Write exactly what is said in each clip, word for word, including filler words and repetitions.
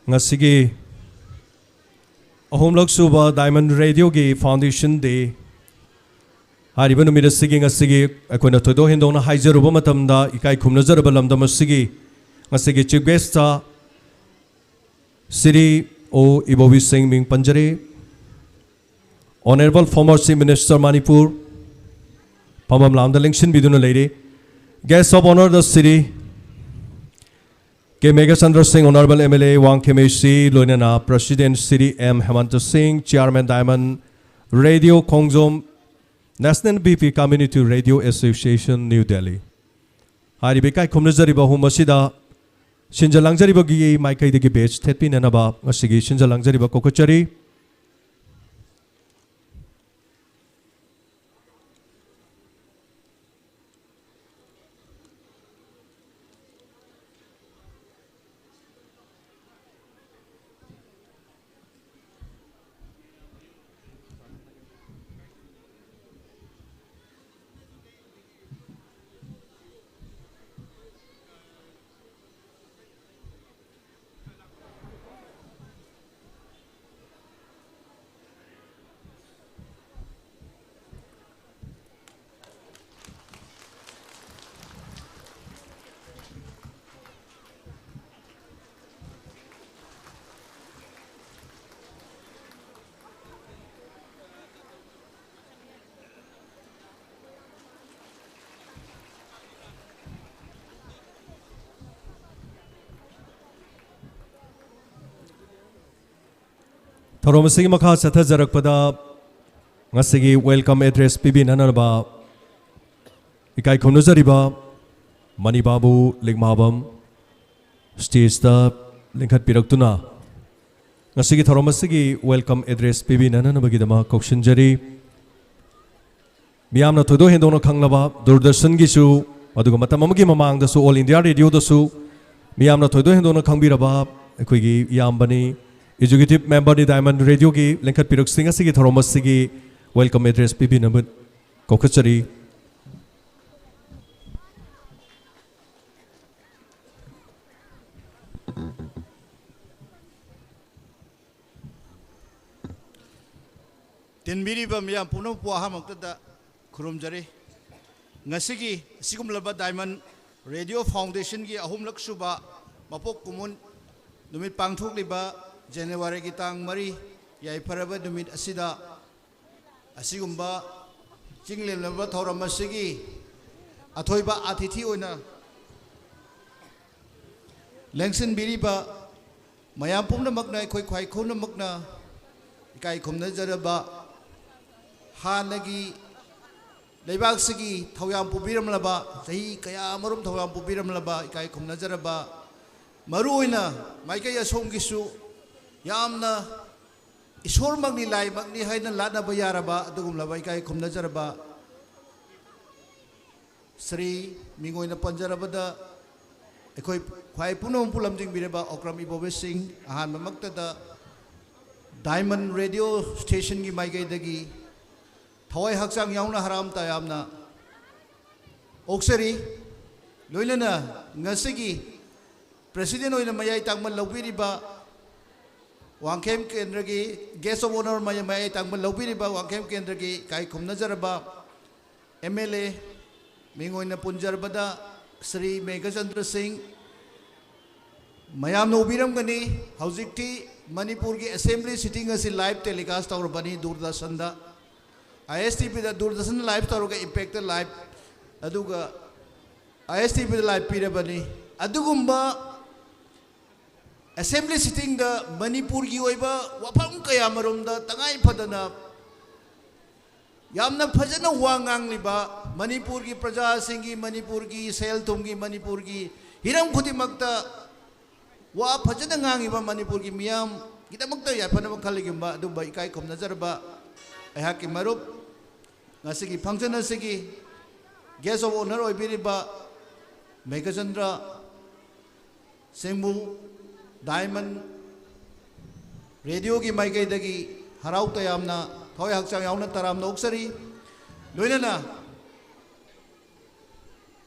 ꯉꯁꯤꯒꯤ ꯑꯍꯨꯝꯂꯛ ꯁꯨꯕ Diamond Radioꯒꯤ Foundation Day ꯍꯥꯏꯔꯤꯕ ꯅꯨꯃꯤꯠ ꯑꯁꯤꯒꯤ ꯉꯁꯤꯒꯤ ꯑꯩꯈꯣꯏꯅ ꯊꯣꯏꯗꯣꯛ ꯍꯦꯟꯗꯣꯛꯅ ꯍꯥꯏꯖꯔꯨꯕ ꯃꯇꯝꯗ, ꯏꯀꯥꯏ ꯈꯨꯝꯅꯖꯔꯕ ꯂꯝꯗꯝ ꯑꯁꯤꯒꯤ ꯉꯁꯤꯒꯤ Chief Guest ꯁ꯭ꯔꯤ ꯑꯣ ꯏꯕꯣꯕꯤ ꯁꯤꯡ ꯃꯤꯡ ꯄꯟꯖꯔꯦ, Honourable former Chief Minister Manipur, ꯐꯝꯐꯝ ꯂꯥꯡꯗ ꯂꯦꯡꯁꯤꯟꯕꯤꯗꯨꯅ ꯂꯩꯔꯤ꯫ Guest of Honour the Shri K Meghachandra ꯁꯤꯡ, Honourable M L A Wangkhem A C, ꯂꯣꯏꯅꯅ President ꯁ꯭ꯔꯤ ꯑꯦꯝ ꯍꯦꯃꯟꯇ ꯁꯤꯡ, Chairman Diamond Radio ꯈꯣꯡꯖꯣꯝ, National B P Community Radio Association, New Delhi꯫ ꯍꯥꯏꯔꯤꯕ ꯏꯀꯥꯏ ꯈꯨꯝꯅꯖꯔꯤꯕ ꯑꯍꯨꯝ ꯑꯁꯤꯗ ꯁꯤꯟꯖ ꯂꯥꯡꯖꯔꯤꯕꯒꯤ ꯃꯥꯏꯀꯩꯗꯒꯤ badge ꯊꯦꯠꯄꯤꯅꯅꯕ ꯉꯁꯤꯒꯤ ꯁꯤꯟꯖ ꯂꯥꯡꯖꯔꯤꯕ ꯀꯧꯈꯠꯆꯔꯤ꯫ ꯊꯧꯔꯝ ꯑꯁꯤꯒꯤ ꯃꯈꯥ ꯆꯠꯊꯖꯔꯛꯄꯗ ꯉꯁꯤꯒꯤ welcome address ꯄꯤꯕꯤꯅꯅꯕ ꯏꯀꯥꯏ ꯈꯨꯝꯅꯖꯔꯤꯕ ꯃꯅꯤꯕꯥꯕꯨ ꯂꯤꯛꯃꯥꯕꯝ stageꯇ ꯂꯤꯡꯈꯠꯄꯤꯔꯛꯇꯨꯅ ꯉꯁꯤꯒꯤ ꯊꯧꯔꯝ ꯑꯁꯤꯒꯤ welcome address ꯄꯤꯕꯤꯅꯅꯕꯒꯤꯗꯃꯛ ꯀꯧꯁꯤꯟꯖꯔꯤ꯫ ꯃꯤꯌꯥꯝꯅ ꯊꯣꯏꯗꯣꯛ ꯍꯦꯟꯗꯣꯛꯅ ꯈꯪꯂꯕ ꯗꯨꯔꯗꯔꯁꯟꯒꯤꯁꯨ, ꯑꯗꯨꯒ ꯃꯇꯝ ꯑꯃꯒꯤ ꯃꯃꯥꯡꯗꯁꯨ All India Radioꯗꯁꯨ ꯃꯤꯌꯥꯝꯅ ꯊꯣꯏꯗꯣꯛ ꯍꯦꯟꯗꯣꯛꯅ ꯈꯪꯕꯤꯔꯕ ꯑꯩꯈꯣꯏꯒꯤ ꯏꯌꯥꯝꯕꯅꯤ, Executive Memberꯅꯤ Diamond Radioꯒꯤ, ꯂꯦꯡꯈꯠꯄꯤꯔꯛꯁꯤ ꯉꯁꯤꯒꯤ ꯊꯧꯔꯝ ꯑꯁꯤꯒꯤ welcome address ꯄꯤꯕꯤꯅꯕ ꯀꯧꯈꯠꯆꯔꯤ꯫ ꯇꯤꯟꯕꯤꯔꯤꯕ ꯃꯤꯌꯥꯝ ꯄꯨꯝꯅꯃꯛꯄꯨ ꯑꯍꯥꯟꯕꯃꯛꯇꯗ ꯈꯨꯔꯨꯝꯖꯔꯤ꯫ ꯉꯁꯤꯒꯤ ꯑꯁꯤꯒꯨꯝꯂꯕ Diamond Radio Foundationꯒꯤ ꯑꯍꯨꯝꯂꯛ ꯁꯨꯕ ꯃꯄꯣꯛ ꯀꯨꯝꯑꯣꯟ ꯅꯨꯃꯤꯠ ꯄꯥꯡꯊꯣꯛꯂꯤꯕ Januaryꯒꯤ ꯇꯥꯡ ꯃꯔꯤ ꯌꯥꯏꯐꯔꯕ ꯅꯨꯃꯤꯠ ꯑꯁꯤꯗ ꯑꯁꯤꯒꯨꯝꯕ ꯆꯤꯡꯂꯦꯝꯂꯕ ꯊꯧꯔꯝ ꯑꯁꯤꯒꯤ ꯑꯊꯣꯏꯕ ꯑꯇꯤꯊꯤ ꯑꯣꯏꯅ ꯂꯦꯡꯁꯤꯟꯕꯤꯔꯤꯕ ꯃꯌꯥꯝ ꯄꯨꯝꯅꯃꯛꯅ, ꯑꯩꯈꯣꯏ ꯈ꯭ꯋꯥꯏ ꯄꯨꯝꯅꯃꯛꯅ ꯏꯀꯥꯏ ꯈꯨꯝꯅꯖꯔꯕ, ꯍꯥꯟꯅꯒꯤ ꯂꯩꯕꯥꯛꯁꯤꯒꯤ ꯊꯧꯌꯥꯝ ꯄꯨꯕꯤꯔꯝꯂꯕ, ꯆꯍꯤ ꯀꯌꯥ ꯑꯃꯔꯣꯝ ꯊꯧꯌꯥꯝ ꯄꯨꯕꯤꯔꯝꯂꯕ ꯏꯀꯥꯏ ꯈꯨꯝꯅꯖꯔꯕ, ꯃꯔꯨꯑꯣꯏꯅ ꯃꯥꯏꯀꯩ ꯑꯁꯣꯝꯒꯤꯁꯨ ꯌꯥꯝꯅ ꯏꯁꯣꯔꯃꯛꯅꯤ ꯂꯥꯏꯃꯛꯅꯤ ꯍꯥꯏꯅ ꯂꯥꯠꯅꯕ ꯌꯥꯔꯕ ꯑꯗꯨꯒꯨꯝꯂꯕ ꯏꯀꯥꯏ ꯈꯨꯝꯅꯖꯔꯕ ꯁ꯭ꯔꯤ, ꯃꯤꯡ ꯑꯣꯏꯅ ꯄꯟꯖꯔꯕꯗ ꯑꯩꯈꯣꯏ ꯈ꯭ꯋꯥꯏ ꯄꯨꯝꯅꯃꯛꯄꯨ ꯂꯝꯖꯤꯡꯕꯤꯔꯕ ꯑꯣꯀ꯭ꯔꯝ ꯏꯕꯣꯕꯤ ꯁꯤꯡ, ꯑꯍꯥꯟꯕꯃꯛꯇꯗ Diamond Radio Stationꯒꯤ ꯃꯥꯏꯀꯩꯗꯒꯤ ꯊꯋꯥꯏ ꯍꯛꯆꯥꯡ ꯌꯥꯎꯅ ꯍꯔꯥꯎ ꯇꯌꯥꯝꯅ ꯑꯣꯛꯆꯔꯤ꯫ ꯂꯣꯏꯅꯅ ꯉꯁꯤꯒꯤ President ꯑꯣꯏꯅ ꯃꯌꯥꯏ ꯇꯥꯡꯕ ꯂꯧꯕꯤꯔꯤꯕ ꯋꯥꯡꯈꯦꯝ ꯀꯦꯟꯗ꯭ꯔꯒꯤ Guest of Honour ꯃꯌꯥ-, ꯃꯌꯥꯏ ꯇꯥꯡꯕ ꯂꯧꯕꯤꯔꯤꯕ ꯋꯥꯡꯈꯦꯝ ꯀꯦꯟꯗ꯭ꯔꯒꯤ ꯏꯀꯥꯏ ꯈꯨꯝꯅꯖꯔꯕ MLA, ꯃꯤꯡ ꯑꯣꯏꯅ ꯄꯟꯖꯔꯕꯗ ꯁ꯭ꯔꯤ ꯃꯦꯘꯆꯟꯗ꯭ꯔ ꯁꯤꯡ, ꯃꯌꯥꯝꯅ ꯎꯕꯤꯔꯝꯒꯅꯤ, ꯍꯧꯖꯤꯛꯇꯤ ꯃꯅꯤꯄꯨꯔꯒꯤ Assembly sitting ꯑꯁꯤ live telecast ꯇꯧꯔꯕꯅꯤ ꯗꯨꯔꯗꯔꯁꯟꯗ꯫ ISTVꯗ, ꯗꯨꯔꯗꯔꯁꯟꯗ live ꯇꯧꯔꯒ Impactꯇ live, ꯑꯗꯨꯒ ISTVꯗ live ꯄꯤꯔꯕꯅꯤ꯫ ꯑꯗꯨꯒꯨꯝꯕ Assembly sittingꯗ ꯃꯅꯤꯄꯨꯔꯒꯤ ꯑꯣꯏꯕ ꯋꯥꯐꯝ ꯀꯌꯥ ꯃꯔꯨꯝꯗ ꯇꯉꯥꯏ ꯐꯗꯅ ꯌꯥꯝꯅ ꯐꯖꯅ ꯋꯥ ꯉꯥꯡꯂꯤꯕ, ꯃꯅꯤꯄꯨꯔꯒꯤ ꯄ꯭ꯔꯖꯥꯁꯤꯡꯒꯤ, ꯃꯅꯤꯄꯨꯔꯒꯤ ꯁꯦꯜ ꯊꯨꯝꯒꯤ, ꯃꯅꯤꯄꯨꯔꯒꯤ ꯍꯤꯔꯝ ꯈꯨꯗꯤꯡꯃꯛꯇ ꯋꯥ ꯐꯖꯅ ꯉꯥꯡꯉꯤꯕ ꯃꯅꯤꯄꯨꯔꯒꯤ ꯃꯤꯌꯥꯝꯒꯤꯗꯃꯛꯇ ꯌꯥꯏꯐꯅꯕ ꯈꯜꯂꯤꯒꯨꯝꯕ ꯑꯗꯨꯝꯕ ꯏꯀꯥꯏ ꯈꯨꯝꯅꯖꯔꯕ ꯑꯩꯍꯥꯛꯀꯤ ꯃꯔꯨꯞ, ꯉꯁꯤꯒꯤ function ꯑꯁꯤꯒꯤ Guest of Honour ꯑꯣꯏꯕꯤꯔꯤꯕ Meghachandra ꯁꯤꯡꯕꯨ Diamond Radioꯒꯤ ꯃꯥꯏꯀꯩꯗꯒꯤ ꯍꯔꯥꯎ ꯇꯌꯥꯝꯅ ꯊꯋꯥꯏ ꯍꯛꯆꯥꯡ ꯌꯥꯎꯅ ꯇꯔꯥꯝꯅ ꯑꯣꯛꯆꯔꯤ꯫ ꯂꯣꯏꯅꯅ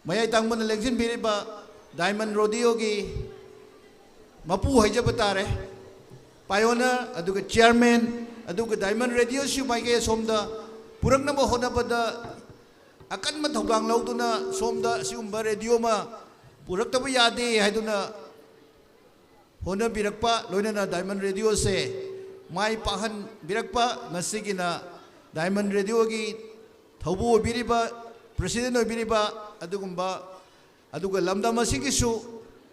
ꯃꯌꯥꯏ ꯇꯥꯡꯕꯅ ꯂꯦꯡꯁꯤꯟꯕꯤꯔꯤꯕ Diamond Radioꯒꯤ ꯃꯄꯨ ꯍꯥꯏꯖꯕ ꯇꯥꯔꯦ, pioneer ꯑꯗꯨꯒ chairman, ꯑꯗꯨꯒ ꯗꯥꯏꯃꯟ ꯔꯦꯗꯤꯑꯣꯁꯨ ꯃꯥꯏꯀꯩ ꯑꯁꯣꯝꯗ ꯄꯨꯔꯛꯅꯕ ꯍꯣꯠꯅꯕꯗ ꯑꯀꯟꯕ ꯊꯧꯗꯥꯡ ꯂꯧꯗꯨꯅ ꯁꯣꯝꯗ ꯑꯁꯤꯒꯨꯝꯕ ꯔꯦꯗꯤꯑꯣ ꯑꯃ ꯄꯨꯔꯛꯇꯕ ꯌꯥꯗꯦ ꯍꯥꯏꯗꯨꯅ ꯍꯣꯠꯅꯕꯤꯔꯛꯄ, ꯂꯣꯏꯅꯅ ꯗꯥꯏꯃꯟ ꯔꯦꯗꯤꯑꯣꯁꯦ ꯃꯥꯏ ꯄꯥꯛꯍꯟꯕꯤꯔꯛꯄ, ꯉꯁꯤꯒꯤꯅ ꯗꯥꯏꯃꯟ ꯔꯦꯗꯤꯑꯣꯒꯤ ꯊꯧꯕꯨ ꯑꯣꯏꯕꯤꯔꯤꯕ, ꯄ꯭ꯔꯦꯁꯤꯗꯦꯟ ꯑꯣꯏꯕꯤꯔꯤꯕ, ꯑꯗꯨꯒꯨꯝꯕ, ꯑꯗꯨꯒ ꯂꯝꯗꯝ ꯑꯁꯤꯒꯤꯁꯨ,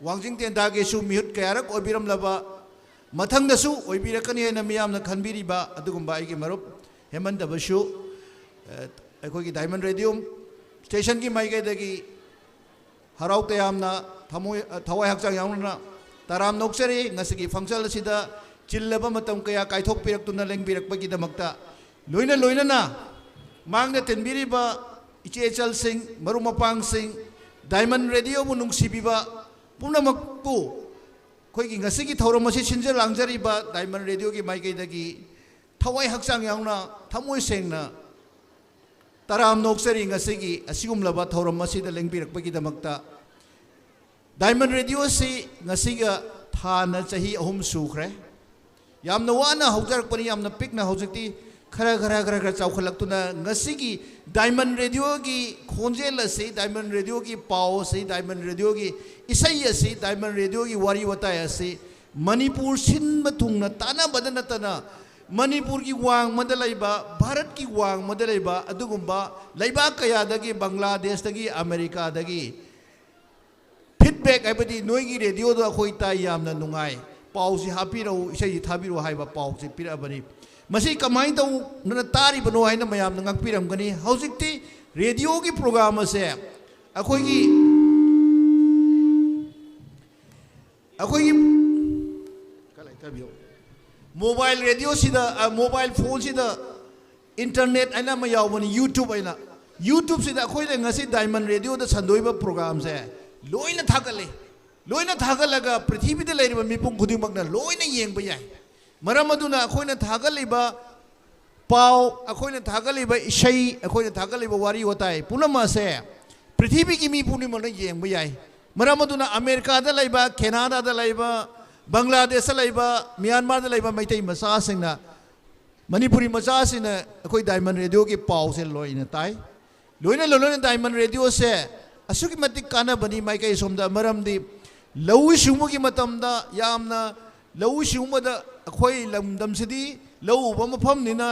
ꯋꯥꯡꯖꯤꯡ ꯇꯦꯟꯊꯥꯒꯤꯁꯨ ꯃꯤꯍꯨꯠ ꯀꯌꯥꯔꯛ ꯑꯣꯏꯕꯤꯔꯝꯂꯕ, ꯃꯊꯪꯗꯁꯨ ꯑꯣꯏꯕꯤꯔꯛꯀꯅꯤ ꯍꯥꯏꯅ ꯃꯤꯌꯥꯝꯅ ꯈꯟꯕꯤꯔꯤꯕ ꯑꯗꯨꯒꯨꯝꯕ ꯑꯩꯒꯤ ꯃꯔꯨꯞ ꯍꯦꯃꯟꯇꯕꯁꯨ, ꯑ, ꯑꯩꯈꯣꯏꯒꯤ ꯗꯥꯏꯃꯟ ꯔꯦꯗꯤꯑꯣ ꯁ꯭ꯇꯦꯁꯟꯒꯤ ꯃꯥꯏꯀꯩꯗꯒꯤ ꯍꯔꯥꯎ ꯇꯌꯥꯝꯅ ꯊꯃꯣꯏ, ꯊꯋꯥꯏ ꯍꯛꯆꯥꯡ ꯌꯥꯎꯅ ꯇꯔꯥꯝꯅ ꯑꯣꯛꯆꯔꯤ꯫ ꯉꯁꯤꯒꯤ ꯐꯪꯁꯟ ꯑꯁꯤꯗ ꯆꯤꯜꯂꯕ ꯃꯇꯝ ꯀꯌꯥ ꯀꯥꯏꯊꯣꯛꯄꯤꯔꯛꯇꯨꯅ ꯂꯦꯡꯕꯤꯔꯛꯄꯒꯤꯗꯃꯛꯇ, ꯂꯣꯏꯅ ꯂꯣꯏꯅꯅ ꯃꯥꯡꯗ ꯇꯤꯟꯕꯤꯔꯤꯕ ꯏꯆꯦ ꯏꯆꯜꯁꯤꯡ, ꯃꯔꯨꯞ ꯃꯄꯥꯡꯁꯤꯡ, ꯗꯥꯏꯃꯟ ꯔꯦꯗꯤꯑꯣꯕꯨ ꯅꯨꯡꯁꯤꯕꯤꯕ ꯄꯨꯝꯅꯃꯛꯄꯨ ꯑꯩꯈꯣꯏꯒꯤ ꯉꯁꯤꯒꯤ ꯊꯧꯔꯝ ꯑꯁꯤ ꯁꯤꯟꯖ ꯂꯥꯡꯖꯔꯤꯕ ꯗꯥꯏꯃꯟ ꯔꯦꯗꯤꯑꯣꯒꯤ ꯃꯥꯏꯀꯩꯗꯒꯤ ꯊꯋꯥꯏ ꯍꯛꯆꯥꯡ ꯌꯥꯎꯅ, ꯊꯃꯣꯏ ꯁꯦꯡꯅ ꯇꯔꯥꯝꯅ ꯑꯣꯛꯆꯔꯤ꯫ ꯉꯁꯤꯒꯤ ꯑꯁꯤꯒꯨꯝꯂꯕ ꯊꯧꯔꯝ ꯑꯁꯤꯗ ꯂꯦꯡꯕꯤꯔꯛꯄꯒꯤꯗꯃꯛꯇ꯫ ꯗꯥꯏꯃꯟ ꯔꯦꯗꯤꯑꯣꯁꯤ ꯉꯁꯤꯒ ꯊꯥꯅ ꯆꯍꯤ ꯑꯍꯨꯝ ꯁꯨꯈ꯭ꯔꯦ꯫ ꯌꯥꯝꯅ ꯋꯥꯅ ꯍꯧꯖꯔꯛꯄꯅꯤ, ꯌꯥꯝꯅ ꯄꯤꯛꯅ, ꯍꯧꯖꯤꯛꯇꯤ ꯈꯔ, ꯈꯔ, ꯈꯔ, ꯈꯔ ꯆꯥꯎꯈꯠꯂꯛꯇꯨꯅ ꯉꯁꯤꯒꯤ ꯗꯥꯏꯃꯟ ꯔꯦꯗꯤꯑꯣꯒꯤ ꯈꯣꯟꯖꯦꯜ ꯑꯁꯤ, ꯗꯥꯏꯃꯟ ꯔꯦꯗꯤꯑꯣꯒꯤ ꯄꯥꯎ ꯑꯁꯤ, ꯗꯥꯏꯃꯟ ꯔꯦꯗꯤꯑꯣꯒꯤ ꯏꯁꯩ ꯑꯁꯤ, ꯗꯥꯏꯃꯟ ꯔꯦꯗꯤꯑꯣꯒꯤ ꯋꯥꯔꯤ ꯋꯥꯇꯥꯏ ꯑꯁꯤ ꯃꯅꯤꯄꯨꯔ ꯁꯤꯟꯕ ꯊꯨꯡꯅ ꯇꯥꯟꯅꯕꯗ ꯅꯠꯇꯅ ꯃꯅꯤꯄꯨꯔꯒꯤ ꯋꯥꯡꯃꯗ ꯂꯩꯕ, ꯚꯥꯔꯠꯀꯤ ꯋꯥꯡꯃꯗ ꯂꯩꯕ ꯑꯗꯨꯒꯨꯝꯕ ꯂꯩꯕꯥꯛ ꯀꯌꯥꯗꯒꯤ, ꯕꯪꯒ꯭ꯂꯥꯗꯦꯁꯇꯒꯤ, ꯑꯃꯦꯔꯤꯀꯥꯗꯒꯤ ꯐꯤꯗꯕꯦꯛ, ꯍꯥꯏꯕꯗꯤ ꯅꯣꯏꯒꯤ ꯔꯦꯗꯤꯑꯣꯗꯣ ꯑꯩꯈꯣꯏ ꯇꯥꯏ, ꯌꯥꯝꯅ ꯅꯨꯡꯉꯥꯏ, ꯄꯥꯎꯁꯤ ꯍꯥꯞꯄꯤꯔꯛꯎ, ꯏꯁꯩꯁꯤ ꯊꯥꯕꯤꯔꯛꯎ ꯍꯥꯏꯕ ꯄꯥꯎꯁꯤ ꯄꯤꯔꯛꯑꯕꯅꯤ꯫ ꯃꯁꯤ ꯀꯃꯥꯏꯅ ꯇꯧꯗꯅ ꯇꯥꯔꯤꯕꯅꯣ ꯍꯥꯏꯅ ꯃꯌꯥꯝꯅ ꯉꯛꯄꯤꯔꯝꯒꯅꯤ꯫ ꯍꯧꯖꯤꯛꯇꯤ ꯔꯦꯗꯤꯑꯣꯒꯤ ꯄ꯭ꯔꯣꯒ꯭ꯔꯥꯝ ꯑꯁꯦ ꯑꯩꯈꯣꯏꯒꯤ, ꯑꯩꯈꯣꯏꯒꯤ ꯃꯣꯕꯥꯏꯜ ꯔꯦꯗꯤꯑꯣꯁꯤꯗ, ꯑ, ꯃꯣꯕꯥꯏꯜ ꯐꯣꯟꯁꯤꯗ ꯏꯟꯇꯔꯅꯦꯠ ꯍꯥꯏꯅ ꯑꯃ ꯌꯥꯎꯕꯅꯤ, YouTube ꯍꯥꯏꯅ꯫ YouTubeꯁꯤꯗ ꯑꯩꯈꯣꯏꯅ ꯉꯁꯤ ꯗꯥꯏꯃꯟ ꯔꯦꯗꯤꯑꯣꯗ ꯁꯟꯗꯣꯛꯏꯕ ꯄ꯭ꯔꯣꯒ꯭ꯔꯥꯝꯁꯦ ꯂꯣꯏꯅ ꯊꯥꯒꯠꯂꯤ꯫ ꯂꯣꯏꯅ ꯊꯥꯒꯠꯂꯒ ꯄ꯭ꯔꯤꯊꯤꯕꯤꯗ ꯂꯩꯔꯤꯕ ꯃꯤꯄꯨꯝ ꯈꯨꯗꯤꯡꯃꯛꯅ ꯂꯣꯏꯅ ꯌꯦꯡꯕ ꯌꯥꯏ꯫ ꯃꯔꯝ ꯑꯗꯨꯅ ꯑꯩꯈꯣꯏꯅ ꯊꯥꯒꯠꯂꯤꯕ ꯄꯥꯎ, ꯑꯩꯈꯣꯏꯅ ꯊꯥꯒꯠꯂꯤꯕ ꯏꯁꯩ, ꯑꯩꯈꯣꯏꯅ ꯊꯥꯒꯠꯂꯤꯕ ꯋꯥꯔꯤ ꯋꯥꯇꯥꯏ ꯄꯨꯝꯅꯃꯛ ꯑꯁꯦ ꯄ꯭ꯔꯤꯊꯤꯕꯤꯒꯤ ꯃꯤ ꯄꯨꯝꯅꯃꯛꯅ ꯌꯦꯡꯕ ꯌꯥꯏ꯫ ꯃꯔꯝ ꯑꯗꯨꯅ ꯑꯃꯦꯔꯤꯀꯥꯗ ꯂꯩꯕ, ꯀꯦꯅꯥꯗꯥꯗ ꯂꯩꯕ, ꯕꯪꯒ꯭ꯂꯥꯗꯦꯁꯇ ꯂꯩꯕ, ꯃ꯭ꯌꯥꯟꯃꯥꯔꯗ ꯂꯩꯕ ꯃꯩꯇꯩ ꯃꯆꯥꯁꯤꯡꯅ ꯃꯅꯤꯄꯨꯔꯤ ꯃꯆꯥꯁꯤꯡꯅ ꯑꯩꯈꯣꯏ ꯗꯥꯏꯃꯟ ꯔꯦꯗꯤꯑꯣꯒꯤ ꯄꯥꯎꯁꯦ ꯂꯣꯏꯅ ꯇꯥꯏ꯫ ꯂꯣꯏꯅ ꯂꯣꯏꯅꯅ ꯗꯥꯏꯃꯟ ꯔꯦꯗꯤꯑꯣꯁꯦ ꯑꯁꯨꯛꯀꯤ ꯃꯇꯤꯛ ꯀꯥꯟꯅꯕꯅꯤ ꯃꯥꯏꯀꯩ ꯑꯁꯣꯝꯗ, ꯃꯔꯝꯗꯤ ꯂꯧꯎ ꯁꯤꯡꯎꯕꯒꯤ ꯃꯇꯝꯗ ꯌꯥꯝꯅ, ꯂꯧꯎ ꯁꯤꯡꯎꯕꯗ ꯑꯩꯈꯣꯏ ꯂꯝꯗꯝꯁꯤꯗꯤ ꯂꯧ ꯎꯕ ꯃꯐꯝꯅꯤꯅ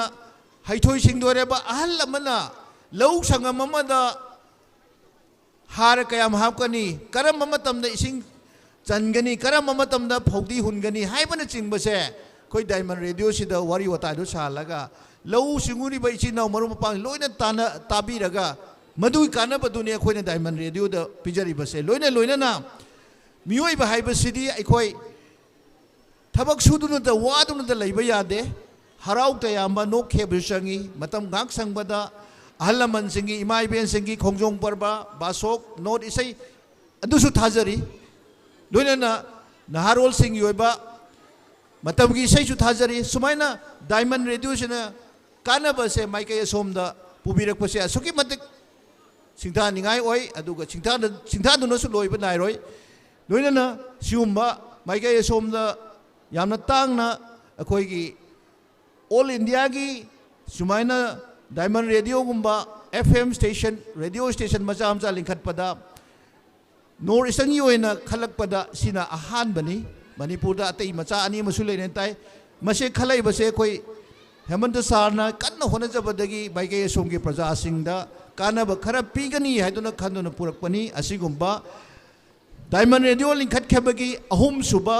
ꯍꯩꯊꯣꯏ ꯁꯤꯡꯊꯣꯏꯔꯕ ꯑꯍꯜ ꯑꯃꯅ ꯂꯧ ꯁꯪꯉꯝ ꯑꯃꯗ ꯍꯥꯔ ꯀꯌꯥꯝ ꯍꯥꯞꯀꯅꯤ, ꯀꯔꯝꯕ ꯃꯇꯝꯗ ꯏꯁꯤꯡ ꯆꯟꯒꯅꯤ, ꯀꯔꯝꯕ ꯃꯇꯝꯗ ꯐꯧꯗꯤ ꯍꯨꯟꯒꯅꯤ ꯍꯥꯏꯕꯅꯆꯤꯡꯕꯁꯦ ꯑꯩꯈꯣꯏ ꯗꯥꯏꯃꯟ ꯔꯦꯗꯤꯑꯣꯁꯤꯗ ꯋꯥꯔꯤ ꯋꯥꯇꯥꯏꯗꯨ ꯁꯥꯍꯜꯂꯒ ꯂꯧꯎ ꯁꯤꯡꯎꯔꯤꯕ ꯏꯆꯤꯟ ꯏꯅꯥꯎ ꯃꯔꯨꯞ ꯃꯄꯥꯡ ꯂꯣꯏꯅ ꯇꯥꯟꯅ ꯇꯥꯕꯤꯔꯒ ꯃꯗꯨꯒꯤ ꯀꯥꯟꯅꯕꯗꯨꯅꯤ ꯑꯩꯈꯣꯏꯅ ꯗꯥꯏꯃꯟ ꯔꯦꯗꯤꯑꯣꯗ ꯄꯤꯖꯔꯤꯕꯁꯦ꯫ ꯂꯣꯏꯅ ꯂꯣꯏꯅꯅ ꯃꯤꯑꯣꯏꯕ ꯍꯥꯏꯕꯁꯤꯗꯤ ꯑꯩꯈꯣꯏ ꯊꯕꯛ ꯁꯨꯗꯨꯅꯇ ꯋꯥꯗꯨꯅꯇ ꯂꯩꯕ ꯌꯥꯗꯦ꯫ ꯍꯔꯥꯎ ꯇꯌꯥꯝꯕ ꯅꯣꯛꯈꯤꯕꯁꯨ ꯆꯪꯏ꯫ ꯃꯇꯝ ꯉꯥꯏꯍꯥꯛ ꯁꯪꯕꯗ ꯑꯍꯜ ꯂꯃꯟꯁꯤꯡꯒꯤ, ꯏꯃꯥ ꯏꯕꯦꯟꯁꯤꯡꯒꯤ ꯈꯣꯡꯖꯣꯝ ꯄꯔꯕ, ꯕꯥꯁꯣꯛ, ꯅꯣꯠ ꯏꯁꯩ ꯑꯗꯨꯁꯨ ꯊꯥꯖꯔꯤ꯫ ꯂꯣꯏꯅꯅ ꯅꯍꯥꯔꯣꯜꯁꯤꯡꯒꯤ ꯑꯣꯏꯕ ꯃꯇꯝꯒꯤ ꯏꯁꯩꯁꯨ ꯊꯥꯖꯔꯤ꯫ ꯁꯨꯃꯥꯏꯅ ꯗꯥꯏꯃꯟ ꯔꯦꯗꯤꯑꯣꯁꯤꯅ ꯀꯥꯟꯅꯕꯁꯦ ꯃꯥꯏꯀꯩ ꯑꯁꯣꯝꯗ ꯄꯨꯕꯤꯔꯛꯄꯁꯦ ꯑꯁꯨꯛꯀꯤ ꯃꯇꯤꯛ ꯁꯤꯡꯊꯥꯅꯤꯡꯉꯥꯏ ꯑꯣꯏ꯫ ꯑꯗꯨꯒ ꯁꯤꯡꯊꯥꯗ-, ꯁꯤꯡꯊꯥꯗꯨꯅꯁꯨ ꯂꯣꯏꯕ ꯅꯥꯏꯔꯣꯏ꯫ ꯂꯣꯏꯅꯅ ꯁꯤꯒꯨꯝꯕ ꯃꯥꯏꯀꯩ ꯑꯁꯣꯝꯗ ꯌꯥꯝꯅ ꯇꯥꯡꯅ ꯑꯩꯈꯣꯏꯒꯤ ꯑꯣꯜ ꯏꯟꯗꯤꯌꯥꯒꯤ ꯁꯨꯃꯥꯏꯅ ꯗꯥꯏꯃꯟ ꯔꯦꯗꯤꯑꯣꯒꯨꯝꯕ F M station, radio station ꯃꯆꯥ ꯃꯆꯥ ꯂꯤꯡꯈꯠꯄꯗ ꯅꯣꯔꯠ ꯏꯁꯇꯔꯟꯒꯤ ꯑꯣꯏꯅ ꯈꯜꯂꯛꯄꯗ ꯁꯤꯅ ꯑꯍꯥꯟꯕꯅꯤ꯫ ꯃꯅꯤꯄꯨꯔꯗ ꯑꯇꯩ ꯃꯆꯥ ꯑꯅꯤ ꯑꯃꯁꯨ ꯂꯩꯔꯦꯅ ꯇꯥꯏ꯫ ꯃꯁꯤ ꯈꯜꯂꯛꯏꯕꯁꯦ ꯑꯩꯈꯣꯏ ꯍꯦꯃꯟꯇ ꯁꯥꯔꯅ ꯀꯟꯅ ꯍꯣꯠꯅꯖꯕꯗꯒꯤ ꯃꯥꯏꯀꯩ ꯑꯁꯣꯝꯒꯤ ꯄ꯭ꯔꯖꯥꯁꯤꯡꯗ ꯀꯥꯟꯅꯕ ꯈꯔ ꯄꯤꯒꯅꯤ ꯍꯥꯏꯗꯨꯅ ꯈꯟꯗꯨꯅ ꯄꯨꯔꯛꯄꯅꯤ꯫ ꯑꯁꯤꯒꯨꯝꯕ ꯗꯥꯏꯃꯟ ꯔꯦꯗꯤꯑꯣ ꯂꯤꯡꯈꯠꯈꯤꯕꯒꯤ ꯑꯍꯨꯝꯁꯨꯕ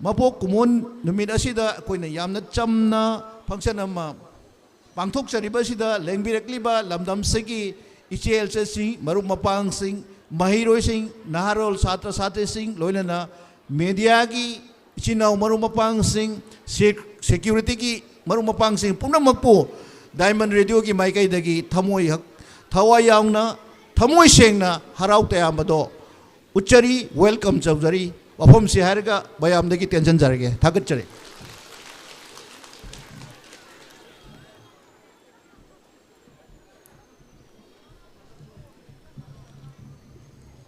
ꯃꯄꯣꯛ ꯀꯨꯝꯑꯣꯟ ꯅꯨꯃꯤꯠ ꯑꯁꯤꯗ ꯑꯩꯈꯣꯏꯅ ꯌꯥꯝꯅ ꯆꯝꯅ ꯐꯪꯁꯟ ꯑꯃ ꯄꯥꯡꯊꯣꯛꯆꯔꯤꯕꯁꯤꯗ ꯂꯦꯡꯕꯤꯔꯛꯂꯤꯕ ꯂꯝꯗꯝꯁꯤꯒꯤ ꯏꯆꯦ ꯏꯆꯜꯁꯤꯡ, ꯃꯔꯨꯞ ꯃꯄꯥꯡꯁꯤꯡ, ꯃꯍꯩꯔꯣꯏꯁꯤꯡ, ꯅꯍꯥꯔꯣꯜ ꯁꯥꯇ꯭ꯔ ꯁꯥꯇ꯭ꯔꯤꯁꯤꯡ, ꯂꯣꯏꯅꯅ ꯃꯦꯗꯤꯌꯥꯒꯤ ꯏꯆꯤꯟ ꯏꯅꯥꯎ ꯃꯔꯨꯞ ꯃꯄꯥꯡꯁꯤꯡ, ꯁꯦꯛ-, ꯁꯦꯀ꯭ꯌꯨꯔꯤꯇꯤꯒꯤ ꯃꯔꯨꯞ ꯃꯄꯥꯡꯁꯤꯡ ꯄꯨꯝꯅꯃꯛꯄꯨ ꯗꯥꯏꯃꯟ ꯔꯦꯗꯤꯑꯣꯒꯤ ꯃꯥꯏꯀꯩꯗꯒꯤ ꯊꯃꯣꯏ ꯍꯛ-, ꯊꯋꯥꯏ ꯌꯥꯎꯅ, ꯊꯃꯣꯏ ꯁꯦꯡꯅ ꯍꯔꯥꯎ ꯇꯌꯥꯝꯕꯗꯣ ꯎꯠꯆꯔꯤ, ꯋꯦꯜꯀꯝ ꯇꯧꯖꯔꯤ꯫ ꯋꯥꯐꯝꯁꯤ ꯍꯥꯏꯔꯒ ꯃꯌꯥꯝꯗꯒꯤ ꯇꯦꯟꯁꯤꯟꯖꯔꯒꯦ꯫ ꯊꯥꯒꯠꯆꯔꯤ꯫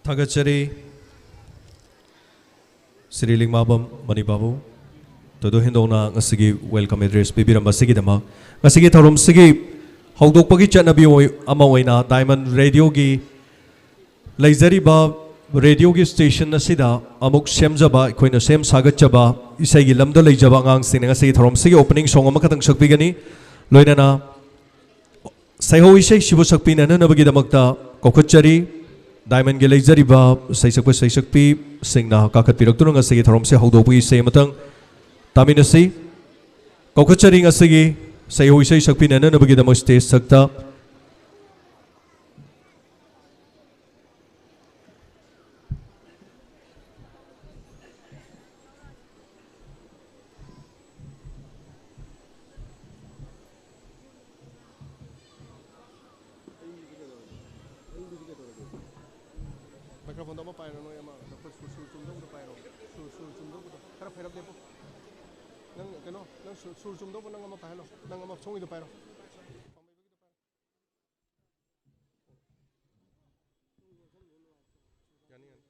ꯊꯥꯒꯠꯆꯔꯤ ꯁ꯭ꯔꯤ ꯂꯤꯡꯃꯥꯕꯝ ꯃꯅꯤꯕꯥꯕꯨ꯫ ꯊꯣꯏꯗꯣꯛ ꯍꯦꯟꯗꯣꯛꯅ ꯉꯁꯤꯒꯤ welcome address ꯄꯤꯕꯤꯔꯝꯕꯁꯤꯒꯤꯗꯃꯛ꯫ ꯉꯁꯤꯒꯤ ꯊꯧꯔꯝꯁꯤꯒꯤ ꯍꯧꯗꯣꯛꯄꯒꯤ ꯆꯠꯅꯕꯤ ꯑꯣꯏ-, ꯑꯃ ꯑꯣꯏꯅ Diamond Radio ꯒꯤ ꯂꯩꯖꯔꯤꯕ radio ꯒꯤ station ꯑꯁꯤꯗ ꯑꯃꯨꯛ ꯁꯦꯝꯖꯕ, ꯑꯩꯈꯣꯏꯅ ꯁꯦꯝ ꯁꯥꯒꯠꯆꯕ ꯏꯁꯩꯒꯤ ꯂꯝꯗ ꯂꯩꯖꯕ ꯑꯉꯥꯡꯁꯤꯡꯅ ꯉꯁꯤꯒꯤ ꯊꯧꯔꯝꯁꯤꯒꯤ opening song ꯑꯃꯈꯛꯇꯪ ꯁꯛꯄꯤꯒꯅꯤ꯫ ꯂꯣꯏꯅꯅ ꯁꯩꯍꯧ ꯏꯁꯩꯁꯤꯕꯨ ꯁꯛꯄꯤꯅꯅꯕꯒꯤꯗꯃꯛꯇ ꯀꯧꯈꯠꯆꯔꯤ꯫ Diamond ꯒꯤ ꯂꯩꯖꯔꯤꯕ ꯁꯩꯁꯛꯄ ꯁꯩꯁꯛꯄꯤꯁꯤꯡꯅ ꯀꯥꯈꯠꯄꯤꯔꯛꯇꯨꯅ ꯉꯁꯤꯒꯤ ꯊꯧꯔꯝꯁꯤ ꯍꯧꯗꯣꯛꯄꯒꯤ ꯏꯁꯩ ꯑꯃꯇꯪ ꯇꯥꯃꯤꯟꯅꯁꯤ꯫ ꯀꯧꯈꯠꯆꯔꯤ ꯉꯁꯤꯒꯤ ꯁꯩꯍꯧ ꯏꯁꯩ ꯁꯛꯄꯤꯅꯅꯕꯒꯤꯗꯃꯛ stage ꯊꯛꯇ꯫ Microphone ꯗꯣ ꯑꯃ ꯄꯥꯏꯔꯣ, ꯅꯣꯏ ꯑꯃ꯫ ꯑꯩꯈꯣꯏ ꯁꯨꯔ, ꯁꯨꯔ ꯆꯨꯝꯗꯧꯕꯗꯣ ꯄꯥꯏꯔꯣ꯫ ꯁꯨꯔ, ꯁꯨꯔ ꯆꯨꯝꯗꯧꯕꯗꯣ꯫ ꯈꯔ ꯐꯩꯔꯞ ꯂꯦꯞꯄꯨ꯫ ꯅꯪ ꯀꯩꯅꯣ, ꯅꯪ ꯁꯨꯔ, ꯁꯨꯔ ꯆꯨꯝꯗꯧꯕ ꯅꯪ ꯑꯃ ꯄꯥꯏꯍꯜꯂꯣ꯫ ꯅꯪ ꯑꯃ ꯁꯣꯝꯒꯤꯗꯣ ꯄꯥꯏꯔꯣ꯫ ꯌꯥꯅꯤ, ꯌꯥꯅꯤ꯫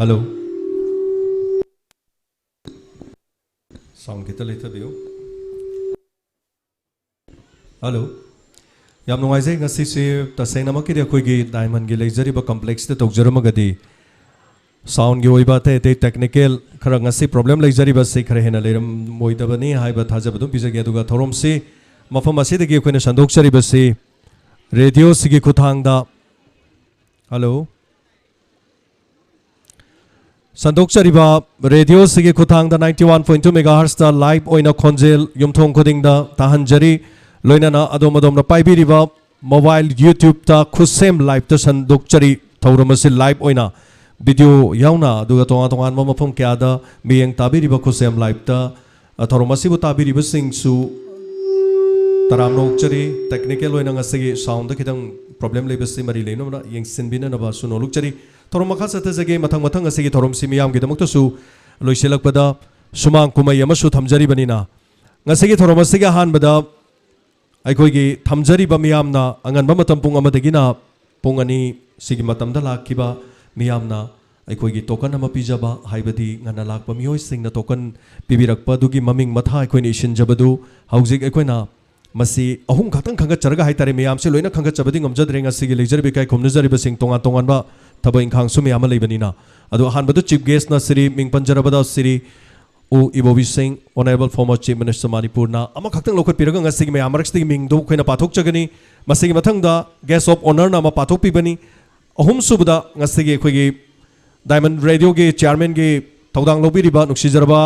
Hello. Sound ꯈꯤꯇ ꯂꯩꯊꯕꯤꯌꯨ꯫ Hello. ꯌꯥꯝ ꯅꯨꯡꯉꯥꯏꯖꯩ꯫ ꯉꯁꯤꯁꯤ ꯇꯁꯦꯡꯅꯃꯛꯀꯤꯗꯤ ꯑꯩꯈꯣꯏꯒꯤ Diamondꯒꯤ ꯂꯩꯖꯔꯤꯕ complexꯇ ꯇꯧꯖꯔꯝꯃꯒꯗꯤ soundꯒꯤ ꯑꯣꯏꯕ ꯑꯇꯩ ꯑꯇꯩ technical ꯈꯔ ꯉꯁꯤ problem ꯂꯩꯖꯔꯤꯕꯁꯤ ꯈꯔ ꯍꯦꯟꯅ ꯂꯩꯔꯝꯃꯣꯏꯗꯕꯅꯤ ꯍꯥꯏꯕ ꯊꯥꯖꯕ ꯑꯗꯨꯝ ꯄꯤꯖꯒꯦ꯫ ꯑꯗꯨꯒ ꯊꯧꯔꯝꯁꯤ ꯃꯐꯝ ꯑꯁꯤꯗꯒꯤ ꯑꯩꯈꯣꯏꯅ ꯁꯟꯗꯣꯛꯆꯔꯤꯕꯁꯤ radioꯁꯤꯒꯤ ꯈꯨꯠꯊꯥꯡꯗ, hello, ꯁꯟꯗꯣꯛꯆꯔꯤꯕ radioꯁꯤꯒꯤ ꯈꯨꯠꯊꯥꯡꯗ ninety one point two megahertzꯇ live ꯑꯣꯏꯅ ꯈꯣꯟꯖꯦꯜ ꯌꯨꯝꯊꯣꯡ ꯈꯨꯗꯤꯡꯗ ꯇꯥꯍꯟꯖꯔꯤ꯫ ꯂꯣꯏꯅꯅ ꯑꯗꯣꯝ ꯑꯗꯣꯝꯅ ꯄꯥꯏꯕꯤꯔꯤꯕ mobile YouTubeꯇ ꯈꯨꯠꯁꯦꯝ liveꯇ ꯁꯟꯗꯣꯛꯆꯔꯤ꯫ ꯊꯧꯔꯝ ꯑꯁꯤ live ꯑꯣꯏꯅ video ꯌꯥꯎꯅ, ꯑꯗꯨꯒ ꯇꯣꯉꯥꯟ ꯇꯣꯉꯥꯟꯕ ꯃꯐꯝ ꯀꯌꯥꯗ ꯃꯤꯠꯌꯦꯡ ꯇꯥꯕꯤꯔꯤꯕ ꯈꯨꯠꯁꯦꯝ liveꯇ, ꯑ, ꯊꯧꯔꯝ ꯑꯁꯤꯕꯨ ꯇꯥꯕꯤꯔꯤꯕꯁꯤꯡꯁꯨ ꯇꯔꯥꯝꯅ ꯑꯣꯛꯆꯔꯤ꯫ Technical ꯑꯣꯏꯅ ꯉꯁꯤꯒꯤ soundꯗ ꯈꯤꯇꯪ problem ꯂꯩꯕꯁꯤ ꯃꯔꯤ ꯂꯩꯅꯕ ꯌꯦꯡꯁꯤꯟꯕꯤꯅꯅꯕꯁꯨ ꯅꯣꯜꯂꯨꯛꯆꯔꯤ꯫ ꯊꯧꯔꯝ ꯃꯈꯥ ꯆꯠꯊꯖꯒꯦ꯫ ꯃꯊꯪ ꯃꯊꯪ ꯉꯁꯤꯒꯤ ꯊꯧꯔꯝꯁꯤ ꯃꯤꯌꯥꯝꯒꯤꯗꯃꯛꯇꯁꯨ ꯂꯣꯏꯁꯤꯜꯂꯛꯄꯗ ꯁꯨꯃꯥꯡ ꯀꯨꯝꯍꯩ ꯑꯃꯁꯨ ꯊꯝꯖꯔꯤꯕꯅꯤꯅ, ꯉꯁꯤꯒꯤ ꯊꯧꯔꯝ ꯑꯁꯤꯒꯤ ꯑꯍꯥꯟꯕꯗ ꯑꯩꯈꯣꯏꯒꯤ ꯊꯝꯖꯔꯤꯕ ꯃꯤꯌꯥꯝꯅ ꯑꯉꯟꯕ ꯃꯇꯝ ꯄꯨꯡ ꯑꯃꯗꯒꯤꯅ ꯄꯨꯡ ꯑꯅꯤ ꯁꯤꯒꯤ ꯃꯇꯝꯗ ꯂꯥꯛꯈꯤꯕ ꯃꯤꯌꯥꯝꯅ ꯑꯩꯈꯣꯏꯒꯤ token ꯑꯃ ꯄꯤꯖꯕ, ꯍꯥꯏꯕꯗꯤ ꯉꯟꯅ ꯂꯥꯛꯄ ꯃꯤꯑꯣꯏꯁꯤꯡꯅ token ꯄꯤꯕꯤꯔꯛꯄ ꯑꯗꯨꯒꯤ ꯃꯃꯤꯡ ꯃꯊꯥ ꯑꯩꯈꯣꯏꯅ ꯏꯁꯤꯟꯖꯕꯗꯨ ꯍꯧꯖꯤꯛ ꯑꯩꯈꯣꯏꯅ ꯃꯁꯤ ꯑꯍꯨꯝ ꯈꯛꯇꯪ ꯈꯟꯒꯠꯆꯔꯒ ꯍꯥꯏꯇꯥꯔꯦ, ꯃꯌꯥꯝꯁꯦ ꯂꯣꯏꯅ ꯈꯟꯒꯠꯆꯕꯗꯤ ꯉꯝꯖꯗ꯭ꯔꯦ꯫ ꯉꯁꯤꯒꯤ ꯂꯩꯖꯔꯤꯕ ꯏꯀꯥꯏ ꯈꯨꯝꯅꯖꯔꯤꯕꯁꯤꯡ ꯇꯣꯉꯥꯟ ꯇꯣꯉꯥꯟꯕ ꯊꯕꯛ ꯏꯪꯈꯥꯡꯁꯨ ꯃꯌꯥꯝ ꯑꯃ ꯂꯩꯕꯅꯤꯅ꯫ ꯑꯗꯣ ꯑꯍꯥꯟꯕꯗ chief guestꯅ ꯁꯤꯔꯤ ꯃꯤꯡ ꯄꯟꯖꯔꯕꯗ ꯁꯤꯔꯤ ꯎ ꯏꯕꯣꯕꯤ ꯁꯤꯡ, Honourable former Chief Minister ꯃꯅꯤꯄꯨꯔꯅ ꯑꯃꯈꯛꯇꯪ ꯂꯧꯈꯠꯄꯤꯔꯒ ꯉꯁꯤꯒꯤ ꯃꯌꯥꯝ ꯃꯔꯛꯁꯤꯗꯒꯤ ꯃꯤꯡꯗꯨ ꯑꯩꯈꯣꯏꯅ ꯄꯥꯊꯣꯛꯆꯒꯅꯤ꯫ ꯃꯁꯤꯒꯤ ꯃꯊꯪꯗ guest of honourꯅ ꯑꯃ ꯄꯥꯊꯣꯛꯄꯤꯕꯅꯤ꯫ ꯑꯍꯨꯝꯁꯨꯕꯗ ꯉꯁꯤꯒꯤ ꯑꯩꯈꯣꯏꯒꯤ Diamond Radioꯒꯤ chairmanꯒꯤ ꯊꯧꯗꯥꯡ ꯂꯧꯕꯤꯔꯤꯕ ꯅꯨꯡꯁꯤꯖꯔꯕ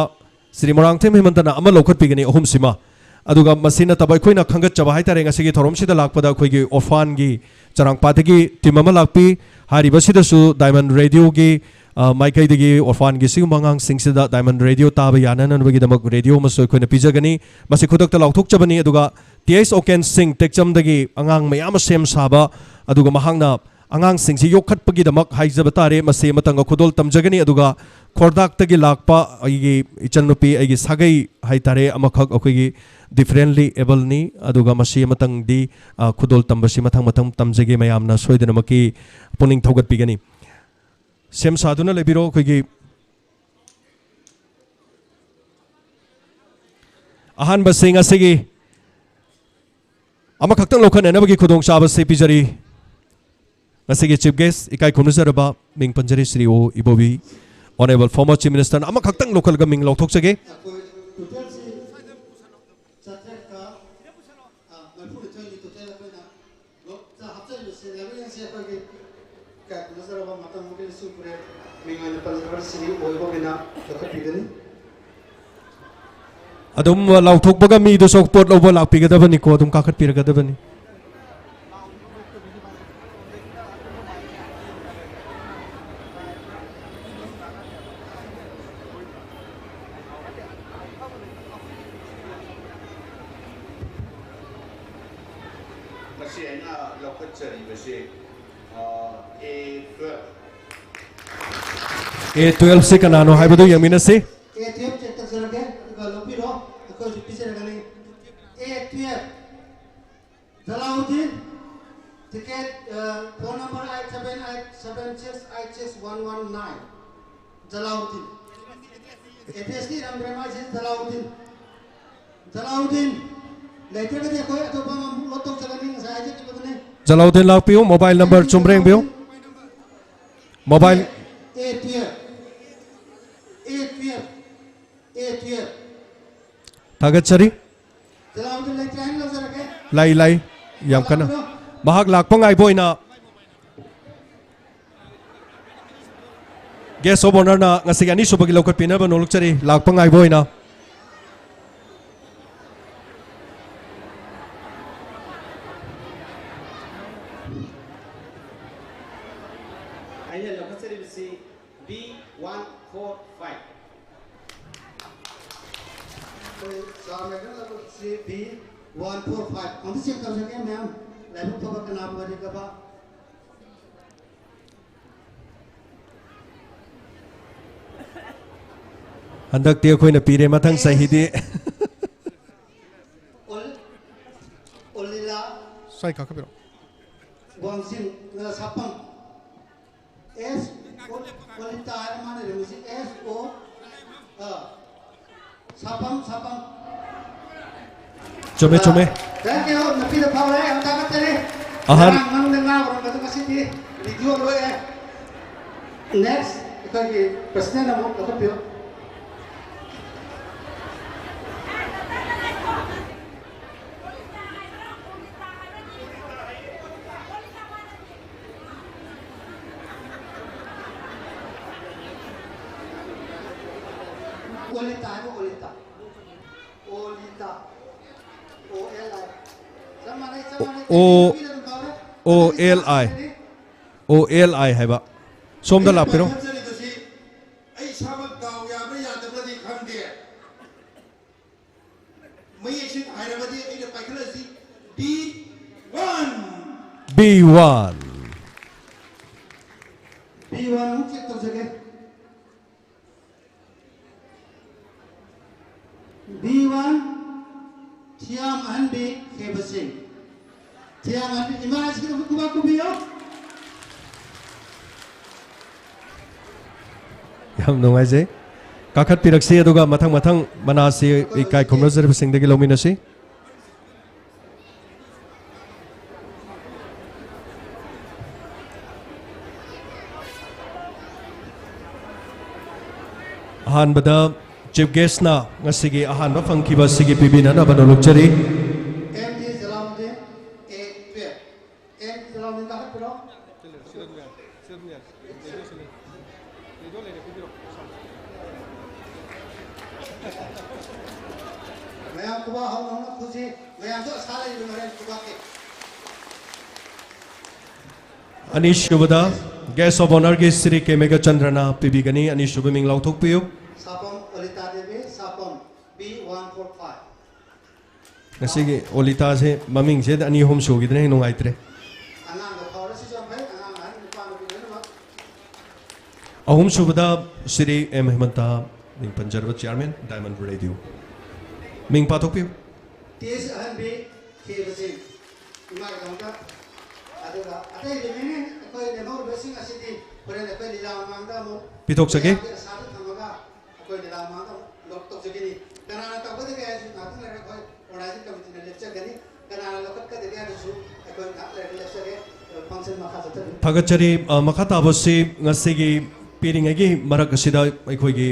ꯁ꯭ꯔꯤ ꯃꯣꯏꯔꯥꯡꯊꯦꯝ ꯍꯦꯃꯟꯇꯅ ꯑꯃ ꯂꯧꯈꯠꯄꯤꯒꯅꯤ, ꯑꯍꯨꯝꯁꯤꯃ꯫ ꯑꯗꯨꯒ ꯃꯁꯤ ꯅꯠꯇꯕ ꯑꯩꯈꯣꯏꯅ ꯈꯟꯒꯠꯆꯕ ꯍꯥꯏꯇꯥꯔꯦ, ꯉꯁꯤꯒꯤ ꯊꯧꯔꯝꯁꯤꯗ ꯂꯥꯛꯄꯗ ꯑꯩꯈꯣꯏꯒꯤ orphanꯒꯤ ꯆꯔꯥꯡꯄꯥꯠꯇꯒꯤ team ꯑꯃ ꯂꯥꯛꯄꯤ꯫ ꯍꯥꯏꯔꯤꯕꯁꯤꯗꯁꯨ Diamond Radioꯒꯤ, ꯑ, ꯃꯥꯏꯀꯩꯗꯒꯤ orphanꯒꯤ ꯁꯤꯒꯨꯝꯕ ꯑꯉꯥꯡꯁꯤꯡꯁꯤꯗ Diamond Radio ꯇꯥꯕ ꯌꯥꯅꯅꯕꯒꯤꯗꯃꯛ radio ꯑꯃꯁꯨ ꯑꯩꯈꯣꯏꯅ ꯄꯤꯖꯒꯅꯤ꯫ ꯃꯁꯤ ꯈꯨꯗꯛꯇ ꯂꯥꯎꯊꯣꯛꯆꯕꯅꯤ꯫ ꯑꯗꯨꯒ ꯇꯤ ꯑꯩꯆ ꯑꯣꯀꯦꯟ ꯁꯤꯡ ꯇꯦꯛꯆꯝꯗꯒꯤ ꯑꯉꯥꯡ ꯃꯌꯥꯝ ꯑꯃ ꯁꯦꯝ ꯁꯥꯕ, ꯑꯗꯨꯒ ꯃꯍꯥꯛꯅ ꯑꯉꯥꯡꯁꯤꯡꯁꯤ ꯌꯣꯛꯈꯠꯄꯒꯤꯗꯃꯛ ꯍꯥꯏꯖꯕ ꯇꯥꯔꯦ, ꯃꯁꯤ ꯑꯃꯇꯪꯒ ꯈꯨꯗꯣꯜ ꯇꯝꯖꯒꯅꯤ꯫ ꯑꯗꯨꯒ ꯈꯣꯔꯗꯥꯛꯇꯒꯤ ꯂꯥꯛꯄ ꯑꯩꯒꯤ ꯏꯆꯟꯅꯨꯄꯤ, ꯑꯩꯒꯤ ꯁꯥꯒꯩ ꯍꯥꯏꯇꯥꯔꯦ, ꯑꯃꯈꯛ ꯑꯩꯈꯣꯏꯒꯤ differently abledꯅꯤ꯫ ꯑꯗꯨꯒ ꯃꯁꯤ ꯑꯃꯇꯪꯗꯤ, ꯑ, ꯈꯨꯗꯣꯜ ꯇꯝꯕꯁꯤ ꯃꯊꯪ ꯃꯊꯪ ꯇꯝꯖꯒꯦ꯫ ꯃꯌꯥꯝꯅ ꯁꯣꯏꯗꯅꯃꯛꯀꯤ ꯄꯨꯛꯅꯤꯡ ꯊꯧꯒꯠꯄꯤꯒꯅꯤ꯫ ꯁꯦꯝ ꯁꯥꯗꯨꯅ ꯂꯩꯕꯤꯔꯣ꯫ ꯑꯩꯈꯣꯏꯒꯤ ꯑꯍꯥꯟꯕꯁꯤꯡ ꯑꯁꯤꯒꯤ ꯑꯃꯈꯛꯇꯪ ꯂꯧꯈꯠꯅꯅꯕꯒꯤ ꯈꯨꯗꯣꯡꯆꯥꯕꯁꯤ ꯄꯤꯖꯔꯤ꯫ ꯉꯁꯤꯒꯤ chief guest, ꯏꯀꯥꯏ ꯈꯨꯝꯅꯖꯔꯕ ꯃꯤꯡ ꯄꯟꯖꯔꯤ ꯁ꯭ꯔꯤ ꯑꯣ ꯏꯕꯣꯕꯤ, Honourable former Chief Minister ꯅ ꯑꯃꯈꯛꯇꯪ ꯂꯧꯈꯠꯂꯒ ꯃꯤꯡ ꯂꯥꯎꯊꯣꯛꯆꯒꯦ꯫ ꯑꯩꯈꯣꯏ total ꯁꯤ ꯆꯥꯇ꯭ꯔꯦꯠꯀ, ꯑ, ꯃꯔꯤꯐꯨꯅꯤꯊꯣꯏꯅꯤ total ꯑꯩꯈꯣꯏꯅ ꯂꯣ-, ꯆ-, ꯍꯥꯞꯆꯔꯤꯕꯁꯤ꯫ ꯂꯥꯏꯕ꯭ꯔꯦꯔꯤꯁꯤ ꯑꯩꯈꯣꯏꯒꯤ ꯏꯀꯥꯏ ꯈꯨꯝꯅꯖꯔꯕ ꯃꯇꯝ ꯑꯃꯒꯤ ꯏꯁꯨ ꯄꯨꯔꯦ ꯃꯤꯡ ꯑꯣꯏꯅ ꯄꯟꯖꯔꯕ ꯁ꯭ꯔꯤ ꯑꯣ ꯏꯕꯣꯕꯤꯅ ꯂꯧꯈꯠꯄꯤꯒꯅꯤ꯫ ꯑꯗꯨꯝ ꯂꯥꯎꯊꯣꯛꯄꯒ ꯃꯤꯗꯨꯁꯨ ꯄꯣꯠ ꯂꯧꯕ ꯂꯥꯛꯄꯤꯒꯗꯕꯅꯤꯀꯣ, ꯑꯗꯨꯝ ꯀꯥꯈꯠꯄꯤꯔꯒꯗꯕꯅꯤ꯫ ꯃꯁꯤ ꯑꯩꯅ ꯂꯧꯈꯠꯆꯔꯤꯕꯁꯤ, ꯑ, ꯑꯦ ꯇꯨꯌꯦꯜꯐ꯫ ꯑꯦ ꯇꯨꯌꯦꯜꯐ ꯁꯤ ꯀꯅꯥꯅꯣ ꯍꯥꯏꯕꯗꯨ ꯌꯦꯡꯃꯤꯟꯅꯁꯤ꯫ ꯑꯦ ꯇꯨꯌꯦꯜꯐ check ꯇꯧꯖꯔꯒꯦ, ꯑꯗꯨꯒ ꯂꯧꯕꯤꯔꯣ, ꯑꯩꯈꯣꯏ ꯍꯧꯖꯤꯛ ꯄꯤꯖꯔꯒꯅꯤ꯫ ꯑꯦ ꯇꯨꯌꯦꯜꯐ, ꯖꯂꯥꯎꯗꯤꯟ, ticket, ꯑ, phone number eight seven eight seven six eight six one one nine꯫ Jalauddin. Address ꯇꯤ ꯏꯔꯝꯗ꯭ꯔꯦ ꯃꯥꯏꯁꯦ, ꯖꯂꯥꯎꯗꯤꯟ꯫ ꯖꯂꯥꯎꯗꯤꯟ ꯂꯩꯇ꯭ꯔꯒꯗꯤ ꯑꯩꯈꯣꯏ ꯑꯇꯣꯞꯄ ꯑꯃꯃꯨꯛ load ꯇꯧꯖꯒꯅꯤ, ꯉꯁꯥꯏ ꯍꯥꯏꯖꯈꯤꯕꯗꯨꯅꯤ꯫ ꯖꯂꯥꯎꯗꯤꯟ ꯂꯥꯛꯄꯤꯌꯨ, mobile number ꯆꯨꯝꯕ꯭ꯔꯥ ꯌꯦꯡꯕꯤꯌꯨ꯫ Mobile ꯑꯦ ꯇꯨꯌꯦꯜꯐ, ꯑꯦ ꯇꯨꯌꯦꯜꯐ, ꯑꯦ ꯇꯨꯌꯦꯜꯐ꯫ ꯊꯥꯒꯠꯆꯔꯤ꯫ ꯖꯂꯥꯎꯗꯤꯟ ꯂꯩꯇ꯭ꯔꯦ ꯍꯥꯏꯅ ꯂꯧꯖꯔꯒꯦ꯫ ꯂꯩ, ꯂꯩ꯫ ꯌꯥꯝ ꯀꯟꯅ꯫ ꯖꯂꯥꯎꯗꯤꯟ꯫ ꯃꯍꯥꯛ ꯂꯥꯛꯄ ꯉꯥꯏꯕ ꯑꯣꯏꯅ guest of honour ꯅ ꯉꯁꯤꯒꯤ ꯑꯅꯤꯁꯨꯕꯒꯤ ꯂꯧꯈꯠꯄꯤꯅꯕ ꯅꯣꯂꯨꯛꯆꯔꯤ, ꯂꯥꯛꯄ ꯉꯥꯏꯕ ꯑꯣꯏꯅ꯫ ꯑꯩꯅ ꯂꯧꯈꯠꯆꯔꯤꯕꯁꯤ B one four five꯫ ꯑꯩꯈꯣꯏ ꯆꯥ medal ꯂꯧꯈꯠꯄꯁꯤ B one four five꯫ ꯑꯃꯨꯛꯇ check ꯇꯧꯖꯒꯦ ꯃꯌꯥꯝ, ꯂꯥꯏꯕꯛ ꯐꯕ ꯀꯅꯥꯕꯨ ꯑꯣꯏꯔꯤꯒꯕ? ꯍꯟꯗꯛꯇꯤ ꯑꯩꯈꯣꯏꯅ ꯄꯤꯔꯦ, ꯃꯊꯪ ꯆꯍꯤꯗꯤ꯫ ꯑꯣꯜ-, ꯑꯣꯂꯤꯂꯥ꯫ ꯁ꯭ꯋꯥꯏ ꯀꯥꯈꯠꯄꯤꯔꯣ꯫ ꯋꯥꯡꯖꯤꯡ, ꯑ, ꯁꯥꯄꯝ꯫ ꯑꯦꯁ, ꯑꯣ-, ꯁꯥꯐꯝ, ꯁꯥꯐꯝ꯫ ꯆꯨꯝꯃꯦ, ꯆꯨꯝꯃꯦ꯫ Thank you, ꯅꯨꯄꯤꯗ ꯐꯥꯎꯔꯦ, ꯌꯥꯝ ꯊꯥꯒꯠꯆꯔꯤ꯫ ꯑꯍꯟ꯫ ꯉꯔꯥꯡ ꯃꯪꯗ ꯉꯥ ꯎꯔꯝꯕꯗꯣ ꯉꯁꯤꯗꯤ video ꯂꯣꯏꯔꯦ꯫ Next, ꯑꯩꯈꯣꯏꯒꯤ president ꯑꯃꯨꯛ ꯂꯧꯈꯠꯄꯤꯌꯨ꯫ ꯑꯣꯂꯤꯇꯥ ꯍꯥꯏꯕ ꯑꯣꯂꯤꯇꯥ꯫ ꯑꯣꯂꯤꯇꯥ꯫ O L I꯫ ꯆꯞ ꯃꯥꯟꯅꯩ, ꯆꯞ ꯃꯥꯟꯅꯩ꯫ O, ꯅꯨꯄꯤꯅ ꯑꯗꯨꯝ ꯐꯥꯎꯔꯦ꯫ O L I꯫ O L I ꯍꯥꯏꯕ꯫ ꯁꯣꯝꯗ ꯑꯩꯅ ꯂꯥꯛꯄꯤꯔꯣ꯫ ꯄꯥꯏꯈꯠꯆꯔꯤꯕꯁꯤ ꯑꯩ ꯏꯁꯥꯃꯛ ꯗꯥꯎ ꯌꯥꯕ꯭ꯔꯥ ꯌꯥꯗꯕ꯭ꯔꯗꯤ ꯈꯪꯗꯦ꯫ ꯃꯌꯦꯛꯁꯦ ꯍꯥꯏꯔꯕꯗꯤ ꯑꯩꯅ ꯄꯥꯏꯈꯠꯂꯁꯤ꯫ B one꯫ B one꯫ B one ꯑꯃꯨꯛ check ꯇꯧꯖꯒꯦ꯫ B one, ꯊꯤꯌꯥꯝ ꯑꯍꯟꯕꯤ ꯈꯦꯕꯁꯤꯡ꯫ ꯊꯤꯌꯥꯝ ꯑꯍꯟꯕꯤ, ꯏꯃꯥꯁꯤꯒꯤꯗꯃꯛ ꯈꯨꯕꯥꯛ ꯈꯨꯕꯤꯌꯨ꯫ ꯌꯥꯝ ꯅꯨꯡꯉꯥꯏꯖꯩ꯫ ꯀꯥꯈꯠꯄꯤꯔꯛꯁꯤ, ꯑꯗꯨꯒ ꯃꯊꯪ ꯃꯊꯪ ꯃꯅꯥꯁꯤ ꯏꯀꯥꯏ ꯈꯨꯝꯅꯖꯔꯤꯕꯁꯤꯡꯗꯒꯤ ꯂꯧꯃꯤꯟꯅꯁꯤ꯫ ꯑꯍꯥꯟꯕꯗ chief guestꯅ ꯉꯁꯤꯒꯤ ꯑꯍꯥꯟꯕ ꯐꯪꯈꯤꯕ ꯑꯁꯤꯒꯤ ꯄꯤꯕꯤꯅꯅꯕ ꯅꯣꯂꯨꯛꯆꯔꯤ꯫ M G Jalaluddin, A twelve. M G Jalaluddin ꯀꯥꯈꯠꯄꯤꯔꯣ꯫ ꯃꯌꯥꯝ ꯈꯨꯕꯥꯛ ꯍꯧꯅ ꯍꯧꯅ ꯈꯨꯁꯤ, ꯃꯌꯥꯝꯁꯨ ꯑꯁꯥ ꯂꯩꯔꯤꯕ ꯃꯔꯦꯟ ꯈꯨꯕꯥꯛꯀꯤ꯫ ꯑꯅꯤꯁꯨꯕꯗ guest of honourꯒꯤ ꯁ꯭ꯔꯤ ꯀꯦ ꯃꯦꯘꯆꯟꯗ꯭ꯔꯅ ꯄꯤꯕꯤꯒꯅꯤ꯫ ꯑꯅꯤꯁꯨꯕ ꯃꯤꯡ ꯂꯥꯎꯊꯣꯛꯄꯤꯌꯨ꯫ ꯁꯥꯄꯝ ꯑꯣꯂꯤꯇꯥ Devi, ꯁꯥꯄꯝ B one four five꯫ ꯉꯁꯤꯒꯤ ꯑꯣꯂꯤꯇꯥꯁꯦ ꯃꯃꯤꯡꯁꯦ ꯑꯅꯤ ꯑꯍꯨꯝ ꯁꯨꯈꯤꯗꯅ ꯍꯦꯟꯅ ꯅꯨꯡꯉꯥꯏꯇ꯭ꯔꯦ꯫ ꯑꯉꯥꯡꯗ ꯐꯥꯎꯔꯁꯤꯁꯨ ꯌꯥꯝ ꯐꯩ, ꯑꯉꯥꯡ ꯑꯍꯟ ꯅꯨꯄꯥ ꯅꯨꯄꯤ ꯂꯣꯏꯅꯃꯛ꯫ ꯑꯍꯨꯝꯁꯨꯕꯗ ꯁ꯭ꯔꯤ ꯑꯦꯝ ꯍꯦꯃꯟꯇ, ꯃꯤꯡ ꯄꯟꯖꯔꯕ chairman, Diamond Radio꯫ ꯃꯤꯡ ꯄꯥꯊꯣꯛꯄꯤꯌꯨ꯫ ꯇꯦꯖ ꯑꯍꯟꯕꯤ ꯈꯦꯕꯁꯤꯡ, ꯏꯃꯥꯒꯤꯗꯃꯛꯇ꯫ ꯑꯗꯨꯒ ꯑꯇꯩ remaining ꯑꯩꯈꯣꯏ ꯂꯦꯝꯍꯧꯔꯤꯕꯁꯤꯡ ꯑꯁꯤꯗꯤ ꯍꯣꯔꯦꯟ ꯑꯩꯈꯣꯏ ꯂꯤꯂꯥ ꯃꯃꯥꯡꯗ ꯑꯃꯨꯛ ꯄꯤꯊꯣꯛꯆꯒꯦ꯫ ꯃꯌꯥꯝꯒꯤ ꯑꯁꯥꯗ ꯊꯝꯃꯒ ꯑꯩꯈꯣꯏ ꯂꯤꯂꯥ ꯃꯥꯡꯗ ꯑꯃꯨꯛ ꯂꯧ ꯇꯧꯖꯒꯅꯤ꯫ ꯀꯅꯥꯅ ꯇꯧꯒꯗꯒꯦ ꯍꯥꯏꯕꯁꯤ ꯉꯥꯛꯇꯪ ꯂꯩꯔꯒ ꯑꯩꯈꯣꯏ ꯑꯣꯔꯒꯅꯥꯏꯖꯤꯡ ꯀꯃꯤꯇꯤꯅ ꯂꯦꯞꯆꯒꯅꯤ꯫ ꯀꯅꯥꯅ ꯂꯧꯈꯠꯀꯗꯒꯦ ꯍꯥꯏꯕꯁꯨ ꯑꯩꯈꯣꯏ ꯉꯥꯏꯍꯥꯛ ꯂꯩꯔꯒ ꯂꯦꯞꯆꯒꯦ꯫ ꯑꯗꯣ ꯐꯪꯁꯟ ꯃꯈꯥ ꯆꯠꯊꯕꯤꯌꯨ꯫ ꯊꯥꯒꯠꯆꯔꯤ꯫ ꯑ, ꯃꯈꯥ ꯇꯥꯕꯁꯤ ꯉꯁꯤꯒꯤ ꯄꯤꯔꯤꯉꯩꯒꯤ ꯃꯔꯛ ꯑꯁꯤꯗ ꯑꯩꯈꯣꯏꯒꯤ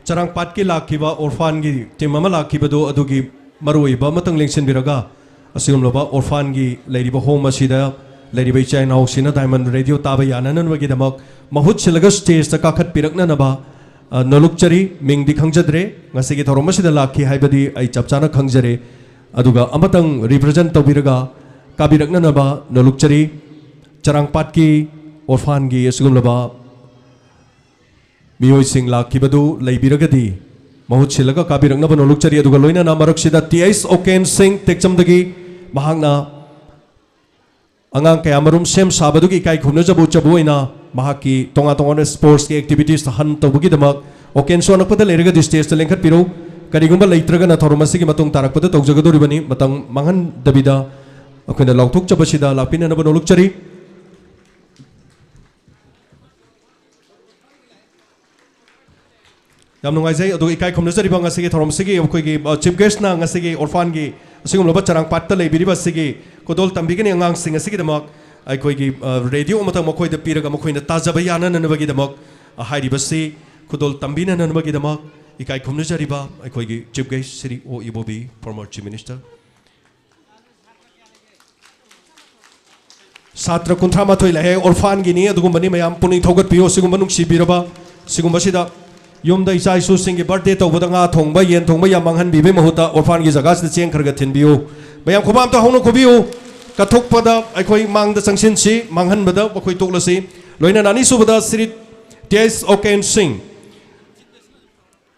ꯆꯔꯥꯡꯄꯥꯠꯀꯤ ꯂꯥꯛꯈꯤꯕ ꯑꯣꯔꯐꯥꯟꯒꯤ ꯇꯤꯝ ꯑꯃ ꯂꯥꯛꯈꯤꯕꯗꯨ ꯑꯗꯨꯒꯤ ꯃꯔꯨꯑꯣꯏꯕ ꯑꯃꯇꯪ ꯂꯦꯡꯁꯤꯟꯕꯤꯔꯒ ꯑꯁꯤꯒꯨꯝꯂꯕ ꯑꯣꯔꯐꯥꯟꯒꯤ ꯂꯩꯔꯤꯕ ꯍꯣꯝ ꯑꯁꯤꯗ ꯂꯩꯔꯤꯕ ꯏꯆꯥ ꯏꯅꯥꯎꯁꯤꯡꯅ ꯗꯥꯏꯃꯟ ꯔꯦꯗꯤꯑꯣ ꯇꯥꯕ ꯌꯥꯅꯅꯕꯒꯤꯗꯃꯛ ꯃꯍꯨꯠ ꯁꯤꯜꯂꯒ ꯁ꯭ꯇꯦꯖꯇ ꯀꯥꯈꯠꯄꯤꯔꯛꯅꯅꯕ, ꯑ, ꯅꯣꯂꯨꯛꯆꯔꯤ꯫ ꯃꯤꯡꯗꯤ ꯈꯪꯖꯗ꯭ꯔꯦ, ꯉꯁꯤꯒꯤ ꯊꯧꯔꯝ ꯑꯁꯤꯗ ꯂꯥꯛꯈꯤ ꯍꯥꯏꯕꯗꯤ ꯑꯩ ꯆꯞ ꯆꯥꯅ ꯈꯪꯖꯔꯦ꯫ ꯑꯗꯨꯒ ꯑꯃꯇꯪ ꯔꯤꯄ꯭ꯔꯖꯦꯟ ꯇꯧꯕꯤꯔꯒ ꯀꯥꯕꯤꯔꯛꯅꯅꯕ ꯅꯣꯂꯨꯛꯆꯔꯤ꯫ ꯆꯔꯥꯡꯄꯥꯠꯀꯤ ꯑꯣꯔꯐꯥꯟꯒꯤ ꯑꯁꯤꯒꯨꯝꯂꯕ ꯃꯤꯑꯣꯏꯁꯤꯡ ꯂꯥꯛꯈꯤꯕꯗꯨ ꯂꯩꯕꯤꯔꯒꯗꯤ ꯃꯍꯨꯠ ꯁꯤꯜꯂꯒ ꯀꯥꯕꯤꯔꯛꯅꯕ ꯅꯣꯂꯨꯛꯆꯔꯤ꯫ ꯑꯗꯨꯒ ꯂꯣꯏꯅꯅ ꯃꯔꯛꯁꯤꯗ ꯇꯤ ꯑꯩꯁ ꯑꯣꯀꯦꯟ ꯁꯤꯡ ꯇꯦꯛꯆꯝꯗꯒꯤ ꯃꯍꯥꯛꯅ ꯑꯉꯥꯡ ꯀꯌꯥ ꯃꯔꯨꯝ ꯁꯦꯝ ꯁꯥꯕꯗꯨꯒꯤ ꯏꯀꯥꯏ ꯈꯨꯝꯅꯖꯕ ꯎꯠꯆꯕ ꯑꯣꯏꯅ ꯃꯍꯥꯛꯀꯤ ꯇꯣꯉꯥꯟ ꯇꯣꯉꯥꯟꯕ ꯁ꯭ꯄꯣꯔꯠꯁꯀꯤ ꯑꯦꯛꯇꯤꯚꯤꯇꯤꯁ ꯍꯟ ꯇꯧꯕꯒꯤꯗꯃꯛ ꯑꯣꯀꯦꯟ ꯁꯣ ꯑꯅꯛꯄꯗ ꯂꯩꯔꯒꯗꯤ ꯁ꯭ꯇꯦꯖꯇ ꯂꯦꯡꯈꯠꯄꯤꯔꯨ꯫ ꯀꯔꯤꯒꯨꯝꯕ ꯂꯩꯇ꯭ꯔꯒꯅ ꯊꯧꯔꯝ ꯑꯁꯤꯒꯤ ꯃꯇꯨꯡ ꯇꯥꯔꯛꯄꯗ ꯇꯧꯖꯒꯗꯧꯔꯤꯕꯅꯤ꯫ ꯃꯇꯝ ꯃꯥꯡꯍꯟꯗꯕꯤꯗ ꯑꯩꯈꯣꯏꯅ ꯂꯥꯎꯊꯣꯛꯆꯕꯁꯤꯗ ꯂꯥꯛꯄꯤꯅꯅꯕ ꯅꯣꯂꯨꯛꯆꯔꯤ꯫ ꯌꯥꯝ ꯅꯨꯡꯉꯥꯏꯖꯩ꯫ ꯑꯗꯨꯒ ꯏꯀꯥꯏ ꯈꯨꯝꯅꯖꯔꯤꯕ ꯉꯁꯤꯒꯤ ꯊꯧꯔꯝꯁꯤꯒꯤ ꯑꯩꯈꯣꯏꯒꯤ, ꯑ, ꯆꯤꯐ ꯒꯦꯁ꯭ꯠꯅ ꯉꯁꯤꯒꯤ ꯑꯣꯔꯐꯥꯟꯒꯤ ꯑꯁꯤꯒꯨꯝꯂꯕ ꯆꯔꯥꯡꯄꯥꯠꯇ ꯂꯩꯕꯤꯔꯤꯕ ꯑꯁꯤꯒꯤ ꯈꯨꯗꯣꯜ ꯇꯝꯕꯤꯒꯅꯤ ꯑꯉꯥꯡꯁꯤꯡ ꯑꯁꯤꯒꯤꯗꯃꯛ ꯑꯩꯈꯣꯏꯒꯤ, ꯑ, ꯔꯦꯗꯤꯑꯣ ꯑꯃꯇꯪ ꯃꯈꯣꯏꯗ ꯄꯤꯔꯒ ꯃꯈꯣꯏꯅ ꯇꯥꯖꯕ ꯌꯥꯅꯅꯕꯒꯤꯗꯃꯛ, ꯑ, ꯍꯥꯏꯔꯤꯕꯁꯤ ꯈꯨꯗꯣꯜ ꯇꯝꯕꯤꯅꯅꯕꯒꯤꯗꯃꯛ ꯏꯀꯥꯏ ꯈꯨꯝꯅꯖꯔꯤꯕ ꯑꯩꯈꯣꯏꯒꯤ ꯆꯤꯐ ꯒꯦꯁ꯭ꯠ ꯁ꯭ꯔꯤ ꯑꯣ ꯏꯕꯣꯕꯤ, former Chief Minister꯫ ꯁꯥꯇ꯭ꯔ ꯀꯨꯟꯊ꯭ꯔꯥ ꯃꯥꯊꯣꯏ ꯂꯥꯛꯑꯦ꯫ ꯑꯣꯔꯐꯥꯟꯒꯤꯅꯤ꯫ ꯑꯗꯨꯒꯨꯝꯕꯅꯤ꯫ ꯃꯌꯥꯝ ꯄꯨꯛꯅꯤꯡ ꯊꯧꯒꯠꯄꯤꯌꯨ꯫ ꯑꯁꯤꯒꯨꯝꯕ ꯅꯨꯡꯁꯤꯕꯤꯔꯕ ꯁꯤꯒꯨꯝꯕꯁꯤꯗ ꯌꯨꯝꯗ ꯏꯆꯥ ꯏꯁꯨꯁꯤꯡꯒꯤ ꯕꯥꯔꯊꯗꯦ ꯇꯧꯕꯗ ꯉꯥ ꯊꯣꯡꯕ, ꯌꯦꯟ ꯊꯣꯡꯕ ꯌꯥꯝ ꯃꯥꯡꯍꯟꯕꯤꯕꯒꯤ ꯃꯍꯨꯠꯇ ꯑꯣꯔꯐꯥꯟꯒꯤ ꯖꯒꯥꯁꯤꯗ ꯆꯦꯡ ꯈꯔ ꯈꯔ ꯊꯤꯟꯕꯤꯌꯨ꯫ ꯃꯌꯥꯝ ꯈꯨꯕꯥꯛ ꯑꯝꯇ ꯍꯧꯅ ꯈꯨꯕꯤꯌꯨ꯫ ꯀꯠꯊꯣꯛꯄꯗ ꯑꯩꯈꯣꯏ ꯃꯥꯡꯗ ꯆꯪꯁꯤꯟꯁꯤ, ꯃꯥꯡꯍꯟꯕꯗ ꯑꯩꯈꯣꯏ ꯇꯣꯛꯂꯁꯤ꯫ ꯂꯣꯏꯅꯅ ꯑꯅꯤꯁꯨꯕꯗ ꯁ꯭ꯔꯤ ꯇꯤ ꯑꯩꯁ ꯑꯣꯀꯦꯟ ꯁꯤꯡ꯫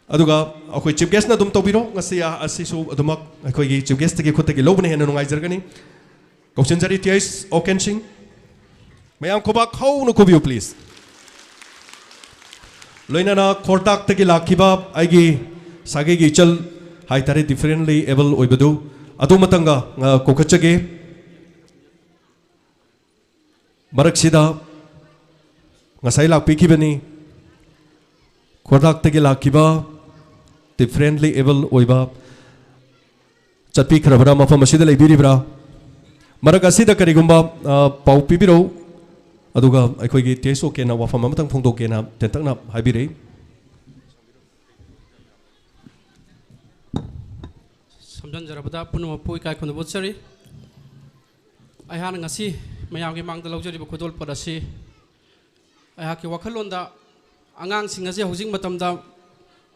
ꯑꯗꯨꯒ ꯑꯩꯈꯣꯏ ꯆꯤꯐ ꯒꯦꯁ꯭ꯠꯅ ꯑꯗꯨꯝ ꯇꯧꯕꯤꯔꯣ꯫ ꯉꯁꯤ ꯑꯁꯤꯁꯨ ꯑꯗꯨꯃꯛ ꯑꯩꯈꯣꯏꯒꯤ ꯆꯤꯐ ꯒꯦꯁ꯭ꯠꯇꯒꯤ ꯈꯨꯠꯇꯒꯤ ꯂꯧꯕꯅ ꯍꯦꯟꯅ ꯅꯨꯡꯉꯥꯏꯖꯔꯒꯅꯤ꯫ ꯀꯧꯁꯤꯟꯖꯔꯤ ꯇꯤ ꯑꯩꯁ ꯑꯣꯀꯦꯟ ꯁꯤꯡ꯫ ꯃꯌꯥꯝ ꯈꯨꯕꯥꯛ ꯍꯧꯅ ꯈꯨꯕꯤꯌꯨ, please꯫ ꯂꯣꯏꯅꯅ ꯈꯣꯔꯇꯥꯛꯇꯒꯤ ꯂꯥꯛꯈꯤꯕ ꯑꯩꯒꯤ ꯁꯥꯒꯩꯒꯤ ꯏꯆꯜ ꯍꯥꯏꯇꯥꯔꯦ, differently able ꯑꯣꯏꯕꯗꯨ, ꯑꯗꯨ ꯑꯃꯇꯪꯒ, ꯑ, ꯀꯧꯈꯠꯆꯒꯦ꯫ ꯃꯔꯛꯁꯤꯗ ꯉꯁꯥꯏ ꯂꯥꯛꯄꯤꯈꯤꯕꯅꯤ, ꯈꯣꯔꯗꯥꯛꯇꯒꯤ ꯂꯥꯛꯈꯤꯕ differently able ꯑꯣꯏꯕ ꯆꯠꯄꯤꯈ꯭ꯔꯕ꯭ꯔꯥ? ꯃꯐꯝ ꯑꯁꯤꯗ ꯂꯩꯕꯤꯔꯤꯕ꯭ꯔꯥ? ꯃꯔꯛ ꯑꯁꯤꯗ ꯀꯔꯤꯒꯨꯝꯕ, ꯑ, ꯄꯥꯎ ꯄꯤꯕꯤꯔꯛꯎ꯫ ꯑꯗꯨꯒ ꯑꯩꯈꯣꯏꯒꯤ ꯇꯤ ꯑꯦꯁ ꯑꯣ ꯀꯦꯅ ꯋꯥꯐꯝ ꯑꯃꯇꯪ ꯐꯣꯡꯗꯣꯛꯀꯦꯅ ꯇꯦꯟꯇꯛꯅ ꯍꯥꯏꯕꯤꯔꯛꯏ꯫ ꯁꯝꯖꯤꯟꯖꯔꯕꯗ ꯄꯨꯝꯅꯃꯛꯄꯨ ꯏꯀꯥꯏ ꯈꯨꯝꯅꯕ ꯎꯠꯆꯔꯤ꯫ ꯑꯩꯍꯥꯛꯅ ꯉꯁꯤ ꯃꯌꯥꯝꯒꯤ ꯃꯥꯡꯗ ꯂꯧꯖꯔꯤꯕ ꯈꯨꯗꯣꯜꯄꯣꯠ ꯑꯁꯤ ꯑꯩꯍꯥꯛꯀꯤ ꯋꯥꯈꯜꯂꯣꯟꯗ ꯑꯉꯥꯡꯁꯤꯡ ꯑꯁꯤ ꯍꯧꯖꯤꯛ ꯃꯇꯝꯗ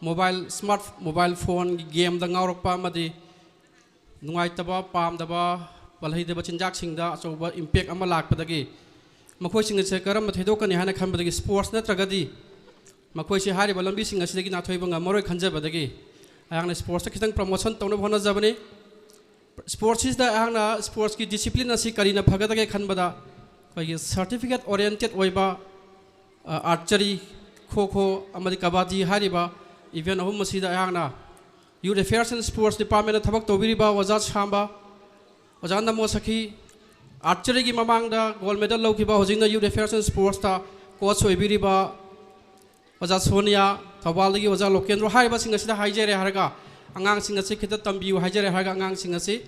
mobile, smart mobile phoneꯒꯤ gameꯗ ꯉꯥꯎꯔꯛꯄ ꯑꯃꯗꯤ ꯅꯨꯡꯉꯥꯏꯇꯕ, ꯄꯥꯝꯗꯕ, ꯄꯜꯍꯩꯗꯕ ꯆꯤꯟꯖꯥꯛꯁꯤꯡꯗ ꯑꯆꯧꯕ impact ꯑꯃ ꯂꯥꯛꯄꯗꯒꯤ ꯃꯈꯣꯏꯁꯤꯡ ꯑꯁꯦ ꯀꯔꯝꯅ ꯊꯦꯗꯣꯛꯀꯅꯤ ꯍꯥꯏꯅ ꯈꯟꯕꯗꯒꯤ sports ꯅꯠꯇ꯭ꯔꯒꯗꯤ ꯃꯈꯣꯏꯁꯦ ꯍꯥꯏꯔꯤꯕ ꯂꯝꯕꯤꯁꯤꯡ ꯑꯁꯤꯗꯒꯤ ꯅꯥꯊꯩꯕ ꯉꯝꯃꯔꯣꯏ ꯈꯟꯖꯕꯗꯒꯤ ꯑꯩꯍꯥꯛꯅ sportsꯇ ꯈꯤꯇꯪ promotion ꯇꯧꯅꯕ ꯍꯣꯠꯅꯖꯕꯅꯤ꯫ Sportsꯁꯤꯗ ꯑꯩꯍꯥꯛꯅ sportsꯀꯤ discipline ꯑꯁꯤ ꯀꯔꯤꯅ ꯐꯒꯗꯒꯦ ꯈꯟꯕꯗ ꯑꯩꯈꯣꯏꯒꯤ certificate oriented ꯑꯣꯏꯕ, ꯑ, archery, ꯈꯣ ꯈꯣ ꯑꯃꯗꯤ ꯀꯕꯥꯗꯤ ꯍꯥꯏꯔꯤꯕ event ꯑꯍꯨꯝ ꯑꯁꯤꯗ ꯑꯩꯍꯥꯛꯅ Youth Affairs and Sports Departmentꯇ ꯊꯕꯛ ꯇꯧꯕꯤꯔꯤꯕ ꯑꯣꯖꯥ ꯁꯥꯝꯕ, ꯑꯣꯖꯥ ꯅꯃꯣ ꯁꯈꯤ, archeryꯒꯤ ꯃꯃꯥꯡꯗ gold medal ꯂꯧꯈꯤꯕ, ꯍꯧꯖꯤꯛꯅ Youth Affairs and Sportsꯇ coach ꯑꯣꯏꯕꯤꯔꯤꯕ ꯑꯣꯖꯥ ꯁꯣꯅꯤꯌꯥ, ꯊꯧꯕꯥꯜꯗꯒꯤ ꯑꯣꯖꯥ ꯂꯣꯀꯦꯟꯗ꯭ꯔꯣ ꯍꯥꯏꯔꯤꯕꯁꯤꯡ ꯑꯁꯤꯗ ꯍꯥꯏꯖꯔꯦ ꯍꯥꯏꯔꯒ, ꯑꯉꯥꯡꯁꯤꯡ ꯑꯁꯤ ꯈꯤꯇ ꯇꯝꯕꯤꯌꯨ ꯍꯥꯏꯖꯔꯦ ꯍꯥꯏꯔꯒ, ꯑꯉꯥꯡꯁꯤꯡ ꯑꯁꯤ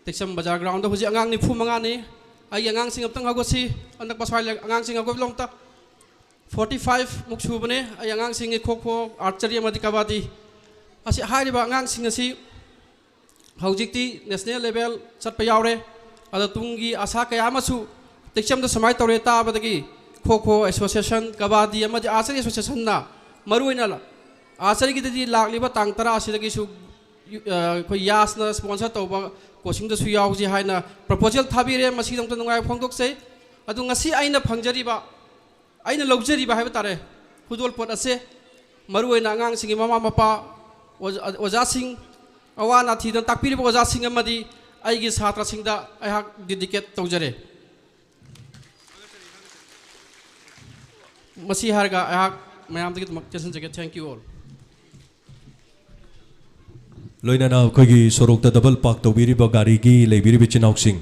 ꯇꯦꯛꯆꯝ ꯕꯖꯥꯔ groundꯗ ꯍꯧꯖꯤꯛ ꯑꯉꯥꯡ ꯅꯤꯐꯨ ꯃꯉꯥꯅꯤ꯫ ꯑꯩꯒꯤ ꯑꯉꯥꯡꯁꯤꯡ ꯑꯝꯇꯪ ꯍꯧꯒꯠꯁꯤ, ꯑꯅꯛꯄ ꯁ꯭ꯋꯥꯏ ꯂꯩ-, ꯑꯉꯥꯡꯁꯤꯡ ꯍꯧꯒꯠꯂꯣ ꯑꯝꯇ꯫ Forty five ꯃꯨꯛ ꯁꯨꯕꯅꯦ ꯑꯩ ꯑꯉꯥꯡꯁꯤꯡꯒꯤ ꯈꯣ ꯈꯣ, archery ꯑꯃꯗꯤ ꯀꯕꯥꯗꯤ꯫ ꯑꯁꯤ ꯍꯥꯏꯔꯤꯕ ꯑꯉꯥꯡꯁꯤꯡ ꯑꯁꯤ ꯍꯧꯖꯤꯛꯇꯤ national level ꯆꯠꯄ ꯌꯥꯎꯔꯦ꯫ ꯑꯗꯣ ꯇꯨꯡꯒꯤ ꯑꯁꯥ ꯀꯌꯥ ꯑꯃꯁꯨ ꯇꯦꯛꯆꯝꯗ ꯁꯨꯃꯥꯏꯅ ꯇꯧꯔꯦ ꯇꯥꯕꯗꯒꯤ ꯈꯣ ꯈꯣ association, ꯀꯕꯥꯗꯤ ꯑꯃꯗꯤ archery associationꯅ ꯃꯔꯨꯑꯣꯏꯅ archeryꯒꯤꯗꯗꯤ ꯂꯥꯛꯂꯤꯕ ꯇꯥꯡ ꯇꯔꯥ ꯑꯁꯤꯗꯒꯤꯁꯨ, ꯑ, ꯑꯩꯈꯣꯏ ꯌꯥꯁꯅ sponsor ꯇꯧꯕ coachingꯗꯁꯨ ꯌꯥꯎꯁꯤ ꯍꯥꯏꯅ proposal ꯊꯥꯕꯤꯔꯦ꯫ ꯃꯁꯤꯒꯤꯗꯃꯛꯇ ꯅꯨꯡꯉꯥꯏꯕ ꯐꯣꯡꯗꯣꯛꯆꯩ꯫ ꯑꯗꯨ ꯉꯁꯤ ꯑꯩꯅ ꯐꯪꯖꯔꯤꯕ, ꯑꯩꯅ ꯂꯧꯖꯔꯤꯕ ꯍꯥꯏꯕ ꯇꯥꯔꯦ, ꯈꯨꯗꯣꯜꯄꯣꯠ ꯑꯁꯦ ꯃꯔꯨꯑꯣꯏꯅ ꯑꯉꯥꯡꯁꯤꯡꯒꯤ ꯃꯃꯥ ꯃꯄꯥ, ꯑꯣꯖꯥ-, ꯑꯣꯖꯥꯁꯤꯡ, ꯑꯋꯥ ꯑꯅꯥ ꯊꯤꯗꯅ ꯇꯥꯛꯄꯤꯔꯤꯕ ꯑꯣꯖꯥꯁꯤꯡ ꯑꯃꯗꯤ ꯑꯩꯒꯤ ꯁꯥꯇ꯭ꯔꯁꯤꯡꯗ ꯑꯩꯍꯥꯛ dedicate ꯇꯧꯖꯔꯦ꯫ ꯃꯁꯤ ꯍꯥꯏꯔꯒ ꯑꯩꯍꯥꯛ ꯃꯌꯥꯝꯗꯒꯤꯗꯃꯛ ꯇꯦꯟꯁꯤꯟꯖꯒꯦ꯫ Thank you all. ꯂꯣꯏꯅꯅ ꯑꯩꯈꯣꯏꯒꯤ ꯁꯣꯔꯣꯛꯇ double park ꯇꯧꯕꯤꯔꯤꯕ ꯒꯥꯔꯤꯒꯤ ꯂꯩꯕꯤꯔꯤꯕ ꯏꯆꯤꯟ ꯏꯅꯥꯎꯁꯤꯡ,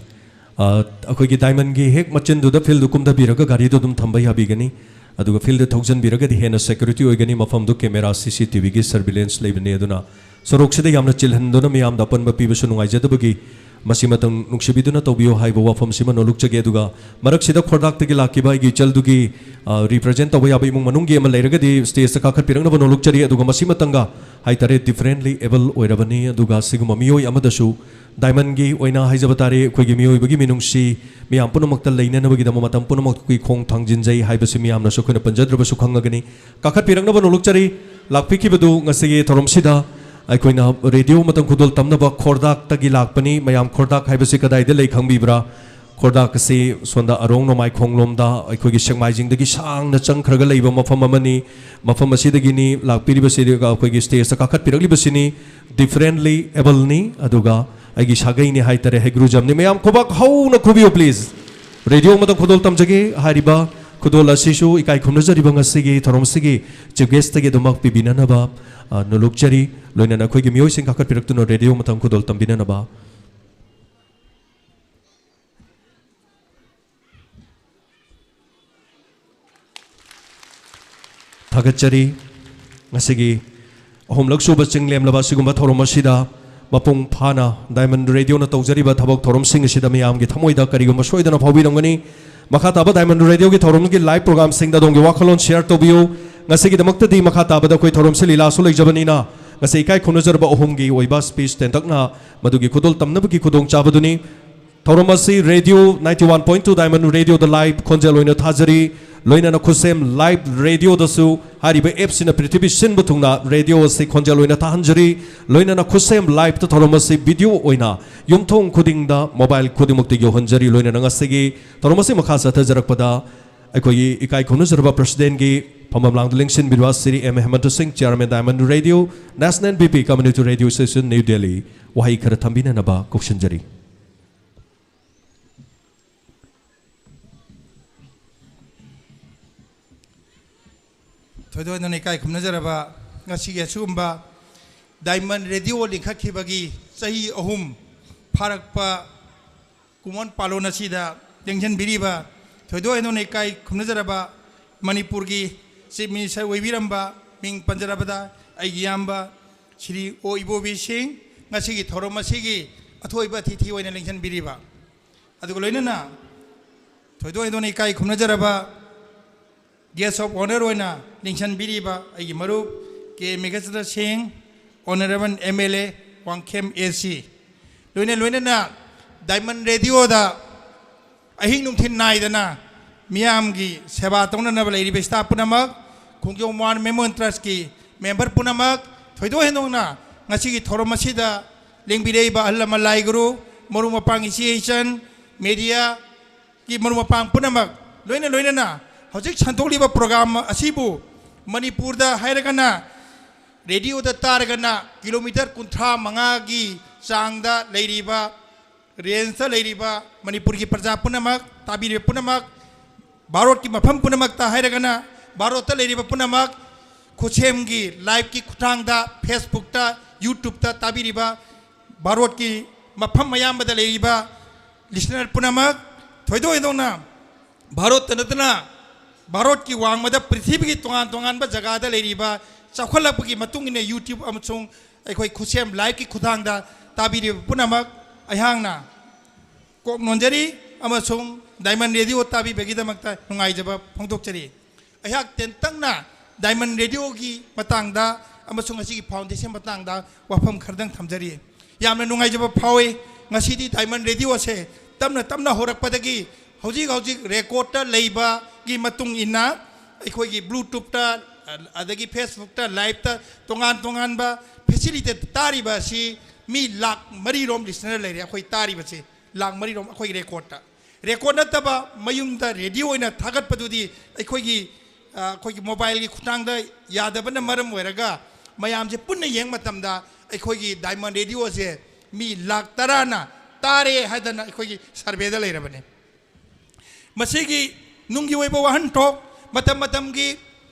ꯑ, ꯑꯩꯈꯣꯏꯒꯤ diamondꯒꯤ ꯍꯦꯛ ꯃꯆꯤꯟꯗꯨꯗ fieldꯗꯨ ꯀꯨꯝꯊꯕꯤꯔꯒ ꯒꯥꯔꯤꯗꯨ ꯑꯗꯨꯝ ꯊꯝꯕ ꯌꯥꯕꯤꯒꯅꯤ꯫ ꯑꯗꯨꯒ ꯐꯤꯜꯗ ꯊꯧꯖꯤꯟꯕꯤꯔꯒꯗꯤ ꯍꯦꯟꯅ ꯁꯦꯀ꯭ꯌꯨꯔꯤꯇꯤ ꯑꯣꯏꯒꯅꯤ꯫ ꯃꯐꯝꯗꯨ ꯀꯦꯃꯦꯔꯥ, ꯁꯤ ꯁꯤ ꯇꯤ ꯚꯤꯒꯤ ꯁꯔꯚꯤꯂꯦꯟꯁ ꯂꯩꯕꯅꯤ꯫ ꯑꯗꯨꯅ ꯁꯣꯔꯣꯛꯁꯤꯗ ꯌꯥꯝꯅ ꯆꯤꯜꯍꯟꯗꯨꯅ ꯃꯤꯌꯥꯝꯗ ꯑꯄꯟꯕ ꯄꯤꯕꯁꯨ ꯅꯨꯡꯉꯥꯏꯖꯗꯕꯒꯤ ꯃꯁꯤꯃꯇꯪ ꯅꯨꯡꯁꯤꯕꯤꯗꯨꯅ ꯇꯧꯕꯤꯌꯨ ꯍꯥꯏꯕ ꯋꯥꯐꯝꯁꯤꯃ ꯅꯣꯜꯂꯨꯛꯆꯒꯦ꯫ ꯑꯗꯨꯒ ꯃꯔꯛꯁꯤꯗ ꯈꯣꯔꯗꯥꯛꯇꯒꯤ ꯂꯥꯛꯈꯤꯕ ꯑꯩꯒꯤ ꯏꯆꯜꯗꯨꯒꯤ, ꯑ, ꯔꯤꯄ꯭ꯔꯖꯦꯟ ꯇꯧꯕ ꯌꯥꯕ ꯏꯃꯨꯡ ꯃꯅꯨꯡꯒꯤ ꯑꯃ ꯂꯩꯔꯒꯗꯤ ꯁ꯭ꯇꯦꯖꯇ ꯀꯥꯈꯠꯄꯤꯔꯛꯅꯕ ꯅꯣꯜꯂꯨꯛꯆꯔꯤ꯫ ꯑꯗꯨꯒ ꯃꯁꯤꯃꯇꯪꯒ ꯍꯥꯏꯇꯥꯔꯦ, ꯗꯤꯐꯔꯦꯟꯂꯤ ꯑꯦꯕꯜ ꯑꯣꯏꯔꯕꯅꯤ꯫ ꯑꯗꯨꯒ ꯁꯤꯒꯨꯝꯕ ꯃꯤꯑꯣꯏ ꯑꯃꯗꯁꯨ ꯗꯥꯏꯃꯟꯒꯤ ꯑꯣꯏꯅ ꯍꯥꯏꯖꯕ ꯇꯥꯔꯦ, ꯑꯩꯈꯣꯏꯒꯤ ꯃꯤꯑꯣꯏꯕꯒꯤ ꯃꯤꯅꯨꯡꯁꯤ ꯃꯤꯌꯥꯝ ꯄꯨꯝꯅꯃꯛꯇ ꯂꯩꯅꯅꯕꯒꯤꯗꯃꯛ ꯃꯇꯝ ꯄꯨꯝꯅꯃꯛꯇ ꯑꯩꯈꯣꯏ ꯈꯣꯡ ꯊꯥꯡꯖꯤꯟꯖꯩ ꯍꯥꯏꯕꯁꯤ ꯃꯤꯌꯥꯝꯅꯁꯨ ꯑꯩꯈꯣꯏꯅ ꯄꯟꯖꯗ꯭ꯔꯕꯁꯨ ꯈꯪꯉꯒꯅꯤ꯫ ꯀꯥꯈꯠꯄꯤꯔꯛꯅꯕ ꯅꯣꯜꯂꯨꯛꯆꯔꯤ꯫ ꯂꯥꯛꯄꯤꯈꯤꯕꯗꯨ ꯉꯁꯤꯒꯤ ꯊꯧꯔꯝꯁꯤꯗ ꯑꯩꯈꯣꯏꯅ ꯔꯦꯗꯤꯑꯣ ꯑꯃꯇꯪ ꯈꯨꯗꯣꯜ ꯇꯝꯅꯕ ꯈꯣꯔꯗꯥꯛꯇꯒꯤ ꯂꯥꯛꯄꯅꯤ꯫ ꯃꯌꯥꯝ ꯈꯣꯔꯗꯥꯛ ꯍꯥꯏꯕꯁꯤ ꯀꯗꯥꯏꯗ ꯂꯩ ꯈꯪꯕꯤꯕ꯭ꯔꯥ? ꯈꯣꯔꯗꯥꯛ ꯑꯁꯤ ꯁꯣꯝꯗ ꯑꯔꯣꯡ ꯅꯣꯡꯃꯥꯏꯈꯣꯡ ꯂꯣꯝꯗ ꯑꯩꯈꯣꯏꯒꯤ ꯁꯦꯛꯃꯥꯏꯖꯤꯡꯗꯒꯤ ꯁꯥꯡꯅ ꯆꯪꯈ꯭ꯔꯒ ꯂꯩꯕ ꯃꯐꯝ ꯑꯃꯅꯤ꯫ ꯃꯐꯝ ꯑꯁꯤꯗꯒꯤꯅꯤ ꯂꯥꯛꯄꯤꯔꯤꯕꯁꯤ, ꯑꯩꯈꯣꯏꯒꯤ ꯁ꯭ꯇꯦꯖꯇ ꯀꯥꯈꯠꯄꯤꯔꯛꯂꯤꯕꯁꯤꯅꯤ꯫ ꯗꯤꯐꯔꯦꯟꯂꯤ ꯑꯦꯕꯜꯅꯤ, ꯑꯗꯨꯒ ꯑꯩꯒꯤ ꯁꯥꯒꯩꯅꯤ ꯍꯥꯏꯇꯥꯔꯦ, ꯍꯩꯒ꯭ꯔꯨꯖꯝꯅꯤ꯫ ꯃꯌꯥꯝ ꯈꯨꯕꯥꯛ ꯍꯧꯅ ꯈꯨꯕꯤꯌꯨ ꯄ꯭ꯂꯤꯖ꯫ ꯔꯦꯗꯤꯑꯣ ꯑꯃꯗ ꯈꯨꯗꯣꯜ ꯇꯝꯖꯒꯦ꯫ ꯍꯥꯏꯔꯤꯕ ꯈꯨꯗꯣꯜ ꯑꯁꯤꯁꯨ ꯏꯀꯥꯏ ꯈꯨꯝꯅꯖꯔꯤꯕ ꯉꯁꯤꯒꯤ ꯊꯧꯔꯝꯁꯤꯒꯤ ꯆꯤꯐ ꯒꯦꯁꯇꯒꯤ ꯑꯗꯨꯃꯛ ꯄꯤꯕꯤꯅꯅꯕ, ꯑ, ꯅꯣꯜꯂꯨꯛꯆꯔꯤ꯫ ꯂꯣꯏꯅꯅ ꯑꯩꯈꯣꯏꯒꯤ ꯃꯤꯑꯣꯏꯁꯤꯡ ꯀꯥꯈꯠꯄꯤꯔꯛꯇꯨꯅ ꯔꯦꯗꯤꯑꯣ ꯑꯃꯇꯪ ꯈꯨꯗꯣꯜ ꯇꯝꯕꯤꯅꯅꯕ꯫ ꯊꯥꯒꯠꯆꯔꯤ꯫ ꯉꯁꯤꯒꯤ ꯑꯍꯨꯝꯂꯛ ꯁꯨꯕ ꯆꯤꯡꯂꯦꯝꯂꯕ ꯑꯁꯤꯒꯨꯝꯕ ꯊꯧꯔꯝ ꯑꯁꯤꯗ ꯃꯄꯨꯡ ꯐꯥꯅ ꯗꯥꯏꯃꯟ ꯔꯦꯗꯤꯑꯣꯅ ꯇꯧꯖꯔꯤꯕ ꯊꯕꯛ ꯊꯧꯔꯝꯁꯤꯡ ꯑꯁꯤꯗ ꯃꯤꯌꯥꯝꯒꯤ ꯊꯃꯣꯏꯗ ꯀꯔꯤꯒꯨꯝꯕ ꯁꯣꯏꯗꯅ ꯐꯥꯎꯕꯤꯔꯝꯒꯅꯤ꯫ ꯃꯈꯥ ꯇꯥꯕ ꯗꯥꯏꯃꯟ ꯔꯦꯗꯤꯑꯣꯒꯤ ꯊꯧꯔꯝꯒꯤ ꯂꯥꯏꯚ ꯄ꯭ꯔꯣꯒꯥꯝꯁꯤꯡꯗ ꯑꯗꯣꯝꯒꯤ ꯋꯥꯈꯜꯂꯣꯟ ꯁꯤꯌꯔ ꯇꯧꯕꯤꯌꯨ꯫ ꯉꯁꯤꯒꯤꯗꯃꯛꯇꯗꯤ ꯃꯈꯥ ꯇꯥꯕꯗ ꯑꯩꯈꯣꯏ ꯊꯧꯔꯝꯁꯤ ꯂꯤꯂꯥꯁꯨ ꯂꯩꯖꯕꯅꯤꯅ ꯉꯁꯤ ꯏꯀꯥꯏ ꯈꯨꯝꯅꯖꯔꯕ ꯑꯍꯨꯝꯒꯤ ꯑꯣꯏꯕ ꯁ꯭ꯄꯤꯆ ꯇꯦꯟꯇꯛꯅ ꯃꯗꯨꯒꯤ ꯈꯨꯗꯣꯜ ꯇꯝꯅꯕꯒꯤ ꯈꯨꯗꯣꯡꯆꯥꯕꯗꯨꯅꯤ꯫ ꯊꯧꯔꯝ ꯑꯁꯤ radio ninety one point two Diamond Radioꯗ ꯂꯥꯏꯚ ꯈꯣꯟꯖꯦꯜ ꯑꯣꯏꯅ ꯊꯥꯖꯔꯤ꯫ ꯂꯣꯏꯅꯅ ꯈꯨꯠꯁꯦꯝ ꯂꯥꯏꯚ ꯔꯦꯗꯤꯑꯣꯗꯁꯨ ꯍꯥꯏꯔꯤꯕ ꯑꯦꯞꯁꯤꯅ ꯄ꯭ꯔꯤꯊꯤꯕꯤ ꯁꯤꯟꯕ ꯊꯨꯡꯅ ꯔꯦꯗꯤꯑꯣ ꯑꯁꯤ ꯈꯣꯟꯖꯦꯜ ꯑꯣꯏꯅ ꯊꯥꯍꯟꯖꯔꯤ꯫ ꯂꯣꯏꯅꯅ ꯈꯨꯠꯁꯦꯝ ꯂꯥꯏꯚꯇ ꯊꯧꯔꯝ ꯑꯁꯤ ꯚꯤꯗꯤꯑꯣ ꯑꯣꯏꯅ ꯌꯨꯝꯊꯣꯡ ꯈꯨꯗꯤꯡꯗ, ꯃꯣꯕꯥꯏꯜ ꯈꯨꯗꯤꯡꯃꯛꯇ ꯌꯧꯍꯟꯖꯔꯤ꯫ ꯂꯣꯏꯅꯅ ꯉꯁꯤꯒꯤ ꯊꯧꯔꯝ ꯑꯁꯤ ꯃꯈꯥ ꯆꯠꯊꯖꯔꯛꯄꯗ ꯑꯩꯈꯣꯏꯒꯤ ꯏꯀꯥꯏ ꯈꯨꯝꯅꯖꯔꯕ ꯄ꯭ꯔꯁꯤꯗꯦꯟꯒꯤ ꯐꯝꯐꯝ ꯂꯥꯡꯗ ꯂꯦꯡꯁꯤꯟꯕꯤꯔꯤꯕ Shri M Hemanta Singh, chairman Diamond Radio, National B P Community Radio Station, New Delhi, ꯋꯥꯍꯩ ꯈꯔ ꯊꯝꯕꯤꯅꯅꯕ ꯀꯧꯁꯤꯟꯖꯔꯤ꯫ ꯊꯣꯏꯗꯣꯛ ꯍꯦꯟꯗꯣꯛꯅ ꯏꯀꯥꯏ ꯈꯨꯝꯅꯖꯔꯕ ꯉꯁꯤꯒꯤ ꯑꯁꯤꯒꯨꯝꯕ ꯗꯥꯏꯃꯟ ꯔꯦꯗꯤꯑꯣ ꯂꯤꯡꯈꯠꯈꯤꯕꯒꯤ ꯆꯍꯤ ꯑꯍꯨꯝ ꯐꯥꯔꯛꯄ ꯀꯨꯃꯣꯟ ꯄꯥꯂꯣꯟ ꯑꯁꯤꯗ ꯂꯦꯡꯁꯤꯟꯕꯤꯔꯤꯕ ꯊꯣꯏꯗꯣꯛ ꯍꯦꯟꯗꯣꯛꯅ ꯏꯀꯥꯏ ꯈꯨꯝꯅꯖꯔꯕ ꯃꯅꯤꯄꯨꯔꯒꯤ Chief Minister ꯑꯣꯏꯕꯤꯔꯝꯕ, ꯃꯤꯡ ꯄꯟꯖꯔꯕꯗ ꯑꯩꯒꯤ ꯏꯌꯥꯝꯕ ꯁ꯭ꯔꯤ ꯑꯣ ꯏꯕꯣꯕꯤ ꯁꯤꯡ, ꯉꯁꯤꯒꯤ ꯊꯧꯔꯝ ꯑꯁꯤꯒꯤ ꯑꯊꯣꯏꯕ ꯑꯇꯤꯊꯤ ꯑꯣꯏꯅ ꯂꯦꯡꯁꯤꯟꯕꯤꯔꯤꯕ, ꯑꯗꯨꯒ ꯂꯣꯏꯅꯅ ꯊꯣꯏꯗꯣꯛ ꯍꯦꯟꯗꯣꯛꯅ ꯏꯀꯥꯏ ꯈꯨꯝꯅꯖꯔꯕ Guest of Honour ꯑꯣꯏꯅ ꯂꯦꯡꯁꯤꯟꯕꯤꯔꯤꯕ ꯑꯩꯒꯤ ꯃꯔꯨꯞ ꯀꯦ ꯃꯦꯘꯆꯟꯗ꯭ꯔ ꯁꯤꯡ, Honourable M L A Wangkhem A C, ꯂꯣꯏꯅ ꯂꯣꯏꯅꯅ Diamond Radio ꯗ ꯑꯍꯤꯡ ꯅꯨꯡꯊꯤꯜ ꯅꯥꯏꯗꯅ ꯃꯤꯌꯥꯝꯒꯤ ꯁꯦꯕꯥ ꯇꯧꯅꯅꯕ ꯂꯩꯔꯤꯕ staff ꯄꯨꯝꯅꯃꯛ, ꯈꯣꯡꯖꯣꯝ War Memorial Trust ꯀꯤ member ꯄꯨꯝꯅꯃꯛ, ꯊꯣꯏꯗꯣꯛ ꯍꯦꯟꯗꯣꯛꯅ ꯉꯁꯤꯒꯤ ꯊꯧꯔꯝ ꯑꯁꯤꯗ ꯂꯦꯡꯕꯤꯔꯛꯏꯕ ꯑꯍꯜ ꯂꯃꯟ, ꯂꯥꯏ ꯒꯨꯔꯨ, ꯃꯔꯨꯞ ꯃꯄꯥꯡ, ꯏꯆꯦ ꯏꯆꯟ, media ꯒꯤ ꯃꯔꯨꯞ ꯃꯄꯥꯡ ꯄꯨꯝꯅꯃꯛ, ꯂꯣꯏꯅ ꯂꯣꯏꯅꯅ ꯍꯧꯖꯤꯛ ꯁꯟꯗꯣꯛꯂꯤꯕ program ꯑꯁꯤꯕꯨ ꯃꯅꯤꯄꯨꯔꯗ ꯍꯥꯏꯔꯒꯅ radio ꯗ ꯇꯥꯔꯒꯅ kilometre ꯀꯨꯟꯊ꯭ꯔꯥ ꯃꯉꯥꯒꯤ ꯆꯥꯡꯗ ꯂꯩꯔꯤꯕ, range ꯇ ꯂꯩꯔꯤꯕ ꯃꯅꯤꯄꯨꯔꯒꯤ ꯄ꯭ꯔꯖꯥ ꯄꯨꯝꯅꯃꯛ, ꯇꯥꯕꯤꯔꯤꯕ ꯄꯨꯝꯅꯃꯛ, ꯚꯥꯔꯠꯀꯤ ꯃꯐꯝ ꯄꯨꯝꯅꯃꯛꯇ ꯍꯥꯏꯔꯒꯅ ꯚꯥꯔꯠꯇ ꯂꯩꯔꯤꯕ ꯄꯨꯝꯅꯃꯛ, ꯈꯨꯠꯁꯦꯝꯒꯤ live ꯀꯤ ꯈꯨꯠꯊꯥꯡꯗ Facebook ꯇ, YouTube ꯇ ꯇꯥꯕꯤꯔꯤꯕ ꯚꯥꯔꯠꯀꯤ ꯃꯐꯝ ꯑꯌꯥꯝꯕꯗ ꯂꯩꯔꯤꯕ listener ꯄꯨꯝꯅꯃꯛ, ꯊꯣꯏꯗꯣꯛ ꯍꯦꯟꯗꯣꯛꯅ ꯚꯥꯔꯠꯇ ꯅꯠꯇꯅ ꯚꯥꯔꯠꯀꯤ ꯋꯥꯡꯃꯗ ꯄ꯭ꯔꯤꯊꯤꯕꯤꯒꯤ ꯇꯣꯉꯥꯟ ꯇꯣꯉꯥꯟꯕ ꯖꯒꯥꯗ ꯂꯩꯔꯤꯕ, ꯆꯥꯎꯈꯠꯂꯛꯄꯒꯤ ꯃꯇꯨꯡ ꯏꯟꯅ YouTube ꯑꯃꯁꯨꯡ ꯑꯩꯈꯣꯏ ꯈꯨꯠꯁꯦꯝ live ꯀꯤ ꯈꯨꯠꯊꯥꯡꯗ ꯇꯥꯕꯤꯔꯤꯕ ꯄꯨꯝꯅꯃꯛ ꯑꯩꯍꯥꯛꯅ ꯀꯣꯛ ꯅꯣꯟꯖꯔꯤ ꯑꯃꯁꯨꯡ Diamond Radio ꯇꯥꯕꯤꯕꯒꯤꯗꯃꯛꯇ ꯅꯨꯡꯉꯥꯏꯖꯕ ꯐꯣꯡꯗꯣꯛꯆꯔꯤ꯫ ꯑꯩꯍꯥꯛ ꯇꯦꯟꯇꯛꯅ Diamond Radio ꯒꯤ ꯃꯇꯥꯡꯗ ꯑꯃꯁꯨꯡ ꯃꯁꯤꯒꯤ foundation ꯃꯇꯥꯡꯗ ꯋꯥꯐꯝ ꯈꯔꯗꯪ ꯊꯝꯖꯔꯤ꯫ ꯌꯥꯝꯅ ꯅꯨꯡꯉꯥꯏꯖꯕ ꯐꯥꯎꯏ, ꯉꯁꯤꯗꯤ Diamond Radio ꯑꯁꯦ ꯇꯞꯅ ꯇꯞꯅ ꯍꯧꯔꯛꯄꯗꯒꯤ ꯍꯧꯖꯤꯛ ꯍꯧꯖꯤꯛ record ꯇ ꯂꯩꯕꯒꯤ ꯃꯇꯨꯡ ꯏꯟꯅ ꯑꯩꯈꯣꯏꯒꯤ Bluetooth ꯇ, ꯑꯗꯒꯤ Facebook ꯇ live ꯇ ꯇꯣꯉꯥꯟ ꯇꯣꯉꯥꯟꯕ facility ꯇꯥꯔꯤꯕ ꯑꯁꯤ ꯃꯤ ꯂꯥꯈ ꯃꯔꯤ ꯔꯣꯝ listener ꯂꯩꯔꯦ꯫ ꯑꯩꯈꯣꯏ ꯇꯥꯔꯤꯕꯁꯦ ꯂꯥꯈ ꯃꯔꯤ ꯔꯣꯝ ꯑꯩꯈꯣꯏ record ꯇ꯫ Record ꯅꯠꯇꯕ ꯃꯌꯨꯝꯗ radio ꯑꯣꯏꯅ ꯊꯥꯒꯠꯄꯗꯨꯗꯤ ꯑꯩꯈꯣꯏꯒꯤ, ꯑ, ꯑꯩꯈꯣꯏꯒꯤ mobile ꯒꯤ ꯈꯨꯠꯊꯥꯡꯗ ꯌꯥꯗꯕꯅ ꯃꯔꯝ ꯑꯣꯏꯔꯒ ꯃꯌꯥꯝꯁꯦ ꯄꯨꯟꯅ ꯌꯦꯡꯕ ꯃꯇꯝꯗ ꯑꯩꯈꯣꯏꯒꯤ Diamond Radio ꯁꯦ ꯃꯤ ꯂꯥꯈ ꯇꯔꯥꯅ ꯇꯥꯔꯦ ꯍꯥꯏꯗꯅ ꯑꯩꯈꯣꯏꯒꯤ survey ꯗ ꯂꯩꯔꯕꯅꯤ꯫ ꯃꯁꯤꯒꯤ ꯅꯨꯡꯒꯤ ꯑꯣꯏꯕ ꯋꯥꯍꯟꯊꯣꯛ, ꯃꯇꯝ ꯃꯇꯝꯒꯤ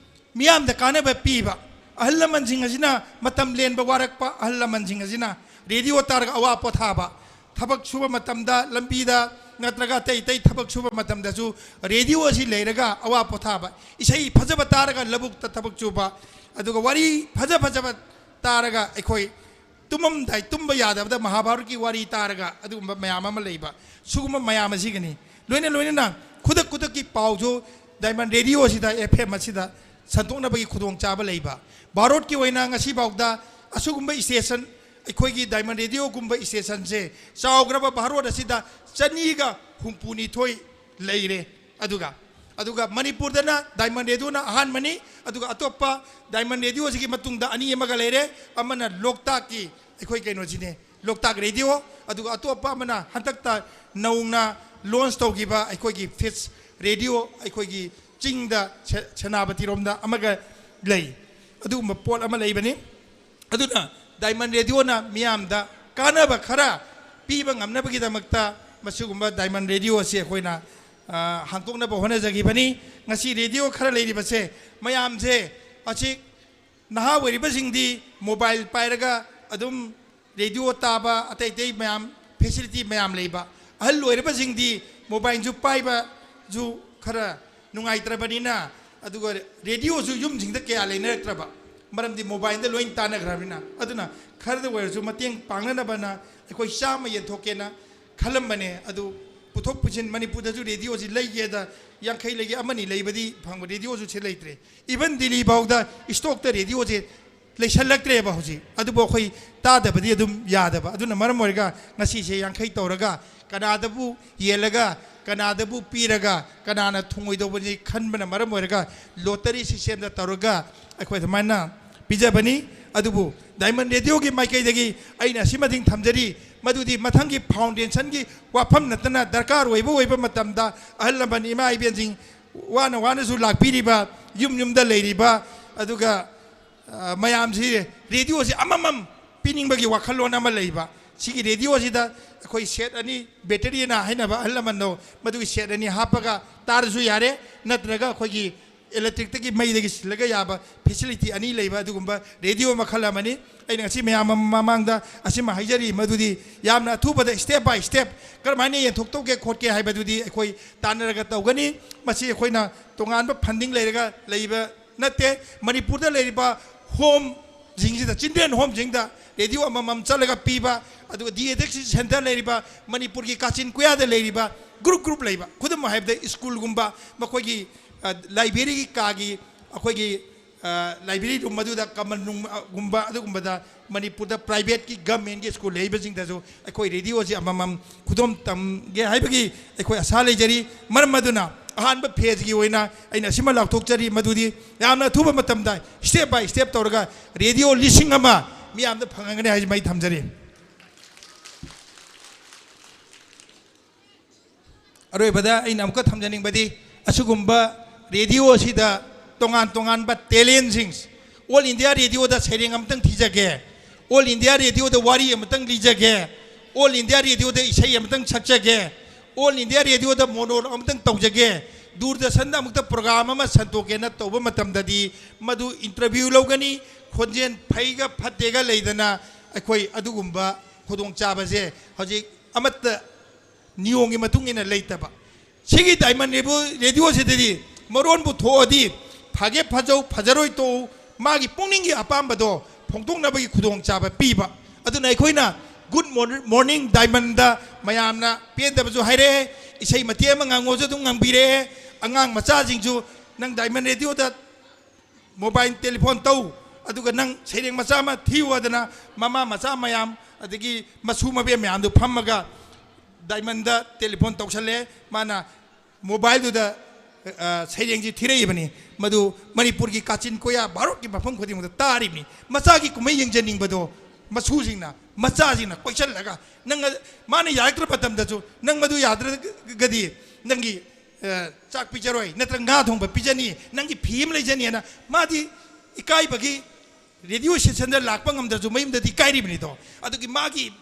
ꯃꯤꯌꯥꯝꯗ ꯀꯥꯟꯅꯕ ꯄꯤꯕ, ꯑꯍꯜ ꯂꯃꯟꯁꯤꯡ ꯑꯁꯤꯅ ꯃꯇꯝ ꯂꯦꯟꯕ ꯋꯥꯔꯛꯄ ꯑꯍꯜ ꯂꯃꯟꯁꯤꯡ ꯑꯁꯤꯅ radio ꯇꯥꯔꯒ ꯑꯋꯥ ꯄꯣꯊꯥꯕ, ꯊꯕꯛ ꯁꯨꯕ ꯃꯇꯝꯗ ꯂꯝꯕꯤꯗ ꯅꯠꯇ꯭ꯔꯒ ꯑꯇꯩ ꯑꯇꯩ ꯊꯕꯛ ꯁꯨꯕ ꯃꯇꯝꯗꯁꯨ ꯔꯦꯗꯤꯑꯣ ꯑꯁꯤ ꯂꯩꯔꯒ ꯑꯋꯥ ꯄꯣꯊꯥꯕ, ꯏꯁꯩ ꯐꯖꯕ ꯇꯥꯔꯒ ꯂꯧꯕꯨꯛꯇ ꯊꯕꯛ ꯁꯨꯕ, ꯑꯗꯨꯒ ꯋꯥꯔꯤ ꯐꯖ ꯐꯖꯕ ꯇꯥꯔꯒ ꯑꯩꯈꯣꯏ ꯇꯨꯝꯃꯝꯗꯥꯏ, ꯇꯨꯝꯕ ꯌꯥꯗꯕꯗ ꯃꯍꯥꯚꯥꯔꯠꯀꯤ ꯋꯥꯔꯤ ꯇꯥꯔꯒ ꯑꯗꯨꯒꯨꯝꯕ ꯃꯌꯥꯝ ꯑꯃ ꯂꯩꯕ, ꯁꯤꯒꯨꯝꯕ ꯃꯌꯥꯝ ꯑꯁꯤꯒꯅꯤ꯫ ꯂꯣꯏꯅ ꯂꯣꯏꯅꯅ ꯈꯨꯗꯛ ꯈꯨꯗꯛꯀꯤ ꯄꯥꯎꯁꯨ ꯗꯥꯏꯃꯟ ꯔꯦꯗꯤꯑꯣ ꯑꯁꯤꯗ, ꯑꯦꯐ ꯑꯦꯝ ꯑꯁꯤꯗ ꯁꯟꯗꯣꯛꯅꯕꯒꯤ ꯈꯨꯗꯣꯡꯆꯥꯕ ꯂꯩꯕ꯫ ꯚꯥꯔꯠꯀꯤ ꯑꯣꯏꯅ ꯉꯁꯤꯐꯥꯎꯗ ꯑꯁꯤꯒꯨꯝꯕ ꯏꯁꯇꯦꯁꯟ, ꯑꯩꯈꯣꯏꯒꯤ ꯗꯥꯏꯃꯟ ꯔꯦꯗꯤꯑꯣꯒꯨꯝꯕ ꯏꯁꯇꯦꯁꯟꯁꯦ ꯆꯥꯎꯈ꯭ꯔꯕ ꯚꯥꯔꯠ ꯑꯁꯤꯗ ꯆꯅꯤꯒ ꯍꯨꯝꯐꯨꯅꯤꯊꯣꯏ ꯂꯩꯔꯦ꯫ ꯑꯗꯨꯒ, ꯑꯗꯨꯒ ꯃꯅꯤꯄꯨꯔꯗꯅ ꯗꯥꯏꯃꯟ ꯔꯦꯗꯤꯑꯣꯅ ꯑꯍꯥꯟꯕꯅꯤ꯫ ꯑꯗꯨꯒ ꯑꯇꯣꯞꯄ ꯗꯥꯏꯃꯟ ꯔꯦꯗꯤꯑꯣꯁꯤꯒꯤ ꯃꯇꯨꯡꯗ ꯑꯅꯤ ꯑꯃꯒ ꯂꯩꯔꯦ, ꯑꯃꯅ ꯂꯣꯛꯇꯥꯛꯀꯤ ꯑꯩꯈꯣꯏ ꯀꯩꯅꯣꯁꯤꯅꯦ, ꯂꯣꯛꯇꯥꯛ ꯔꯦꯗꯤꯑꯣ, ꯑꯗꯨꯒ ꯑꯇꯣꯞꯄ ꯑꯃꯅ ꯍꯟꯗꯛꯇ ꯅꯧꯅ ꯂꯣꯟꯁ ꯇꯧꯈꯤꯕ ꯑꯩꯈꯣꯏꯒꯤ ꯐꯤꯁ ꯔꯦꯗꯤꯑꯣ, ꯑꯩꯈꯣꯏꯒꯤ ꯆꯤꯡꯗ ꯁꯦ-, ꯁꯦꯅꯥꯄꯇꯤꯔꯣꯝꯗ ꯑꯃꯒ ꯂꯩ꯫ ꯑꯗꯨꯒꯨꯝꯕ ꯄꯣꯠ ꯑꯃ ꯂꯩꯕꯅꯤ꯫ ꯑꯗꯨꯅ ꯗꯥꯏꯃꯟ ꯔꯦꯗꯤꯑꯣꯅ ꯃꯤꯌꯥꯝꯗ ꯀꯥꯟꯅꯕ ꯈꯔ ꯄꯤꯕ ꯉꯝꯅꯕꯒꯤꯗꯃꯛꯇ ꯃꯁꯤꯒꯨꯝꯕ ꯗꯥꯏꯃꯟ ꯔꯦꯗꯤꯑꯣ ꯑꯁꯤ ꯑꯩꯈꯣꯏꯅ, ꯑ, ꯍꯥꯡꯗꯣꯛꯅꯕ ꯍꯣꯠꯅꯖꯈꯤꯕꯅꯤ꯫ ꯉꯁꯤ ꯔꯦꯗꯤꯑꯣ ꯈꯔ ꯂꯩꯔꯤꯕꯁꯦ, ꯃꯌꯥꯝꯁꯦ ꯑꯁꯤ ꯅꯍꯥ ꯑꯣꯏꯔꯤꯕꯁꯤꯡꯗꯤ ꯃꯣꯕꯥꯏꯜ ꯄꯥꯏꯔꯒ ꯑꯗꯨꯝ ꯔꯦꯗꯤꯑꯣ ꯇꯥꯕ, ꯑꯇꯩ ꯑꯇꯩ ꯃꯌꯥꯝ, ꯐꯦꯁꯤꯂꯤꯇꯤ ꯃꯌꯥꯝ ꯂꯩꯕ꯫ ꯑꯍꯜ ꯑꯣꯏꯔꯕꯁꯤꯡꯗꯤ ꯃꯣꯕꯥꯏꯜꯁꯨ ꯄꯥꯏꯕꯁꯨ ꯈꯔ ꯅꯨꯡꯉꯥꯏꯇ꯭ꯔꯕꯅꯤꯅ, ꯑꯗꯨꯒ ꯔꯦꯗꯤꯑꯣꯁꯨ ꯌꯨꯝꯁꯤꯡꯗ ꯀꯌꯥ ꯂꯩꯅꯔꯛꯇ꯭ꯔꯕ, ꯃꯔꯝꯗꯤ ꯃꯣꯕꯥꯏꯜꯗ ꯂꯣꯏ ꯇꯥꯟꯅꯈ꯭ꯔꯕꯅꯤꯅ꯫ ꯑꯗꯨꯅ ꯈꯔꯗ ꯑꯣꯏꯔꯁꯨ ꯃꯇꯦꯡ ꯄꯥꯡꯅꯅꯕꯅ ꯑꯩꯈꯣꯏ ꯆꯥꯝꯃ ꯌꯦꯟꯊꯣꯛꯀꯦꯅ ꯈꯜꯂꯝꯕꯅꯦ, ꯑꯗꯨ ꯄꯨꯊꯣꯛ ꯄꯨꯁꯤꯟ ꯃꯅꯤꯄꯨꯔꯗꯁꯨ ꯔꯦꯗꯤꯑꯣꯁꯤ ꯂꯩꯒꯦꯗ ꯌꯥꯡꯈꯩ ꯂꯩꯒꯦ, ꯑꯃꯅꯤ ꯂꯩꯕꯗꯤ ꯐꯪꯕ, ꯔꯦꯗꯤꯑꯣꯁꯨ ꯁꯤ ꯂꯩꯇ꯭ꯔꯦ꯫ ꯏꯚꯟ ꯗꯤꯜꯂꯤ ꯐꯥꯎꯗ ꯏꯁꯇꯣꯛꯇ ꯔꯦꯗꯤꯑꯣꯁꯦ ꯂꯩꯁꯜꯂꯛꯇ꯭ꯔꯦꯕ ꯍꯧꯖꯤꯛ꯫ ꯑꯗꯨꯕꯨ ꯑꯩꯈꯣꯏ ꯇꯥꯗꯕꯗꯤ ꯑꯗꯨꯝ ꯌꯥꯗꯕ꯫ ꯑꯗꯨꯅ ꯃꯔꯝ ꯑꯣꯏꯔꯒ ꯉꯁꯤꯁꯦ ꯌꯥꯡꯈꯩ ꯇꯧꯔꯒ ꯀꯅꯥꯗꯕꯨ ꯌꯦꯜꯂꯒ, ꯀꯅꯥꯗꯕꯨ ꯄꯤꯔꯒ, ꯀꯅꯥꯅ ꯊꯨꯡꯉꯣꯏꯗꯧꯕꯅꯤ ꯈꯟꯕꯅ ꯃꯔꯝ ꯑꯣꯏꯔꯒ ꯂꯣꯇꯔꯤ ꯁꯤꯁꯇꯦꯝꯗ ꯇꯧꯔꯒ ꯑꯩꯈꯣꯏ ꯑꯗꯨꯃꯥꯏꯅ ꯄꯤꯖꯕꯅꯤ꯫ ꯑꯗꯨꯕꯨ ꯗꯥꯏꯃꯟ ꯔꯦꯗꯤꯑꯣꯒꯤ ꯃꯥꯏꯀꯩꯗꯒꯤ ꯑꯩꯅ ꯑꯁꯤꯃꯗꯤ ꯊꯝꯖꯔꯤ, ꯃꯗꯨꯗꯤ ꯃꯊꯪꯒꯤ ꯐꯥꯎꯟꯗꯦꯁꯟꯒꯤ ꯋꯥꯐꯝ ꯅꯠꯇꯅ ꯗꯔꯀꯥꯔ ꯑꯣꯏꯕ ꯑꯣꯏꯕ ꯃꯇꯝꯗ ꯑꯍꯜ ꯂꯃꯟ ꯏꯃꯥ ꯏꯕꯦꯟꯁꯤꯡ ꯋꯥꯅ ꯋꯥꯅꯁꯨ ꯂꯥꯛꯄꯤꯔꯤꯕ, ꯌꯨꯝ ꯌꯨꯝꯗ ꯂꯩꯔꯤꯕ, ꯑꯗꯨꯒ, ꯑ, ꯃꯌꯥꯝꯁꯤ ꯔꯦꯗꯤꯑꯣꯁꯤ ꯑꯃꯃꯝ ꯄꯤꯅꯤꯡꯕꯒꯤ ꯋꯥꯈꯜꯂꯣꯟ ꯑꯃ ꯂꯩꯕ꯫ ꯁꯤꯒꯤ ꯔꯦꯗꯤꯑꯣꯁꯤꯗ ꯑꯩꯈꯣꯏ ꯁꯦꯠ ꯑꯅꯤ, ꯕꯦꯇꯔꯤ ꯑꯅ ꯍꯥꯏꯅꯕ ꯑꯍꯜ ꯂꯃꯟꯗꯣ, ꯃꯗꯨꯒꯤ ꯁꯦꯠ ꯑꯅꯤ ꯍꯥꯞꯄꯒ ꯇꯥꯔꯁꯨ ꯌꯥꯔꯦ, ꯅꯠꯇ꯭ꯔꯒ ꯑꯩꯈꯣꯏꯒꯤ ꯏꯂꯦꯛꯇ꯭ꯔꯤꯛꯇꯒꯤ, ꯃꯩꯗꯒꯤ ꯁꯤꯜꯂꯒ ꯌꯥꯕ ꯐꯦꯁꯤꯂꯤꯇꯤ ꯑꯅꯤ ꯂꯩꯕ ꯑꯗꯨꯒꯨꯝꯕ ꯔꯦꯗꯤꯑꯣ ꯃꯈꯜ ꯑꯃꯅꯤ꯫ ꯑꯩꯅ ꯉꯁꯤ ꯃꯌꯥꯝ ꯑꯃ ꯃꯃꯥꯡꯗ ꯑꯁꯤꯃ ꯍꯥꯏꯖꯔꯤ, ꯃꯗꯨꯗꯤ ꯌꯥꯝꯅ ꯑꯊꯨꯕꯗ ꯁ꯭ꯇꯦꯞ ꯕꯥꯏ ꯁ꯭ꯇꯦꯞ ꯀꯔꯝꯍꯥꯏꯅ ꯌꯦꯟꯊꯣꯛꯇꯧꯒꯦ ꯈꯣꯠꯀꯦ ꯍꯥꯏꯕꯗꯨꯗꯤ ꯑꯩꯈꯣꯏ ꯇꯥꯟꯅꯔꯒ ꯇꯧꯒꯅꯤ꯫ ꯃꯁꯤ ꯑꯩꯈꯣꯏꯅ ꯇꯣꯉꯥꯟꯕ ꯐꯟꯗꯤꯡ ꯂꯩꯔꯒ ꯂꯩꯕ ꯅꯠꯇꯦ꯫ ꯃꯅꯤꯄꯨꯔꯗ ꯂꯩꯔꯤꯕ ꯍꯣꯝꯁꯤꯡꯁꯤꯗ, ꯆꯤꯜꯗ꯭ꯔꯦꯟ ꯍꯣꯝꯁꯤꯡꯗ ꯔꯦꯗꯤꯑꯣ ꯑꯃꯃꯝ ꯆꯠꯂꯒ ꯄꯤꯕ, ꯑꯗꯨꯒ ꯗꯤ ꯑꯦꯗꯤꯛꯁꯟ ꯁꯦꯟꯇꯔ ꯂꯩꯔꯤꯕ, ꯃꯅꯤꯄꯨꯔꯒꯤ ꯀꯥꯆꯤꯟ ꯀꯣꯌꯥꯗ ꯂꯩꯔꯤꯕ ꯒ꯭ꯔꯨꯞ ꯒ꯭ꯔꯨꯞ ꯂꯩꯕ, ꯈꯨꯗꯝ ꯍꯥꯏꯕꯗ ꯁ꯭ꯀꯨꯜꯒꯨꯝꯕ, ꯃꯈꯣꯏꯒꯤ, ꯑ, ꯂꯥꯏꯕ꯭ꯔꯦꯔꯤꯒꯤ ꯀꯥꯒꯤ ꯑꯩꯈꯣꯏꯒꯤ, ꯑ, ꯂꯥꯏꯕ꯭ꯔꯦꯔꯤ ꯔꯨꯝ ꯑꯗꯨꯗ, ꯀꯃꯟ ꯔꯨꯝꯒꯨꯝꯕ ꯑꯗꯨꯒꯨꯝꯕꯗ ꯃꯅꯤꯄꯨꯔꯗ ꯄ꯭ꯔꯥꯏꯚꯦꯠꯀꯤ, ꯒꯃꯦꯟꯒꯤ ꯁ꯭ꯀꯨꯜ ꯂꯩꯔꯤꯕꯁꯤꯡꯗꯁꯨ ꯑꯩꯈꯣꯏ ꯔꯦꯗꯤꯑꯣꯁꯤ ꯑꯃꯃꯝ ꯈꯨꯗꯣꯝ ꯇꯝꯒꯦ ꯍꯥꯏꯕꯒꯤ ꯑꯩꯈꯣꯏ ꯑꯁꯥ ꯂꯩꯖꯔꯤ꯫ ꯃꯔꯝ ꯑꯗꯨꯅ ꯑꯍꯥꯟꯕ ꯐꯦꯖꯀꯤ ꯑꯣꯏꯅ ꯑꯩꯅ ꯑꯁꯤꯃ ꯂꯥꯎꯊꯣꯛꯆꯔꯤ, ꯃꯗꯨꯗꯤ ꯌꯥꯝꯅ ꯑꯊꯨꯕ ꯃꯇꯝꯗ ꯁ꯭ꯇꯦꯞ ꯕꯥꯏ ꯁ꯭ꯇꯦꯞ ꯇꯧꯔꯒ ꯔꯦꯗꯤꯑꯣ ꯂꯤꯁꯤꯡ ꯑꯃ ꯃꯤꯌꯥꯝꯗ ꯐꯪꯍꯟꯒꯅꯤ ꯍꯥꯏꯁꯤꯃ ꯑꯩ ꯊꯝꯖꯔꯤ꯫ ꯑꯔꯣꯏꯕꯗ ꯑꯩꯅ ꯑꯃꯨꯛꯀ ꯊꯝꯖꯅꯤꯡꯕꯗꯤ, ꯑꯁꯤꯒꯨꯝꯕ ꯔꯦꯗꯤꯑꯣ ꯑꯁꯤꯗ ꯇꯣꯉꯥꯟ ꯇꯣꯉꯥꯟꯕ ꯇꯦꯂꯦꯟꯁꯤꯡ, ꯑꯣꯜ ꯏꯟꯗꯤꯌꯥ ꯔꯦꯗꯤꯑꯣꯗ ꯁꯩꯔꯦꯡ ꯑꯃꯇꯪ ꯊꯤꯖꯒꯦ, ꯑꯣꯜ ꯏꯟꯗꯤꯌꯥ ꯔꯦꯗꯤꯑꯣꯗ ꯋꯥꯔꯤ ꯑꯃꯇꯪ ꯂꯤꯖꯒꯦ, ꯑꯣꯜ ꯏꯟꯗꯤꯌꯥ ꯔꯦꯗꯤꯑꯣꯗ ꯏꯁꯩ ꯑꯃꯇꯪ ꯁꯛꯆꯒꯦ, ꯑꯣꯜ ꯏꯟꯗꯤꯌꯥ ꯔꯦꯗꯤꯑꯣꯗ ꯃꯣꯅꯣꯂꯣꯒ ꯑꯃꯇꯪ ꯇꯧꯖꯒꯦ, ꯗꯨꯔꯗꯔꯁꯟꯗ ꯑꯃꯨꯛꯇ ꯄ꯭ꯔꯣꯒ꯭ꯔꯥꯝ ꯑꯃ ꯁꯟꯗꯣꯛꯀꯦꯅ ꯇꯧꯕ ꯃꯇꯝꯗꯗꯤ, ꯃꯗꯨ ꯏꯟꯇꯔꯚ꯭ꯌꯨ ꯂꯧꯒꯅꯤ, ꯈꯣꯟꯖꯦꯜ ꯐꯩꯒ ꯐꯠꯇꯦꯒ ꯂꯩꯗꯅ, ꯑꯩꯈꯣꯏ ꯑꯗꯨꯒꯨꯝꯕ ꯈꯨꯗꯣꯡꯆꯥꯕꯁꯦ ꯍꯧꯖꯤꯛ ꯑꯃꯠꯇ ꯅꯤꯌꯣꯝꯒꯤ ꯃꯇꯨꯡ ꯏꯟꯅ ꯂꯩꯇꯕ꯫ ꯁꯤꯒꯤ ꯗꯥꯏꯃꯟ ꯔꯦꯗꯤꯑꯣ, ꯔꯦꯗꯤꯑꯣꯁꯤꯗꯗꯤ ꯃꯔꯣꯟꯕꯨ ꯊꯣꯛꯑꯗꯤ, ꯐꯒꯦ ꯐꯖꯧ, ꯐꯖꯔꯣꯏ ꯇꯣꯛꯎ, ꯃꯥꯒꯤ ꯄꯨꯛꯅꯤꯡꯒꯤ ꯑꯄꯥꯝꯕꯗꯣ ꯐꯣꯡꯗꯣꯛꯅꯕꯒꯤ ꯈꯨꯗꯣꯡꯆꯥꯕ ꯄꯤꯕ꯫ ꯑꯗꯨꯅ ꯑꯩꯈꯣꯏꯅ ꯒꯨꯗ ꯃꯣꯔ-, ꯃꯣꯔꯅꯤꯡ ꯗꯥꯏꯃꯟꯗ ꯃꯌꯥꯝꯅ ꯄꯦꯟꯗꯕꯁꯨ ꯍꯥꯏꯔꯛꯑꯦ, ꯏꯁꯩ ꯃꯇꯦꯛ ꯑꯃ ꯉꯥꯡꯉꯣꯁꯨ ꯑꯗꯨꯝ ꯉꯥꯡꯕꯤꯔꯛꯑꯦ, ꯑꯉꯥꯡ ꯃꯆꯥꯁꯤꯡꯁꯨ ꯅꯪ ꯗꯥꯏꯃꯟ ꯔꯦꯗꯤꯑꯣꯗ ꯃꯣꯕꯥꯏꯜ ꯇꯦꯂꯤꯐꯣꯟ ꯇꯧ, ꯑꯗꯨꯒ ꯅꯪ ꯁꯩꯔꯦꯡ ꯃꯆꯥ ꯑꯃ ꯊꯤꯌꯨ ꯍꯥꯏꯗꯅ ꯃꯃꯥ ꯃꯆꯥ ꯃꯌꯥꯝ, ꯑꯗꯒꯤ ꯃꯁꯨ ꯃꯕꯦꯟ ꯃꯌꯥꯝꯗꯨ ꯐꯝꯃꯒ ꯗꯥꯏꯃꯟꯗ ꯇꯦꯂꯤꯐꯣꯟ ꯇꯧꯁꯜꯂꯦ꯫ ꯃꯥꯅ ꯃꯣꯕꯥꯏꯜꯗꯨꯗ, ꯑ, ꯁꯩꯔꯦꯡꯁꯤ ꯊꯤꯔꯛꯏꯕꯅꯤ꯫ ꯃꯗꯨ ꯃꯅꯤꯄꯨꯔꯒꯤ ꯀꯥꯆꯤꯟ ꯀꯣꯌꯥ, ꯚꯥꯔꯠꯀꯤ ꯃꯐꯝ ꯈꯨꯗꯤꯡꯃꯛꯇ ꯇꯥꯔꯤꯕꯅꯤ꯫ ꯃꯆꯥꯒꯤ ꯀꯨꯝꯍꯩ ꯌꯦꯡꯖꯅꯤꯡꯕꯗꯣ ꯃꯁꯨꯁꯤꯡꯅ, ꯃꯆꯥꯁꯤꯡꯅ ꯀꯣꯏꯁꯜꯂꯒ, ꯅꯪ, ꯃꯥꯅ ꯌꯥꯔꯛꯇ꯭ꯔ ꯃꯇꯝꯗꯁꯨ, ꯅꯪ ꯃꯗꯨ ꯌꯥꯗ꯭ꯔꯒꯗꯤ ꯅꯪꯒꯤ, ꯑ, ꯆꯥꯛ ꯄꯤꯖꯔꯣꯏ, ꯅꯠꯇ꯭ꯔꯒ ꯉꯥ ꯊꯣꯡꯕ ꯄꯤꯖꯅꯤ, ꯅꯪꯒꯤ ꯐꯤ ꯑꯃ ꯂꯩꯖꯅꯤꯅ ꯃꯥꯗꯤ ꯏꯀꯥꯏꯕꯒꯤ ꯔꯦꯗꯤꯑꯣ ꯁ꯭ꯇꯦꯁꯟꯗ ꯂꯥꯛꯄ ꯉꯝꯗ꯭ꯔꯁꯨ ꯃꯌꯨꯝꯗꯗꯤ ꯏꯀꯥꯏꯔꯤꯕꯅꯤꯗꯣ꯫ ꯑꯗꯨꯒꯤ ꯃꯥꯒꯤ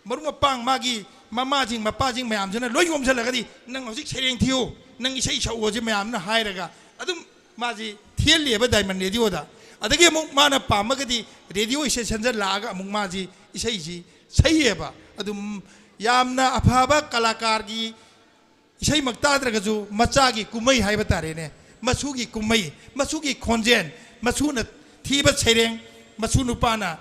ꯃꯔꯨꯞ ꯃꯄꯥꯡ, ꯃꯥꯒꯤ ꯃꯃꯥꯁꯤꯡ ꯃꯄꯥꯁꯤꯡ ꯃꯌꯥꯝꯁꯤꯅ ꯂꯣꯏ ꯌꯣꯝꯁꯤꯜꯂꯒꯗꯤ, "ꯅꯪ ꯍꯧꯖꯤꯛ ꯁꯩꯔꯦꯡ ꯊꯤꯌꯨ, ꯅꯪ ꯏꯁꯩ ꯁꯛꯎꯁꯤ" ꯃꯌꯥꯝꯅ ꯍꯥꯏꯔꯒ ꯑꯗꯨꯝ ꯃꯥꯁꯤ ꯊꯤꯍꯜꯂꯤꯑꯕ ꯗꯥꯏꯃꯟ ꯔꯦꯗꯤꯑꯣꯗ꯫ ꯑꯗꯒꯤ ꯑꯃꯨꯛ ꯃꯥꯅ ꯄꯥꯝꯃꯒꯗꯤ ꯔꯦꯗꯤꯑꯣ ꯏꯁꯇꯦꯁꯟꯗ ꯂꯥꯛꯑꯒ ꯑꯃꯨꯛ ꯃꯥꯁꯤ ꯏꯁꯩꯁꯤ ꯁꯛꯏꯑꯕ꯫ ꯑꯗꯨꯝ ꯌꯥꯝꯅ ꯑꯐꯕ ꯀꯂꯥꯀꯥꯔꯒꯤ ꯏꯁꯩꯃꯛ ꯇꯥꯗ꯭ꯔꯒꯁꯨ ꯃꯆꯥꯒꯤ ꯀꯨꯝꯍꯩ ꯍꯥꯏꯕ ꯇꯥꯔꯦꯅꯦ, ꯃꯁꯨꯒꯤ ꯀꯨꯝꯍꯩ, ꯃꯁꯨꯒꯤ ꯈꯣꯟꯖꯦꯜ, ꯃꯁꯨꯅ ꯊꯤꯕ ꯁꯩꯔꯦꯡ, ꯃꯁꯨ ꯅꯨꯄꯥꯅ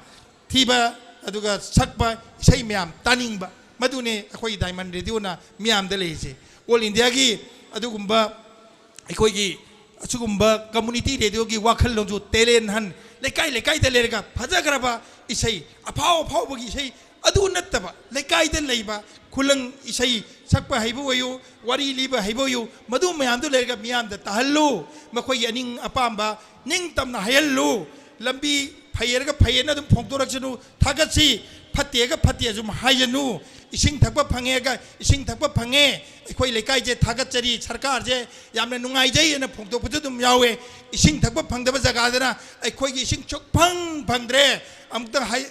ꯊꯤꯕ, ꯑꯗꯨꯒ ꯁꯛꯄ ꯏꯁꯩ ꯃꯌꯥꯝ ꯇꯥꯅꯤꯡꯕ, ꯃꯗꯨꯅꯦ ꯑꯩꯈꯣꯏꯒꯤ ꯗꯥꯏꯃꯟ ꯔꯦꯗꯤꯑꯣꯅ ꯃꯤꯌꯥꯝꯗ ꯂꯩꯔꯤꯁꯦ꯫ ꯑꯣꯜ ꯏꯟꯗꯤꯌꯥꯒꯤ ꯑꯗꯨꯒꯨꯝꯕ ꯑꯩꯈꯣꯏꯒꯤ ꯑꯁꯤꯒꯨꯝꯕ ꯀꯝꯃꯨꯅꯤꯇꯤ ꯔꯦꯗꯤꯑꯣꯒꯤ ꯋꯥꯈꯜꯂꯣꯟꯁꯨ ꯇꯦꯂꯦꯟ ꯍꯟ, ꯂꯩꯀꯥꯏ ꯂꯩꯀꯥꯏꯗ ꯂꯩꯔꯒ ꯐꯖꯈ꯭ꯔꯕ ꯏꯁꯩ, ꯑꯐꯥꯎ ꯑꯐꯥꯎꯕꯒꯤ ꯏꯁꯩ, ꯑꯗꯨ ꯅꯠꯇꯕ ꯂꯩꯀꯥꯏꯗ ꯂꯩꯕ ꯈꯨꯂꯪ ꯏꯁꯩ ꯁꯛꯄ ꯍꯩꯕ ꯑꯣꯏꯌꯨ, ꯋꯥꯔꯤ ꯂꯤꯕ ꯍꯩꯕ ꯑꯣꯏꯌꯨ, ꯃꯗꯨ ꯃꯌꯥꯝꯗꯨ ꯂꯩꯔꯒ ꯃꯤꯌꯥꯝꯗ ꯇꯥꯍꯜꯂꯨ꯫ ꯃꯈꯣꯏꯒꯤ ꯑꯅꯤꯡ ꯑꯄꯥꯝꯕ ꯅꯤꯡꯇꯝꯅ ꯍꯥꯏꯍꯜꯂꯨ꯫ ꯂꯝꯕꯤ ꯐꯩ ꯍꯥꯏꯔꯒ ꯐꯩꯌꯦꯅ ꯑꯗꯨꯝ ꯐꯣꯡꯗꯣꯔꯛꯁꯅꯨ, ꯊꯥꯒꯠꯁꯤ꯫ ꯐꯠꯇꯦꯒ ꯐꯠꯇꯦ ꯑꯗꯨꯝ ꯍꯥꯏꯖꯅꯨ꯫ ꯏꯁꯤꯡ ꯊꯛꯄ ꯐꯪꯉꯦꯒ ꯏꯁꯤꯡ ꯊꯛꯄ ꯐꯪꯉꯦ, ꯑꯩꯈꯣꯏ ꯂꯩꯀꯥꯏꯁꯦ ꯊꯥꯒꯠꯆꯔꯤ, ꯁꯔꯀꯥꯔꯁꯦ ꯌꯥꯝꯅ ꯅꯨꯡꯉꯥꯏꯖꯩ ꯍꯥꯏꯅ ꯐꯣꯡꯗꯣꯛꯄꯁꯨ ꯑꯗꯨꯝ ꯌꯥꯎꯋꯦ꯫ ꯏꯁꯤꯡ ꯊꯛꯄ ꯐꯪꯗꯕ ꯖꯒꯥꯗꯅ ꯑꯩꯈꯣꯏꯒꯤ ꯏꯁꯤꯡ ꯁꯨꯛꯐꯪ ꯐꯪꯗ꯭ꯔꯦ, ꯑꯃꯨꯛꯇ ꯍꯥꯏ,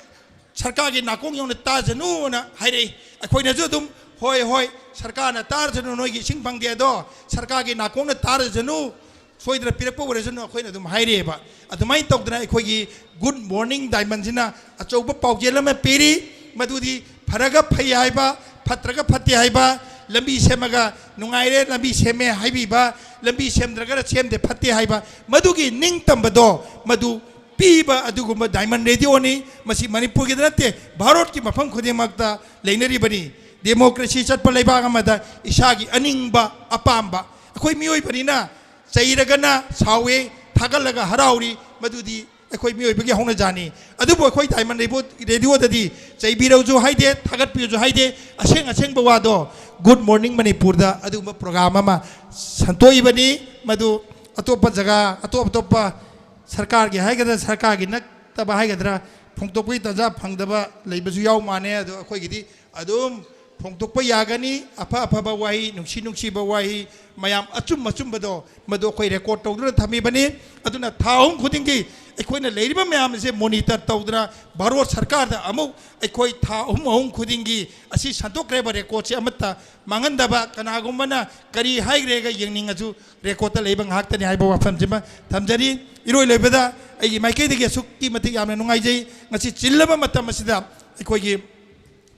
ꯁꯔꯀꯥꯔꯒꯤ ꯅꯥꯀꯣꯡ ꯌꯧꯅ ꯇꯥꯖꯅꯨꯅ ꯍꯥꯏꯔꯛꯏ꯫ ꯑꯩꯈꯣꯏꯅꯁꯨ ꯑꯗꯨꯝ, "ꯍꯣꯏ, ꯍꯣꯏ, ꯁꯔꯀꯥꯔꯅ ꯇꯥꯔꯖꯅꯨ, ꯅꯣꯏꯒꯤ ꯏꯁꯤꯡ ꯐꯪꯗꯦ ꯑꯗꯣ ꯁꯔꯀꯥꯔꯒꯤ ꯅꯥꯀꯣꯡꯅ ꯇꯥꯔꯖꯅꯨ, ꯁꯣꯏꯗꯅ ꯄꯤꯔꯛꯄ ꯑꯣꯏꯔꯁꯅꯨ", ꯑꯩꯈꯣꯏꯅ ꯑꯗꯨꯝ ꯍꯥꯏꯔꯛꯑꯦꯕ꯫ ꯑꯗꯨꯃꯥꯏꯅ ꯇꯧꯗꯅ ꯑꯩꯈꯣꯏꯒꯤ ꯒꯨꯗ ꯃꯣꯔꯅꯤꯡ ꯗꯥꯏꯃꯟꯁꯤꯅ ꯑꯆꯧꯕ ꯄꯥꯎꯖꯦꯜ ꯑꯃ ꯄꯤꯔꯤ꯫ ꯃꯗꯨꯗꯤ ꯐꯔꯒ ꯐꯩ ꯍꯥꯏꯕ, ꯐꯠꯇ꯭ꯔꯒ ꯐꯠꯇꯦ ꯍꯥꯏꯕ, ꯂꯝꯕꯤ ꯁꯦꯝꯃꯒ ꯅꯨꯡꯉꯥꯏꯔꯦ, ꯂꯝꯕꯤ ꯁꯦꯝꯃꯦ ꯍꯥꯏꯕꯤꯕ, ꯂꯝꯕꯤ ꯁꯦꯝꯗ꯭ꯔꯒꯅ ꯁꯦꯝꯗꯦ ꯐꯠꯇꯦ ꯍꯥꯏꯕ, ꯃꯗꯨꯒꯤ ꯅꯤꯡꯇꯝꯕꯗꯣ, ꯃꯗꯨ ꯄꯤꯕ ꯑꯗꯨꯒꯨꯝꯕ ꯗꯥꯏꯃꯟ ꯔꯦꯗꯤꯑꯣꯅꯤ꯫ ꯃꯁꯤ ꯃꯅꯤꯄꯨꯔꯒꯤꯗ ꯅꯠꯇꯦ, ꯚꯥꯔꯠꯀꯤ ꯃꯐꯝ ꯈꯨꯗꯤꯡꯃꯛꯇ ꯂꯩꯅꯔꯤꯕꯅꯤ꯫ ꯗꯦꯃꯣꯀ꯭ꯔꯦꯁꯤ ꯆꯠꯄ ꯂꯩꯕꯥꯛ ꯑꯃꯗ ꯏꯁꯥꯒꯤ ꯑꯅꯤꯡꯕ ꯑꯄꯥꯝꯕ, ꯑꯩꯈꯣꯏ ꯃꯤꯑꯣꯏꯕꯅꯤꯅ ꯆꯩꯔꯒꯅ ꯁꯥꯎꯏ, ꯊꯥꯒꯠꯂꯒ ꯍꯔꯥꯎꯔꯤ, ꯃꯗꯨꯗꯤ ꯑꯩꯈꯣꯏ ꯃꯤꯑꯣꯏꯕꯒꯤ ꯍꯧꯅꯖꯥꯅꯤ꯫ ꯑꯗꯨꯕꯨ ꯑꯩꯈꯣꯏ ꯗꯥꯏꯃꯟ ꯔꯦꯕꯣ-, ꯔꯦꯗꯤꯑꯣꯗꯗꯤ ꯆꯩꯕꯤꯔꯧꯁꯨ ꯍꯥꯏꯗꯦ, ꯊꯥꯒꯠꯄꯤꯌꯨꯁꯨ ꯍꯥꯏꯗꯦ꯫ ꯑꯁꯦꯡ ꯑꯁꯦꯡꯕ ꯋꯥꯗꯣ, ꯒꯨꯗ ꯃꯣꯔꯅꯤꯡ ꯃꯅꯤꯄꯨꯔꯗ ꯑꯗꯨꯒꯨꯝꯕ ꯄ꯭ꯔꯣꯒ꯭ꯔꯥꯝ ꯑꯃ ꯁꯟꯗꯣꯛꯏꯕꯅꯤ꯫ ꯃꯗꯨ ꯑꯇꯣꯞꯄ ꯖꯒꯥ, ꯑꯇꯣꯞ ꯑꯇꯣꯞꯄ ꯁꯔꯀꯥꯔꯒꯤ ꯍꯥꯏꯒꯗ꯭ꯔꯥ, ꯁꯔꯀꯥꯔꯒꯤ ꯅꯠꯇꯕ ꯍꯥꯏꯒꯗ꯭ꯔꯥ, ꯐꯣꯡꯗꯣꯛꯄꯒꯤ ꯇꯥꯟꯖꯥ ꯐꯪꯗꯕ ꯂꯩꯕꯁꯨ ꯌꯥꯎ ꯃꯥꯟꯅꯦ꯫ ꯑꯗꯣ ꯑꯩꯈꯣꯏꯒꯤꯗꯤ ꯑꯗꯨꯝ ꯐꯣꯡꯗꯣꯛꯄ ꯌꯥꯒꯅꯤ꯫ ꯑꯐ ꯑꯐꯕ ꯋꯥꯍꯩ, ꯅꯨꯡꯁꯤ ꯅꯨꯡꯁꯤꯕ ꯋꯥꯍꯩ, ꯃꯌꯥꯝ ꯑꯆꯨꯝ ꯑꯆꯨꯝꯕꯗꯣ, ꯃꯗꯨ ꯑꯩꯈꯣꯏ ꯔꯦꯀꯣꯔꯗ ꯇꯧꯗꯨꯅ ꯊꯝꯃꯤꯕꯅꯤ꯫ ꯑꯗꯨꯅ ꯊꯥ ꯑꯍꯨꯝ ꯈꯨꯗꯤꯡꯒꯤ ꯑꯩꯈꯣꯏꯅ ꯂꯩꯔꯤꯕ ꯃꯌꯥꯝ ꯑꯁꯦ ꯃꯣꯅꯤꯇꯔ ꯇꯧꯗꯨꯅ ꯚꯥꯔꯠ ꯁꯔꯀꯥꯔꯗ ꯑꯃꯨꯛ ꯑꯩꯈꯣꯏ ꯊꯥ ꯑꯍꯨꯝ ꯑꯍꯨꯝ ꯈꯨꯗꯤꯡꯒꯤ ꯑꯁꯤ ꯁꯟꯗꯣꯛꯈ꯭ꯔꯤꯕ ꯔꯦꯀꯣꯔꯗꯁꯦ ꯑꯃꯠꯇ ꯃꯥꯡꯍꯟꯗꯕ, ꯀꯅꯥꯒꯨꯝꯕꯅ ꯀꯔꯤ ꯍꯥꯏꯈ꯭ꯔꯦꯒ ꯌꯦꯡꯅꯤꯡꯉꯁꯨ ꯔꯦꯀꯣꯔꯗꯇ ꯂꯩꯕ ꯉꯥꯛꯇꯅꯤ ꯍꯥꯏꯕ ꯋꯥꯐꯝꯁꯤꯃ ꯊꯝꯖꯔꯤ꯫ ꯏꯔꯣꯏ ꯂꯣꯏꯕꯗ ꯑꯩꯒꯤ ꯃꯥꯏꯀꯩꯗꯒꯤ ꯑꯁꯨꯛꯀꯤ ꯃꯇꯤꯛ ꯌꯥꯝꯅ ꯅꯨꯡꯉꯥꯏꯖꯩ꯫ ꯉꯁꯤ ꯆꯤꯜꯂꯕ ꯃꯇꯝ ꯑꯁꯤꯗ ꯑꯩꯈꯣꯏꯒꯤ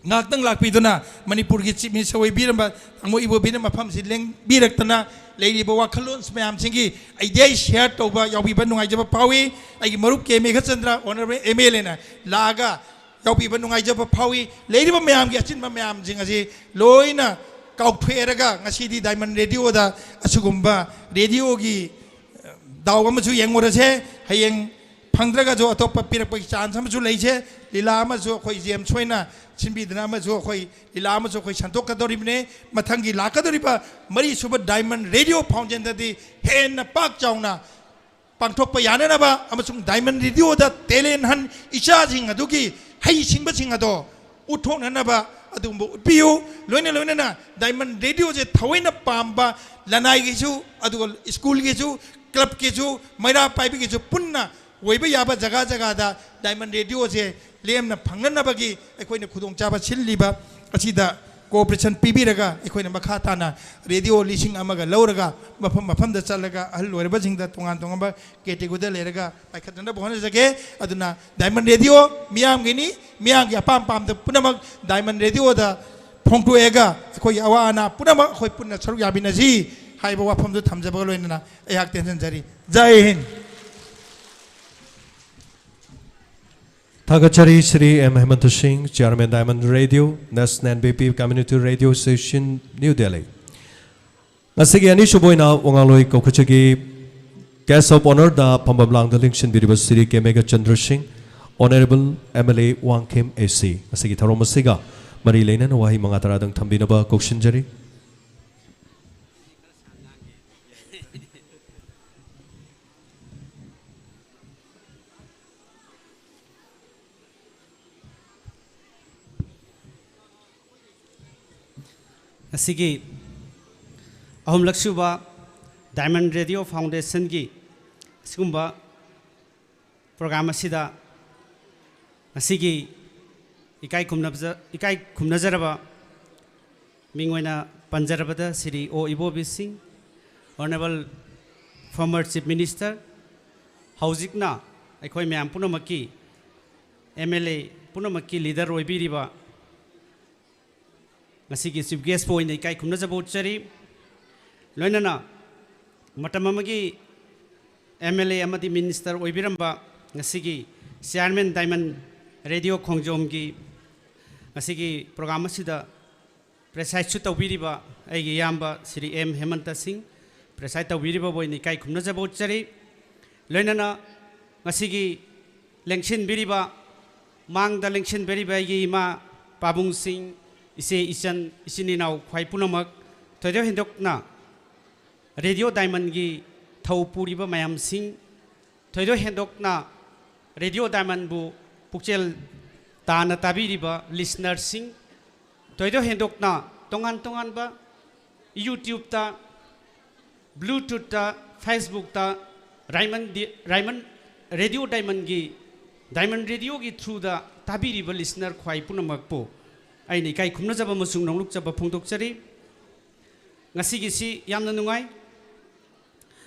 ꯉꯥꯏꯍꯥꯛꯇꯪ ꯂꯥꯛꯄꯤꯗꯨꯅ ꯃꯅꯤꯄꯨꯔꯒꯤ ꯆꯤꯐ ꯃꯤꯅꯤꯁꯇꯔ ꯑꯣꯏꯕꯤꯔꯝꯕ ꯇꯥꯃꯣ ꯏꯕꯣꯕꯤꯅ ꯃꯐꯝꯁꯤ ꯂꯦꯡꯕꯤꯔꯛꯇꯅ ꯂꯩꯔꯤꯕ ꯋꯥꯈꯜꯂꯣꯟ ꯃꯌꯥꯝꯁꯤꯡꯒꯤ ꯑꯥꯏꯗꯤꯌꯥ ꯁꯤꯌꯥꯔ ꯇꯧꯕ ꯌꯥꯎꯕꯤꯕ ꯅꯨꯡꯉꯥꯏꯖꯕ ꯐꯥꯎꯏ꯫ ꯑꯩꯒꯤ ꯃꯔꯨꯞ ꯀꯦ ꯃꯦꯘꯆꯟꯗ꯭ꯔ, ꯑꯣꯅꯔꯦꯕꯜ ꯑꯦꯝ ꯑꯦꯜ ꯑꯦꯅ ꯂꯥꯛꯑꯒ ꯌꯥꯎꯕꯤꯕ ꯅꯨꯡꯉꯥꯏꯖꯕ ꯐꯥꯎꯏ꯫ ꯂꯩꯔꯤꯕ ꯃꯌꯥꯝꯒꯤ ꯑꯆꯤꯟꯕ ꯃꯌꯥꯝꯁꯤꯡ ꯑꯁꯤ ꯂꯣꯏꯅ ꯀꯥꯎꯊꯣꯛꯑꯦꯔꯒ ꯉꯁꯤꯗꯤ ꯗꯥꯏꯃꯟ ꯔꯦꯗꯤꯑꯣꯗ ꯑꯁꯤꯒꯨꯝꯕ ꯔꯦꯗꯤꯑꯣꯒꯤ ꯗꯥꯎ ꯑꯃꯁꯨ ꯌꯦꯡꯉꯨꯔꯁꯦ꯫ ꯍꯌꯦꯡ ꯐꯪꯗ꯭ꯔꯒꯁꯨ ꯑꯇꯣꯞꯄ ꯄꯤꯔꯛꯄꯒꯤ ꯆꯥꯟꯁ ꯑꯃꯁꯨ ꯂꯩꯁꯦ꯫ ꯂꯤꯂꯥ ꯑꯃꯁꯨ ꯑꯩꯈꯣꯏ ꯖꯦꯝꯁ ꯍꯣꯏꯅ ꯁꯤꯟꯕꯤꯗꯅ ꯑꯃꯁꯨ ꯑꯩꯈꯣꯏ ꯂꯤꯂꯥ ꯑꯃꯁꯨ ꯑꯩꯈꯣꯏ ꯁꯟꯗꯣꯛꯀꯗꯧꯔꯤꯕꯅꯦ꯫ ꯃꯊꯪꯒꯤ ꯂꯥꯛꯀꯗꯧꯔꯤꯕ ꯃꯔꯤꯁꯨꯕ ꯗꯥꯏꯃꯟ ꯔꯦꯗꯤꯑꯣ ꯐꯥꯎꯟꯗꯦꯟꯗꯗꯤ ꯍꯦꯟꯅ ꯄꯥꯛ ꯆꯥꯎꯅ ꯄꯥꯡꯊꯣꯛꯄ ꯌꯥꯅꯅꯕ ꯑꯃꯁꯨꯡ ꯗꯥꯏꯃꯟ ꯔꯦꯗꯤꯑꯣꯗ ꯇꯦꯂꯦꯟ ꯍꯟ ꯏꯆꯥꯁꯤꯡ ꯑꯗꯨꯒꯤ ꯍꯩꯁꯤꯡꯕꯁꯤꯡ ꯑꯗꯣ ꯎꯠꯊꯣꯛꯅꯅꯕ ꯑꯗꯨꯒꯨꯝꯕ ꯎꯠꯄꯤꯌꯨ꯫ ꯂꯣꯏꯅ ꯂꯣꯏꯅꯅ ꯗꯥꯏꯃꯟ ꯔꯦꯗꯤꯑꯣꯁꯦ ꯊꯑꯣꯏꯅ ꯄꯥꯝꯕ ꯂꯅꯥꯏꯒꯤꯁꯨ ꯑꯗꯨꯒ ꯁ꯭ꯀꯨꯜꯒꯤꯁꯨ ꯀ꯭ꯂꯕꯀꯤꯁꯨ ꯃꯩꯔꯥ ꯄꯥꯏꯕꯤꯒꯤꯁꯨ ꯄꯨꯟꯅ ꯑꯣꯏꯕ ꯌꯥꯕ ꯖꯒꯥ ꯖꯒꯥꯗ ꯗꯥꯏꯃꯟ ꯔꯦꯗꯤꯑꯣꯁꯦ ꯂꯦꯝꯅ ꯐꯪꯅꯅꯕꯒꯤ ꯑꯩꯈꯣꯏꯅ ꯈꯨꯗꯣꯡꯆꯥꯕ ꯁꯤꯜꯂꯤꯕ ꯑꯁꯤꯗ ꯀꯣꯑꯣꯄꯔꯦꯁꯟ ꯄꯤꯕꯤꯔꯒ ꯑꯩꯈꯣꯏꯅ ꯃꯈꯥ ꯇꯥꯅ ꯔꯦꯗꯤꯑꯣ ꯂꯤꯁꯤꯡ ꯑꯃꯒ ꯂꯧꯔꯒ ꯃꯐꯝ ꯃꯐꯝꯗ ꯆꯠꯂꯒ ꯑꯍꯜ ꯑꯣꯏꯔꯕꯁꯤꯡꯗ ꯇꯣꯉꯥꯟ ꯇꯣꯉꯥꯟꯕ ꯀꯦꯇꯦꯒꯣꯔꯤꯗ ꯂꯩꯔꯒ ꯄꯥꯏꯈꯠꯅꯅꯕ ꯍꯣꯠꯅꯖꯒꯦ꯫ ꯑꯗꯨꯅ ꯗꯥꯏꯃꯟ ꯔꯦꯗꯤꯑꯣ ꯃꯤꯌꯥꯝꯒꯤꯅꯤ, ꯃꯤꯌꯥꯝꯒꯤ ꯑꯄꯥꯝ ꯄꯥꯝꯗ ꯄꯨꯝꯅꯃꯛ ꯗꯥꯏꯃꯟ ꯔꯦꯗꯤꯑꯣꯗ ꯐꯣꯡꯗꯣꯛꯑꯒ ꯑꯩꯈꯣꯏꯒꯤ ꯑꯋꯥ ꯑꯅꯥ ꯄꯨꯝꯅꯃꯛ ꯑꯩꯈꯣꯏ ꯄꯨꯟꯅ ꯁꯔꯨꯛ ꯌꯥꯃꯤꯟꯅꯁꯤ ꯍꯥꯏꯕ ꯋꯥꯐꯝꯗꯨ ꯊꯝꯖꯕꯒ ꯂꯣꯏꯅꯅ ꯑꯩꯍꯥꯛ ꯇꯦꯟꯁꯤꯟꯖꯔꯤ꯫ ꯖꯥꯏ ꯍꯤꯟꯗ꯫ ꯊꯥꯒꯠꯆꯔꯤ Shri M Hemanta Singh, chairman diamond radio, national B P community radio station, New Delhi. ꯉꯁꯤꯒꯤ ꯑꯅꯤꯁꯨꯕ ꯑꯣꯏꯅ ꯋꯥꯉꯥꯡꯂꯣꯏ ꯀꯧꯈꯠꯆꯒꯦ꯫ ꯒꯦꯁ ꯑꯣꯐ ꯑꯣꯅꯔꯗ ꯐꯝꯕꯝ ꯂꯥꯡꯗ ꯂꯦꯡꯁꯤꯟꯕꯤꯔꯤꯕ Shri K Meghachandra Singh, honourable M L A Wangkhem A C. ꯉꯁꯤꯒꯤ ꯊꯧꯔꯝ ꯑꯁꯤꯒ ꯃꯔꯤ ꯂꯩꯅꯅ ꯋꯥꯍꯩ ꯃꯉꯥ ꯇꯔꯥꯗꯪ ꯊꯝꯕꯤꯅꯕ ꯀꯧꯁꯤꯟꯖꯔꯤ꯫ ꯑꯁꯤꯒꯤ ꯑꯍꯨꯝꯂꯛ ꯁꯨꯕ Diamond Radio Foundationꯒꯤ ꯑꯁꯤꯒꯨꯝꯕ program ꯑꯁꯤꯗ ꯉꯁꯤꯒꯤ ꯏꯀꯥꯏ ꯈꯨꯝꯅꯕꯖ-, ꯏꯀꯥꯏ ꯈꯨꯝꯅꯖꯔꯕ ꯃꯤꯡ ꯑꯣꯏꯅ ꯄꯟꯖꯔꯕꯗ ꯁ꯭ꯔꯤ ꯑꯣ ꯏꯕꯣꯕꯤ ꯁꯤꯡ, Honourable former Chief Minister, ꯍꯧꯖꯤꯛꯅ ꯑꯩꯈꯣꯏ ꯃꯌꯥꯝ ꯄꯨꯝꯅꯃꯛꯀꯤ M L A ꯄꯨꯝꯅꯃꯛꯀꯤ leader ꯑꯣꯏꯕꯤꯔꯤꯕ ꯉꯁꯤꯒꯤ Chief Guestꯄꯨ ꯑꯣꯏꯅ ꯏꯀꯥꯏ ꯈꯨꯝꯅꯖꯕ ꯎꯠꯆꯔꯤ꯫ ꯂꯣꯏꯅꯅ ꯃꯇꯝ ꯑꯃꯒꯤ M L A ꯑꯃꯗꯤ minister ꯑꯣꯏꯕꯤꯔꯝꯕ ꯉꯁꯤꯒꯤ Chairman Diamond Radio ꯈꯣꯡꯖꯣꯝꯒꯤ ꯉꯁꯤꯒꯤ program ꯑꯁꯤꯗ presideꯁꯨ ꯇꯧꯕꯤꯔꯤꯕ ꯑꯩꯒꯤ ꯏꯌꯥꯝꯕ ꯁ꯭ꯔꯤ ꯑꯦꯝ ꯍꯦꯃꯟꯇ ꯁꯤꯡ, preside ꯇꯧꯕꯤꯔꯤꯕꯕꯨ ꯑꯩꯅ ꯏꯀꯥꯏ ꯈꯨꯝꯅꯖꯕ ꯎꯠꯆꯔꯤ꯫ ꯂꯣꯏꯅꯅ ꯉꯁꯤꯒꯤ ꯂꯦꯡꯁꯤꯟꯕꯤꯔꯤꯕ, ꯃꯥꯡꯗ ꯂꯦꯡꯁꯤꯟꯕꯤꯔꯤꯕ ꯑꯩꯒꯤ ꯏꯃꯥ ꯄꯥꯕꯨꯡꯁꯤꯡ, ꯏꯆꯦ ꯏꯆꯟ, ꯏꯆꯤꯟ ꯏꯅꯥꯎ ꯈ꯭ꯋꯥꯏ ꯄꯨꯝꯅꯃꯛ, ꯊꯣꯏꯗꯣꯛ ꯍꯦꯟꯗꯣꯛꯅ Radio Diamondꯒꯤ ꯊꯧ ꯄꯨꯔꯤꯕ ꯃꯌꯥꯝꯁꯤꯡ, ꯊꯣꯏꯗꯣꯛ ꯍꯦꯟꯗꯣꯛꯅ Radio Diamondꯕꯨ ꯄꯨꯛꯆꯦꯜ ꯇꯥꯅ ꯇꯥꯕꯤꯔꯤꯕ listenerꯁꯤꯡ, ꯊꯣꯏꯗꯣꯛ ꯍꯦꯟꯗꯣꯛꯅ ꯇꯣꯉꯥꯟ ꯇꯣꯉꯥꯟꯕ YouTubeꯇ, Bluetoothꯇ, Facebookꯇ Diamond ꯗꯤ-, Diamond, Radio Diamondꯒꯤ, Diamond Radioꯒꯤ throughꯗ ꯇꯥꯕꯤꯔꯤꯕ listener ꯈ꯭ꯋꯥꯏ ꯄꯨꯝꯅꯃꯛꯄꯨ ꯑꯩꯅ ꯏꯀꯥꯏ ꯈꯨꯝꯅꯖꯕ ꯑꯃꯁꯨꯡ ꯅꯣꯡꯂꯨꯛꯆꯕ ꯐꯣꯡꯗꯣꯛꯆꯔꯤ꯫ ꯉꯁꯤꯒꯤꯁꯤ ꯌꯥꯝꯅ ꯅꯨꯡꯉꯥꯏ꯫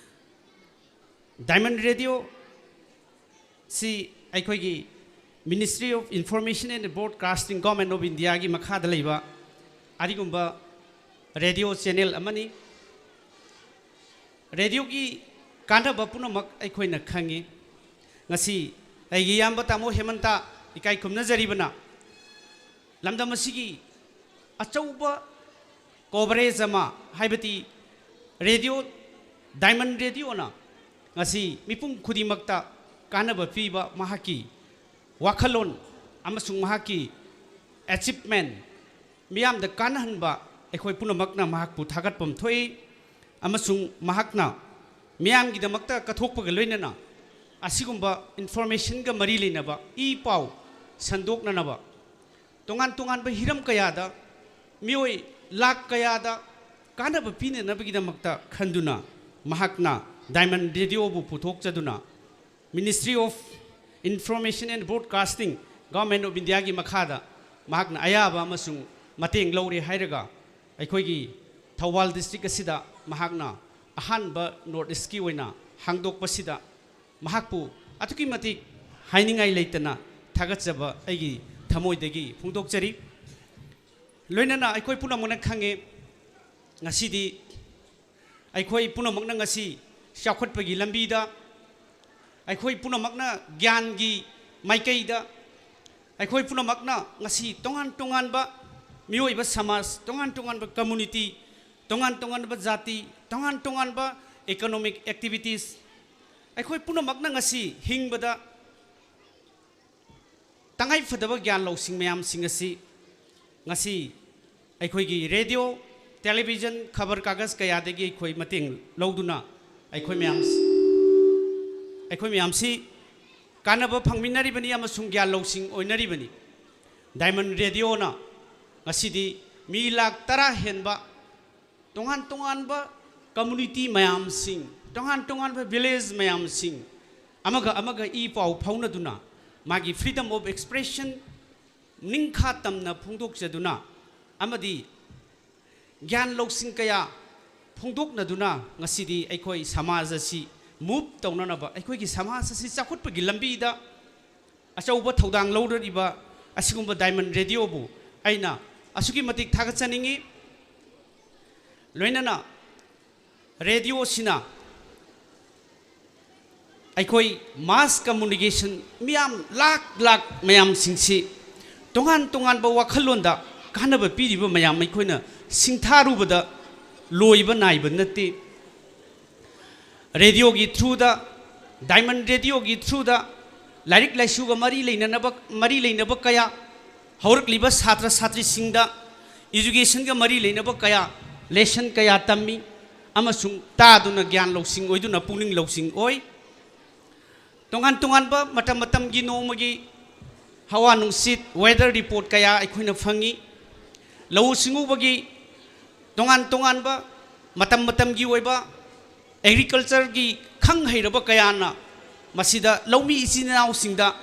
Diamond Radio ꯁꯤ ꯑꯩꯈꯣꯏꯒꯤ Ministry of Information and Broadcasting, Government of Indiaꯒꯤ ꯃꯈꯥꯗ ꯂꯩꯕ ꯑꯗꯨꯒꯨꯝꯕ radio channel ꯑꯃꯅꯤ꯫ Radioꯒꯤ ꯀꯥꯟꯅꯕ ꯄꯨꯝꯅꯃꯛ ꯑꯩꯈꯣꯏꯅ ꯈꯪꯉꯤ꯫ ꯉꯁꯤ ꯑꯩꯒꯤ ꯏꯌꯥꯝꯕ ꯇꯥꯃꯣ ꯍꯦꯃꯟꯇ ꯏꯀꯥꯏ ꯈꯨꯝꯅꯖꯔꯤꯕꯅ ꯂꯝꯗꯝ ꯑꯁꯤꯒꯤ ꯑꯆꯧꯕ coverage ꯑꯃ, ꯍꯥꯏꯕꯗꯤ Radio, Diamond Radioꯅ ꯉꯁꯤ ꯃꯤꯄꯨꯝ ꯈꯨꯗꯤꯡꯃꯛꯇ ꯀꯥꯟꯅꯕ ꯄꯤꯕ ꯃꯍꯥꯛꯀꯤ ꯋꯥꯈꯜꯂꯣꯟ ꯑꯃꯁꯨꯡ ꯃꯍꯥꯛꯀꯤ achievement ꯃꯤꯌꯥꯝꯗ ꯀꯥꯟꯅꯍꯟꯕ ꯑꯩꯈꯣꯏ ꯄꯨꯝꯅꯃꯛꯅ ꯃꯍꯥꯛꯄꯨ ꯊꯥꯒꯠꯐꯝ ꯊꯣꯛꯏ꯫ ꯑꯃꯁꯨꯡ ꯃꯍꯥꯛꯅ ꯃꯤꯌꯥꯝꯒꯤꯗꯃꯛꯇ ꯀꯠꯊꯣꯛꯄꯒ ꯂꯣꯏꯅꯅ ꯑꯁꯤꯒꯨꯝꯕ informationꯒ ꯃꯔꯤ ꯂꯩꯅꯕ ꯏ ꯄꯥꯎ ꯁꯟꯗꯣꯛꯅꯅꯕ ꯇꯣꯉꯥꯟ ꯇꯣꯉꯥꯟꯕ ꯍꯤꯔꯝ ꯀꯌꯥꯗ ꯃꯤꯑꯣꯏ ꯂꯥꯛ ꯀꯌꯥꯗ ꯀꯥꯟꯅꯕ ꯄꯤꯅꯅꯕꯒꯤꯗꯃꯛꯇ ꯈꯟꯗꯨꯅ ꯃꯍꯥꯛꯅ Diamond Radioꯕꯨ ꯄꯨꯊꯣꯛꯆꯗꯨꯅ Ministry of Information and Broadcasting, Government of Indiaꯒꯤ ꯃꯈꯥꯗ ꯃꯍꯥꯛꯅ ꯑꯌꯥꯕ ꯑꯃꯁꯨꯡ ꯃꯇꯦꯡ ꯂꯧꯔꯦ ꯍꯥꯏꯔꯒ ꯑꯩꯈꯣꯏꯒꯤ ꯊꯧꯕꯥꯜ district ꯑꯁꯤꯗ ꯃꯍꯥꯛꯅ ꯑꯍꯥꯟꯕ North Eastꯀꯤ ꯑꯣꯏꯅ ꯍꯥꯡꯗꯣꯛꯄꯁꯤꯗ ꯃꯍꯥꯛꯄꯨ ꯑꯗꯨꯛꯀꯤ ꯃꯇꯤꯛ ꯍꯥꯏꯅꯤꯡꯉꯥꯏ ꯂꯩꯇꯅ ꯊꯥꯒꯠꯆꯕ ꯑꯩꯒꯤ ꯊꯃꯣꯏꯗꯒꯤ ꯐꯣꯡꯗꯣꯛꯆꯔꯤ꯫ ꯂꯣꯏꯅꯅ ꯑꯩꯈꯣꯏ ꯄꯨꯝꯅꯃꯛꯅ ꯈꯪꯉꯦ, ꯉꯁꯤꯗꯤ ꯑꯩꯈꯣꯏ ꯄꯨꯝꯅꯃꯛꯅ ꯉꯁꯤ ꯆꯥꯎꯈꯠꯄꯒꯤ ꯂꯝꯕꯤꯗ, ꯑꯩꯈꯣꯏ ꯄꯨꯝꯅꯃꯛꯅ ꯒ꯭ꯌꯥꯟꯒꯤ ꯃꯥꯏꯀꯩꯗ, ꯑꯩꯈꯣꯏ ꯄꯨꯝꯅꯃꯛꯅ ꯉꯁꯤ ꯇꯣꯉꯥꯟ ꯇꯣꯉꯥꯟꯕ ꯃꯤꯑꯣꯏꯕ ꯁꯃꯥꯖ, ꯇꯣꯉꯥꯟ ꯇꯣꯉꯥꯟꯕ community, ꯇꯣꯉꯥꯟ ꯇꯣꯉꯥꯟꯕ ꯖꯥꯇꯤ, ꯇꯣꯉꯥꯟ ꯇꯣꯉꯥꯟꯕ economic activities, ꯑꯩꯈꯣꯏ ꯄꯨꯝꯅꯃꯛꯅ ꯉꯁꯤ ꯍꯤꯡꯕꯗ ꯇꯉꯥꯏꯐꯗꯕ ꯒ꯭ꯌꯥꯟ ꯂꯧꯁꯤꯡ ꯃꯌꯥꯝꯁꯤꯡ ꯑꯁꯤ ꯉꯁꯤ ꯑꯩꯈꯣꯏꯒꯤ radio, television, ꯈꯕꯔ ꯀꯥꯒꯖ ꯀꯌꯥꯗꯒꯤ ꯑꯩꯈꯣꯏ ꯃꯇꯦꯡ ꯂꯧꯗꯨꯅ ꯑꯩꯈꯣꯏ ꯃꯌꯥꯝ, ꯑꯩꯈꯣꯏ ꯃꯌꯥꯝꯁꯤ ꯀꯥꯟꯅꯕ ꯐꯪꯃꯤꯟꯅꯔꯤꯕꯅꯤ ꯑꯃꯁꯨꯡ ꯒ꯭ꯌꯥꯟ ꯂꯧꯁꯤꯡ ꯑꯣꯏꯅꯔꯤꯕꯅꯤ꯫ Diamond Radioꯅ ꯉꯁꯤꯗꯤ ꯃꯤ ꯂꯥꯈ ꯇꯔꯥ ꯍꯦꯟꯕ ꯇꯣꯉꯥꯟ ꯇꯣꯉꯥꯟꯕ community ꯃꯌꯥꯝꯁꯤꯡ, ꯇꯣꯉꯥꯟ ꯇꯣꯉꯥꯟꯕ village ꯃꯌꯥꯝꯁꯤꯡ ꯑꯃꯒ ꯑꯃꯒ ꯏ ꯄꯥꯎ ꯐꯥꯎꯅꯗꯨꯅ ꯃꯥꯒꯤ freedom of expression ꯅꯤꯡꯈꯥ ꯇꯝꯅ ꯐꯣꯡꯗꯣꯛꯆꯗꯨꯅ ꯑꯃꯗꯤ ꯒ꯭ꯌꯥꯟ ꯂꯧꯁꯤꯡ ꯀꯌꯥ ꯐꯣꯡꯗꯣꯛꯅꯗꯨꯅ ꯉꯁꯤꯗꯤ ꯑꯩꯈꯣꯏ ꯁꯃꯥꯖ ꯑꯁꯤ move ꯇꯧꯅꯅꯕ, ꯑꯩꯈꯣꯏꯒꯤ ꯁꯃꯥꯖ ꯑꯁꯤ ꯆꯥꯎꯈꯠꯄꯒꯤ ꯂꯝꯕꯤꯗ ꯑꯆꯧꯕ ꯊꯧꯗꯥꯡ ꯂꯧꯔꯤꯕ ꯑꯁꯤꯒꯨꯝꯕ Diamond Radioꯕꯨ ꯑꯩꯅ ꯑꯁꯨꯛꯀꯤ ꯃꯇꯤꯛ ꯊꯥꯒꯠꯆꯅꯤꯡꯏ꯫ ꯂꯣꯏꯅꯅ radioꯁꯤꯅ ꯑꯩꯈꯣꯏ mass communication ꯃꯤꯌꯥꯝ ꯂꯥꯛ ꯂꯥꯛ ꯃꯌꯥꯝꯁꯤꯡꯁꯤ ꯇꯣꯉꯥꯟ ꯇꯣꯉꯥꯟꯕ ꯋꯥꯈꯜꯂꯣꯟꯗ ꯀꯥꯟꯅꯕ ꯄꯤꯔꯤꯕ ꯃꯌꯥꯝ ꯑꯩꯈꯣꯏꯅ ꯁꯤꯡꯊꯥꯔꯨꯕꯗ ꯂꯣꯏꯕ ꯅꯥꯏꯕ ꯅꯠꯇꯦ꯫ Radioꯒꯤ throughꯗ, Diamond Radioꯒꯤ throughꯗ ꯂꯥꯏꯔꯤꯛ ꯂꯥꯏꯁꯨꯒ ꯃꯔꯤ ꯂꯩꯅꯅꯕ, ꯃꯔꯤ ꯂꯩꯅꯕ ꯀꯌꯥ, ꯍꯧꯔꯛꯂꯤꯕ ꯁꯥꯇ꯭ꯔ ꯁꯥꯇ꯭ꯔꯤꯁꯤꯡꯗ educationꯒ ꯃꯔꯤ ꯂꯩꯅꯕ ꯀꯌꯥ, lesson ꯀꯌꯥ ꯇꯝꯃꯤ ꯑꯃꯁꯨꯡ ꯇꯥꯗꯨꯅ ꯒ꯭ꯌꯥꯟ ꯂꯧꯁꯤꯡ ꯑꯣꯏꯗꯨꯅ ꯄꯨꯛꯅꯤꯡ ꯂꯧꯁꯤꯡ ꯑꯣꯏ꯫ ꯇꯣꯉꯥꯟ ꯇꯣꯉꯥꯟꯕ ꯃꯇꯝ ꯃꯇꯝꯒꯤ ꯅꯣꯡꯃꯒꯤ ꯍꯋꯥ ꯅꯨꯡꯁꯤꯠ, weather report ꯀꯌꯥ ꯑꯩꯈꯣꯏꯅ ꯐꯪꯉꯤ꯫ ꯂꯧꯎ ꯁꯤꯡꯎꯕꯒꯤ ꯇꯣꯉꯥꯟ ꯇꯣꯉꯥꯟꯕ ꯃꯇꯝ ꯃꯇꯝꯒꯤ ꯑꯣꯏꯕ ꯑꯦꯒ꯭ꯔꯤꯀꯜꯆꯔꯒꯤ ꯈꯪ ꯍꯩꯔꯕ ꯀꯌꯥꯅ ꯃꯁꯤꯗ ꯂꯧꯃꯤ ꯏꯆꯤꯟ ꯏꯅꯥꯎꯁꯤꯡꯗ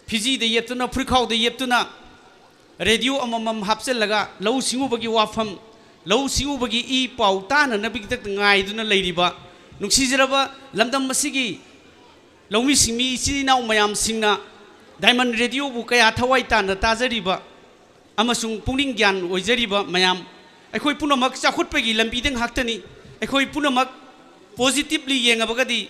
ꯐꯤꯖꯤꯗ ꯌꯦꯞꯇꯨꯅ, ꯐꯨꯔꯤꯈꯥꯎꯗ ꯌꯦꯞꯇꯨꯅ, ꯔꯦꯗꯤꯑꯣ ꯑꯃꯃꯝ ꯍꯥꯞꯆꯤꯜꯂꯒ ꯂꯧꯎ ꯁꯤꯡꯎꯕꯒꯤ ꯋꯥꯐꯝ, ꯂꯧꯎ ꯁꯤꯡꯎꯕꯒꯤ ꯏ ꯄꯥꯎ ꯇꯥꯅꯅꯕꯒꯤꯗꯃꯛꯇ ꯉꯥꯏꯗꯨꯅ ꯂꯩꯔꯤꯕ ꯅꯨꯡꯁꯤꯖꯔꯕ ꯂꯝꯗꯝ ꯑꯁꯤꯒꯤ ꯂꯧꯃꯤ ꯁꯤꯡꯃꯤ ꯏꯆꯤꯟ ꯏꯅꯥꯎ ꯃꯌꯥꯝꯁꯤꯡꯅ ꯗꯥꯏꯃꯟ ꯔꯦꯗꯤꯑꯣꯕꯨ ꯀꯌꯥ ꯊꯋꯥꯏ ꯇꯥꯅ ꯇꯥꯖꯔꯤꯕ ꯑꯃꯁꯨꯡ ꯄꯨꯛꯅꯤꯡ ꯒ꯭ꯌꯥꯟ ꯑꯣꯏꯖꯔꯤꯕ ꯃꯌꯥꯝ, ꯑꯩꯈꯣꯏ ꯄꯨꯝꯅꯃꯛ ꯆꯥꯎꯈꯠꯄꯒꯤ ꯂꯝꯕꯤꯗ ꯉꯥꯛꯇꯅꯤ꯫ ꯑꯩꯈꯣꯏ ꯄꯨꯝꯅꯃꯛ positively ꯌꯦꯡꯉꯕꯒꯗꯤ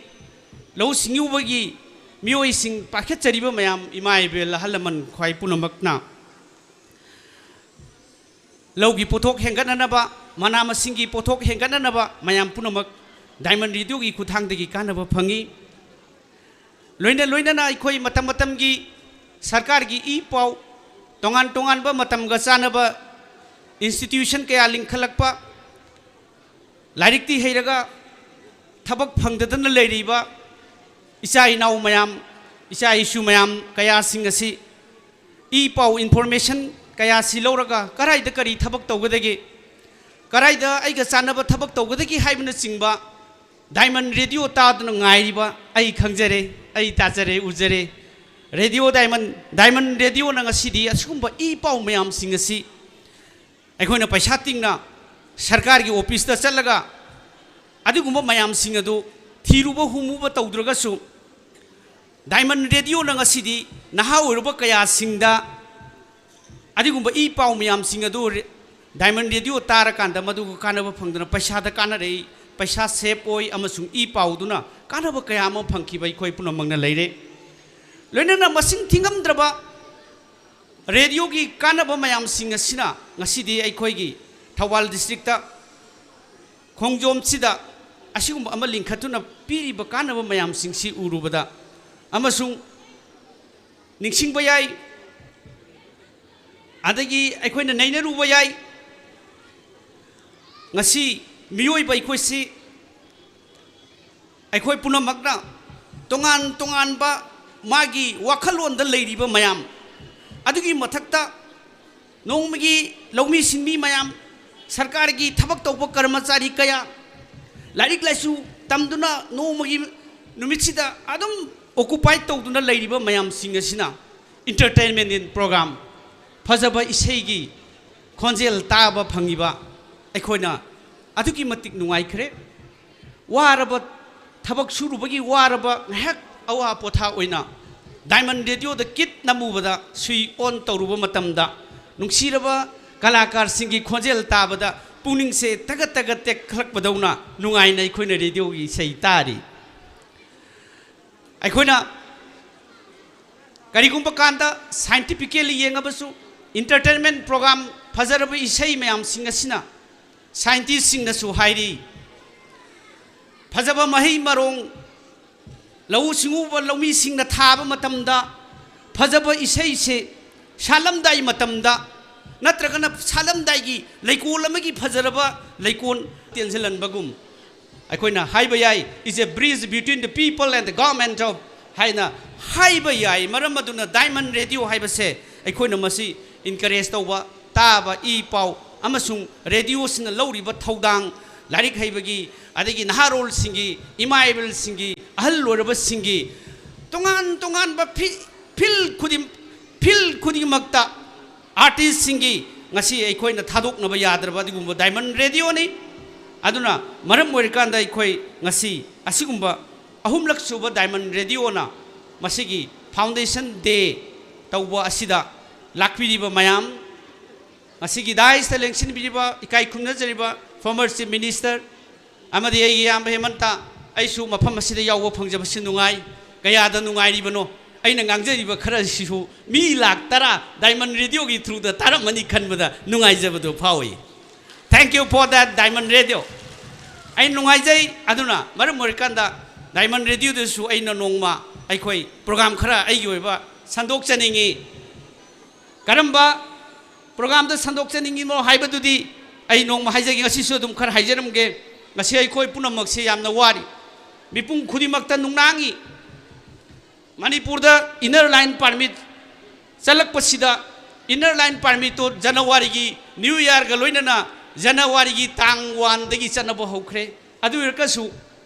ꯂꯧꯎ ꯁꯤꯡꯎꯕꯒꯤ ꯃꯤꯑꯣꯏꯁꯤꯡ ꯄꯥꯏꯈꯠꯆꯔꯤꯕ ꯃꯌꯥꯝ, ꯏꯃꯥ ꯏꯕꯦꯜ, ꯑꯍꯜ ꯂꯃꯟ ꯈ꯭ꯋꯥꯏ ꯄꯨꯝꯅꯃꯛꯅ ꯂꯧꯒꯤ ꯄꯣꯠꯊꯣꯛ ꯍꯦꯟꯒꯠꯅꯅꯕ, ꯃꯅꯥ ꯃꯁꯤꯡꯒꯤ ꯄꯣꯠꯊꯣꯛ ꯍꯦꯟꯒꯠꯅꯅꯕ ꯃꯌꯥꯝ ꯄꯨꯝꯅꯃꯛ ꯗꯥꯏꯃꯟ ꯔꯦꯗꯤꯑꯣꯒꯤ ꯈꯨꯠꯊꯥꯡꯗꯒꯤ ꯀꯥꯟꯅꯕ ꯐꯪꯏ꯫ ꯂꯣꯏꯅ ꯂꯣꯏꯅꯅ ꯑꯩꯈꯣꯏ ꯃꯇꯝ ꯃꯇꯝꯒꯤ ꯁꯔꯀꯥꯔꯒꯤ ꯏ ꯄꯥꯎ, ꯇꯣꯉꯥꯟ ꯇꯣꯉꯥꯟꯕ ꯃꯇꯝꯒ ꯆꯥꯟꯅꯕ institution ꯀꯌꯥ ꯂꯤꯡꯈꯠꯂꯛꯄ, ꯂꯥꯏꯔꯤꯛꯇꯤ ꯍꯩꯔꯒ ꯊꯕꯛ ꯐꯪꯗꯗꯅ ꯂꯩꯔꯤꯕ ꯏꯆꯥ ꯏꯅꯥꯎ ꯃꯌꯥꯝ, ꯏꯆꯥ ꯏꯁꯨ ꯃꯌꯥꯝ ꯀꯌꯥꯁꯤꯡ ꯑꯁꯤ ꯏ ꯄꯥꯎ, information ꯀꯌꯥꯁꯤ ꯂꯧꯔꯒ ꯀꯔꯥꯏꯗ ꯀꯔꯤ ꯊꯕꯛ ꯇꯧꯒꯗꯒꯦ, ꯀꯔꯥꯏꯗ ꯑꯩꯒ ꯆꯥꯟꯅꯕ ꯊꯕꯛ ꯇꯧꯒꯗꯒꯦ ꯍꯥꯏꯕꯅꯆꯤꯡꯕ ꯗꯥꯏꯃꯟ ꯔꯦꯗꯤꯑꯣ ꯇꯥꯗꯨꯅ ꯉꯥꯏꯔꯤꯕ ꯑꯩ ꯈꯪꯖꯔꯦ, ꯑꯩ ꯇꯥꯖꯔꯦ, ꯎꯖꯔꯦ꯫ ꯔꯦꯗꯤꯑꯣ ꯗꯥꯏꯃꯟ, ꯗꯥꯏꯃꯟ ꯔꯦꯗꯤꯑꯣꯅ ꯉꯁꯤꯗꯤ ꯑꯁꯤꯒꯨꯝꯕ ꯏ ꯄꯥꯎ ꯃꯌꯥꯝꯁꯤꯡ ꯑꯁꯤ ꯑꯩꯈꯣꯏꯅ ꯄꯩꯁꯥ ꯇꯤꯡꯅ ꯁꯔꯀꯥꯔꯒꯤ ꯑꯣꯐꯤꯁꯇ ꯆꯠꯂꯒ ꯑꯗꯨꯒꯨꯝꯕ ꯃꯌꯥꯝꯁꯤꯡ ꯑꯗꯨ ꯊꯤꯔꯨꯕ ꯍꯨꯝꯃꯨꯕ ꯇꯧꯗ꯭ꯔꯒꯁꯨ, ꯗꯥꯏꯃꯟ ꯔꯦꯗꯤꯑꯣꯅ ꯉꯁꯤꯗꯤ ꯅꯍꯥ ꯑꯣꯏꯔꯕ ꯀꯌꯥꯁꯤꯡꯗ ꯑꯗꯨꯒꯨꯝꯕ ꯏ ꯄꯥꯎ ꯃꯌꯥꯝꯁꯤꯡ ꯑꯗꯨ ꯔꯦ-, ꯗꯥꯏꯃꯟ ꯔꯦꯗꯤꯑꯣ ꯇꯥꯔꯀꯥꯟꯗ ꯃꯗꯨꯒ ꯀꯥꯟꯅꯕ ꯐꯪꯗꯨꯅ ꯄꯩꯁꯥꯗ ꯀꯥꯟꯅꯔꯛꯏ, ꯄꯩꯁꯥ ꯁꯦꯞ ꯑꯣꯏ ꯑꯃꯁꯨꯡ ꯏ ꯄꯥꯎꯗꯨꯅ ꯀꯥꯟꯅꯕ ꯀꯌꯥ ꯑꯃ ꯐꯪꯈꯤꯕ ꯑꯩꯈꯣꯏ ꯄꯨꯝꯅꯃꯛꯅ ꯂꯩꯔꯦ꯫ ꯂꯣꯏꯅꯅ ꯃꯁꯤꯡ ꯊꯤꯉꯝꯗ꯭ꯔꯕ ꯔꯦꯗꯤꯑꯣꯒꯤ ꯀꯥꯟꯅꯕ ꯃꯌꯥꯝꯁꯤꯡ ꯑꯁꯤꯅ ꯉꯁꯤꯗꯤ ꯑꯩꯈꯣꯏꯒꯤ ꯊꯧꯕꯥꯜ ꯗꯤꯁꯇ꯭ꯔꯤꯛꯇ ꯈꯣꯡꯖꯣꯝꯁꯤꯗ ꯑꯁꯤꯒꯨꯝꯕ ꯑꯃ ꯂꯤꯡꯈꯠꯇꯨꯅ ꯄꯤꯔꯤꯕ ꯀꯥꯟꯅꯕ ꯃꯌꯥꯝꯁꯤꯡꯁꯤ ꯎꯔꯨꯕꯗ ꯑꯃꯁꯨꯡ ꯅꯤꯡꯁꯤꯡꯕ ꯌꯥꯏ, ꯑꯗꯒꯤ ꯑꯩꯈꯣꯏꯅ ꯅꯩꯅꯔꯨꯕ ꯌꯥꯏ꯫ ꯉꯁꯤ ꯃꯤꯑꯣꯏꯕ ꯑꯩꯈꯣꯏꯁꯤ, ꯑꯩꯈꯣꯏ ꯄꯨꯝꯅꯃꯛꯅ ꯇꯣꯉꯥꯟ ꯇꯣꯉꯥꯟꯕ ꯃꯥꯒꯤ ꯋꯥꯈꯜꯂꯣꯟꯗ ꯂꯩꯔꯤꯕ ꯃꯌꯥꯝ ꯑꯗꯨꯒꯤ ꯃꯊꯛꯇ ꯅꯣꯡꯃꯒꯤ ꯂꯧꯃꯤ ꯁꯤꯟꯃꯤ ꯃꯌꯥꯝ, ꯁꯔꯀꯥꯔꯒꯤ ꯊꯕꯛ ꯇꯧꯕ ꯀꯔꯃꯆꯥꯔꯤ ꯀꯌꯥ, ꯂꯥꯏꯔꯤꯛ ꯂꯥꯏꯁꯨ ꯇꯝꯗꯨꯅ ꯅꯣꯡꯃꯒꯤ ꯅꯨꯃꯤꯠꯁꯤꯗ ꯑꯗꯨꯝ ꯑꯣꯀꯨꯄꯥꯏ ꯇꯧꯗꯨꯅ ꯂꯩꯔꯤꯕ ꯃꯌꯥꯝꯁꯤꯡ ꯑꯁꯤꯅ entertainment in program, ꯐꯖꯕ ꯏꯁꯩꯒꯤ ꯈꯣꯟꯖꯦꯜ ꯇꯥꯕ ꯐꯪꯉꯤꯕ ꯑꯩꯈꯣꯏꯅ ꯑꯗꯨꯛꯀꯤ ꯃꯇꯤꯛ ꯅꯨꯡꯉꯥꯏꯈ꯭ꯔꯦ꯫ ꯋꯥꯔꯕ ꯊꯕꯛ ꯁꯨꯔꯨꯕꯒꯤ ꯋꯥꯔꯕ ꯉꯥꯏꯍꯥꯛ ꯑꯋꯥ ꯄꯣꯊꯥ ꯑꯣꯏꯅ ꯗꯥꯏꯃꯟ ꯔꯦꯗꯤꯑꯣꯗ ꯀꯤꯠ ꯅꯝꯃꯨꯕꯗ, ꯁ꯭ꯋꯤ ꯑꯣꯟ ꯇꯧꯔꯨꯕ ꯃꯇꯝꯗ, ꯅꯨꯡꯁꯤꯔꯕ ꯀꯂꯥꯀꯥꯔꯁꯤꯡꯒꯤ ꯈꯣꯟꯖꯦꯜ ꯇꯥꯕꯗ ꯄꯨꯛꯅꯤꯡꯁꯦ ꯇꯒꯠ ꯇꯒꯠ ꯇꯦꯛꯈꯠꯂꯛꯄꯗꯧꯅ ꯅꯨꯡꯉꯥꯏꯅ ꯑꯩꯈꯣꯏꯅ ꯔꯦꯗꯤꯑꯣꯒꯤ ꯏꯁꯩ ꯇꯥꯔꯤ꯫ ꯑꯩꯈꯣꯏꯅ ꯀꯔꯤꯒꯨꯝꯕ ꯀꯥꯟꯗ scientifically ꯌꯦꯡꯉꯕꯁꯨ, entertainment program, ꯐꯖꯔꯕ ꯏꯁꯩ ꯃꯌꯥꯝꯁꯤꯡ ꯑꯁꯤꯅ, ꯁꯥꯏꯟꯇꯤꯁꯁꯤꯡꯅꯁꯨ ꯍꯥꯏꯔꯤ, ꯐꯖꯕ ꯃꯍꯩ ꯃꯔꯣꯡ ꯂꯧꯎ ꯁꯤꯡꯎꯕ ꯂꯧꯃꯤꯁꯤꯡꯅ ꯊꯥꯕ ꯃꯇꯝꯗ, ꯐꯖꯕ ꯏꯁꯩꯁꯦ ꯁꯥꯠꯂꯝꯗꯥꯏ ꯃꯇꯝꯗ ꯅꯠꯇ꯭ꯔꯒꯅ ꯁꯥꯠꯂꯝꯗꯥꯏꯒꯤ ꯂꯩꯀꯣꯜ ꯑꯃꯒꯤ ꯐꯖꯔꯕ ꯂꯩꯀꯣꯜ ꯇꯦꯟꯁꯤꯜꯍꯟꯕꯒꯨꯝ, ꯑꯩꯈꯣꯏꯅ ꯍꯥꯏꯕ ꯌꯥꯏ, is a bridge between the people and the government of ꯍꯥꯏꯅ ꯍꯥꯏꯕ ꯌꯥꯏ꯫ ꯃꯔꯝ ꯑꯗꯨꯅ ꯗꯥꯏꯃꯟ ꯔꯦꯗꯤꯑꯣ ꯍꯥꯏꯕꯁꯦ ꯑꯩꯈꯣꯏꯅ ꯃꯁꯤ encourage ꯇꯧꯕ, ꯇꯥꯕ, ꯏ ꯄꯥꯎ ꯑꯃꯁꯨꯡ ꯔꯦꯗꯤꯑꯣꯁꯤꯅ ꯂꯧꯔꯤꯕ ꯊꯧꯗꯥꯡ, ꯂꯥꯏꯔꯤꯛ ꯍꯩꯕꯒꯤ, ꯑꯗꯒꯤ ꯅꯍꯥꯔꯣꯜꯁꯤꯡꯒꯤ, ꯏꯃꯥ ꯏꯕꯦꯜꯁꯤꯡꯒꯤ, ꯑꯍꯜ ꯑꯣꯏꯔꯕꯁꯤꯡꯒꯤ ꯇꯣꯉꯥꯟ ꯇꯣꯉꯥꯟꯕ ꯐꯤ-, field ꯈꯨꯗꯤꯡ, field ꯈꯨꯗꯤꯡꯃꯛꯇ ꯑꯥꯔꯇꯤꯁꯁꯤꯡꯒꯤ ꯉꯁꯤ ꯑꯩꯈꯣꯏꯅ ꯊꯥꯗꯣꯛꯅꯕ ꯌꯥꯗ꯭ꯔꯕ ꯑꯗꯨꯒꯨꯝꯕ ꯗꯥꯏꯃꯟ ꯔꯦꯗꯤꯑꯣꯅꯤ꯫ ꯑꯗꯨꯅ ꯃꯔꯝ ꯑꯣꯏꯔꯀꯥꯟꯗ ꯑꯩꯈꯣꯏ ꯉꯁꯤ ꯑꯁꯤꯒꯨꯝꯕ ꯑꯍꯨꯝꯂꯛ ꯁꯨꯕ ꯗꯥꯏꯃꯟ ꯔꯦꯗꯤꯑꯣꯅ ꯃꯁꯤꯒꯤ foundation day ꯇꯧꯕ ꯑꯁꯤꯗ ꯂꯥꯛꯄꯤꯔꯤꯕ ꯃꯌꯥꯝ, ꯉꯁꯤꯒꯤ ꯗꯥꯏꯁꯇ ꯂꯦꯡꯁꯤꯟꯕꯤꯔꯤꯕ, ꯏꯀꯥꯏ ꯈꯨꯝꯅꯖꯔꯤꯕ former Chief Minister ꯑꯃꯗꯤ ꯑꯩꯒꯤ ꯏꯌꯥꯝꯕ ꯍꯦꯃꯟꯇ, ꯑꯩꯁꯨ ꯃꯐꯝ ꯑꯁꯤꯗ ꯌꯥꯎꯕ ꯐꯪꯖꯕꯁꯤ ꯅꯨꯡꯉꯥꯏ꯫ ꯀꯌꯥꯗ ꯅꯨꯡꯉꯥꯏꯔꯤꯕꯅꯣ! ꯑꯩꯅ ꯉꯥꯡꯖꯔꯤꯕ ꯈꯔꯁꯤꯁꯨ ꯃꯤ ꯂꯥꯛ ꯇꯔꯥ ꯗꯥꯏꯃꯟ ꯔꯦꯗꯤꯑꯣꯒꯤ through ꯗ ꯇꯥꯔꯝꯃꯅꯤ ꯈꯟꯕꯗ ꯅꯨꯡꯉꯥꯏꯖꯕꯗꯨ ꯐꯥꯎꯏ꯫ Thank you for that, Diamond Radio. ꯑꯩ ꯅꯨꯡꯉꯥꯏꯖꯩ꯫ ꯑꯗꯨꯅ ꯃꯔꯝ ꯑꯣꯏꯔꯀꯥꯟꯗ ꯗꯥꯏꯃꯟ ꯔꯦꯗꯤꯑꯣꯗꯁꯨ ꯑꯩꯅ ꯅꯣꯡꯃ ꯑꯩꯈꯣꯏ program ꯈꯔ ꯑꯩꯒꯤ ꯑꯣꯏꯕ ꯁꯟꯗꯣꯛꯆꯅꯤꯡꯉꯤ꯫ ꯀꯔꯝꯕ program ꯗ ꯁꯟꯗꯣꯛꯆꯅꯤꯡꯉꯤꯅꯣ ꯍꯥꯏꯕꯗꯨꯗꯤ ꯑꯩ ꯅꯣꯡꯃ ꯍꯥꯏꯖꯒꯦ꯫ ꯉꯁꯤꯁꯨ ꯑꯗꯨꯝ ꯈꯔ ꯍꯥꯏꯖꯔꯝꯒꯦ꯫ ꯉꯁꯤ ꯑꯩꯈꯣꯏ ꯄꯨꯝꯅꯃꯛꯁꯦ ꯌꯥꯝꯅ ꯋꯥꯔꯤ꯫ ꯃꯤꯄꯨꯝ ꯈꯨꯗꯤꯡꯃꯛꯇ ꯅꯨꯡꯅꯥꯡꯉꯤ꯫ ꯃꯅꯤꯄꯨꯔꯗ inner line permit ꯆꯠꯂꯛꯄꯁꯤꯗ, inner line permit ꯇꯣ ꯖꯅꯋꯥꯔꯤꯒꯤ New Year ꯒ ꯂꯣꯏꯅꯅ ꯖꯅꯋꯥꯔꯤꯒꯤ ꯇꯥꯡ ꯋꯥꯟꯗꯒꯤ ꯆꯠꯅꯕ ꯍꯧꯈ꯭ꯔꯦ꯫ ꯑꯗꯨ ꯑꯣꯏꯔꯒꯁꯨ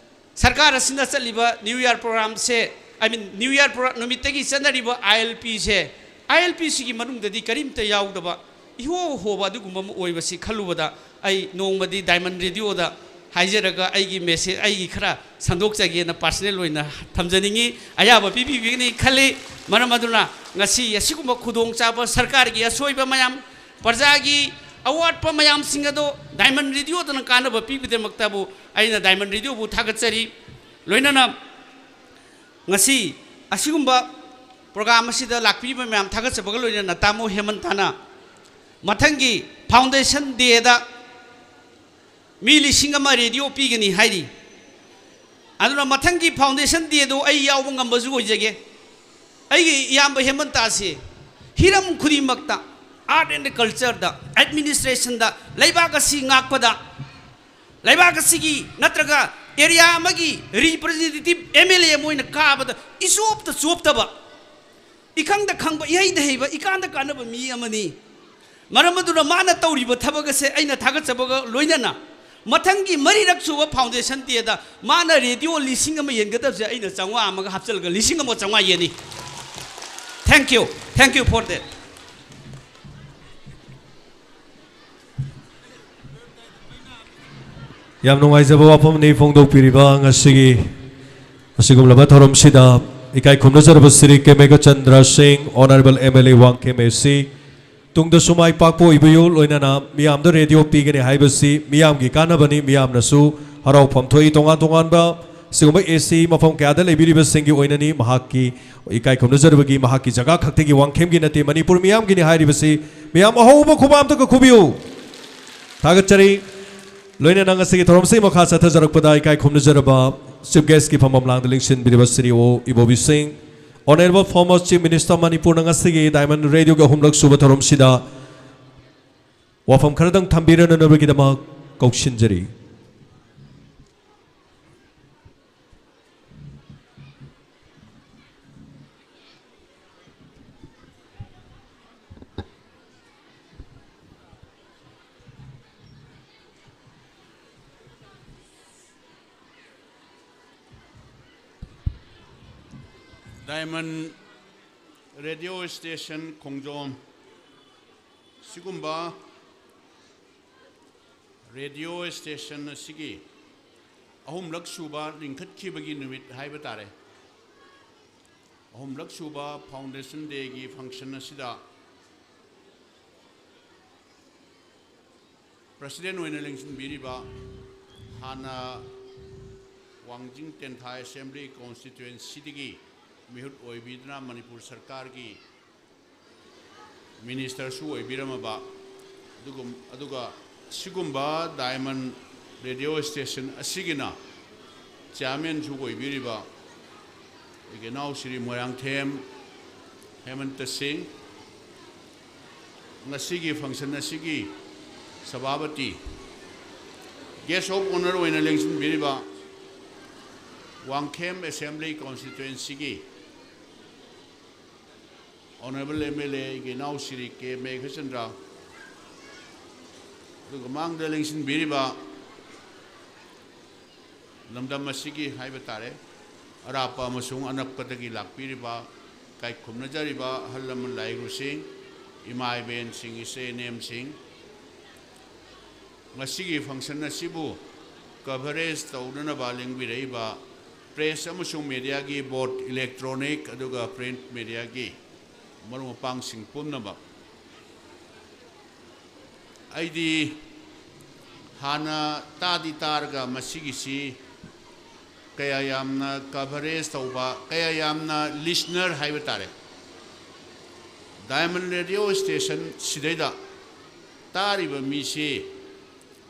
ꯁꯔꯀꯥꯔ ꯑꯁꯤꯅ ꯆꯠꯂꯤꯕ ꯅ꯭ꯌꯨ ꯏꯌꯥꯔ ꯄ꯭ꯔꯣꯒ꯭ꯔꯥꯝꯁꯦ, ꯑꯥꯏ ꯃꯤꯟ, ꯅ꯭ꯌꯨ ꯏꯌꯥꯔ ꯄ꯭ꯔꯣ-, ꯅꯨꯃꯤꯠꯇꯒꯤ ꯆꯠꯅꯔꯤꯕ ꯑꯥꯏ ꯑꯦꯜ ꯄꯤꯁꯦ, ꯑꯥꯏ ꯑꯦꯜ ꯄꯤꯁꯤꯒꯤ ꯃꯅꯨꯡꯗꯗꯤ ꯀꯔꯤꯝꯇ ꯌꯥꯎꯗꯕ, ꯏꯍꯣ ꯍꯣꯕ ꯑꯗꯨꯒꯨꯝꯕ ꯑꯃ ꯑꯣꯏꯕꯁꯤ ꯈꯜꯂꯨꯕꯗ, ꯑꯩ ꯅꯣꯡꯃꯗꯤ ꯗꯥꯏꯃꯟ ꯔꯦꯗꯤꯑꯣꯗ ꯍꯥꯏꯖꯔꯒ ꯑꯩꯒꯤ ꯃꯦꯁꯦꯖ, ꯑꯩꯒꯤ ꯈꯔ ꯁꯟꯗꯣꯛꯆꯒꯦꯅ ꯄꯥꯔꯁꯅꯦꯜ ꯑꯣꯏꯅ ꯊꯝꯖꯅꯤꯡꯉꯤ꯫ ꯑꯌꯥꯕ ꯄꯤꯕꯤꯒꯅꯤ ꯈꯜꯂꯤ꯫ ꯃꯔꯝ ꯑꯗꯨꯅ ꯉꯁꯤ ꯑꯁꯤꯒꯨꯝꯕ ꯈꯨꯗꯣꯡꯆꯥꯕ, ꯁꯔꯀꯥꯔꯒꯤ ꯑꯁꯣꯏꯕ ꯃꯌꯥꯝ, ꯄ꯭ꯔꯖꯥꯒꯤ ꯑꯋꯥꯠꯄ ꯃꯌꯥꯝꯁꯤꯡ ꯑꯗꯣ ꯗꯥꯏꯃꯟ ꯔꯦꯗꯤꯑꯣꯗꯅ ꯀꯥꯟꯅꯕ ꯄꯤꯕꯒꯤꯗꯃꯛꯇꯕꯨ ꯑꯩꯅ ꯗꯥꯏꯃꯟ ꯔꯦꯗꯤꯑꯣꯕꯨ ꯊꯥꯒꯠꯆꯔꯤ꯫ ꯂꯣꯏꯅꯅ ꯉꯁꯤ ꯑꯁꯤꯒꯨꯝꯕ ꯄ꯭ꯔꯣꯒ꯭ꯔꯥꯝ ꯑꯁꯤꯗ ꯂꯥꯛꯄꯤꯕ ꯃꯌꯥꯝ ꯊꯥꯒꯠꯆꯕꯒ ꯂꯣꯏꯅꯅ ꯇꯥꯃꯣ ꯍꯦꯃꯟꯇꯅ ꯃꯊꯪꯒꯤ ꯐꯥꯎꯟꯗꯦꯁꯟ ꯗꯦꯗ ꯃꯤ ꯂꯤꯁꯤꯡ ꯑꯃ ꯔꯦꯗꯤꯑꯣ ꯄꯤꯒꯅꯤ ꯍꯥꯏꯔꯤ꯫ ꯑꯗꯨꯅ ꯃꯊꯪꯒꯤ ꯐꯥꯎꯟꯗꯦꯁꯟ ꯗꯦꯗꯣ ꯑꯩ ꯌꯥꯎꯕ ꯉꯝꯕꯁꯨ ꯑꯣꯏꯖꯒꯦ꯫ ꯑꯩꯒꯤ ꯏꯌꯥꯝꯕ ꯍꯦꯃꯟꯇꯥꯁꯤ ꯍꯤꯔꯝ ꯈꯨꯗꯤꯡꯃꯛꯇ, ꯑꯥꯔꯠ ꯑꯦꯟ ꯀꯜꯆꯔꯗ, ꯑꯦꯗꯃꯤꯅꯤꯁꯇ꯭ꯔꯦꯁꯟꯗ, ꯂꯩꯕꯥꯛ ꯑꯁꯤ ꯉꯥꯛꯄꯗ, ꯂꯩꯕꯥꯛ ꯑꯁꯤꯒꯤ ꯅꯠꯇ꯭ꯔꯒ ꯑꯦꯔꯤꯌꯥ ꯑꯃꯒꯤ ꯔꯤꯄ꯭ꯔꯖꯦꯟꯇꯦꯇꯤꯚ ꯑꯦꯝ ꯑꯦꯜ ꯑꯦ ꯑꯃ ꯑꯣꯏꯅ ꯀꯥꯕꯗ ꯏꯆꯣꯞꯇ ꯆꯣꯞꯇꯕ, ꯏꯈꯪꯗ ꯈꯪꯕ, ꯏꯍꯩꯗ ꯍꯩꯕ, ꯏꯀꯥꯟꯗ ꯀꯥꯟꯅꯕ ꯃꯤ ꯑꯃꯅꯤ꯫ ꯃꯔꯝ ꯑꯗꯨꯅ ꯃꯥꯅ ꯇꯧꯔꯤꯕ ꯊꯕꯛ ꯑꯁꯦ ꯑꯩꯅ ꯊꯥꯒꯠꯆꯕꯒ ꯂꯣꯏꯅꯅ ꯃꯊꯪꯒꯤ ꯃꯔꯤꯔꯛ ꯁꯨꯕ ꯐꯥꯎꯟꯗꯦꯁꯟ ꯗꯦꯗ ꯃꯥꯅ ꯔꯦꯗꯤꯑꯣ ꯂꯤꯁꯤꯡ ꯑꯃ ꯌꯦꯟꯒꯗꯕꯁꯦ ꯑꯩꯅ ꯆꯥꯝꯃꯉꯥ ꯑꯃꯒ ꯍꯥꯞꯆꯤꯜꯂꯒ ꯂꯤꯁꯤꯡ ꯑꯃ ꯆꯥꯝꯃꯉꯥ ꯌꯦꯟꯅꯤ꯫ Thank you, thank you for that. ꯌꯥꯝ ꯅꯨꯡꯉꯥꯏꯖꯕ ꯋꯥꯐꯝꯅꯤ ꯐꯣꯡꯗꯣꯛꯄꯤꯔꯤꯕ ꯉꯁꯤꯒꯤ ꯑꯁꯤꯒꯨꯝꯂꯕ ꯊꯧꯔꯝꯁꯤꯗ꯫ ꯏꯀꯥꯏ ꯈꯨꯝꯅꯖꯔꯕ Shri K Meghachandra Singh, honourable M L A Wangkhem A C, ꯇꯨꯡꯗꯁꯨ ꯃꯥꯏ ꯄꯥꯛꯄ ꯑꯣꯏꯕꯤꯌꯨ꯫ ꯂꯣꯏꯅꯅ ꯃꯤꯌꯥꯝꯗ ꯔꯦꯗꯤꯑꯣ ꯄꯤꯒꯅꯤ ꯍꯥꯏꯕꯁꯤ ꯃꯤꯌꯥꯝꯒꯤ ꯀꯥꯟꯅꯕꯅꯤ, ꯃꯤꯌꯥꯝꯅꯁꯨ ꯍꯔꯥꯎꯐꯝ ꯊꯣꯛꯏ꯫ ꯇꯣꯉꯥꯟ ꯇꯣꯉꯥꯟꯕ ꯁꯤꯒꯨꯝꯕ ꯑꯦ ꯁꯤ ꯃꯐꯝ ꯀꯌꯥꯗ ꯂꯩꯕꯤꯔꯤꯕꯁꯤꯡꯒꯤ ꯑꯣꯏꯅꯅꯤ꯫ ꯃꯍꯥꯛꯀꯤ ꯏꯀꯥꯏ ꯈꯨꯝꯅꯖꯔꯕꯒꯤ ꯃꯍꯥꯛꯀꯤ ꯖꯒꯥ ꯈꯛꯇꯒꯤ ꯋꯥꯡꯈꯦꯝꯒꯤ ꯅꯠꯇꯦ, ꯃꯅꯤꯄꯨꯔ ꯃꯤꯌꯥꯝꯒꯤꯅꯤ ꯍꯥꯏꯔꯤꯕꯁꯤ ꯃꯤꯌꯥꯝ ꯑꯍꯧꯕ ꯈꯨꯕꯥꯝꯇꯒ ꯈꯨꯕꯤꯌꯨ꯫ ꯊꯥꯒꯠꯆꯔꯤ꯫ ꯂꯣꯏꯅꯅ ꯉꯁꯤꯒꯤ ꯊꯧꯔꯝꯁꯤ ꯃꯈꯥ ꯆꯠꯊꯖꯔꯛꯄꯗ ꯏꯀꯥꯏ ꯈꯨꯝꯅꯖꯔꯕ ꯆꯤꯐ ꯒꯦꯁꯀꯤ ꯐꯝꯐꯝ ꯂꯥꯡꯗ ꯂꯦꯡꯁꯤꯟꯕꯤꯔꯤꯕ ꯁ꯭ꯔꯤ ꯑꯣ ꯏꯕꯣꯕꯤ ꯁꯤꯡ, ꯑꯣꯅꯔꯦꯕꯜ ꯐꯣꯔꯃꯔ ꯆꯤꯐ ꯃꯤꯅꯤꯁꯇꯔ ꯃꯅꯤꯄꯨꯔꯅ ꯉꯁꯤꯒꯤ ꯗꯥꯏꯃꯟ ꯔꯦꯗꯤꯑꯣꯒꯤ ꯑꯍꯨꯝꯂꯛ ꯁꯨꯕ ꯊꯧꯔꯝꯁꯤꯗ ꯋꯥꯐꯝ ꯈꯔꯗꯪ ꯊꯝꯕꯤꯔꯅꯅꯕꯒꯤꯗꯃꯛ ꯀꯧꯁꯤꯟꯖꯔꯤ꯫ Diamond Radio Station ꯈꯣꯡꯖꯣꯝ꯫ ꯁꯤꯒꯨꯝꯕ radio station ꯑꯁꯤꯒꯤ ꯑꯍꯨꯝꯂꯛ ꯁꯨꯕ ꯂꯤꯡꯈꯠꯈꯤꯕꯒꯤ ꯅꯨꯃꯤꯠ ꯍꯥꯏꯕ ꯇꯥꯔꯦ꯫ ꯑꯍꯨꯝꯂꯛ ꯁꯨꯕ foundation dayꯒꯤ function ꯑꯁꯤꯗ president ꯑꯣꯏꯅ ꯂꯦꯡꯁꯤꯟꯕꯤꯔꯤꯕ, ꯍꯥꯟꯅ ꯋꯥꯡꯖꯤꯡ ꯇꯦꯟꯊꯥ assembly constituencyꯗꯒꯤ ꯃꯤꯍꯨꯠ ꯑꯣꯏꯕꯤꯗꯨꯅ ꯃꯅꯤꯄꯨꯔ ꯁꯔꯀꯥꯔꯒꯤ ministerꯁꯨ ꯑꯣꯏꯕꯤꯔꯝꯃꯕ, ꯑꯗꯨꯒꯨꯝ-, ꯑꯗꯨꯒ ꯁꯤꯒꯨꯝꯕ Diamond Radio Station ꯑꯁꯤꯒꯤꯅ chairmanꯁꯨ ꯑꯣꯏꯕꯤꯔꯤꯕ ꯑꯩꯒꯤ ꯏꯅꯥꯎ ꯁ꯭ꯔꯤ ꯃꯣꯏꯔꯥꯡꯊꯦꯝ ꯍꯦꯃꯟꯇ ꯁꯤꯡ, ꯉꯁꯤꯒꯤ function ꯑꯁꯤꯒꯤ ꯁꯚꯥꯄꯇꯤ, guest of honour ꯑꯣꯏꯅ ꯂꯦꯡꯁꯤꯟꯕꯤꯔꯤꯕ ꯋꯥꯡꯈꯦꯝ assembly constituencyꯒꯤ honourable MLA ꯑꯩꯒꯤ ꯏꯅꯥꯎ ꯁ꯭ꯔꯤ ꯀꯦ ꯃꯦꯘꯆꯟꯗ꯭ꯔ, ꯑꯗꯨꯒ ꯃꯥꯡꯗ ꯂꯦꯡꯁꯤꯟꯕꯤꯔꯤꯕ ꯂꯝꯗꯝ ꯑꯁꯤꯒꯤ ꯍꯥꯏꯕ ꯇꯥꯔꯦ, ꯑꯔꯥꯞꯄ ꯑꯃꯁꯨꯡ ꯑꯅꯛꯄꯗꯒꯤ ꯂꯥꯛꯄꯤꯔꯤꯕ, ꯏꯀꯥꯏ ꯈꯨꯝꯅꯖꯔꯤꯕ ꯑꯍꯜ ꯂꯃꯟ ꯂꯥꯏꯔꯨꯁꯤꯡ, ꯏꯃꯥ ꯏꯕꯦꯟꯁꯤꯡ, ꯏꯆꯦ ꯏꯅꯦꯝꯁꯤꯡ, ꯉꯁꯤꯒꯤ function ꯑꯁꯤꯕꯨ coverage ꯇꯧꯅꯅꯕ ꯂꯦꯡꯕꯤꯔꯛꯏꯕ press ꯑꯃꯁꯨꯡ mediaꯒꯤ, both electronic ꯑꯗꯨꯒ print mediaꯒꯤ ꯃꯔꯨꯞ ꯃꯄꯥꯡꯁꯤꯡ ꯄꯨꯝꯅꯃꯛ, ꯑꯩꯗꯤ ꯍꯥꯟꯅ ꯇꯥꯗꯤ ꯇꯥꯔꯒ ꯃꯁꯤꯒꯤꯁꯤ ꯀꯌꯥ ꯌꯥꯝꯅ coverage ꯇꯧꯕ, ꯀꯌꯥ ꯌꯥꯝꯅ listener ꯍꯥꯏꯕ ꯇꯥꯔꯦ, Diamond Radio Station ꯁꯤꯗꯩꯗ ꯇꯥꯔꯤꯕ ꯃꯤꯁꯤ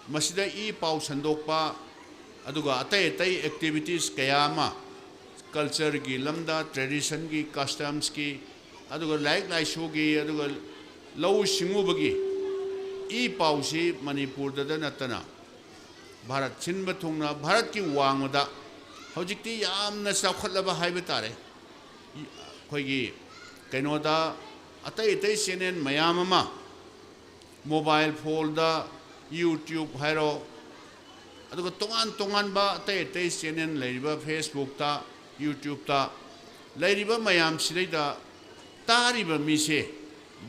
ꯃꯁꯤꯗ ꯏ ꯄꯥꯎ ꯁꯟꯗꯣꯛꯄ, ꯑꯗꯨꯒ ꯑꯇꯩ ꯑꯇꯩ activities ꯀꯌꯥ ꯑꯃ, cultureꯒꯤ ꯂꯝꯗ, traditionꯒꯤ, customsꯀꯤ, ꯑꯗꯨꯒ ꯂꯥꯏꯔꯤꯛ ꯂꯥꯏꯁꯨꯒꯤ, ꯑꯗꯨꯒ ꯂꯧꯎ ꯁꯤꯡꯎꯕꯒꯤ ꯏ ꯄꯥꯎꯁꯤ ꯃꯅꯤꯄꯨꯔꯗꯗ ꯅꯠꯇꯅ ꯚꯥꯔꯠ ꯁꯤꯟꯕ ꯊꯨꯡꯅ, ꯚꯥꯔꯠꯀꯤ ꯋꯥꯡꯃꯗ ꯍꯧꯖꯤꯛꯇꯤ ꯌꯥꯝꯅ ꯆꯥꯎꯈꯠꯂꯕ ꯍꯥꯏꯕ ꯇꯥꯔꯦ꯫ ꯑꯩꯈꯣꯏꯒꯤ ꯀꯩꯅꯣꯗ ꯑꯇꯩ ꯑꯇꯩ channel ꯃꯌꯥꯝ ꯑꯃ, mobile phoneꯗ YouTube ꯍꯥꯏꯔꯣ, ꯑꯗꯨꯒ ꯇꯣꯉꯥꯟ ꯇꯣꯉꯥꯟꯕ ꯑꯇꯩ ꯑꯇꯩ channel ꯂꯩꯔꯤꯕ Facebookꯇ, YouTubeꯇ, ꯂꯩꯔꯤꯕ ꯃꯌꯥꯝꯁꯤꯗꯩꯗ ꯇꯥꯔꯤꯕ ꯃꯤꯁꯦ,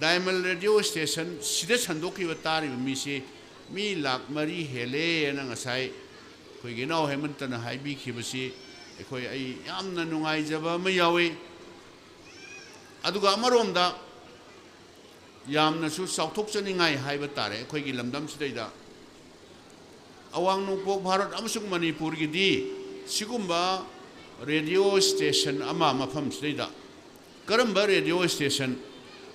Diamond Radio Station ꯁꯤꯗ ꯁꯟꯗꯣꯛꯈꯤꯕ ꯇꯥꯔꯤꯕ ꯃꯤꯁꯦ ꯃꯤ ꯂꯥꯈ ꯃꯔꯤ ꯍꯦꯜꯂꯦꯅ ꯉꯁꯥꯏ ꯑꯩꯈꯣꯏꯒꯤ ꯏꯅꯥꯎ ꯍꯦꯃꯟꯇꯅ ꯍꯥꯏꯕꯤꯈꯤꯕꯁꯤ ꯑꯩꯈꯣꯏ, ꯑꯩ ꯌꯥꯝꯅ ꯅꯨꯡꯉꯥꯏꯖꯕ ꯑꯃ ꯌꯥꯎꯏ꯫ ꯑꯗꯨꯒ ꯑꯃꯔꯣꯝꯗ ꯌꯥꯝꯅꯁꯨ ꯆꯥꯎꯊꯣꯛꯆꯅꯤꯡꯉꯥꯏ ꯍꯥꯏꯕ ꯇꯥꯔꯦ, ꯑꯩꯈꯣꯏꯒꯤ ꯂꯝꯗꯝꯁꯤꯗꯩꯗ ꯑꯋꯥꯡ ꯅꯣꯡꯄꯣꯛ ꯚꯥꯔꯠ ꯑꯃꯁꯨꯡ ꯃꯅꯤꯄꯨꯔꯒꯤꯗꯤ ꯁꯤꯒꯨꯝꯕ ꯔꯦꯗꯤꯑꯣ ꯁ꯭ꯇꯦꯁꯟ ꯑꯃ ꯃꯐꯝꯁꯤꯗꯩꯗ꯫ ꯀꯔꯝꯕ ꯔꯦꯗꯤꯑꯣ ꯁ꯭ꯇꯦꯁꯟ?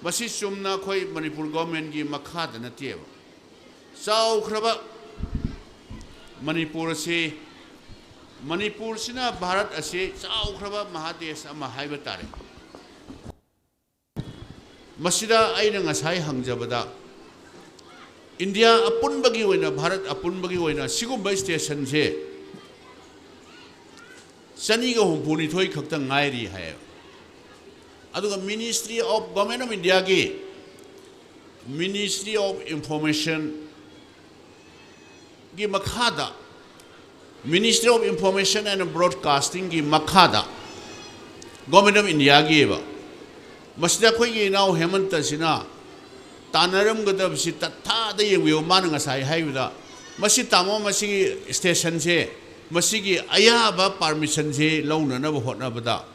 ꯃꯁꯤ ꯆꯨꯝꯅ ꯑꯩꯈꯣꯏ ꯃꯅꯤꯄꯨꯔ ꯒꯣꯔꯃꯦꯟꯒꯤ ꯃꯈꯥꯗ ꯅꯠꯇꯦꯕ꯫ ꯆꯥꯎꯈ꯭ꯔꯕ ꯃꯅꯤꯄꯨꯔ ꯑꯁꯤ, ꯃꯅꯤꯄꯨꯔꯁꯤꯅ ꯚꯥꯔꯠ ꯑꯁꯤ ꯆꯥꯎꯈ꯭ꯔꯕ ꯃꯍꯥꯗꯦꯁ ꯑꯃ ꯍꯥꯏꯕ ꯇꯥꯔꯦ꯫ ꯃꯁꯤꯗ ꯑꯩꯅ ꯉꯁꯥꯏ ꯍꯪꯖꯕꯗ, ꯏꯟꯗꯤꯌꯥ ꯑꯄꯨꯟꯕꯒꯤ ꯑꯣꯏꯅ, ꯚꯥꯔꯠ ꯑꯄꯨꯟꯕꯒꯤ ꯑꯣꯏꯅ ꯁꯤꯒꯨꯝꯕ ꯁ꯭ꯇꯦꯁꯟꯁꯦ ꯆꯅꯤꯒ ꯍꯨꯝꯐꯨꯅꯤꯊꯣꯏ ꯈꯛꯇ ꯉꯥꯏꯔꯤ ꯍꯥꯏꯌꯦꯕ꯫ ꯑꯗꯨꯒ Ministry of, Government of Indiaꯒꯤ Ministry of Information ꯒꯤ ꯃꯈꯥꯗ, Ministry of Information and Broadcastingꯒꯤ ꯃꯈꯥꯗ Government of Indiaꯒꯤꯕ, ꯃꯁꯤꯗ ꯑꯩꯈꯣꯏꯒꯤ ꯏꯅꯥꯎ ꯍꯦꯃꯟꯇꯁꯤꯅ ꯇꯥꯟꯅꯔꯝꯒꯗꯕꯁꯤ ꯇꯠꯊꯥꯗ ꯌꯦꯡꯕꯤꯌꯨ꯫ ꯃꯥꯅ ꯉꯁꯥꯏ ꯍꯥꯏꯕꯗ, "ꯃꯁꯤ ꯇꯥꯃꯣ, ꯃꯁꯤꯒꯤ ꯁ꯭ꯇꯦꯁꯟꯁꯦ, ꯃꯁꯤꯒꯤ ꯑꯌꯥꯕ ꯄꯥꯔꯃꯤꯁꯟꯁꯦ ꯂꯧꯅꯅꯕ ꯍꯣꯠꯅꯕꯗ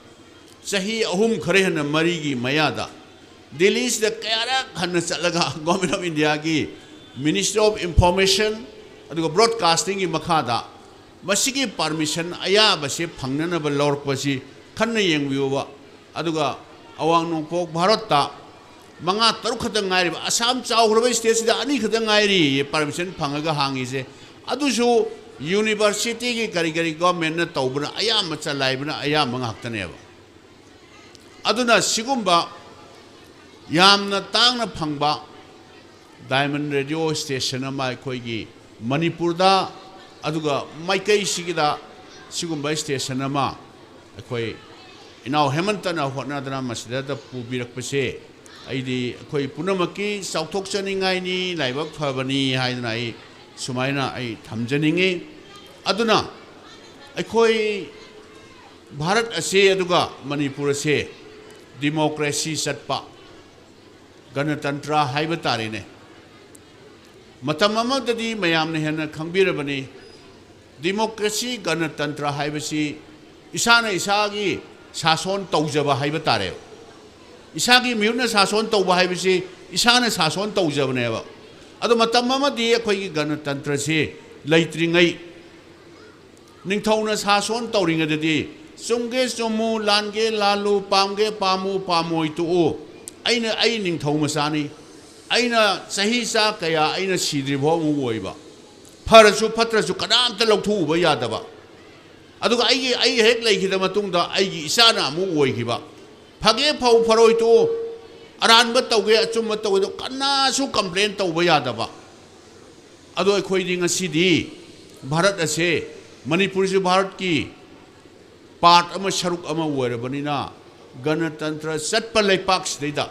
ꯆꯍꯤ ꯑꯍꯨꯝ ꯈꯔ ꯍꯦꯟꯅ ꯃꯔꯤꯒꯤ ꯃꯌꯥꯗ ꯗꯤꯜꯂꯤꯁꯤꯗ ꯀꯌꯥꯔꯛ ꯍꯟꯅ ꯆꯠꯂꯒ Government of Indiaꯒꯤ Ministry of Information ꯑꯗꯨꯒ Broadcastingꯒꯤ ꯃꯈꯥꯗ ꯃꯁꯤꯒꯤ ꯄꯥꯔꯃꯤꯁꯟ ꯑꯌꯥꯕꯁꯦ ꯐꯪꯅꯅꯕ ꯂꯧꯔꯛꯄꯁꯤ ꯈꯟꯅ ꯌꯦꯡꯕꯤꯌꯨꯕ꯫ ꯑꯗꯨꯒ ꯑꯋꯥꯡ ꯅꯣꯡꯄꯣꯛ ꯚꯥꯔꯠꯇ ꯃꯉꯥ ꯇꯔꯨꯛ ꯈꯛꯇ ꯉꯥꯏꯔꯤꯕ, ꯑꯁꯥꯝ ꯆꯥꯎꯈ꯭ꯔꯕ ꯁ꯭ꯇꯦꯠꯁꯤꯗ ꯑꯅꯤ ꯈꯛꯇ ꯉꯥꯏꯔꯤ ꯄꯥꯔꯃꯤꯁꯟ ꯐꯪꯉꯒ ꯍꯥꯡꯉꯤꯁꯦ꯫ ꯑꯗꯨꯁꯨ ꯌꯨꯅꯤꯚꯔꯁꯤꯇꯤꯒꯤ ꯀꯔꯤ ꯀꯔꯤ ꯒꯣꯔꯃꯦꯟꯅ ꯇꯧꯕꯅ ꯑꯌꯥꯝꯕ, ꯆꯂꯥꯏꯕꯅ ꯑꯌꯥꯝꯕ ꯉꯥꯛꯇꯅꯦꯕ꯫ ꯑꯗꯨꯅ ꯁꯤꯒꯨꯝꯕ ꯌꯥꯝꯅ ꯇꯥꯡꯅ ꯐꯪꯕ Diamond Radio Station ꯑꯃ ꯑꯩꯈꯣꯏꯒꯤ ꯃꯅꯤꯄꯨꯔꯗ, ꯑꯗꯨꯒ ꯃꯥꯏꯀꯩꯁꯤꯒꯤꯗ ꯁꯤꯒꯨꯝꯕ ꯁ꯭ꯇꯦꯁꯟ ꯑꯃ ꯑꯩꯈꯣꯏ ꯏꯅꯥꯎ ꯍꯦꯃꯟꯇꯅ ꯍꯣꯠꯅꯗꯅ ꯃꯁꯤꯗ ꯄꯨꯕꯤꯔꯛꯄꯁꯦ, ꯑꯩꯗꯤ ꯑꯩꯈꯣꯏ ꯄꯨꯝꯅꯃꯛꯀꯤ ꯆꯥꯎꯊꯣꯛꯆꯅꯤꯡꯉꯥꯏꯅꯤ, ꯂꯥꯏꯕꯛ ꯐꯕꯅꯤ ꯍꯥꯏꯗꯅ ꯑꯩ ꯁꯨꯃꯥꯏꯅ ꯑꯩ ꯊꯝꯖꯅꯤꯡꯉꯤ꯫ ꯑꯗꯨꯅ ꯑꯩꯈꯣꯏ ꯚꯥꯔꯠ ꯑꯁꯤ ꯑꯗꯨꯒ ꯃꯅꯤꯄꯨꯔ ꯑꯁꯤ ꯗꯤꯃꯣꯀ꯭ꯔꯦꯁꯤ ꯆꯠꯄ ꯒꯅꯇꯟꯇ꯭ꯔ ꯍꯥꯏꯕ ꯇꯥꯔꯦꯅꯦ꯫ ꯃꯇꯝ ꯑꯃꯗꯗꯤ ꯃꯌꯥꯝꯅ ꯍꯦꯟꯅ ꯈꯪꯕꯤꯔꯕꯅꯤ, ꯗꯤꯃꯣꯀ꯭ꯔꯦꯁꯤ ꯒꯅꯇꯟꯇ꯭ꯔ ꯍꯥꯏꯕꯁꯤ ꯏꯁꯥꯅ ꯏꯁꯥꯒꯤ ꯁꯥꯁꯣꯟ ꯇꯧꯖꯕ ꯍꯥꯏꯕ ꯇꯥꯔꯦ꯫ ꯏꯁꯥꯒꯤ ꯃꯤꯍꯨꯠꯅ ꯁꯥꯁꯣꯟ ꯇꯧꯕ ꯍꯥꯏꯕꯁꯤ ꯏꯁꯥꯅ ꯁꯥꯁꯣꯟ ꯇꯧꯖꯕꯅꯦꯕ꯫ ꯑꯗꯣ ꯃꯇꯝ ꯑꯃꯗꯤ ꯑꯩꯈꯣꯏꯒꯤ ꯒꯅꯇꯟꯇ꯭ꯔꯁꯤ ꯂꯩꯇ꯭ꯔꯤꯉꯩ, ꯅꯤꯡꯊꯧꯅ ꯁꯥꯁꯣꯟ ꯇꯧꯔꯤꯉꯩꯗꯗꯤ ꯆꯨꯝꯒꯦ ꯆꯨꯝꯃꯨ, ꯂꯥꯟꯒꯦ ꯂꯥꯜꯂꯨ, ꯄꯥꯝꯒꯦ ꯄꯥꯝꯃꯨ, ꯄꯥꯝꯃꯣꯏ ꯇꯣꯛꯎ, ꯑꯩꯅ, ꯑꯩ ꯅꯤꯡꯊꯧ ꯃꯆꯥꯅꯤ, ꯑꯩꯅ ꯆꯍꯤ ꯆꯥ ꯀꯌꯥ ꯑꯩꯅ ꯁꯤꯗ꯭ꯔꯤꯐꯥꯎ ꯑꯃꯨꯛ ꯑꯣꯏꯕ, ꯐꯔꯁꯨ ꯐꯠꯇ꯭ꯔꯁꯨ ꯀꯅꯥꯝꯇ ꯂꯧꯊꯣꯛꯎꯕ ꯌꯥꯗꯕ, ꯑꯗꯨꯒ ꯑꯩꯒꯤ, ꯑꯩ ꯍꯦꯛ ꯂꯩꯈꯤꯗ ꯃꯇꯨꯡꯗ ꯑꯩꯒꯤ ꯏꯆꯥꯅ ꯑꯃꯨꯛ ꯑꯣꯏꯈꯤꯕ, ꯐꯒꯦ ꯐꯧ ꯐꯔꯣꯏ ꯇꯣꯛꯎ, ꯑꯔꯥꯟꯕ ꯇꯧꯒꯦ ꯑꯆꯨꯝꯕ ꯇꯧꯒꯦꯗꯣ ꯀꯅꯥꯁꯨ ꯀꯝꯄ꯭ꯂꯦꯟ ꯇꯧꯕ ꯌꯥꯗꯕ꯫ ꯑꯗꯣ ꯑꯩꯈꯣꯏꯗꯤ ꯉꯁꯤꯗꯤ ꯚꯥꯔꯠ ꯑꯁꯦ, ꯃꯅꯤꯄꯨꯔꯁꯨ ꯚꯥꯔꯠꯀꯤ ꯄꯥꯔꯠ ꯑꯃ, ꯁꯔꯨꯛ ꯑꯃ ꯑꯣꯏꯔꯕꯅꯤꯅ, ꯒꯅꯇꯟꯇ꯭ꯔ ꯆꯠꯄ ꯂꯩꯄꯥꯛꯁꯤꯗꯩꯗ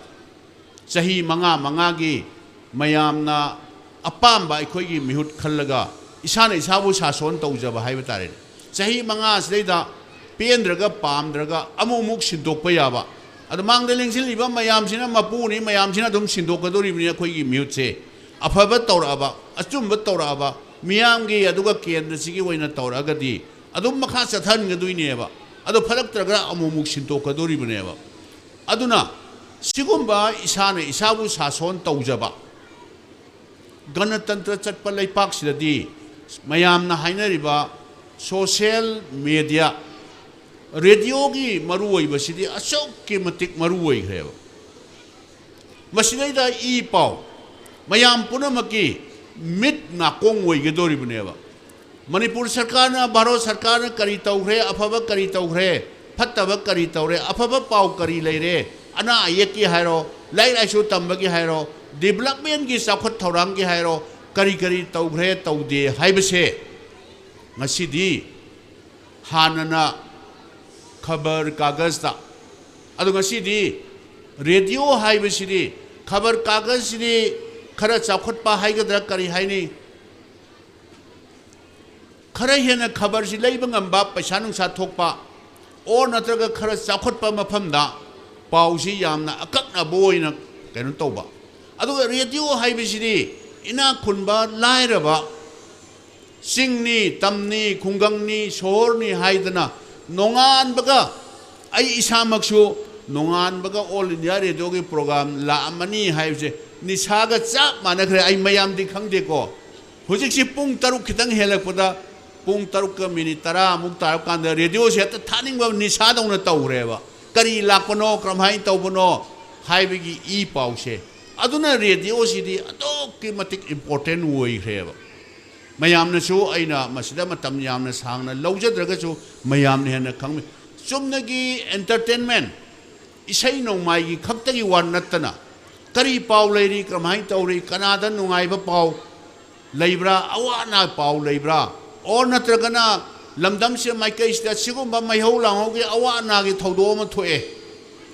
ꯆꯍꯤ ꯃꯉꯥ ꯃꯉꯥꯒꯤ ꯃꯌꯥꯝꯅ ꯑꯄꯥꯝꯕ ꯑꯩꯈꯣꯏꯒꯤ ꯃꯤꯍꯨꯠ ꯈꯜꯂꯒ ꯏꯁꯥꯅ ꯏꯁꯥꯕꯨ ꯁꯥꯁꯣꯟ ꯇꯧꯖꯕ ꯍꯥꯏꯕ ꯇꯥꯔꯦꯅꯦ꯫ ꯆꯍꯤ ꯃꯉꯥꯁꯤꯗꯩꯗ ꯄꯦꯟꯗ꯭ꯔꯒ ꯄꯥꯝꯗ꯭ꯔꯒ ꯑꯃꯨꯛ ꯑꯃꯨꯛ ꯁꯤꯟꯗꯣꯛꯄ ꯌꯥꯕ꯫ ꯑꯗꯣ ꯃꯥꯡꯗ ꯂꯦꯡꯁꯤꯜꯂꯤꯕ ꯃꯌꯥꯝꯁꯤꯅ ꯃꯄꯨꯅꯤ, ꯃꯌꯥꯝꯁꯤꯅ ꯑꯗꯨꯝ ꯁꯤꯟꯗꯣꯛꯀꯗꯧꯔꯤꯕꯅꯤ꯫ ꯑꯩꯈꯣꯏꯒꯤ ꯃꯤꯍꯨꯠꯁꯦ ꯑꯐꯕ ꯇꯧꯔꯛꯑꯕ, ꯑꯆꯨꯝꯕ ꯇꯧꯔꯛꯑꯕ, ꯃꯤꯌꯥꯝꯒꯤ ꯑꯗꯨꯒ ꯀꯦꯟꯗ꯭ꯔꯁꯤꯒꯤ ꯑꯣꯏꯅ ꯇꯧꯔꯛꯑꯒꯗꯤ ꯑꯗꯨꯝ ꯃꯈꯥ ꯆꯠꯊꯍꯟꯒꯗꯣꯏꯅꯦꯕ꯫ ꯑꯗꯣ ꯐꯔꯛꯇ꯭ꯔꯒ ꯑꯃꯨꯛ ꯑꯃꯨꯛ ꯁꯤꯟꯗꯣꯛꯀꯗꯣꯔꯤꯕꯅꯦꯕ꯫ ꯑꯗꯨꯅ ꯁꯤꯒꯨꯝꯕ ꯏꯁꯥꯅ ꯏꯁꯥꯕꯨ ꯁꯥꯁꯣꯟ ꯇꯧꯖꯕ, ꯒꯅꯇꯟꯇ꯭ꯔ ꯆꯠꯄ ꯂꯩꯄꯥꯛꯁꯤꯗꯗꯤ ꯃꯌꯥꯝꯅ ꯍꯥꯏꯅꯔꯤꯕ ꯁꯣꯁꯤꯌꯦꯜ ꯃꯦꯗꯤꯌꯥ, ꯔꯦꯗꯤꯑꯣꯒꯤ ꯃꯔꯨꯑꯣꯏꯕꯁꯤꯗꯤ ꯑꯁꯨꯛꯀꯤ ꯃꯇꯤꯛ ꯃꯔꯨ ꯑꯣꯏꯈ꯭ꯔꯦꯕ꯫ ꯃꯁꯤꯗꯩꯗ ꯏ ꯄꯥꯎ ꯃꯌꯥꯝ ꯄꯨꯝꯅꯃꯛꯀꯤ ꯃꯤꯠ ꯅꯥꯀꯣꯡ ꯑꯣꯏꯒꯗꯧꯔꯤꯕꯅꯦꯕ꯫ ꯃꯅꯤꯄꯨꯔ ꯁꯔꯀꯥꯔꯅ, ꯚꯥꯔꯠ ꯁꯔꯀꯥꯔꯅ ꯀꯔꯤ ꯇꯧꯈ꯭ꯔꯦ, ꯑꯐꯕ ꯀꯔꯤ ꯇꯧꯈ꯭ꯔꯦ, ꯐꯠꯇꯕ ꯀꯔꯤ ꯇꯧꯔꯦ, ꯑꯐꯕ ꯄꯥꯎ ꯀꯔꯤ ꯂꯩꯔꯦ, ꯑꯅꯥ ꯑꯌꯦꯛꯀꯤ ꯍꯥꯏꯔꯣ, ꯂꯥꯏꯔꯤꯛ ꯂꯥꯏꯁꯨ ꯇꯝꯕꯒꯤ ꯍꯥꯏꯔꯣ, ꯗꯤꯕꯂꯞꯃꯦꯟꯒꯤ ꯆꯥꯎꯈꯠ ꯊꯧꯔꯥꯡꯒꯤ ꯍꯥꯏꯔꯣ, ꯀꯔꯤ ꯀꯔꯤ ꯇꯧꯈ꯭ꯔꯦ ꯇꯧꯗꯦ ꯍꯥꯏꯕꯁꯦ ꯉꯁꯤꯗꯤ ꯍꯥꯟꯅꯅ ꯈꯕꯔ ꯀꯥꯒꯖꯇ, ꯑꯗꯣ ꯉꯁꯤꯗꯤ ꯔꯦꯗꯤꯑꯣ ꯍꯥꯏꯕꯁꯤꯗꯤ, ꯈꯕꯔ ꯀꯥꯒꯖꯁꯤꯗꯤ ꯈꯔ ꯆꯥꯎꯈꯠꯄ ꯍꯥꯏꯒꯗ꯭ꯔꯥ ꯀꯔꯤ ꯍꯥꯏꯅꯤ, ꯈꯔ ꯍꯦꯟꯅ ꯈꯕꯔꯁꯤ ꯂꯩꯕ ꯉꯝꯕ, ꯄꯩꯁꯥ ꯅꯨꯡꯁꯥ ꯊꯣꯛꯄ, ꯑꯣꯔ ꯅꯠꯇ꯭ꯔꯒ ꯈꯔ ꯆꯥꯎꯈꯠꯄ ꯃꯐꯝꯗ ꯄꯥꯎꯁꯤ ꯌꯥꯝꯅ ꯑꯀꯛꯅꯕ ꯑꯣꯏꯅ ꯀꯩꯅꯣ ꯇꯧꯕ꯫ ꯑꯗꯨꯒ ꯔꯦꯗꯤꯑꯣ ꯍꯥꯏꯕꯁꯤꯗꯤ ꯏꯅꯥꯛ ꯈꯨꯟꯕ ꯂꯥꯏꯔꯕ, ꯆꯤꯡꯅꯤ ꯇꯝꯅꯤ ꯈꯨꯡꯒꯪꯅꯤ ꯁꯣꯍꯣꯔꯅꯤ ꯍꯥꯏꯗꯅ ꯅꯣꯡꯉꯥꯟꯕꯒ, ꯑꯩ ꯏꯁꯥꯃꯛꯁꯨ ꯅꯣꯡꯉꯥꯟꯕꯒ ꯑꯣꯜ ꯏꯟꯗꯤꯌꯥ ꯔꯦꯗꯤꯑꯣꯒꯤ ꯄ꯭ꯔꯣꯒ꯭ꯔꯥꯝ ꯂꯥꯛꯑꯝꯃꯅꯤ ꯍꯥꯏꯕꯁꯦ ꯅꯤꯁꯥꯒ ꯆꯞ ꯃꯥꯟꯅꯈ꯭ꯔꯦ꯫ ꯑꯩ ꯃꯌꯥꯝꯗꯤ ꯈꯪꯗꯦꯀꯣ, ꯍꯧꯖꯤꯛꯁꯤ ꯄꯨꯡ ꯇꯔꯨꯛ ꯈꯤꯇꯪ ꯍꯦꯜꯂꯛꯄꯗ, ꯄꯨꯡ ꯇꯔꯨꯛꯀ ꯃꯤꯅꯤꯠ ꯇꯔꯥꯃꯨꯛ ꯇꯥꯔꯛ ꯀꯥꯟꯗ ꯔꯦꯗꯤꯑꯣꯁꯦ ꯍꯦꯛꯇ ꯊꯥꯅꯤꯡꯕ ꯅꯤꯁꯥꯗꯧꯅ ꯇꯧꯈ꯭ꯔꯦꯕ꯫ ꯀꯔꯤ ꯂꯥꯛꯄꯅꯣ, ꯀꯔꯝꯍꯥꯏꯅ ꯇꯧꯕꯅꯣ ꯍꯥꯏꯕꯒꯤ ꯏ ꯄꯥꯎꯁꯦ꯫ ꯑꯗꯨꯅ ꯔꯦꯗꯤꯑꯣꯁꯤꯗꯤ ꯑꯗꯨꯛꯀꯤ ꯃꯇꯤꯛ ꯏꯝꯄꯣꯔꯇꯦꯟ ꯑꯣꯏꯈ꯭ꯔꯦꯕ꯫ ꯃꯌꯥꯝꯅꯁꯨ, ꯑꯩꯅ ꯃꯁꯤꯗ ꯃꯇꯝ ꯌꯥꯝꯅ ꯁꯥꯡꯅ ꯂꯧꯖꯗ꯭ꯔꯒꯁꯨ, ꯃꯌꯥꯝꯅ ꯍꯦꯟꯅ ꯈꯪꯕ, ꯆꯨꯝꯅꯒꯤ ꯑꯦꯟꯇꯔꯇꯦꯟꯃꯦꯟ, ꯏꯁꯩ ꯅꯣꯡꯃꯥꯏꯒꯤ ꯈꯛꯇꯒꯤ ꯋꯥ ꯅꯠꯇꯅ, ꯀꯔꯤ ꯄꯥꯎ ꯂꯩꯔꯤ, ꯀꯔꯝꯍꯥꯏꯅ ꯇꯧꯔꯤ, ꯀꯅꯥꯗ ꯅꯨꯡꯉꯥꯏꯕ ꯄꯥꯎ ꯂꯩꯕ꯭ꯔꯥ, ꯑꯋꯥ ꯑꯅꯥ ꯄꯥꯎ ꯂꯩꯕ꯭ꯔꯥ, ꯑꯣꯔ ꯅꯠꯇ꯭ꯔꯒꯅ ꯂꯝꯗꯝꯁꯤꯗ ꯃꯥꯏꯀꯩꯁꯤꯗ ꯁꯤꯒꯨꯝꯕ ꯃꯩꯍꯧ ꯂꯥꯡꯍꯧꯒꯤ ꯑꯋꯥ ꯑꯅꯥꯒꯤ ꯊꯧꯗꯣꯛ ꯑꯃ ꯊꯣꯛꯑꯦ,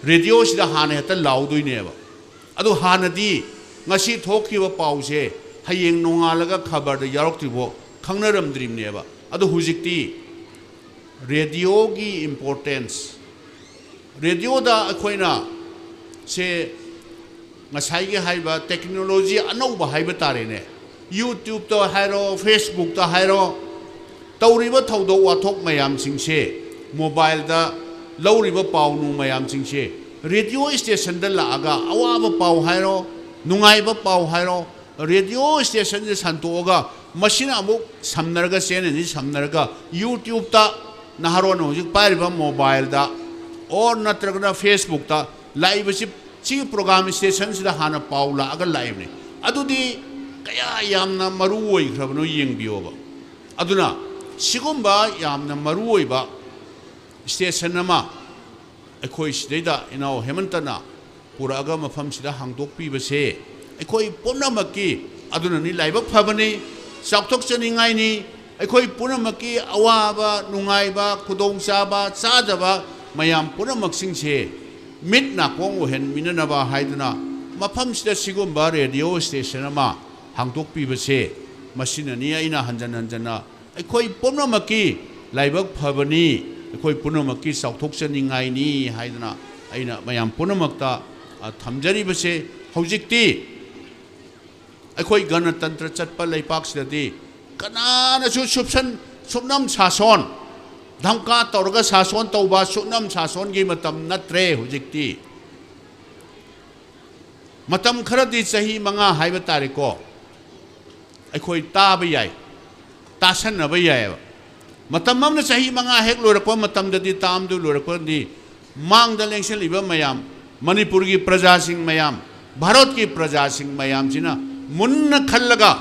ꯔꯦꯗꯤꯑꯣꯁꯤꯗ ꯍꯥꯟꯅ ꯍꯦꯛꯇ ꯂꯥꯎꯗꯣꯏꯅꯦꯕ꯫ ꯑꯗꯨ ꯍꯥꯟꯅꯗꯤ ꯉꯁꯤ ꯊꯣꯛꯈꯤꯕ ꯄꯥꯎꯁꯦ ꯍꯌꯦꯡ ꯅꯣꯡꯉꯥꯜꯂꯒ ꯈꯕꯔꯗ ꯌꯥꯎꯔꯛꯇ꯭ꯔꯤꯕꯣ ꯈꯪꯅꯔꯝꯗ꯭ꯔꯤꯕꯅꯦꯕ꯫ ꯑꯗꯣ ꯍꯧꯖꯤꯛꯇꯤ ꯔꯦꯗꯤꯑꯣꯒꯤ ꯏꯝꯄꯣꯔꯇꯦꯟꯁ, ꯔꯦꯗꯤꯑꯣꯗ ꯑꯩꯈꯣꯏꯅ ꯁꯦ ꯉꯁꯥꯏꯒꯤ ꯍꯥꯏꯕ ꯇꯦꯛꯅꯣꯂꯣꯖꯤ ꯑꯅꯧꯕ ꯍꯥꯏꯕ ꯇꯥꯔꯦꯅꯦ, ꯌꯨꯇ꯭ꯌꯨꯕꯇ ꯍꯥꯏꯔꯣ, ꯐꯦꯁꯕꯨꯛꯇ ꯍꯥꯏꯔꯣ, ꯇꯧꯔꯤꯕ ꯊꯧꯗꯣꯛ ꯋꯥꯊꯣꯛ ꯃꯌꯥꯝꯁꯤꯡꯁꯦ ꯃꯣꯕꯥꯏꯜꯗ ꯂꯧꯔꯤꯕ ꯄꯥꯎ ꯅꯨꯡ ꯃꯌꯥꯝꯁꯤꯡꯁꯦ ꯔꯦꯗꯤꯑꯣ ꯏꯁꯇꯦꯁꯟꯗ ꯂꯥꯛꯑꯒ ꯑꯋꯥꯕ ꯄꯥꯎ ꯍꯥꯏꯔꯣ, ꯅꯨꯡꯉꯥꯏꯕ ꯄꯥꯎ ꯍꯥꯏꯔꯣ, ꯔꯦꯗꯤꯑꯣ ꯏꯁꯇꯦꯁꯟꯁꯦ ꯁꯟꯇꯣꯛꯑꯒ ꯃꯁꯤꯅ ꯑꯃꯨꯛ ꯁꯝꯅꯔꯒ, ꯆꯦꯅꯦꯜꯁꯤ ꯁꯝꯅꯔꯒ ꯌꯨꯇ꯭ꯌꯨꯕꯇ, ꯅꯍꯥꯔꯣꯟꯅ ꯍꯧꯖꯤꯛ ꯄꯥꯏꯔꯤꯕ ꯃꯣꯕꯥꯏꯜꯗ ꯑꯣꯔ ꯅꯠꯇ꯭ꯔꯒꯅ ꯐꯦꯁꯕꯨꯛꯇ ꯂꯥꯛꯏꯕꯁꯤ, ꯁꯤꯒꯤ ꯄ꯭ꯔꯣꯒꯥꯝ ꯏꯁꯇꯦꯁꯟꯁꯤꯗ ꯍꯥꯟꯅ ꯄꯥꯎ ꯂꯥꯛꯑꯒ ꯂꯥꯛꯏꯕꯅꯤ꯫ ꯑꯗꯨꯗꯤ ꯀꯌꯥ ꯌꯥꯝꯅ ꯃꯔꯨ ꯑꯣꯏꯈ꯭ꯔꯕꯅꯣ ꯌꯦꯡꯕꯤꯌꯣꯕ꯫ ꯑꯗꯨꯅ ꯁꯤꯒꯨꯝꯕ ꯌꯥꯝꯅ ꯃꯔꯨ ꯑꯣꯏꯕ ꯏꯁꯇꯦꯁꯟ ꯑꯃ ꯑꯩꯈꯣꯏ ꯁꯤꯗꯩꯗ ꯏꯅꯥꯎ ꯍꯦꯃꯟꯇꯅ ꯄꯨꯔꯛꯑꯒ ꯃꯐꯝꯁꯤꯗ ꯍꯥꯡꯗꯣꯛꯄꯤꯕꯁꯦ ꯑꯩꯈꯣꯏ ꯄꯨꯝꯅꯃꯛꯀꯤ ꯑꯗꯨꯅꯅꯤ꯫ ꯂꯥꯏꯕꯛ ꯐꯕꯅꯤ, ꯆꯥꯎꯊꯣꯛꯆꯅꯤꯡꯉꯥꯏꯅꯤ꯫ ꯑꯩꯈꯣꯏ ꯄꯨꯝꯅꯃꯛꯀꯤ ꯑꯋꯥꯕ, ꯅꯨꯡꯉꯥꯏꯕ, ꯈꯨꯗꯣꯡꯆꯥꯕ, ꯆꯥꯗꯕ ꯃꯌꯥꯝ ꯄꯨꯝꯅꯃꯛꯁꯤꯡꯁꯦ ꯃꯤꯠ ꯅꯥꯀꯣꯡ ꯑꯣꯏꯍꯟꯃꯤꯟꯅꯅꯕ ꯍꯥꯏꯗꯨꯅ ꯃꯐꯝꯁꯤꯗ ꯁꯤꯒꯨꯝꯕ ꯔꯦꯗꯤꯑꯣ ꯏꯁꯇꯦꯁꯟ ꯑꯃ ꯍꯥꯡꯗꯣꯛꯄꯤꯕꯁꯦ, ꯃꯁꯤꯅꯅꯤ ꯑꯩꯅ ꯍꯟꯖꯟ ꯍꯟꯖꯟꯅ ꯑꯩꯈꯣꯏ ꯄꯨꯝꯅꯃꯛꯀꯤ ꯂꯥꯏꯕꯛ ꯐꯕꯅꯤ, ꯑꯩꯈꯣꯏ ꯄꯨꯝꯅꯃꯛꯀꯤ ꯆꯥꯎꯊꯣꯛꯆꯅꯤꯡꯉꯥꯏꯅꯤ ꯍꯥꯏꯗꯅ ꯑꯩꯅ ꯃꯌꯥꯝ ꯄꯨꯝꯅꯃꯛꯇ, ꯑ, ꯊꯝꯖꯔꯤꯕꯁꯦ꯫ ꯍꯧꯖꯤꯛꯇꯤ ꯑꯩꯈꯣꯏ ꯒꯅꯇꯟꯇ꯭ꯔ ꯆꯠꯄ ꯂꯩꯄꯥꯛꯁꯤꯗꯗꯤ ꯀꯅꯥꯅꯁꯨ ꯁꯨꯞꯁꯟ, ꯁꯨꯞꯅꯝ ꯁꯥꯁꯣꯟ, ꯙꯝꯀꯥ ꯇꯧꯔꯒ ꯁꯥꯁꯣꯟ ꯇꯧꯕ ꯁꯨꯞꯅꯝ ꯁꯥꯁꯣꯟꯒꯤ ꯃꯇꯝ ꯅꯠꯇ꯭ꯔꯦ ꯍꯧꯖꯤꯛꯇꯤ꯫ ꯃꯇꯝ ꯈꯔꯗꯤ, ꯆꯍꯤ ꯃꯉꯥ ꯍꯥꯏꯕ ꯇꯥꯔꯦꯀꯣ, ꯑꯩꯈꯣꯏ ꯇꯥꯕ ꯌꯥꯏ, ꯇꯥꯁꯟꯅꯕ ꯌꯥꯏꯑꯕ꯫ ꯃꯇꯝ ꯑꯃꯅ ꯆꯍꯤ ꯃꯉꯥ ꯍꯦꯛ ꯂꯣꯏꯔꯛꯄ ꯃꯇꯝꯗꯗꯤ, ꯇꯥꯝꯗꯨ ꯂꯣꯏꯔꯛꯄꯗꯤ, ꯃꯥꯡꯗ ꯂꯦꯡꯁꯤꯜꯂꯤꯕ ꯃꯌꯥꯝ, ꯃꯅꯤꯄꯨꯔꯒꯤ ꯄ꯭ꯔꯖꯥꯁꯤꯡ ꯃꯌꯥꯝ, ꯚꯥꯔꯠꯀꯤ ꯄ꯭ꯔꯖꯥꯁꯤꯡ ꯃꯌꯥꯝꯁꯤꯅ ꯃꯨꯟꯅ ꯈꯜꯂꯒ,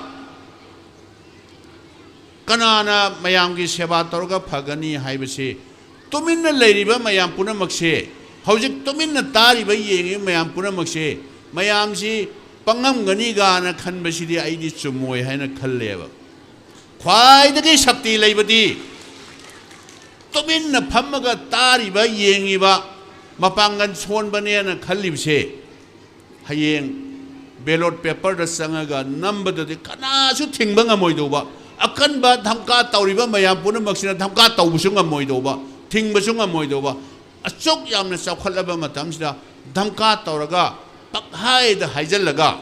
ꯀꯅꯥꯅ ꯃꯌꯥꯝꯒꯤ ꯁꯦꯕꯥ ꯇꯧꯔꯒ ꯐꯒꯅꯤ ꯍꯥꯏꯕꯁꯤ, ꯇꯨꯃꯤꯟꯅ ꯂꯩꯔꯤꯕ ꯃꯌꯥꯝ ꯄꯨꯝꯅꯃꯛꯁꯦ, ꯍꯧꯖꯤꯛ ꯇꯨꯃꯤꯟꯅ ꯇꯥꯔꯤꯕ, ꯌꯦꯡꯉꯤꯕ ꯃꯌꯥꯝ ꯄꯨꯝꯅꯃꯛꯁꯦ, ꯃꯌꯥꯝꯁꯤ ꯄꯪꯉꯝꯒꯅꯤ ꯀꯥꯏꯅ ꯈꯟꯕꯁꯤꯗꯤ ꯑꯩꯗꯤ ꯆꯨꯝꯃꯣꯏ ꯍꯥꯏꯅ ꯈꯜꯂꯦꯕ꯫ ꯈ꯭ꯋꯥꯏꯗꯒꯤ ꯁꯛꯇꯤ ꯂꯩꯕꯗꯤ ꯇꯨꯃꯤꯟꯅ ꯐꯝꯃꯒ ꯇꯥꯔꯤꯕ, ꯌꯦꯡꯉꯤꯕ, ꯃꯄꯥꯡꯒꯜ ꯁꯣꯟꯕꯅꯦꯅ ꯈꯜꯂꯤꯕꯁꯦ, ꯍꯌꯦꯡ ꯕꯦꯂꯣꯠ ꯄꯦꯄꯔꯗ ꯆꯪꯉꯒ ꯅꯝꯕꯗꯗꯤ ꯀꯅꯥꯁꯨ ꯊꯤꯡꯕ ꯉꯝꯃꯣꯏꯗꯧꯕ, ꯑꯀꯟꯕ ꯙꯝꯀꯥ ꯇꯧꯔꯤꯕ ꯃꯌꯥꯝ ꯄꯨꯝꯅꯃꯛꯁꯤꯅ ꯙꯝꯀꯥ ꯇꯧꯕꯁꯨ ꯉꯝꯃꯣꯏꯗꯧꯕ, ꯊꯤꯡꯕꯁꯨ ꯉꯝꯃꯣꯏꯗꯧꯕ, ꯑꯁꯨꯛ ꯌꯥꯝꯅ ꯆꯥꯎꯈꯠꯂꯕ ꯃꯇꯝꯁꯤꯗ ꯙꯝꯀꯥ ꯇꯧꯔꯒ, ꯄꯛꯍꯥꯏꯗ ꯍꯥꯏꯖꯤꯜꯂꯒ,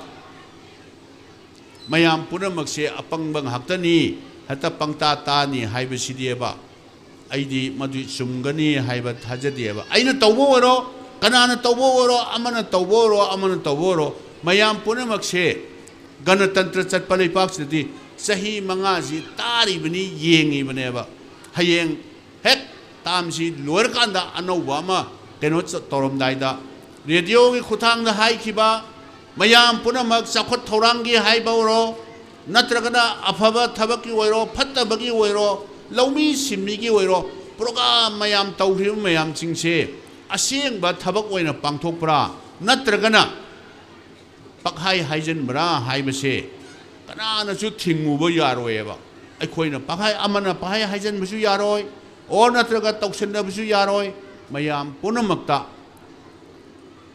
ꯃꯌꯥꯝ ꯄꯨꯝꯅꯃꯛꯁꯦ ꯑꯄꯪꯕ ꯉꯥꯛꯇꯅꯤ, ꯍꯦꯛꯇ ꯄꯪꯇꯥ ꯇꯥꯅꯤ ꯍꯥꯏꯕꯁꯤꯗꯤꯕ, ꯑꯩꯗꯤ ꯃꯗꯨ ꯆꯨꯝꯒꯅꯤ ꯍꯥꯏꯕ ꯊꯥꯖꯗꯦꯕ꯫ ꯑꯩꯅ ꯇꯧꯕ ꯑꯣꯏꯔꯣ, ꯀꯅꯥꯅ ꯇꯧꯕ ꯑꯣꯏꯔꯣ, ꯑꯃꯅ ꯇꯧꯕ ꯑꯣꯏꯔꯣ, ꯑꯃꯅ ꯇꯧꯕ ꯑꯣꯏꯔꯣ, ꯃꯌꯥꯝ ꯄꯨꯝꯅꯃꯛꯁꯦ, ꯒꯅꯇꯟꯇ꯭ꯔ ꯆꯠꯄ ꯂꯩꯄꯥꯛꯁꯤꯗꯗꯤ ꯆꯍꯤ ꯃꯉꯥꯁꯤ ꯇꯥꯔꯤꯕꯅꯤ, ꯌꯦꯡꯉꯤꯕꯅꯦꯕ꯫ ꯍꯌꯦꯡ ꯍꯦꯛ ꯇꯥꯝꯁꯤ ꯂꯣꯏꯔꯀꯥꯟꯗ ꯑꯅꯧꯕ ꯑꯃ ꯀꯩꯅꯣ ꯆ-, ꯇꯧꯔꯝꯗꯥꯏꯗ, ꯔꯦꯗꯤꯑꯣꯒꯤ ꯈꯨꯠꯊꯥꯡꯗ ꯍꯥꯏꯈꯤꯕ ꯃꯌꯥꯝ ꯄꯨꯝꯅꯃꯛ, ꯆꯥꯎꯈꯠ ꯊꯧꯔꯥꯡꯒꯤ ꯍꯥꯏꯕ ꯑꯣꯏꯔꯣ, ꯅꯠꯇ꯭ꯔꯒꯅ ꯑꯐꯕ ꯊꯕꯛꯀꯤ ꯑꯣꯏꯔꯣ, ꯐꯠꯇꯕꯒꯤ ꯑꯣꯏꯔꯣ, ꯂꯧꯃꯤ ꯁꯤꯟꯃꯤꯒꯤ ꯑꯣꯏꯔꯣ, ꯄ꯭ꯔꯣꯒ꯭ꯔꯥꯝ ꯃꯌꯥꯝ ꯇꯧꯈ꯭ꯔꯤꯕ ꯃꯌꯥꯝꯁꯤꯡꯁꯦ ꯑꯁꯦꯡꯕ ꯊꯕꯛ ꯑꯣꯏꯅ ꯄꯥꯡꯊꯣꯛꯄ꯭ꯔꯥ, ꯅꯠꯇ꯭ꯔꯒꯅ ꯄꯛꯍꯥꯏ ꯍꯥꯏꯖꯤꯟꯕ꯭ꯔꯥ ꯍꯥꯏꯕꯁꯦ ꯀꯅꯥꯅꯁꯨ ꯊꯤꯡꯉꯨꯕ ꯌꯥꯔꯣꯏꯑꯕ꯫ ꯑꯩꯈꯣꯏꯅ ꯄꯛꯍꯥꯏ, ꯑꯃꯅ ꯄꯛꯍꯥꯏ ꯍꯥꯏꯖꯤꯟꯕꯁꯨ ꯌꯥꯔꯣꯏ, ꯑꯣꯔ ꯅꯠꯇ꯭ꯔꯒ ꯇꯧꯁꯤꯟꯅꯕꯁꯨ ꯌꯥꯔꯣꯏ꯫ ꯃꯌꯥꯝ ꯄꯨꯝꯅꯃꯛꯇ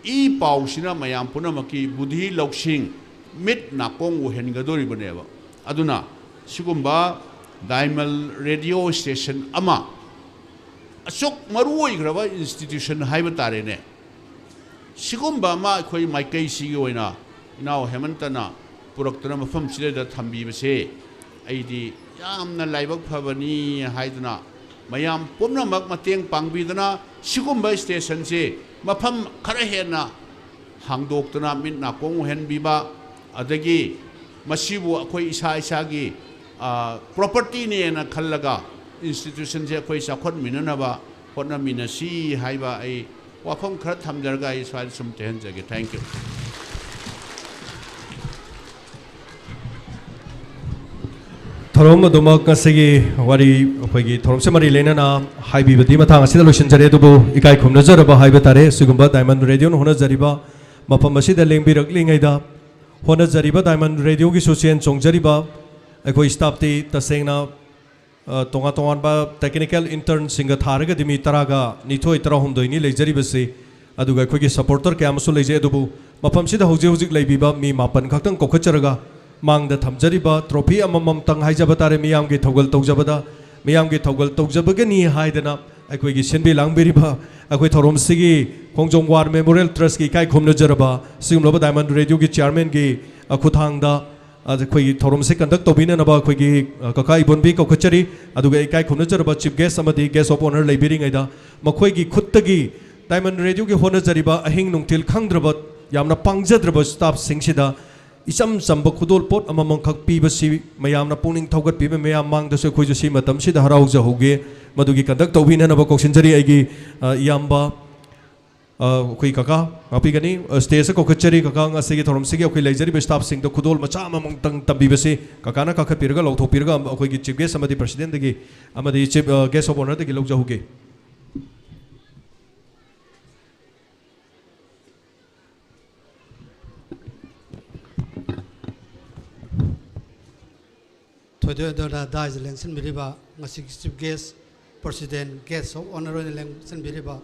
ꯏ ꯄꯥꯎꯁꯤꯅ ꯃꯌꯥꯝ ꯄꯨꯝꯅꯃꯛꯀꯤ ꯕꯨꯙꯤ ꯂꯧꯁꯤꯡ, ꯃꯤꯠ ꯅꯥꯀꯣꯡ ꯑꯣꯏꯍꯟꯒꯗꯧꯔꯤꯕꯅꯦꯕ꯫ ꯑꯗꯨꯅ ꯁꯤꯒꯨꯝꯕ ꯗꯥꯏꯃꯜ ꯔꯦꯗꯤꯑꯣ ꯁ꯭ꯇꯦꯁꯟ ꯑꯃ ꯑꯁꯨꯛ ꯃꯔꯨ ꯑꯣꯏꯈ꯭ꯔꯕ institution ꯍꯥꯏꯕ ꯇꯥꯔꯦꯅꯦ, ꯁꯤꯒꯨꯝꯕ ꯑꯃ ꯑꯩꯈꯣꯏ ꯃꯥꯏꯀꯩꯁꯤꯒꯤ ꯑꯣꯏꯅ ꯏꯅꯥꯎ ꯍꯦꯃꯟꯇꯅ ꯄꯨꯔꯛꯇꯨꯅ ꯃꯐꯝꯁꯤꯗ ꯊꯝꯕꯤꯕꯁꯦ ꯑꯩꯗꯤ ꯌꯥꯝꯅ ꯂꯥꯏꯕꯛ ꯐꯕꯅꯤ ꯍꯥꯏꯗꯨꯅ, ꯃꯌꯥꯝ ꯄꯨꯝꯅꯃꯛ ꯃꯇꯦꯡ ꯄꯥꯡꯕꯤꯗꯨꯅ ꯁꯤꯒꯨꯝꯕ stationꯁꯦ ꯃꯐꯝ ꯈꯔ ꯍꯦꯟꯅ ꯍꯥꯡꯗꯣꯛꯇꯨꯅ ꯃꯤꯠ ꯅꯥꯀꯣꯡ ꯎꯍꯟꯕꯤꯕ, ꯑꯗꯒꯤ ꯃꯁꯤꯕꯨ ꯑꯩꯈꯣꯏ ꯏꯁꯥ ꯏꯁꯥꯒꯤ, ꯑ, propertyꯅꯦꯅ ꯈꯜꯂꯒ institutionꯁꯦ ꯑꯩꯈꯣꯏ ꯆꯥꯎꯈꯠꯃꯤꯟꯅꯅꯕ ꯍꯣꯠꯅꯃꯤꯟꯅꯁꯤ ꯍꯥꯏꯕ ꯑꯩ ꯋꯥꯐꯝ ꯈꯔ ꯊꯝꯖꯔꯒ ꯑꯩ ꯁ꯭ꯋꯥꯏꯗ ꯁꯨꯝ ꯇꯦꯟꯍꯟꯖꯒꯦ꯫ Thank you꯫ ꯊꯧꯔꯝ ꯑꯗꯨꯃꯛ ꯉꯁꯤꯒꯤ ꯋꯥꯔꯤ, ꯑꯩꯈꯣꯏꯒꯤ ꯊꯧꯔꯝꯁꯦ ꯃꯔꯤ ꯂꯩꯅꯅ ꯍꯥꯏꯕꯤꯕꯗꯤ ꯃꯇꯥꯡ ꯑꯁꯤꯗ ꯂꯣꯏꯁꯤꯟꯖꯔꯦ꯫ ꯑꯗꯨꯕꯨ ꯏꯀꯥꯏ ꯈꯨꯝꯅꯖꯔꯕ ꯍꯥꯏꯕ ꯇꯥꯔꯦ, ꯁꯤꯒꯨꯝꯕ Diamond Radioꯅ ꯍꯣꯠꯅꯖꯔꯤꯕ ꯃꯐꯝ ꯑꯁꯤꯗ ꯂꯦꯡꯕꯤꯔꯛꯂꯤꯉꯩꯗ, ꯍꯣꯠꯅꯖꯔꯤꯕ Diamond Radioꯒꯤꯁꯨ ꯆꯦꯟ ꯆꯣꯡꯖꯔꯤꯕ ꯑꯩꯈꯣꯏ staffꯇꯤ ꯇꯁꯦꯡꯅ, ꯑ, ꯇꯣꯉꯥꯟ ꯇꯣꯉꯥꯟꯕ technical internꯁꯤꯡꯒ ꯊꯥꯔꯒꯗꯤ ꯃꯤ ꯇꯔꯥꯒ ꯅꯤꯊꯣꯏ, ꯇꯔꯥꯍꯨꯝꯗꯣꯏꯅꯤ ꯂꯩꯖꯔꯤꯕꯁꯤ꯫ ꯑꯗꯨꯒ ꯑꯩꯈꯣꯏꯒꯤ supporter ꯀꯌꯥ ꯑꯃꯁꯨ ꯂꯩꯖꯩ꯫ ꯑꯗꯨꯕꯨ ꯃꯐꯝꯁꯤꯗ ꯍꯧꯖꯤꯛ ꯍꯧꯖꯤꯛ ꯂꯩꯕꯤꯕ ꯃꯤ ꯃꯥꯄꯟ ꯈꯛꯇꯪ ꯀꯧꯈꯠꯆꯔꯒ, ꯃꯥꯡꯗ ꯊꯝꯖꯔꯤꯕ trophy ꯑꯃꯃꯝꯇꯪ ꯍꯥꯏꯖꯕ ꯇꯥꯔꯦ, ꯃꯤꯌꯥꯝꯒꯤ ꯊꯧꯒꯜ ꯇꯧꯖꯕꯗ, ꯃꯤꯌꯥꯝꯒꯤ ꯊꯧꯒꯜ ꯇꯧꯖꯕꯒꯅꯤ ꯍꯥꯏꯗꯅ ꯑꯩꯈꯣꯏꯒꯤ ꯁꯤꯟꯕꯤ ꯂꯥꯡꯕꯤꯔꯤꯕ ꯑꯩꯈꯣꯏ ꯊꯧꯔꯝꯁꯤꯒꯤ ꯈꯣꯡꯖꯣꯝ War Memorial Trustꯀꯤ ꯏꯀꯥꯏ ꯈꯨꯝꯅꯖꯔꯕ ꯁꯤꯒꯨꯝꯂꯕ Diamond Radioꯒꯤ chairmanꯒꯤ, ꯑ, ꯈꯨꯠꯊꯥꯡꯗ ꯑꯩꯈꯣꯏꯒꯤ ꯊꯧꯔꯝꯁꯤ conduct ꯇꯧꯕꯤꯅꯅꯕ ꯑꯩꯈꯣꯏꯒꯤ, ꯑ, ꯀꯀꯥ ꯏꯕꯣꯟꯕꯤ ꯀꯧꯈꯠꯆꯔꯤ꯫ ꯑꯗꯨꯒ ꯏꯀꯥꯏ ꯈꯨꯝꯅꯖꯔꯕ chief guest ꯑꯃꯗꯤ guest of honour ꯂꯩꯕꯤꯔꯤꯉꯩꯗ, ꯃꯈꯣꯏꯒꯤ ꯈꯨꯠꯇꯒꯤ Diamond Radioꯒꯤ ꯍꯣꯠꯅꯖꯔꯤꯕ ꯑꯍꯤꯡ ꯅꯨꯡꯊꯤꯜ ꯈꯪꯗ꯭ꯔꯕ, ꯌꯥꯝꯅ ꯄꯥꯡꯖꯗ꯭ꯔꯕ staffꯁꯤꯡꯁꯤꯗ ꯏꯆꯝ ꯆꯝꯕ ꯈꯨꯗꯣꯜꯄꯣꯠ ꯑꯃꯃꯝꯈꯛ ꯄꯤꯕꯁꯤ ꯃꯌꯥꯝꯅ ꯄꯨꯛꯅꯤꯡ ꯊꯧꯒꯠꯄꯤꯕ, ꯃꯌꯥꯝ ꯃꯥꯡꯗꯁꯨ ꯑꯩꯈꯣꯏꯁꯨ ꯁꯤ ꯃꯇꯝꯁꯤꯗ ꯍꯔꯥꯎꯖꯍꯧꯒꯦ꯫ ꯃꯗꯨꯒꯤ conduct ꯇꯧꯕꯤꯅꯅꯕ ꯀꯧꯁꯤꯟꯖꯔꯤ ꯑꯩꯒꯤ, ꯑ, ꯏꯌꯥꯝꯕ, ꯑ, ꯑꯩꯈꯣꯏ ꯀꯀꯥ ꯉꯥꯛꯄꯤꯒꯅꯤ꯫ ꯑ, stageꯇ ꯀꯧꯈꯠꯆꯔꯤ꯫ ꯀꯀꯥ, ꯉꯁꯤꯒꯤ ꯊꯧꯔꯝꯁꯤꯒꯤ ꯑꯩꯈꯣꯏ ꯂꯩꯖꯔꯤꯕ staffꯁꯤꯡꯗ ꯈꯨꯗꯣꯜ ꯃꯆꯥ ꯑꯃꯃꯝꯇꯪ ꯇꯝꯕꯤꯕꯁꯤ ꯀꯀꯥꯅ ꯀꯥꯈꯠꯄꯤꯔꯒ ꯂꯧꯊꯣꯛꯄꯤꯔꯒ ꯑꯩꯈꯣꯏꯒꯤ chief guest ꯑꯃꯗꯤ presidentꯗꯒꯤ ꯑꯃꯗꯤ chief, ꯑ, guest of honourꯗꯒꯤ ꯂꯧꯖꯍꯧꯒꯦ꯫ ꯊꯣꯏꯗꯣꯛ ꯍꯦꯟꯗꯣꯛꯅ daisꯇ ꯂꯦꯡꯁꯤꯟꯕꯤꯔꯤꯕ ꯉꯁꯤꯒꯤ chief guest, president, guest of honour ꯑꯣꯏꯅ ꯂꯦꯡꯁꯤꯟꯕꯤꯔꯤꯕ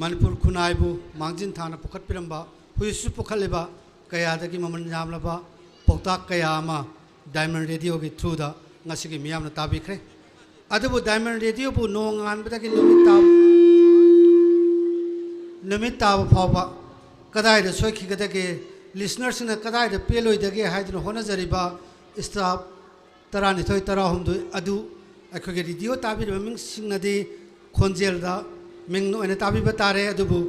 ꯃꯅꯤꯄꯨꯔ ꯈꯨꯟꯅꯥꯏꯕꯨ ꯃꯥꯡꯖꯤꯟ ꯊꯥꯅ ꯄꯨꯈꯠꯄꯤꯔꯝꯕ, ꯍꯧꯖꯤꯛꯁꯨ ꯄꯨꯈꯠꯂꯤꯕ ꯀꯌꯥꯗꯒꯤ ꯃꯃꯜ ꯌꯥꯝꯂꯕ ꯄꯥꯎꯇꯥꯛ ꯀꯌꯥ ꯑꯃ Diamond Radioꯒꯤ throughꯗ ꯉꯁꯤꯒꯤ ꯃꯤꯌꯥꯝꯅ ꯇꯥꯕꯤꯈ꯭ꯔꯦ꯫ ꯑꯗꯨꯕꯨ ꯗꯥꯏꯃꯟ ꯔꯦꯗꯤꯑꯣꯕꯨ ꯅꯣꯡꯉꯥꯟꯕꯗꯒꯤ ꯅꯨꯃꯤꯠ ꯇꯥꯕ, ꯅꯨꯃꯤꯠ ꯇꯥꯕ ꯐꯥꯎꯕ ꯀꯗꯥꯏꯗ ꯁꯣꯏꯈꯤꯒꯗꯒꯦ, ꯂꯤꯁꯅꯔꯁꯤꯡꯅ ꯀꯗꯥꯏꯗ ꯄꯦꯜꯂꯣꯏꯗꯒꯦ ꯍꯥꯏꯗꯨꯅ ꯍꯣꯠꯅꯖꯔꯤꯕ ꯁ꯭ꯇꯥꯐ ꯇꯔꯥꯅꯤꯊꯣꯏ, ꯇꯔꯥꯍꯨꯝꯗꯣꯏ ꯑꯗꯨ ꯑꯩꯈꯣꯏꯒꯤ ꯔꯦꯗꯤꯑꯣ ꯇꯥꯕꯤꯔꯤꯕ ꯃꯤꯁꯤꯡꯅꯗꯤ ꯈꯣꯟꯖꯦꯜꯗ ꯃꯤꯡ ꯑꯣꯏꯅ ꯇꯥꯕꯤꯕ ꯇꯥꯔꯦ꯫ ꯑꯗꯨꯕꯨ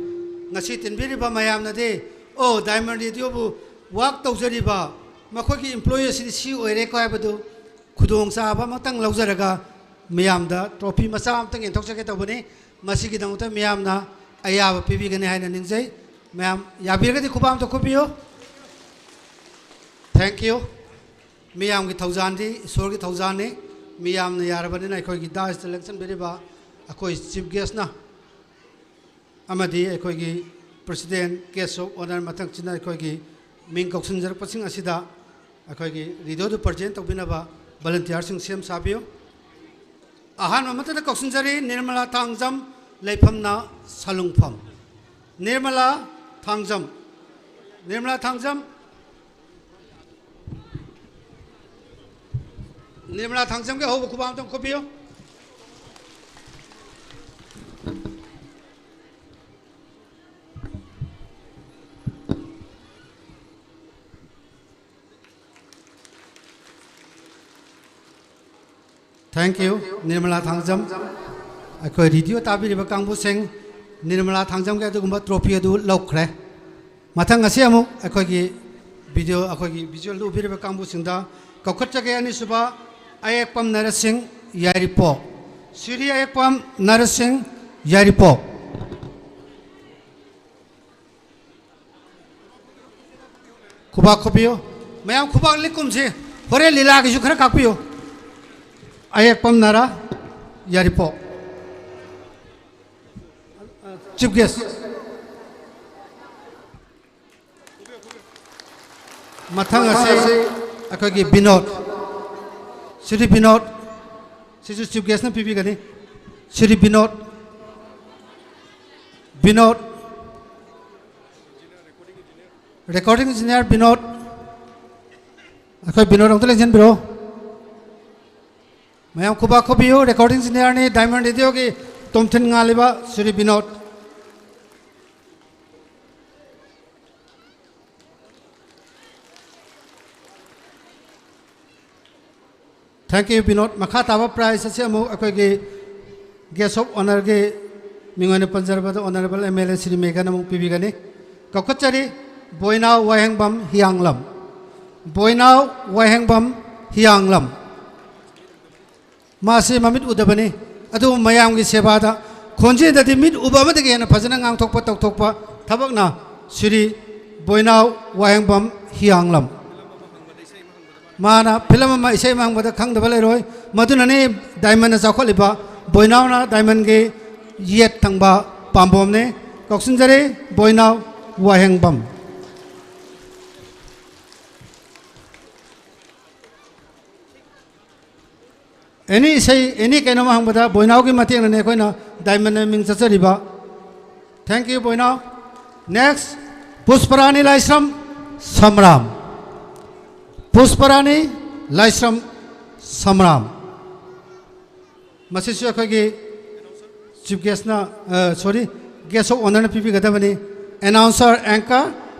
ꯉꯁꯤ ꯇꯤꯟꯕꯤꯔꯤꯕ ꯃꯌꯥꯝꯅꯗꯤ, "ꯑꯣ, ꯗꯥꯏꯃꯟ ꯔꯦꯗꯤꯑꯣꯕꯨ ꯋꯥꯛ ꯇꯧꯖꯔꯤꯕ ꯃꯈꯣꯏꯒꯤ ꯏꯝꯄ꯭ꯂꯣꯌꯤ ꯑꯁꯤꯗꯤ ꯁꯤ ꯑꯣꯏꯔꯦꯀꯣ" ꯍꯥꯏꯕꯗꯨ ꯈꯨꯗꯣꯡꯆꯥꯕ ꯑꯃꯇꯪ ꯂꯧꯖꯔꯒ ꯃꯤꯌꯥꯝꯗ ꯇ꯭ꯔꯣꯐꯤ ꯃꯆꯥ ꯑꯃꯇꯪ ꯌꯦꯟꯊꯣꯛꯆꯒꯦ ꯇꯧꯕꯅꯤ꯫ ꯃꯁꯤꯒꯤꯗꯃꯛꯇ ꯃꯤꯌꯥꯝꯅ ꯑꯌꯥꯕ ꯄꯤꯕꯤꯒꯅꯤ ꯍꯥꯏꯅ ꯅꯤꯡꯖꯩ꯫ ꯃꯌꯥꯝ ꯌꯥꯕꯤꯔꯒꯗꯤ ꯈꯨꯕꯥꯛ ꯑꯝꯇ ꯈꯨꯕꯤꯌꯨ꯫ Thank you꯫ ꯃꯤꯌꯥꯝꯒꯤ ꯊꯧꯖꯥꯜꯗꯤ ꯏꯁꯣꯔꯒꯤ ꯊꯧꯖꯥꯜꯅꯤ꯫ ꯃꯤꯌꯥꯝꯅ ꯌꯥꯔꯕꯅꯤꯅ ꯑꯩꯈꯣꯏꯒꯤ ꯗꯥꯏꯁꯇ ꯂꯦꯡꯁꯤꯟꯕꯤꯔꯤꯕ ꯑꯩꯈꯣꯏ ꯆꯤꯐ ꯒꯦꯁꯅ ꯑꯃꯗꯤ ꯑꯩꯈꯣꯏꯒꯤ ꯄ꯭ꯔꯦꯁꯤꯗꯦꯟ, ꯒꯦꯁ ꯑꯣꯐ ꯑꯣꯅꯔ, ꯃꯊꯪꯁꯤꯅ ꯑꯩꯈꯣꯏꯒꯤ ꯃꯤꯡ ꯀꯧꯁꯤꯟꯖꯔꯛꯄꯁꯤꯡ ꯑꯁꯤꯗ ꯑꯩꯈꯣꯏꯒꯤ ꯔꯦꯗꯤꯑꯣꯗꯨ ꯄ꯭ꯔꯖꯦꯟ ꯇꯧꯕꯤꯅꯕ ꯚꯣꯂꯨꯟꯇꯤꯌꯥꯔꯁꯤꯡ ꯁꯦꯝ ꯁꯥꯕꯤꯌꯨ꯫ ꯑꯍꯥꯟꯕ ꯃꯛꯇꯗ ꯀꯧꯁꯤꯟꯖꯔꯤ ꯅꯤꯔꯃꯂꯥ ꯊꯥꯡꯖꯝ, ꯂꯩꯐꯝꯅ ꯁꯂꯨꯡꯐꯝ꯫ ꯅꯤꯔꯃꯂꯥ ꯊꯥꯡꯖꯝ, ꯅꯤꯔꯃꯂꯥ ꯊꯥꯡꯖꯝ, ꯅꯤꯔꯃꯂꯥ ꯊꯥꯡꯖꯝꯒꯤ ꯑꯍꯧꯕ ꯈꯨꯕꯥꯛ ꯑꯝꯇꯪ ꯈꯨꯕꯤꯌꯨ꯫ Thank you, Nirmala Thangjam. ꯑꯩꯈꯣꯏ ꯔꯦꯗꯤꯑꯣ ꯇꯥꯕꯤꯔꯤꯕ ꯀꯥꯡꯕꯨꯁꯤꯡ, ꯅꯤꯔꯃꯂꯥ ꯊꯥꯡꯖꯝꯒꯤ ꯑꯗꯨꯒꯨꯝꯕ ꯇ꯭ꯔꯣꯐꯤ ꯑꯗꯨ ꯂꯧꯈ꯭ꯔꯦ꯫ ꯃꯊꯪ ꯑꯁꯤ ꯑꯃꯨꯛ ꯑꯩꯈꯣꯏꯒꯤ ꯚꯤꯗꯤꯑꯣ, ꯑꯩꯈꯣꯏꯒꯤ ꯚꯤꯖꯨꯋꯦꯜꯗ ꯎꯕꯤꯔꯤꯕ ꯀꯥꯡꯕꯨꯁꯤꯡꯗ ꯀꯧꯈꯠꯆꯒꯦ꯫ ꯑꯅꯤꯁꯨꯕ, ꯑꯌꯦꯛꯄꯝ ꯅꯔꯁꯤꯡ ꯌꯥꯏꯔꯤꯄꯣꯛ꯫ ꯁ꯭ꯔꯤ ꯑꯌꯦꯛꯄꯝ ꯅꯔꯁꯤꯡ ꯌꯥꯏꯔꯤꯄꯣꯛ꯫ ꯈꯨꯕꯥꯛ ꯈꯨꯕꯤꯌꯨ꯫ ꯃꯌꯥꯝ ꯈꯨꯕꯥꯛ ꯂꯤꯛꯀꯨꯝꯁꯤ꯫ ꯍꯣꯔꯦꯟ ꯂꯤꯂꯥꯒꯤꯁꯨ ꯈꯔ ꯀꯥꯛꯄꯤꯌꯨ꯫ ꯑꯌꯦꯛꯄꯝ ꯅꯔꯥ ꯌꯥꯔꯤꯄꯣꯛ꯫ Chief gas. ꯃꯊꯪ ꯑꯁꯤ ꯑꯩꯈꯣꯏꯒꯤ ꯕꯤꯅꯣꯗ꯫ ꯁ꯭ꯔꯤ ꯕꯤꯅꯣꯗ꯫ ꯁꯤꯁꯨ ꯆꯤꯐ ꯒꯦꯁꯅ ꯄꯤꯕꯤꯒꯅꯤ꯫ ꯁ꯭ꯔꯤ ꯕꯤꯅꯣꯗ꯫ ꯕꯤꯅꯣꯗ꯫ Recording engineer Binod. ꯑꯩꯈꯣꯏ ꯕꯤꯅꯣꯗ ꯑꯃꯨꯛꯇ ꯂꯦꯡꯁꯤꯟꯕꯤꯔꯣ꯫ ꯃꯌꯥꯝ ꯈꯨꯕꯥꯛ ꯈꯨꯕꯤꯌꯨ꯫ Recording engineer ꯅꯤ, Diamond Radio ꯒꯤ ꯇꯣꯝꯊꯤꯟ ꯉꯥꯜꯂꯤꯕ ꯁ꯭ꯔꯤ ꯕꯤꯅꯣꯗ꯫ Thank you, Vinod. ꯃꯈꯥ ꯇꯥꯕ prize ꯑꯁꯤ ꯑꯃꯨꯛ ꯑꯩꯈꯣꯏꯒꯤ guest of honour ꯒꯤ ꯃꯤꯡ ꯑꯣꯏꯅ ꯄꯟꯖꯔꯕꯗ Honourable M L A Shri ꯃꯦꯘꯅ ꯑꯃꯨꯛ ꯄꯤꯕꯤꯒꯅꯤ꯫ ꯀꯧꯈꯠꯆꯔꯤ, ꯕꯣꯏꯅꯥꯎ ꯋꯥꯍꯦꯡꯕꯝ ꯍꯤꯌꯥꯡꯂꯝ꯫ ꯕꯣꯏꯅꯥꯎ ꯋꯥꯍꯦꯡꯕꯝ ꯍꯤꯌꯥꯡꯂꯝ꯫ ꯃꯥꯁꯤ ꯃꯃꯤꯠ ꯎꯗꯕꯅꯤ, ꯑꯗꯨꯕꯨ ꯃꯌꯥꯝꯒꯤ ꯁꯦꯕꯥꯗ ꯈꯣꯟꯖꯦꯜꯗꯗꯤ ꯃꯤꯠ ꯎꯕ ꯑꯃꯗꯒꯤ ꯍꯦꯟꯅ ꯐꯖꯅ ꯉꯥꯡꯊꯣꯛꯄ ꯇꯧꯊꯣꯛꯄ ꯊꯕꯛꯅ ꯁ꯭ꯔꯤ ꯕꯣꯏꯅꯥꯎ ꯋꯥꯍꯦꯡꯕꯝ ꯍꯤꯌꯥꯡꯂꯝ꯫ ꯃꯥꯅ ꯐꯤꯂꯝ ꯑꯃ, ꯏꯁꯩ ꯑꯃ ꯍꯪꯕꯗ ꯈꯪꯗꯕ ꯂꯩꯔꯣꯏ꯫ ꯃꯗꯨꯅꯅꯤ Diamond ꯅ ꯆꯥꯎꯈꯠꯂꯤꯕ, ꯕꯣꯏꯅꯥꯎꯅ Diamond ꯒꯤ ꯌꯦꯠ ꯊꯪꯕ ꯄꯥꯝꯕꯣꯝꯅꯤ꯫ ꯀꯧꯁꯤꯟꯖꯔꯤ, ꯕꯣꯏꯅꯥꯎ ꯋꯥꯍꯦꯡꯕꯝ꯫ Any ꯏꯁꯩ, any ꯀꯩꯅꯣꯝ ꯍꯪꯕꯗ ꯕꯣꯏꯅꯥꯎꯒꯤ ꯃꯇꯦꯡꯅꯅꯦ ꯑꯩꯈꯣꯏꯅ Diamond ꯅ ꯃꯤꯡ ꯆꯠꯆꯔꯤꯕ꯫ Thank you, Boinao. Next, ꯄꯨꯁꯄꯔꯥꯅꯤ ꯂꯥꯏꯁ꯭ꯔꯝ ꯁꯝꯔꯥꯝ꯫ ꯄꯨꯁꯄꯔꯥꯅꯤ ꯂꯥꯏꯁ꯭ꯔꯝ ꯁꯝꯔꯥꯝ꯫ ꯃꯁꯤꯁꯨ ꯑꯩꯈꯣꯏꯒꯤ chief guest ꯅ, ꯑ, sorry, guest of honour ꯅ ꯄꯤꯕꯤꯒꯗꯕꯅꯤ꯫ Announcer, anchor,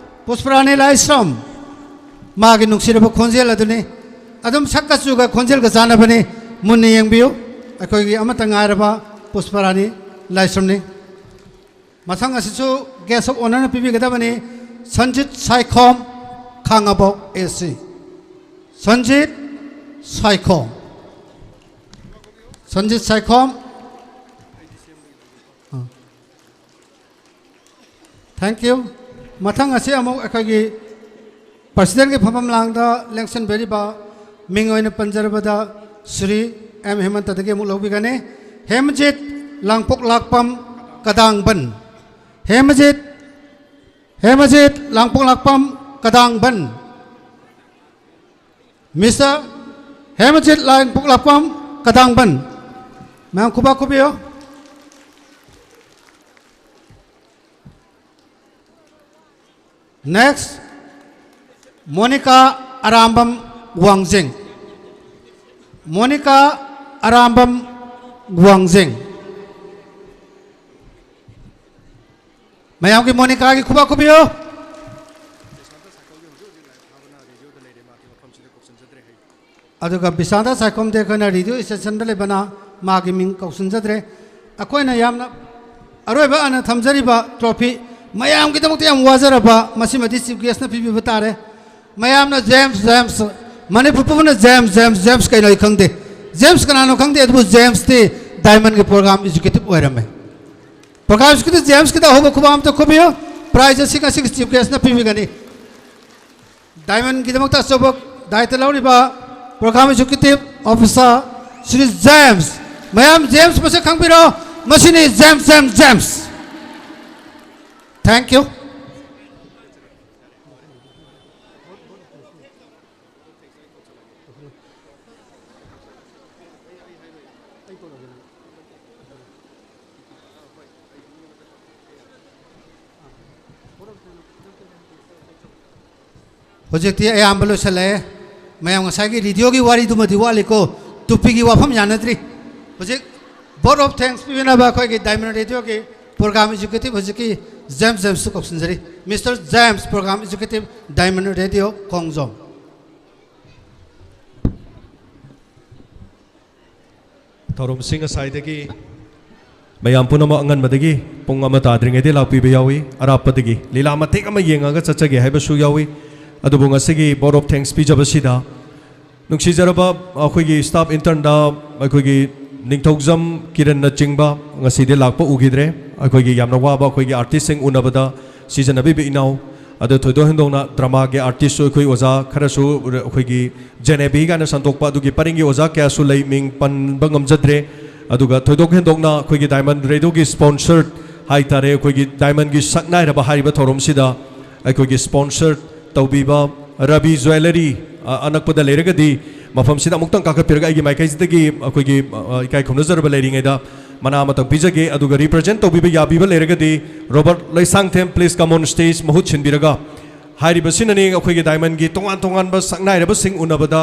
ꯄꯨꯁꯄꯔꯥꯅꯤ ꯂꯥꯏꯁ꯭ꯔꯝ꯫ ꯃꯥꯒꯤ ꯅꯨꯡꯁꯤꯔꯕ ꯈꯣꯟꯖꯦꯜ ꯑꯗꯨꯅꯤ꯫ ꯑꯗꯨꯝ ꯁꯛꯀ ꯆꯨꯒ ꯈꯣꯟꯖꯦꯜꯒ ꯆꯥꯟꯅꯕꯅꯤ꯫ ꯃꯨꯟꯅ ꯌꯦꯡꯕꯤꯌꯨ꯫ ꯑꯩꯈꯣꯏꯒꯤ ꯑꯃꯠꯇ ꯉꯥꯏꯔꯕ ꯄꯨꯁꯄꯔꯥꯅꯤ ꯂꯥꯏꯁ꯭ꯔꯝꯅꯤ꯫ ꯃꯊꯪ ꯑꯁꯤꯁꯨ guest of honour ꯅ ꯄꯤꯕꯤꯒꯗꯕꯅꯤ꯫ ꯁꯟꯖꯤꯠ ꯁꯥꯏꯈꯣꯝ, ꯈꯥꯉꯕꯣꯛ A C꯫ ꯁꯟꯖꯤꯠ ꯁꯥꯏꯈꯣꯝ꯫ ꯁꯟꯖꯤꯠ ꯁꯥꯏꯈꯣꯝ꯫ ꯑ꯫ Thank you꯫ ꯃꯊꯪ ꯑꯁꯤ ꯑꯃꯨꯛ ꯑꯩꯈꯣꯏꯒꯤ president ꯀꯤ ꯐꯝꯐꯝ ꯂꯥꯡꯗ ꯂꯦꯡꯁꯤꯟꯕꯤꯔꯤꯕ ꯃꯤꯡ ꯑꯣꯏꯅ ꯄꯟꯖꯔꯕꯗ ꯁ꯭ꯔꯤ ꯑꯦꯝ ꯍꯦꯃꯟꯇꯗꯒꯤ ꯑꯃꯨꯛ ꯂꯧꯕꯤꯒꯅꯤ꯫ ꯍꯦꯃꯖꯤꯠ ꯂꯥꯡꯄꯣꯛꯂꯥꯛꯄꯝ ꯀꯗꯥꯡꯕꯟ꯫ ꯍꯦꯃꯖꯤꯠ, ꯍꯦꯃꯖꯤꯠ ꯂꯥꯡꯄꯣꯛꯂꯥꯛꯄꯝ ꯀꯗꯥꯡꯕꯟ꯫ Mister ꯍꯦꯃꯖꯤꯠ ꯂꯥꯡꯄꯣꯛꯂꯥꯛꯄꯝ ꯀꯗꯥꯡꯕꯟ꯫ ꯃꯌꯥꯝ ꯈꯨꯕꯥꯛ ꯈꯨꯕꯤꯌꯨ꯫ Next, ꯃꯣꯅꯤꯀꯥ ꯑꯔꯥꯝꯕꯝ ꯋꯥꯡꯖꯤꯡ꯫ ꯃꯣꯅꯤꯀꯥ ꯑꯔꯥꯝꯕꯝ ꯋꯥꯡꯖꯤꯡ꯫ ꯃꯌꯥꯝꯒꯤ ꯃꯣꯅꯤꯀꯥꯒꯤ ꯈꯨꯕꯥꯛ ꯈꯨꯕꯤꯌꯨ꯫ ꯑꯗꯨꯒ ꯕꯤꯁꯥꯟꯇ ꯁꯥꯏꯈꯣꯝꯗꯤ ꯑꯩꯈꯣꯏꯅ ꯔꯦꯗꯤꯑꯣ ꯁ꯭ꯇꯦꯁꯟꯗ ꯂꯩꯕꯅ ꯃꯥꯒꯤ ꯃꯤꯡ ꯀꯧꯁꯤꯟꯖꯗ꯭ꯔꯦ꯫ ꯑꯩꯈꯣꯏꯅ ꯌꯥꯝꯅ ꯑꯔꯣꯏꯕ ꯑꯅ ꯊꯝꯖꯔꯤꯕ ꯇ꯭ꯔꯣꯐꯤ, ꯃꯌꯥꯝꯒꯤꯗꯃꯛꯇ ꯌꯥꯝ ꯋꯥꯖꯔꯕ, ꯃꯁꯤꯃꯗꯤ ꯆꯤꯐ ꯒꯦꯁꯅ ꯄꯤꯕꯤꯕ ꯇꯥꯔꯦ꯫ ꯃꯌꯥꯝꯅ ꯖꯦꯝꯁ, ꯖꯦꯝꯁ, ꯃꯅꯤꯄꯨꯔ ꯄꯨꯝꯕꯅ ꯖꯦꯝꯁ, ꯖꯦꯝꯁ, ꯖꯦꯝꯁ ꯀꯩꯅꯣ ꯑꯩ ꯈꯪꯗꯦ꯫ ꯖꯦꯝꯁ ꯀꯅꯥꯅꯣ ꯈꯪꯗꯦ, ꯑꯗꯨꯕꯨ ꯖꯦꯝꯁꯇꯤ ꯗꯥꯏꯃꯟꯒꯤ ꯄ꯭ꯔꯣꯒ꯭ꯔꯥꯝ ꯑꯦꯛꯖꯤꯀ꯭ꯌꯨꯇꯤꯚ ꯑꯣꯏꯔꯝꯃꯦ꯫ ꯄ꯭ꯔꯣꯒ꯭ꯔꯥꯝ ꯑꯦꯛꯖꯤꯀ꯭ꯌꯨꯇꯤꯚ ꯖꯦꯝꯁꯀꯤꯗ ꯑꯍꯧꯕ ꯈꯨꯕꯥꯛ ꯑꯝꯇ ꯈꯨꯕꯤꯌꯨ꯫ ꯄ꯭ꯔꯥꯏꯖ ꯑꯁꯤ ꯉꯁꯤꯒꯤ ꯆꯤꯐ ꯒꯦꯁꯅ ꯄꯤꯕꯤꯒꯅꯤ꯫ ꯗꯥꯏꯃꯟꯒꯤꯗꯃꯛꯇ ꯑꯆꯧꯕ ꯗꯥꯏꯇ ꯂꯧꯔꯤꯕ program executive officer Shri James. ꯃꯌꯥꯝ ꯖꯦꯝꯁ ꯃꯁꯛ ꯈꯪꯕꯤꯔꯣ? ꯃꯁꯤꯅꯤ James, James, James. Thank you꯫ ꯍꯧꯖꯤꯛꯇꯤ ꯑꯌꯥꯝꯕ ꯂꯣꯏꯁꯤꯜꯂꯛꯑꯦ꯫ ꯃꯌꯥꯝ ꯉꯁꯥꯏꯒꯤ ꯔꯦꯗꯤꯑꯣꯒꯤ ꯋꯥꯔꯤꯗꯨꯃꯗꯤ ꯋꯥꯠꯂꯤꯀꯣ, ꯇꯨꯄꯤꯒꯤ ꯋꯥꯐꯝ ꯌꯥꯅꯗ꯭ꯔꯤ꯫ ꯍꯧꯖꯤꯛ vote of thanks ꯄꯤꯕꯤꯅꯕ ꯑꯩꯈꯣꯏꯒꯤ ꯗꯥꯏꯃꯟ ꯔꯦꯗꯤꯑꯣꯒꯤ ꯄ꯭ꯔꯣꯒ꯭ꯔꯥꯝ ꯑꯦꯛꯖꯤꯀ꯭ꯌꯨꯇꯤꯚ ꯍꯧꯖꯤꯛꯀꯤ ꯖꯦꯝꯁ, ꯖꯦꯝꯁꯇ ꯀꯧꯁꯤꯟꯖꯔꯤ꯫ Mister James, programme executive, diamond radio, ꯈꯣꯡꯖꯣꯝ꯫ ꯊꯧꯔꯝꯁꯤꯡ ꯉꯁꯥꯏꯗꯒꯤ ꯃꯌꯥꯝ ꯄꯨꯝꯅꯃꯛ ꯑꯉꯟꯕꯗꯒꯤ ꯄꯨꯡ ꯑꯃ ꯇꯥꯗ꯭ꯔꯤꯉꯩꯗ ꯂꯥꯛꯄꯤꯕ ꯌꯥꯎꯏ, ꯑꯔꯥꯞꯄꯗꯒꯤ ꯂꯤꯂꯥ ꯃꯇꯦꯛ ꯑꯃ ꯌꯦꯡꯉꯒ ꯆꯠꯆꯒꯦ ꯍꯥꯏꯕꯁꯨ ꯌꯥꯎꯏ꯫ ꯑꯗꯨꯕꯨ ꯉꯁꯤꯒꯤ vote of thanks ꯄꯤꯖꯕꯁꯤꯗ ꯅꯨꯡꯁꯤꯖꯔꯕ ꯑꯩꯈꯣꯏꯒꯤ staff internꯗ ꯑꯩꯈꯣꯏꯒꯤ ꯅꯤꯡꯊꯧꯖꯝ ꯀꯤꯔꯟꯅꯆꯤꯡꯕ ꯉꯁꯤꯗꯤ ꯂꯥꯛꯄ ꯎꯈꯤꯗ꯭ꯔꯦ꯫ ꯑꯩꯈꯣꯏꯒꯤ ꯌꯥꯝꯅ ꯋꯥꯕ ꯑꯩꯈꯣꯏꯒꯤ artistꯁꯤꯡ ꯎꯅꯕꯗ ꯁꯤꯖꯤꯟꯅꯕꯤꯕ ꯏꯅꯥꯎ, ꯑꯗ ꯊꯣꯏꯗꯣꯛ ꯍꯦꯟꯗꯣꯛꯅ dramaꯒꯤ artistꯁꯨ ꯑꯩꯈꯣꯏ ꯑꯣꯖꯥ ꯈꯔꯁꯨ ꯑꯩꯈꯣꯏꯒꯤ ꯖꯦꯅꯦꯕꯤ ꯀꯥꯏꯅ ꯁꯟꯗꯣꯛꯄ ꯑꯗꯨꯒꯤ ꯄꯔꯤꯡꯒꯤ ꯑꯣꯖꯥ ꯀꯌꯥꯁꯨ ꯂꯩ, ꯃꯤꯡ ꯄꯟꯕ ꯉꯝꯖꯗ꯭ꯔꯦ꯫ ꯑꯗꯨꯒ ꯊꯣꯏꯗꯣꯛ ꯍꯦꯟꯗꯣꯛꯅ ꯑꯩꯈꯣꯏꯒꯤ ꯗꯥꯏꯃꯟ ꯔꯦꯗꯤꯑꯣꯒꯤ sponsor ꯍꯥꯏꯇꯥꯔꯦ, ꯑꯩꯈꯣꯏꯒꯤ ꯗꯥꯏꯃꯟꯒꯤ ꯁꯛꯅꯥꯏꯔꯕ ꯍꯥꯏꯔꯤꯕ ꯊꯧꯔꯝꯁꯤꯗ ꯑꯩꯈꯣꯏꯒꯤ sponsor ꯇꯧꯕꯤꯕ ꯔꯕꯤ ꯖ꯭ꯋꯦꯂꯔꯤ, ꯑ, ꯑꯅꯛꯄꯗ ꯂꯩꯔꯒꯗꯤ ꯃꯐꯝꯁꯤꯗ ꯑꯃꯨꯛꯇꯪ ꯀꯥꯈꯠꯄꯤꯔꯒ ꯑꯩꯒꯤ ꯃꯥꯏꯀꯩꯁꯤꯗꯒꯤ ꯑꯩꯈꯣꯏꯒꯤ, ꯑ, ꯏꯀꯥꯏ ꯈꯨꯝꯅꯖꯔꯕ ꯂꯩꯔꯤꯉꯩꯗ ꯃꯅꯥ ꯑꯃꯇꯪ ꯄꯤꯖꯒꯦ꯫ ꯑꯗꯨꯒ represent ꯇꯧꯕꯤꯕ ꯌꯥꯕꯤꯕ ꯂꯩꯔꯒꯗꯤ Robert Leishangthem, please come on stage, ꯃꯍꯨꯠ ꯁꯤꯟꯕꯤꯔꯒ ꯍꯥꯏꯔꯤꯕꯁꯤꯅꯅꯤ ꯑꯩꯈꯣꯏꯒꯤ ꯗꯥꯏꯃꯟꯒꯤ ꯇꯣꯉꯥꯟ ꯇꯣꯉꯥꯟꯕ ꯁꯛꯅꯥꯏꯔꯕꯁꯤꯡ ꯎꯅꯕꯗ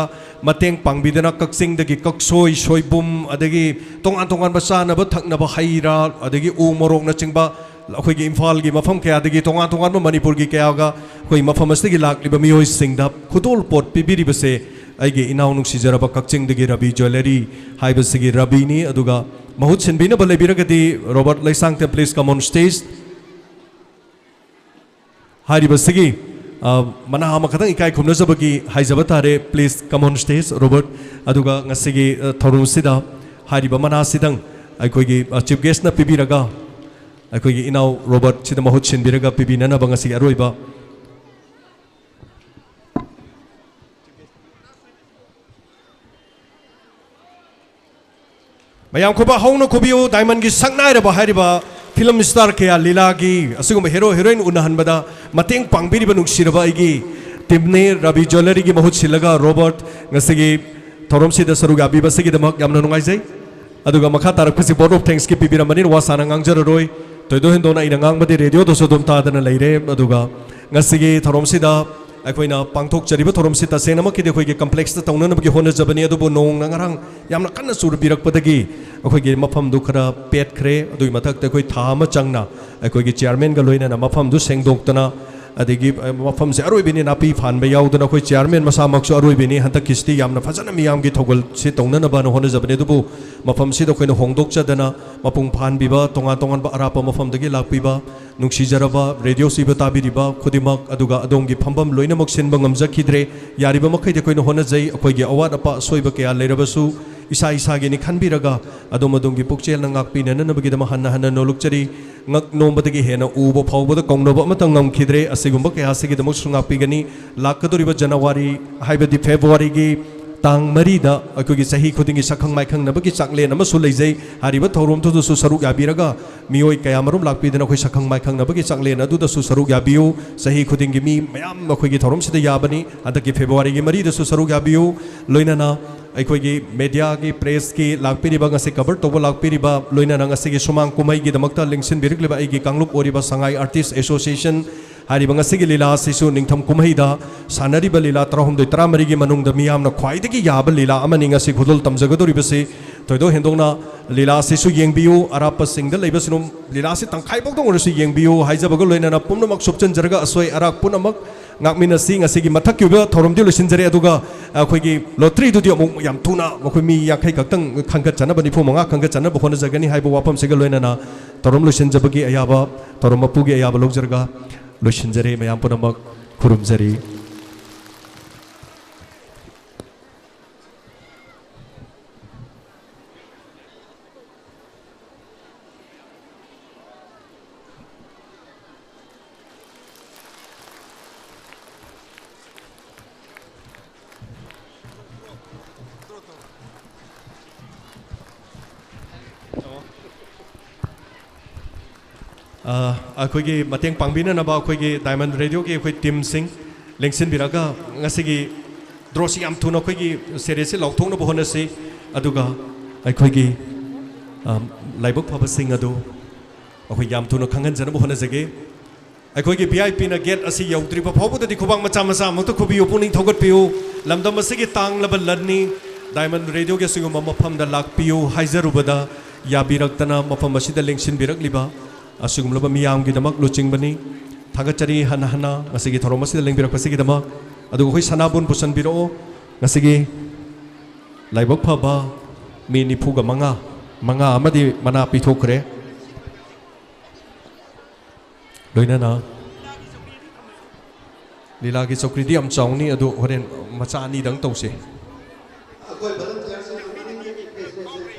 ꯃꯇꯦꯡ ꯄꯥꯡꯕꯤꯗꯅ ꯀꯛꯆꯤꯡꯗꯒꯤ ꯀꯛꯁꯣꯏ, ꯁꯣꯏꯕꯨꯝ, ꯑꯗꯒꯤ ꯇꯣꯉꯥꯟ ꯇꯣꯉꯥꯟꯕ ꯆꯥꯅꯕ ꯊꯛꯅꯕ ꯍꯩ ꯔꯥ, ꯑꯗꯒꯤ ꯎ ꯃꯣꯔꯣꯛꯅꯆꯤꯡꯕ ꯑꯩꯈꯣꯏꯒꯤ ꯏꯝꯐꯥꯜꯒꯤ ꯃꯐꯝ ꯀꯌꯥꯗꯒꯤ, ꯇꯣꯉꯥꯟ ꯇꯣꯉꯥꯟꯕ ꯃꯅꯤꯄꯨꯔꯒꯤ ꯀꯌꯥꯒ ꯑꯩꯈꯣꯏ ꯃꯐꯝ ꯑꯁꯤꯗꯒꯤ ꯂꯥꯛꯂꯤꯕ ꯃꯤꯑꯣꯏꯁꯤꯡꯗ ꯈꯨꯗꯣꯜ ꯄꯣꯠ ꯄꯤꯕꯤꯔꯤꯕꯁꯦ ꯑꯩꯒꯤ ꯏꯅꯥꯎ ꯅꯨꯡꯁꯤꯖꯔꯕ ꯀꯛꯆꯤꯡꯗꯒꯤ ꯔꯕꯤ ꯖ꯭ꯋꯦꯂꯔꯤ ꯍꯥꯏꯕꯁꯤꯒꯤ ꯔꯕꯤꯅꯤ꯫ ꯑꯗꯨꯒ ꯃꯍꯨꯠ ꯁꯤꯟꯕꯤꯅꯕ ꯂꯩꯕꯤꯔꯒꯗꯤ Robert Leishangthem, please come on stage꯫ ꯍꯥꯏꯔꯤꯕꯁꯤꯒꯤ, ꯑ, ꯃꯅꯥ ꯑꯃꯈꯛꯇꯪ ꯏꯀꯥꯏ ꯈꯨꯝꯅꯖꯕꯒꯤ ꯍꯥꯏꯖꯕ ꯇꯥꯔꯦ꯫ Please come on stage, Robert. ꯑꯗꯨꯒ ꯉꯁꯤꯒꯤ, ꯑ, ꯊꯧꯔꯝꯁꯤꯗ ꯍꯥꯏꯔꯤꯕ ꯃꯅꯥꯁꯤꯗꯪ ꯑꯩꯈꯣꯏꯒꯤ, ꯑ, ꯆꯤꯐ ꯒꯦꯁꯅ ꯄꯤꯕꯤꯔꯒ ꯑꯩꯈꯣꯏꯒꯤ ꯏꯅꯥꯎ ꯔꯣꯕꯔꯠꯁꯤꯗ ꯃꯍꯨꯠ ꯁꯤꯟꯕꯤꯔꯒ ꯄꯤꯕꯤꯅꯅꯕ ꯉꯁꯤꯒꯤ ꯑꯔꯣꯏꯕ ꯃꯌꯥꯝ ꯈꯨꯕꯥꯛ ꯍꯧꯅ ꯈꯨꯕꯤꯌꯨ꯫ ꯗꯥꯏꯃꯟꯒꯤ ꯁꯛꯅꯥꯏꯔꯕ ꯍꯥꯏꯔꯤꯕ ꯐꯤꯂꯝ ꯁ꯭ꯇꯥꯔ ꯀꯌꯥ ꯂꯤꯂꯥꯒꯤ ꯑꯁꯤꯒꯨꯝꯕ ꯍꯦꯔꯣ ꯍꯦꯔꯣꯏꯟ ꯎꯅꯍꯟꯕꯗ ꯃꯇꯦꯡ ꯄꯥꯡꯕꯤꯔꯤꯕ ꯅꯨꯡꯁꯤꯔꯕ ꯑꯩꯒꯤ ꯇꯤꯝꯅꯤ꯫ ꯔꯕꯤ ꯖ꯭ꯋꯦꯂꯔꯤꯒꯤ ꯃꯍꯨꯠ ꯁꯤꯜꯂꯒ ꯔꯣꯕꯔꯠ ꯉꯁꯤꯒꯤ ꯊꯧꯔꯝꯁꯤꯗ ꯁꯔꯨꯛ ꯌꯥꯕꯤꯕꯁꯤꯒꯤꯗꯃꯛ ꯌꯥꯝꯅ ꯅꯨꯡꯉꯥꯏꯖꯩ꯫ ꯑꯗꯨꯒ ꯃꯈꯥ ꯇꯥꯔꯛꯄꯁꯤ vote of thanksꯀꯤ ꯄꯤꯕꯤꯔꯝꯕꯅꯤꯅ ꯋꯥ ꯁꯥꯅ ꯉꯥꯡꯖꯔꯔꯣꯏ꯫ ꯊꯣꯏꯗꯣꯛ ꯍꯦꯟꯗꯣꯛꯅ ꯑꯩꯅ ꯉꯥꯡꯕꯗꯤ ꯔꯦꯗꯤꯑꯣꯗꯁꯨ ꯑꯗꯨꯝ ꯇꯥꯗꯅ ꯂꯩꯔꯦ꯫ ꯑꯗꯨꯒ ꯉꯁꯤꯒꯤ ꯊꯧꯔꯝꯁꯤꯗ ꯑꯩꯈꯣꯏꯅ ꯄꯥꯡꯊꯣꯛꯆꯔꯤꯕ ꯊꯧꯔꯝꯁꯤ ꯇꯁꯦꯡꯅꯃꯛꯀꯤꯗꯤ ꯑꯩꯈꯣꯏꯒꯤ complexꯇ ꯇꯧꯅꯅꯕꯒꯤ ꯍꯣꯠꯅꯖꯕꯅꯤ, ꯑꯗꯨꯕꯨ ꯅꯣꯡꯅ ꯉꯔꯥꯡ ꯌꯥꯝꯅ ꯀꯟꯅ ꯆꯨꯔꯕꯤꯔꯛꯄꯗꯒꯤ ꯑꯩꯈꯣꯏꯒꯤ ꯃꯐꯝꯗꯨ ꯈꯔ ꯄꯦꯠꯈ꯭ꯔꯦ꯫ ꯑꯗꯨꯒꯤ ꯃꯊꯛꯇ ꯑꯩꯈꯣꯏ ꯊꯥ ꯑꯃ ꯆꯪꯅ ꯑꯩꯈꯣꯏꯒꯤ chairmanꯒ ꯂꯣꯏꯅꯅ ꯃꯐꯝꯗꯨ ꯁꯦꯡꯗꯣꯛꯇꯅ, ꯑꯗꯒꯤ, ꯑ, ꯃꯐꯝꯁꯦ ꯑꯔꯣꯏꯕꯤꯅꯤ, ꯅꯥꯄꯤ ꯐꯥꯟꯕ ꯌꯥꯎꯗꯅ꯫ ꯑꯩꯈꯣꯏ chairman ꯃꯁꯥꯃꯛꯁꯨ ꯑꯔꯣꯏꯕꯤꯅꯤ꯫ ꯍꯟꯗꯛꯀꯤꯁꯤꯗꯤ ꯌꯥꯝꯅ ꯐꯖꯅ ꯃꯤꯌꯥꯝꯒꯤ ꯊꯧꯒꯜꯁꯤ ꯇꯧꯅꯅꯕꯅ ꯍꯣꯠꯅꯖꯕꯅꯤ, ꯑꯗꯨꯕꯨ ꯃꯐꯝꯁꯤꯗ ꯑꯩꯈꯣꯏꯅ ꯍꯣꯡꯗꯣꯛꯆꯗꯅ ꯃꯄꯨꯡ ꯐꯥꯍꯟꯕꯤꯕ, ꯇꯣꯉꯥꯟ ꯇꯣꯉꯥꯟꯕ ꯑꯔꯥꯞꯄ ꯃꯐꯝꯗꯒꯤ ꯂꯥꯛꯄꯤꯕ ꯅꯨꯡꯁꯤꯖꯔꯕ ꯔꯦꯗꯤꯑꯣ ꯁꯤꯕ ꯇꯥꯕꯤꯔꯤꯕ ꯈꯨꯗꯤꯡꯃꯛ, ꯑꯗꯨꯒ ꯑꯗꯣꯝꯒꯤ ꯐꯝꯐꯝ ꯂꯣꯏꯅꯃꯛ ꯁꯤꯟꯕ ꯉꯝꯖꯈꯤꯗ꯭ꯔꯦ꯫ ꯌꯥꯔꯤꯕ ꯃꯈꯩꯗꯤ ꯑꯩꯈꯣꯏꯅ ꯍꯣꯠꯅꯖꯩ꯫ ꯑꯩꯈꯣꯏꯒꯤ ꯑꯋꯥꯠ ꯑꯄꯥ ꯑꯁꯣꯏꯕ ꯀꯌꯥ ꯂꯩꯔꯕꯁꯨ ꯏꯁꯥ ꯏꯁꯥꯒꯤꯅꯤ ꯈꯟꯕꯤꯔꯒ ꯑꯗꯣꯝ ꯑꯗꯣꯝꯒꯤ ꯄꯨꯛꯆꯦꯜꯅ ꯉꯥꯛꯄꯤꯅꯅꯅꯕꯒꯤꯗꯃꯛ ꯍꯟꯅ ꯍꯟꯅ ꯅꯣꯜꯂꯨꯛꯆꯔꯤ꯫ ꯉꯛ ꯅꯣꯝꯕꯗꯒꯤ ꯍꯦꯟꯅ ꯎꯕ ꯐꯥꯎꯕꯗ ꯀꯧꯅꯕ ꯑꯃꯠꯇ ꯉꯝꯈꯤꯗ꯭ꯔꯦ꯫ ꯑꯁꯤꯒꯨꯝꯕ ꯀꯌꯥꯁꯤꯒꯤꯗꯃꯛꯁꯨ ꯉꯥꯛꯄꯤꯒꯅꯤ꯫ ꯂꯥꯛꯀꯗꯧꯔꯤꯕ ꯖꯅꯋꯥꯔꯤ ꯍꯥꯏꯕꯗꯤ ꯐꯦꯕ꯭ꯔꯨꯋꯥꯔꯤꯒꯤ ꯇꯥꯡ ꯃꯔꯤꯗ ꯑꯩꯈꯣꯏꯒꯤ ꯆꯍꯤ ꯈꯨꯗꯤꯡꯒꯤ ꯁꯛꯈꯪ ꯃꯥꯏꯈꯪꯅꯕꯒꯤ ꯆꯥꯛꯂꯦꯟ ꯑꯃꯁꯨ ꯂꯩꯖꯩ꯫ ꯍꯥꯏꯔꯤꯕ ꯊꯧꯔꯝꯗꯨꯗꯁꯨ ꯁꯔꯨꯛ ꯌꯥꯕꯤꯔꯒ ꯃꯤꯑꯣꯏ ꯀꯌꯥꯃꯔꯨꯝ ꯂꯥꯛꯄꯤꯗꯅ ꯑꯩꯈꯣꯏ ꯁꯛꯈꯪ ꯃꯥꯏꯈꯪꯅꯕꯒꯤ ꯆꯥꯛꯂꯦꯟ ꯑꯗꯨꯗꯁꯨ ꯁꯔꯨꯛ ꯌꯥꯕꯤꯌꯨ꯫ ꯆꯍꯤ ꯈꯨꯗꯤꯡꯒꯤ ꯃꯤ ꯃꯌꯥꯝ ꯑꯩꯈꯣꯏꯒꯤ ꯊꯧꯔꯝꯁꯤꯗ ꯌꯥꯕꯅꯤ꯫ ꯍꯟꯗꯛꯀꯤ ꯐꯦꯕ꯭ꯔꯨꯋꯥꯔꯤꯒꯤ ꯃꯔꯤꯗꯁꯨ ꯁꯔꯨꯛ ꯌꯥꯕꯤꯌꯨ꯫ ꯂꯣꯏꯅꯅ ꯑꯩꯈꯣꯏꯒꯤ ꯃꯦꯗꯤꯌꯥꯒꯤ, ꯄ꯭ꯔꯦꯁꯀꯤ ꯂꯥꯛꯄꯤꯔꯤꯕ, ꯉꯁꯤ ꯀꯚꯔ ꯇꯧꯕ ꯂꯥꯛꯄꯤꯔꯤꯕ, ꯂꯣꯏꯅꯅ ꯉꯁꯤꯒꯤ ꯁꯨꯃꯥꯡ ꯀꯨꯝꯍꯩꯒꯤꯗꯃꯛꯇ ꯂꯦꯡꯁꯤꯟꯕꯤꯔꯛꯂꯤꯕ ꯑꯩꯒꯤ ꯀꯥꯡꯂꯨꯞ ꯑꯣꯏꯔꯤꯕ ꯁꯉꯥꯏ ꯑꯥꯔꯇꯤꯁ ꯑꯦꯁꯣꯁꯤꯌꯦꯁꯟ ꯍꯥꯏꯔꯤꯕ ꯉꯁꯤꯒꯤ ꯂꯤꯂꯥ ꯑꯁꯤꯁꯨ ꯅꯤꯡꯊꯝ ꯀꯨꯝꯍꯩꯗ ꯁꯥꯟꯅꯔꯤꯕ ꯂꯤꯂꯥ ꯇꯔꯥꯍꯨꯝꯗꯣꯏ, ꯇꯔꯥꯃꯔꯤꯒꯤ ꯃꯅꯨꯡꯗ ꯃꯤꯌꯥꯝꯅ ꯈ꯭ꯋꯥꯏꯗꯒꯤ ꯌꯥꯕ ꯂꯤꯂꯥ ꯑꯃꯅꯤ ꯉꯁꯤ ꯈꯨꯗꯣꯜ ꯇꯝꯖꯒꯗꯧꯔꯤꯕꯁꯤ꯫ ꯊꯣꯏꯗꯣꯛ ꯍꯦꯟꯗꯣꯛꯅ ꯂꯤꯂꯥ ꯑꯁꯤꯁꯨ ꯌꯦꯡꯕꯤꯌꯨ, ꯑꯔꯥꯞꯄꯁꯤꯡꯗ ꯂꯩꯕꯁꯤꯡ ꯂꯤꯂꯥ ꯑꯁꯤ ꯇꯪꯈꯥꯏ ꯐꯥꯎꯗ ꯑꯣꯏꯔꯁꯨ ꯌꯦꯡꯕꯤꯌꯨ ꯍꯥꯏꯖꯕꯒ ꯂꯣꯏꯅꯅ ꯄꯨꯝꯅꯃꯛ ꯁꯨꯞꯆꯟꯖꯔꯒ ꯑꯁꯣꯏ ꯑꯔꯥꯛ ꯄꯨꯝꯅꯃꯛ ꯉꯥꯛꯃꯤꯟꯅꯁꯤ꯫ ꯉꯁꯤꯒꯤ ꯃꯊꯛꯀꯤ ꯑꯣꯏꯕ ꯊꯧꯔꯝꯗꯤ ꯂꯣꯏꯁꯤꯟꯖꯔꯦ, ꯑꯗꯨꯒ ꯑꯩꯈꯣꯏꯒꯤ ꯂꯣꯇ꯭ꯔꯤꯗꯨꯗꯤ ꯑꯃꯨꯛ ꯌꯥꯝ ꯊꯨꯅ, ꯃꯈꯣꯏ ꯃꯤ ꯌꯥꯡꯈꯩ ꯈꯛꯇꯪ ꯈꯟꯒꯠꯆꯅꯕ, ꯅꯤꯐꯨ ꯃꯉꯥ ꯈꯟꯒꯠꯆꯅꯕ ꯍꯣꯠꯅꯖꯒꯅꯤ ꯍꯥꯏꯕ ꯋꯥꯐꯝꯁꯤꯒ ꯂꯣꯏꯅꯅ ꯊꯧꯔꯝ ꯂꯣꯏꯁꯤꯟꯖꯕꯒꯤ ꯑꯌꯥꯕ ꯊꯧꯔꯝ ꯃꯄꯨꯒꯤ ꯑꯌꯥꯕ ꯂꯧꯖꯔꯒ ꯂꯣꯏꯁꯤꯟꯖꯔꯦ꯫ ꯃꯌꯥꯝ ꯄꯨꯝꯅꯃꯛ ꯈꯨꯔꯨꯝꯖꯔꯤ꯫ ꯑ, ꯑꯩꯈꯣꯏꯒꯤ ꯃꯇꯦꯡ ꯄꯥꯡꯕꯤꯅꯅꯕ ꯑꯩꯈꯣꯏꯒꯤ ꯗꯥꯏꯃꯟ ꯔꯦꯗꯤꯑꯣꯒꯤ ꯑꯩꯈꯣꯏ ꯇꯤꯝꯁꯤꯡ ꯂꯦꯡꯁꯤꯟꯕꯤꯔꯒ ꯉꯁꯤꯒꯤ ꯗ꯭ꯔꯣꯁꯤ ꯌꯥꯝ ꯊꯨꯅ ꯑꯩꯈꯣꯏꯒꯤ ꯁꯦꯔꯤꯁꯁꯤ ꯂꯥꯎꯊꯣꯛꯅꯕ ꯍꯣꯠꯅꯁꯤ꯫ ꯑꯗꯨꯒ ꯑꯩꯈꯣꯏꯒꯤ, ꯑ, ꯂꯥꯏꯕꯛ ꯐꯕꯁꯤꯡ ꯑꯗꯨ ꯑꯩꯈꯣꯏ ꯌꯥꯝ ꯊꯨꯅ ꯈꯪꯍꯟꯖꯅꯕ ꯍꯣꯠꯅꯖꯒꯦ꯫ ꯑꯩꯈꯣꯏꯒꯤ ꯚꯤ ꯑꯥꯏ ꯄꯤꯅ ꯒꯦꯠ ꯑꯁꯤ ꯌꯧꯗ꯭ꯔꯤꯕ ꯐꯥꯎꯕꯗꯗꯤ ꯈꯨꯕꯥꯛ ꯃꯆꯥ ꯃꯆꯥ ꯑꯃꯨꯛꯇ ꯈꯨꯕꯤꯌꯨ, ꯄꯨꯛꯅꯤꯡ ꯊꯧꯒꯠꯄꯤꯌꯨ꯫ ꯂꯝꯗꯝ ꯑꯁꯤꯒꯤ ꯇꯥꯡꯂꯕ ꯂꯟꯅꯤ꯫ ꯗꯥꯏꯃꯟ ꯔꯦꯗꯤꯑꯣꯒꯤ ꯑꯁꯤꯒꯨꯝꯕ ꯃꯐꯝꯗ ꯂꯥꯛꯄꯤꯌꯨ ꯍꯥꯏꯖꯔꯨꯕꯗ ꯌꯥꯕꯤꯔꯛꯇꯅ ꯃꯐꯝ ꯑꯁꯤꯗ ꯂꯦꯡꯁꯤꯟꯕꯤꯔꯛꯂꯤꯕ ꯑꯁꯤꯒꯨꯝꯂꯕ ꯃꯤꯌꯥꯝꯒꯤꯗꯃꯛ ꯂꯨꯆꯤꯡꯕꯅꯤ꯫ ꯊꯥꯒꯠꯆꯔꯤ ꯍꯟꯅ ꯍꯟꯅ ꯉꯁꯤꯒꯤ ꯊꯧꯔꯝ ꯑꯁꯤꯗ ꯂꯦꯡꯕꯤꯔꯛꯄꯁꯤꯒꯤꯗꯃꯛ꯫ ꯑꯗꯨꯒ ꯑꯩꯈꯣꯏ ꯁꯅꯥꯕꯨꯟ ꯄꯨꯁꯟꯕꯤꯔꯛꯑꯣ꯫ ꯉꯁꯤꯒꯤ ꯂꯥꯏꯕꯛ ꯐꯕ ꯃꯤ ꯅꯤꯐꯨꯒ ꯃꯉꯥ, ꯃꯉꯥ ꯑꯃꯗꯤ ꯃꯅꯥ ꯄꯤꯊꯣꯛꯈ꯭ꯔꯦ꯫ ꯂꯣꯏꯅꯅ ꯂꯤꯂꯥꯒꯤ ꯆꯧꯀ꯭ꯔꯤꯗꯤ ꯌꯥꯝ ꯆꯥꯎꯅꯤ, ꯑꯗꯨ ꯍꯣꯔꯦꯟ ꯃꯆꯥ ꯑꯅꯤꯗꯪ ꯇꯧꯁꯦ꯫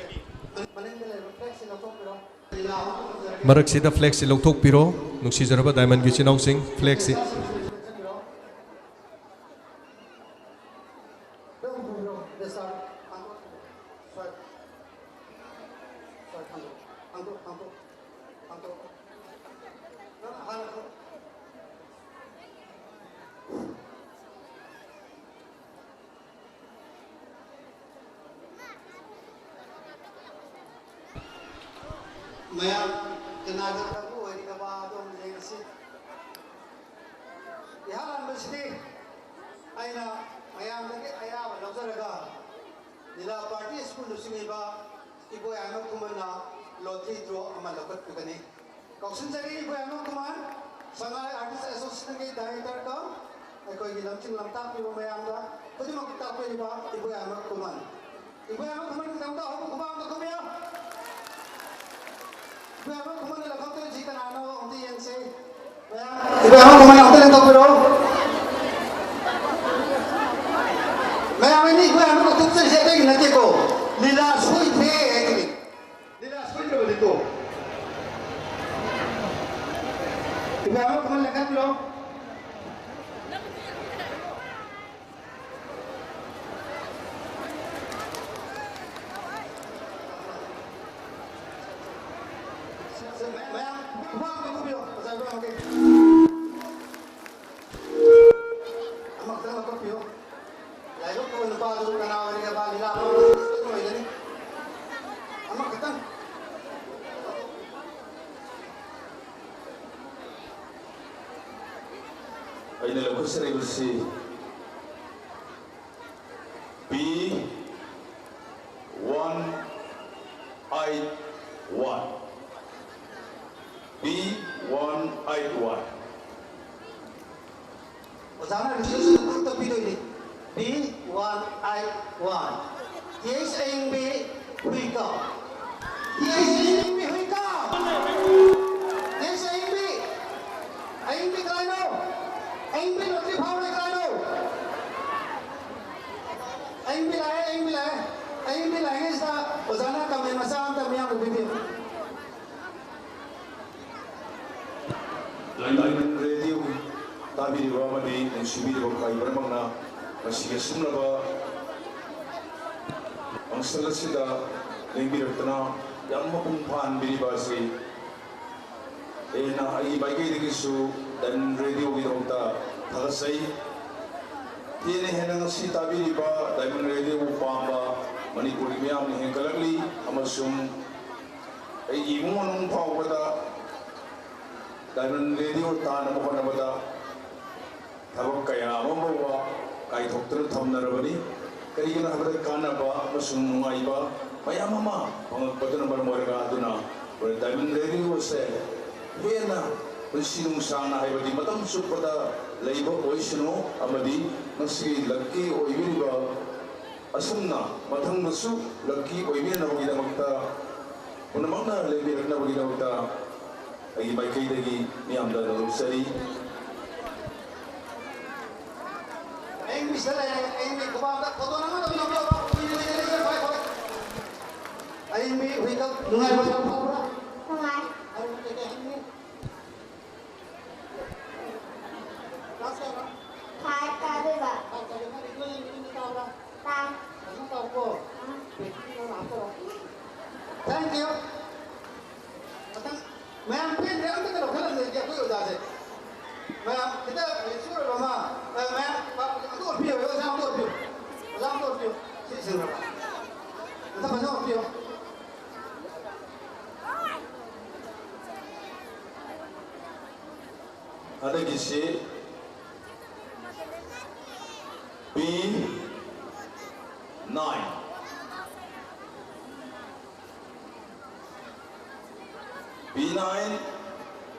ꯃꯔꯛꯁꯤꯗ ꯐ꯭ꯂꯦꯛꯁꯤ ꯂꯧꯊꯣꯛꯄꯤꯔꯣ, ꯅꯨꯡꯁꯤꯖꯔꯕ ꯗꯥꯏꯃꯟꯒꯤ ꯏꯆꯤꯟ ꯏꯅꯥꯎꯁꯤꯡ, ꯐ꯭ꯂꯦꯛꯁꯤ꯫ ꯃꯌꯥꯝ ꯀꯅꯥꯒ ꯀꯔꯝꯕ ꯑꯣꯏꯔꯤꯒꯕ ꯑꯗꯣꯝꯗ ꯌꯦꯡꯉꯁꯤ꯫ ꯏꯍꯥꯟ ꯍꯥꯟꯕꯁꯤꯗꯤ ꯑꯩꯅ ꯃꯌꯥꯝꯗꯒꯤ ꯑꯌꯥꯕ ꯂꯧꯖꯔꯒ ꯂꯤꯂꯥ ꯄꯥꯔꯇꯤ ꯑꯁꯤꯕꯨ ꯂꯨꯆꯤꯡꯂꯤꯕ ꯏꯕꯣꯌꯥꯏꯃ ꯈꯨꯃꯟꯅ ꯂꯣꯇ꯭ꯔꯤ ꯗ꯭ꯔꯣ ꯑꯃ ꯂꯧꯈꯠꯄꯤꯒꯅꯤ꯫ ꯀꯧꯁꯤꯟꯖꯔꯤ ꯏꯕꯣꯌꯥꯏꯃ ꯈꯨꯃꯟ, ꯁꯉꯥꯏ ꯑꯥꯔꯇꯤꯁ ꯑꯦꯁꯣꯁꯤꯌꯦꯁꯟꯒꯤ ꯗꯥꯏꯔꯦꯛꯇꯔ ꯀꯝ ꯑꯩꯈꯣꯏꯒꯤ ꯂꯝꯖꯤꯡ ꯂꯝꯇꯥꯛꯄꯤꯕ ꯃꯌꯥꯝꯗ ꯈꯨꯗꯤꯡꯃꯛ ꯇꯥꯛꯄꯤꯔꯤꯕ ꯏꯕꯣꯌꯥꯏꯃ ꯈꯨꯃꯟ꯫ ꯏꯕꯣꯌꯥꯏꯃ ꯈꯨꯃꯟꯒꯤꯗꯃꯛꯇ ꯑꯍꯧꯕ ꯈꯨꯕꯥꯛ ꯑꯃ ꯈꯨꯕꯤꯌꯨ꯫ ꯏꯕꯣꯌꯥꯏꯃ ꯈꯨꯃꯟꯅ ꯂꯧꯈꯠꯇꯣꯏꯁꯤ ꯀꯅꯥꯅꯣ ꯑꯝꯇ ꯌꯦꯡꯁꯤ꯫ ꯃꯌꯥꯝ, ꯏꯕꯣꯌꯥꯏꯃ ꯈꯨꯃꯟ ꯑꯝꯇ ꯂꯦꯡꯊꯣꯛꯄꯤꯔꯣ꯫ ꯃꯌꯥꯝ ꯑꯅꯤ ꯏꯕꯣꯌꯥꯏꯃ ꯀꯧꯊꯣꯛꯆꯔꯤꯁꯦ ꯑꯇꯩꯒꯤ ꯅꯠꯇꯦꯀꯣ, ꯂꯤꯂꯥ ꯁꯣꯏꯗ꯭ꯔꯦ ꯍꯥꯏꯗꯨꯅꯤ꯫ ꯂꯤꯂꯥ ꯁꯣꯏꯗ꯭ꯔꯕꯅꯤꯀꯣ꯫ ꯏꯕꯣꯌꯥꯏꯃ ꯈꯨꯃꯟ ꯂꯦꯡꯈꯠꯄꯤꯔꯣ꯫ ꯃꯌꯥꯝ ꯈꯨꯕꯥꯛ ꯑꯃ ꯈꯨꯕꯤꯌꯨ, ꯑꯣꯖꯥ ꯏꯕꯣꯌꯥꯏꯃꯒꯤ꯫ ꯑꯃꯈꯛꯇꯪ ꯂꯧꯈꯠꯄꯤꯌꯨ꯫ ꯂꯥꯏꯕꯛ ꯐꯕ ꯅꯨꯄꯥꯗꯨ ꯀꯅꯥ ꯑꯣꯏꯔꯤꯒꯕ? ꯂꯤꯂꯥ ꯄꯥꯡꯕ ꯑꯣꯏꯒꯅꯤ꯫ ꯑꯃꯈꯛꯇꯪ꯫ ꯑꯩꯅ ꯂꯧꯈꯠꯆꯔꯤꯕꯁꯤ P one eight one. P one eight one. ꯑꯣꯖꯥꯅ ꯔꯤꯖꯜꯁꯨ ꯈꯨꯠꯇ ꯄꯤꯗꯣꯏꯅꯤ꯫ P one eight one. T H Ayingbi ꯍꯨꯏꯀꯥ꯫ ꯇꯤ ꯑꯩꯆ ꯑꯌꯤꯡꯕꯤ ꯍꯨꯏꯀꯥ꯫ T H Ayingbi. ꯑꯌꯤꯡꯕꯤ ꯀꯅꯥꯅꯣ? ꯑꯌꯤꯡꯕꯤ ꯂꯣꯇ꯭ꯔꯤ ꯐꯥꯎꯔꯦ ꯀꯅꯥꯅꯣ? ꯑꯌꯤꯡꯕꯤ ꯂꯥꯛꯑꯦ, ꯑꯌꯤꯡꯕꯤ ꯂꯥꯛꯑꯦ꯫ ꯑꯌꯤꯡꯕꯤ ꯂꯥꯛꯏꯉꯩꯁꯤꯗ ꯑꯣꯖꯥꯅ ꯀꯃꯦꯟ ꯃꯆꯥ ꯑꯝꯇ ꯃꯤꯌꯥꯝꯗ ꯄꯤꯕꯤꯌꯨ꯫ ꯂꯥꯏꯃꯟ ꯔꯦꯗꯤꯑꯣꯒꯤ ꯇꯥꯕꯤꯔꯤꯕ ꯑꯃꯗꯤ ꯅꯨꯡꯁꯤꯕꯤꯔꯤꯕ ꯈ꯭ꯋꯥꯏ ꯄꯨꯝꯅꯃꯛꯅ ꯉꯁꯤꯒꯤ ꯑꯁꯨꯝꯂꯕ ꯐꯪꯁꯟ ꯑꯁꯤꯗ ꯂꯦꯡꯕꯤꯔꯛꯇꯨꯅ ꯌꯥꯝ ꯃꯄꯨꯡ ꯐꯥꯍꯟꯕꯤꯔꯤꯕ ꯑꯁꯤ ꯍꯦꯟꯅ ꯑꯩꯒꯤ ꯃꯥꯏꯀꯩꯗꯒꯤꯁꯨ ꯗꯥꯏꯃꯟ ꯔꯦꯗꯤꯑꯣꯒꯤꯗꯃꯛꯇ ꯊꯥꯒꯠꯆꯩ꯫ ꯍꯦꯟꯅ ꯍꯦꯟꯅ ꯉꯁꯤ ꯇꯥꯕꯤꯔꯤꯕ ꯗꯥꯏꯃꯟ ꯔꯦꯗꯤꯑꯣꯕꯨ ꯄꯥꯝꯕ ꯃꯅꯤꯄꯨꯔꯒꯤ ꯃꯤꯌꯥꯝꯅ ꯍꯦꯟꯒꯠꯂꯛꯂꯤ ꯑꯃꯁꯨꯡ ꯑꯩꯒꯤ ꯏꯃꯨꯡ ꯃꯅꯨꯡ ꯐꯥꯎꯕꯗ ꯗꯥꯏꯃꯟ ꯔꯦꯗꯤꯑꯣ ꯇꯥꯅꯕ ꯍꯣꯠꯅꯕꯗ ꯊꯕꯛ ꯀꯌꯥ ꯑꯃ ꯐꯥꯎꯕ ꯀꯥꯏꯊꯣꯛꯇꯨꯅ ꯊꯝꯅꯔꯕꯅꯤ꯫ ꯀꯔꯤꯒꯤꯅꯣ ꯍꯥꯏꯕꯗ ꯀꯥꯟꯅꯕ ꯑꯃꯁꯨꯡ ꯅꯨꯡꯉꯥꯏꯕ ꯃꯌꯥꯝ ꯑꯃ ꯐꯪꯂꯛꯄꯗꯨꯅ ꯃꯔꯝ ꯑꯣꯏꯔꯒ ꯑꯗꯨꯅ ꯑꯩꯈꯣꯏ ꯗꯥꯏꯃꯟ ꯔꯦꯗꯤꯑꯣꯁꯦ ꯍꯦꯟꯅ ꯄꯨꯟꯁꯤ ꯅꯨꯡꯁꯥꯡꯅ ꯍꯥꯏꯕꯗꯤ ꯃꯇꯝ ꯆꯨꯞꯄꯗ ꯂꯩꯕ ꯑꯣꯏꯁꯅꯨ ꯑꯃꯗꯤ ꯉꯁꯤꯒꯤ ꯂꯛꯀꯤ ꯑꯣꯏꯕꯤꯔꯤꯕ ꯑꯁꯨꯝꯅ ꯃꯊꯪꯗꯁꯨ ꯂꯛꯀꯤ ꯑꯣꯏꯕꯤꯅꯅꯕꯒꯤꯗꯃꯛꯇ ꯄꯨꯝꯅꯃꯛꯅ ꯂꯦꯡꯕꯤꯔꯛꯅꯕꯒꯤꯗꯃꯛꯇ ꯑꯩꯒꯤ ꯃꯥꯏꯀꯩꯗꯒꯤ ꯃꯤꯌꯥꯝꯗ ꯅꯣꯂꯨꯛꯆꯔꯤ꯫ ꯑꯩ ꯃꯤꯁꯇ ꯂꯩꯔꯦ, ꯑꯩ ꯃꯤ ꯈꯨꯕꯥꯛꯇ ꯐꯣꯇꯣ ꯅꯝꯃ ꯑꯗꯨꯝ ꯅꯝꯖꯧꯔꯣ꯫ ꯀꯨꯏꯅ ꯂꯩꯖꯔꯒꯦ, ꯍꯣꯏ, ꯍꯣꯏ꯫ ꯑꯩ ꯃꯤ ꯍꯨꯏꯗ ꯅꯨꯡꯉꯥꯏꯕ ꯌꯥꯝ ꯐꯥꯎꯕ꯭ꯔꯥ? ꯅꯨꯡꯉꯥꯏ꯫ ꯑꯗꯨ ꯀꯩꯀꯩ ꯍꯥꯏꯅꯤꯡꯉꯤ? ꯀ꯭ꯂꯥꯁ ꯀꯌꯥꯅꯣ? ꯐꯥꯏꯚ ꯀꯥꯗꯣꯏꯕ꯫ ꯐꯥꯏꯚ ꯀꯥꯗꯣꯏꯕ꯫ ꯅꯪ ꯏꯪꯂꯤꯁ ꯇꯥꯕ꯭ꯔꯥ? ꯇꯥꯏ꯫ ꯐꯖꯅ ꯇꯥꯎꯀꯣ꯫ ꯎꯝ꯫ ꯄ꯭ꯔꯦꯛꯇꯤꯁ ꯅꯪ ꯍꯥꯞꯆꯔꯣ꯫ Thank you꯫ ꯃꯊꯪ ꯃꯌꯥꯝ ꯄꯦꯟꯗ꯭ꯔꯦ, ꯑꯝꯇ ꯀꯩꯅꯣ ꯈꯜꯂꯝꯗ꯭ꯔꯗꯤ ꯑꯩꯈꯣꯏ ꯑꯣꯖꯥꯁꯦ꯫ ꯃꯌꯥꯝ ꯈꯤꯇ ꯁꯨꯔꯕ ꯑꯃ, ꯑ, ꯃꯌꯥꯝ ꯑꯝꯇ ꯑꯣꯠꯄꯤꯌꯨ, ꯑꯣꯖꯥ ꯑꯝꯇ ꯑꯣꯠꯄꯤꯌꯨ꯫ ꯑꯣꯖꯥ ꯑꯝꯇ ꯑꯣꯠꯄꯤꯌꯨ꯫ ꯁꯤ ꯁꯤꯟꯈ꯭ꯔꯕ꯫ ꯑꯝꯇ ꯐꯖꯅ ꯑꯣꯠꯄꯤꯌꯨ꯫ ꯍꯟꯗꯛꯀꯤꯁꯤ ꯄꯤ ꯅꯥꯏꯟ꯫ ꯄꯤ ꯅꯥꯏꯟ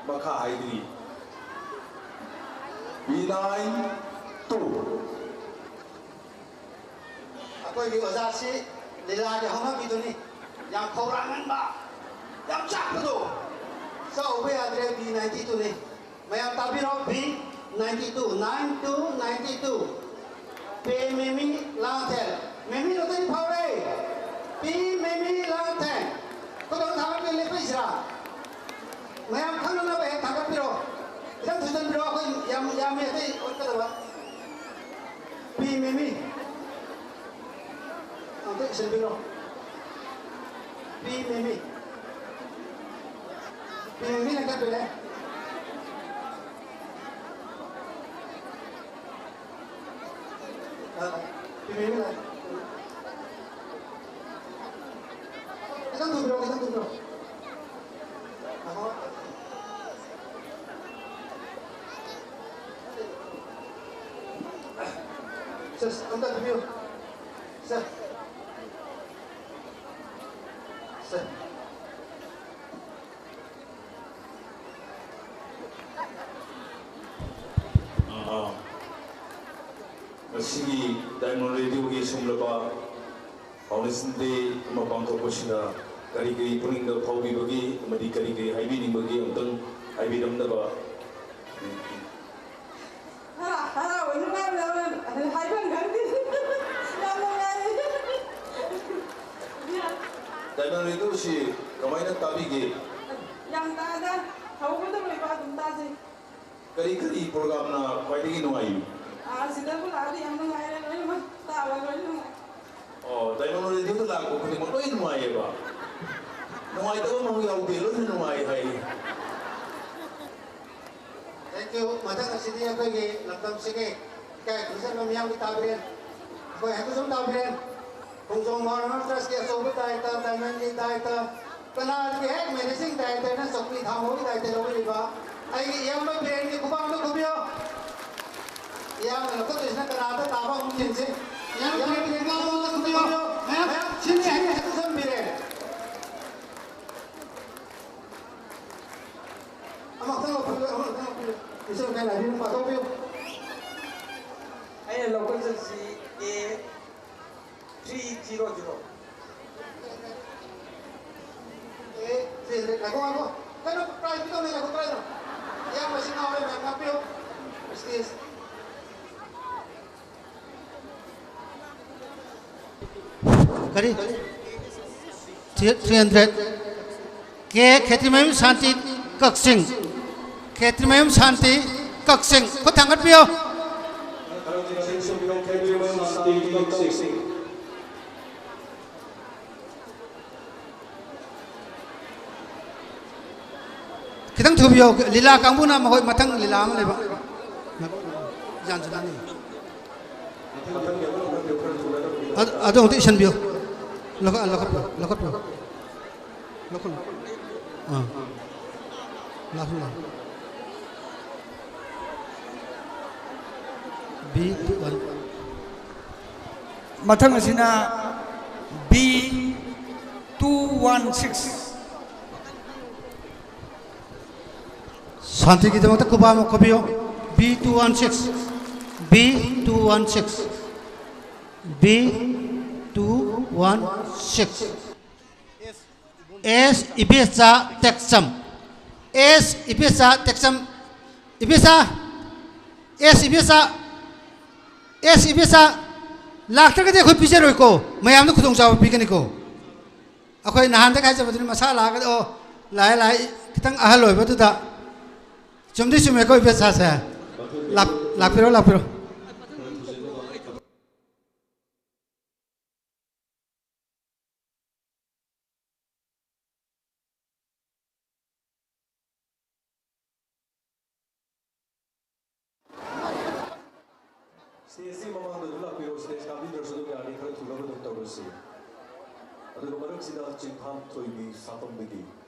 ꯃꯈꯥ ꯍꯥꯏꯗ꯭ꯔꯤ꯫ P nine two. ꯑꯩꯈꯣꯏꯒꯤ ꯑꯣꯖꯥꯁꯤ ꯂꯤꯂꯥꯒꯤ ꯍꯧꯅꯕꯤꯗꯨꯅꯤ꯫ ꯌꯥꯝ ꯈꯧꯔꯥꯡꯒꯟꯕ, ꯌꯥꯝ ꯆꯥꯛꯄꯗꯣ꯫ ꯆꯥꯛ ꯎꯕ ꯌꯥꯗ꯭ꯔꯦ, ꯕꯤ ꯅꯥꯏꯟꯇꯤ ꯇꯨꯅꯤ꯫ ꯃꯌꯥꯝ ꯇꯥꯕꯤꯔꯣ, B ninety two, nine two ninety two. P Memi Langthel. Memi lottery ꯐꯥꯎꯔꯦ꯫ ꯄꯤ ꯃꯦꯃꯤ ꯂꯥꯡꯊꯦꯜ꯫ ꯈꯨꯗꯝ ꯊꯥꯒꯠꯄꯤꯌꯨ, ꯂꯦꯞꯄꯤꯁꯤꯔꯥ? ꯃꯌꯥꯝ ꯈꯪꯅꯅꯕ ꯍꯦꯛ ꯊꯥꯒꯠꯄꯤꯔꯣ꯫ ꯈꯤꯇꯪ ꯊꯨꯖꯟꯕꯤꯔꯣ, ꯑꯩꯈꯣꯏ ꯌꯥꯝ ꯌꯥꯝꯃꯤ ꯑꯇꯩ ꯑꯣꯠꯀꯗꯕ꯫ ꯄꯤ ꯃꯦꯃꯤ꯫ ꯑꯝꯇ ꯏꯁꯤꯟꯕꯤꯔꯣ꯫ ꯄꯤ ꯃꯦꯃꯤ꯫ ꯄꯤ ꯃꯦꯃꯤ ꯂꯦꯡꯈꯠꯄꯤꯔꯦ꯫ ꯑ, ꯄꯤ ꯃꯦꯃꯤ ꯂꯥꯛꯑꯦ꯫ ꯈꯤꯇꯪ ꯊꯨꯕꯤꯔꯣ, ꯈꯤꯇꯪ ꯊꯨꯕꯤꯔꯣ꯫ Sir, ꯑꯝꯇ ꯊꯝꯕꯤꯌꯨ꯫ Sir꯫ Sir꯫ ꯑꯥ, ꯉꯁꯤꯒꯤ Diamond Radio ꯒꯤ ꯁꯨꯡꯂꯕ Foundation Day ꯑꯃ ꯄꯥꯡꯊꯣꯛꯄꯁꯤꯗ ꯀꯔꯤ ꯀꯔꯤ ꯄꯨꯛꯅꯤꯡꯗ ꯐꯥꯎꯕꯤꯕꯒꯦ ꯑꯃꯗꯤ ꯀꯔꯤ ꯀꯔꯤ ꯍꯥꯏꯕꯤꯅꯤꯡꯕꯒꯦ ꯑꯃꯨꯛꯇꯪ ꯍꯥꯏꯕꯤꯔꯝꯅꯕ꯫ ꯍꯔꯥꯎ, ꯍꯔꯥꯎ, ꯅꯨꯡꯉꯥꯏꯕ ꯍꯥꯏꯐꯝ ꯈꯪꯗꯦ꯫ ꯌꯥꯝ ꯅꯨꯡꯉꯥꯏ꯫ Diamond Radio ꯁꯤ ꯀꯃꯥꯏꯅ ꯇꯥꯕꯤꯒꯦ? ꯌꯥꯝ ꯇꯥꯗ, ꯍꯧꯕꯗ ꯂꯣꯏꯕ ꯑꯗꯨꯝ ꯇꯥꯖꯩ꯫ ꯀꯔꯤ ꯀꯔꯤ program ꯅ ꯈ꯭ꯋꯥꯏꯗꯒꯤ ꯅꯨꯡꯉꯥꯏ? ꯑꯥ, ꯁꯤꯗꯕꯨ ꯂꯥꯛꯑꯗꯤ ꯌꯥꯝ ꯅꯨꯡꯉꯥꯏꯔꯦ, ꯂꯣꯏꯅꯃꯛ ꯇꯥꯕ ꯂꯣꯏ ꯅꯨꯡꯉꯥꯏ꯫ ꯑꯣ, Diamond Radio ꯗ ꯂꯥꯛꯄ ꯈꯨꯗꯤꯡꯃꯛ ꯂꯣꯏ ꯅꯨꯡꯉꯥꯏꯌꯦꯕ? ꯅꯨꯡꯉꯥꯏꯇꯕ ꯑꯃꯐꯥꯎ ꯌꯥꯎꯗꯦ, ꯂꯣꯏꯅ ꯅꯨꯡꯉꯥꯏ ꯍꯥꯏꯌꯦ꯫ Thank you꯫ ꯃꯊꯪ ꯑꯁꯤꯗꯤ ꯑꯩꯈꯣꯏꯒꯤ ꯂꯝꯗꯝꯁꯤꯒꯤ ꯏꯀꯥꯏ ꯈꯨꯝꯅꯖꯕ ꯃꯤꯌꯥꯝꯒꯤ ꯇꯥꯕꯤꯔꯦꯟ, ꯑꯩꯈꯣꯏ ꯍꯦꯛꯇ ꯁꯨꯝ ꯇꯥꯕꯤꯔꯦꯟ, ꯈꯣꯡꯖꯣꯝ ꯋꯥꯔ ꯃꯥꯔꯇꯔꯁꯀꯤ ꯑꯆꯧꯕ ꯗꯥꯏꯔꯦꯛꯇꯔ, Diamond ꯒꯤ ꯗꯥꯏꯔꯦꯛꯇꯔ, ꯀꯂꯥꯒꯤ ꯍꯦꯛ managing director ꯅ ꯆꯧꯀ꯭ꯔꯤ ꯊꯥꯡꯕꯒꯤ ꯗꯥꯏꯔꯦꯛꯇꯔ ꯂꯧꯕꯤꯔꯤꯕ ꯑꯩꯒꯤ ꯏꯌꯥꯝꯕ ꯕꯤꯔꯦꯟꯒꯤ ꯈꯨꯕꯥꯛꯇ ꯈꯨꯕꯤꯌꯨ꯫ ꯏꯌꯥꯝꯕ ꯂꯧꯈꯠꯇꯣꯏꯁꯤꯅ ꯀꯅꯥꯗ ꯇꯥꯕ ꯑꯃꯨꯛ ꯌꯦꯡꯁꯤ꯫ ꯏꯌꯥꯝꯕ ꯕꯤꯔꯦꯟꯒꯤ ꯈꯨꯕꯥꯛꯇ ꯈꯨꯕꯤꯌꯨ꯫ ꯃꯌꯥꯝ ꯁꯤꯟꯁꯤ ꯍꯦꯛꯇ ꯁꯝꯕꯤꯔꯦ꯫ ꯑꯃꯈꯛꯇꯪ ꯂꯧꯈꯠꯄꯤꯌꯨ, ꯑꯃꯈꯛꯇꯪ ꯂꯧꯈꯠꯄꯤꯌꯨ꯫ ꯏꯆꯟ ꯀꯥꯏ ꯂꯥꯏꯕꯤꯅꯣ ꯄꯥꯊꯣꯛꯄꯤꯌꯨ꯫ ꯑꯩꯅ ꯂꯧꯈꯠꯆꯔꯤꯁꯤ A three zero zero꯫ ꯑꯦ, ꯁꯤ, ꯁꯤ, ꯉꯥꯏꯈꯣ, ꯉꯥꯏꯈꯣ꯫ ꯀꯩꯅꯣ, prize ꯄꯤꯗꯧꯅꯦ, ꯉꯥꯏꯈꯣ, prize ꯇꯣ꯫ ꯏꯌꯥꯝꯕꯁꯤ ꯉꯥꯎꯔꯦ, ꯃꯌꯥꯝ ꯉꯥꯛꯄꯤꯌꯨ꯫ Stage꯫ ꯀꯔꯤ? Three hundred꯫ ꯀꯦ ꯈꯦꯇ꯭ꯔꯤꯃꯌꯨꯝ ꯁꯥꯟꯇꯤ, ꯀꯛꯆꯤꯡ꯫ ꯈꯦꯇ꯭ꯔꯤꯃꯌꯨꯝ ꯁꯥꯟꯇꯤ, ꯀꯛꯆꯤꯡ꯫ ꯈꯨꯠ ꯊꯥꯡꯒꯠꯄꯤꯌꯨ꯫ ꯈꯤꯇꯪ ꯊꯨꯕꯤꯌꯣ, ꯂꯤꯂꯥ ꯀꯥꯡꯕꯨꯅ ꯃꯈꯣꯏ ꯃꯊꯪ ꯂꯤꯂꯥ ꯑꯃ ꯂꯩꯕ꯫ ꯌꯥꯟꯁꯤꯟꯅꯅꯤ꯫ ꯑꯗꯨ, ꯑꯗꯨ ꯑꯃꯨꯛꯇ ꯏꯁꯤꯟꯕꯤꯌꯨ꯫ ꯂꯧꯈꯠ-, ꯂꯧꯈꯠꯄꯤꯌꯨ, ꯂꯧꯈꯠꯄꯤꯌꯨ꯫ ꯂꯧꯈꯠꯂꯨ꯫ ꯑꯥ꯫ ꯂꯥꯛꯁꯨ ꯂꯥꯛ꯫ B two one꯫ ꯃꯊꯪ ꯑꯁꯤꯅ B two one six꯫ ꯁꯥꯟꯇꯤꯒꯤꯗꯃꯛꯇ ꯈꯨꯕꯥꯛ ꯑꯃ ꯈꯨꯕꯤꯌꯨ꯫ B two one six, B two one six, B two one six꯫ S ꯏꯕꯦꯆꯥ ꯇꯦꯛꯆꯝ꯫ S ꯏꯕꯦꯆꯥ ꯇꯦꯛꯆꯝ꯫ ꯏꯕꯦꯆꯥ꯫ S ꯏꯕꯦꯆꯥ꯫ S ꯏꯕꯦꯆꯥ꯫ ꯂꯥꯛꯇ꯭ꯔꯒꯗꯤ ꯑꯩꯈꯣꯏ ꯄꯤꯖꯔꯣꯏꯀꯣ꯫ ꯃꯌꯥꯝꯗ ꯈꯨꯗꯣꯡꯆꯥꯕ ꯄꯤꯒꯅꯤꯀꯣ꯫ ꯑꯩꯈꯣꯏ ꯅꯍꯥꯟꯗꯒꯤ ꯍꯥꯏꯖꯕꯗꯨꯅꯤ, ꯃꯁꯥ ꯂꯥꯛꯑꯒꯗꯤ, ꯑꯣ, ꯂꯥꯛꯑꯦ, ꯂꯥꯛꯑꯦ, ꯈꯤꯇꯪ ꯑꯍꯜ ꯑꯣꯏꯕꯗꯨꯗ꯫ ꯆꯨꯝꯗꯤ ꯆꯨꯝꯃꯦꯀꯣ, ꯏꯕꯦꯆꯥꯁꯦ꯫ ꯂꯥꯛ-, ꯂꯥꯛꯄꯤꯔꯣ, ꯂꯥꯛꯄꯤꯔꯣ꯫ Stage ꯁꯤ ꯃꯃꯥꯡꯗ ꯑꯗꯨꯝ ꯂꯥꯛꯄꯤꯔꯣ, stage ꯀꯥꯕꯤꯗ꯭ꯔꯁꯨ ꯑꯗꯨꯝ ꯌꯥꯅꯤ, ꯈꯔ ꯊꯨꯅꯕ ꯑꯗꯨꯝ ꯇꯧꯔꯁꯤ꯫ ꯑꯗꯨꯒ ꯃꯔꯛꯁꯤꯗ ꯆꯤꯡꯊꯥꯝ ꯊꯣꯏꯕꯤ ꯁꯥꯐꯝꯗꯒꯤ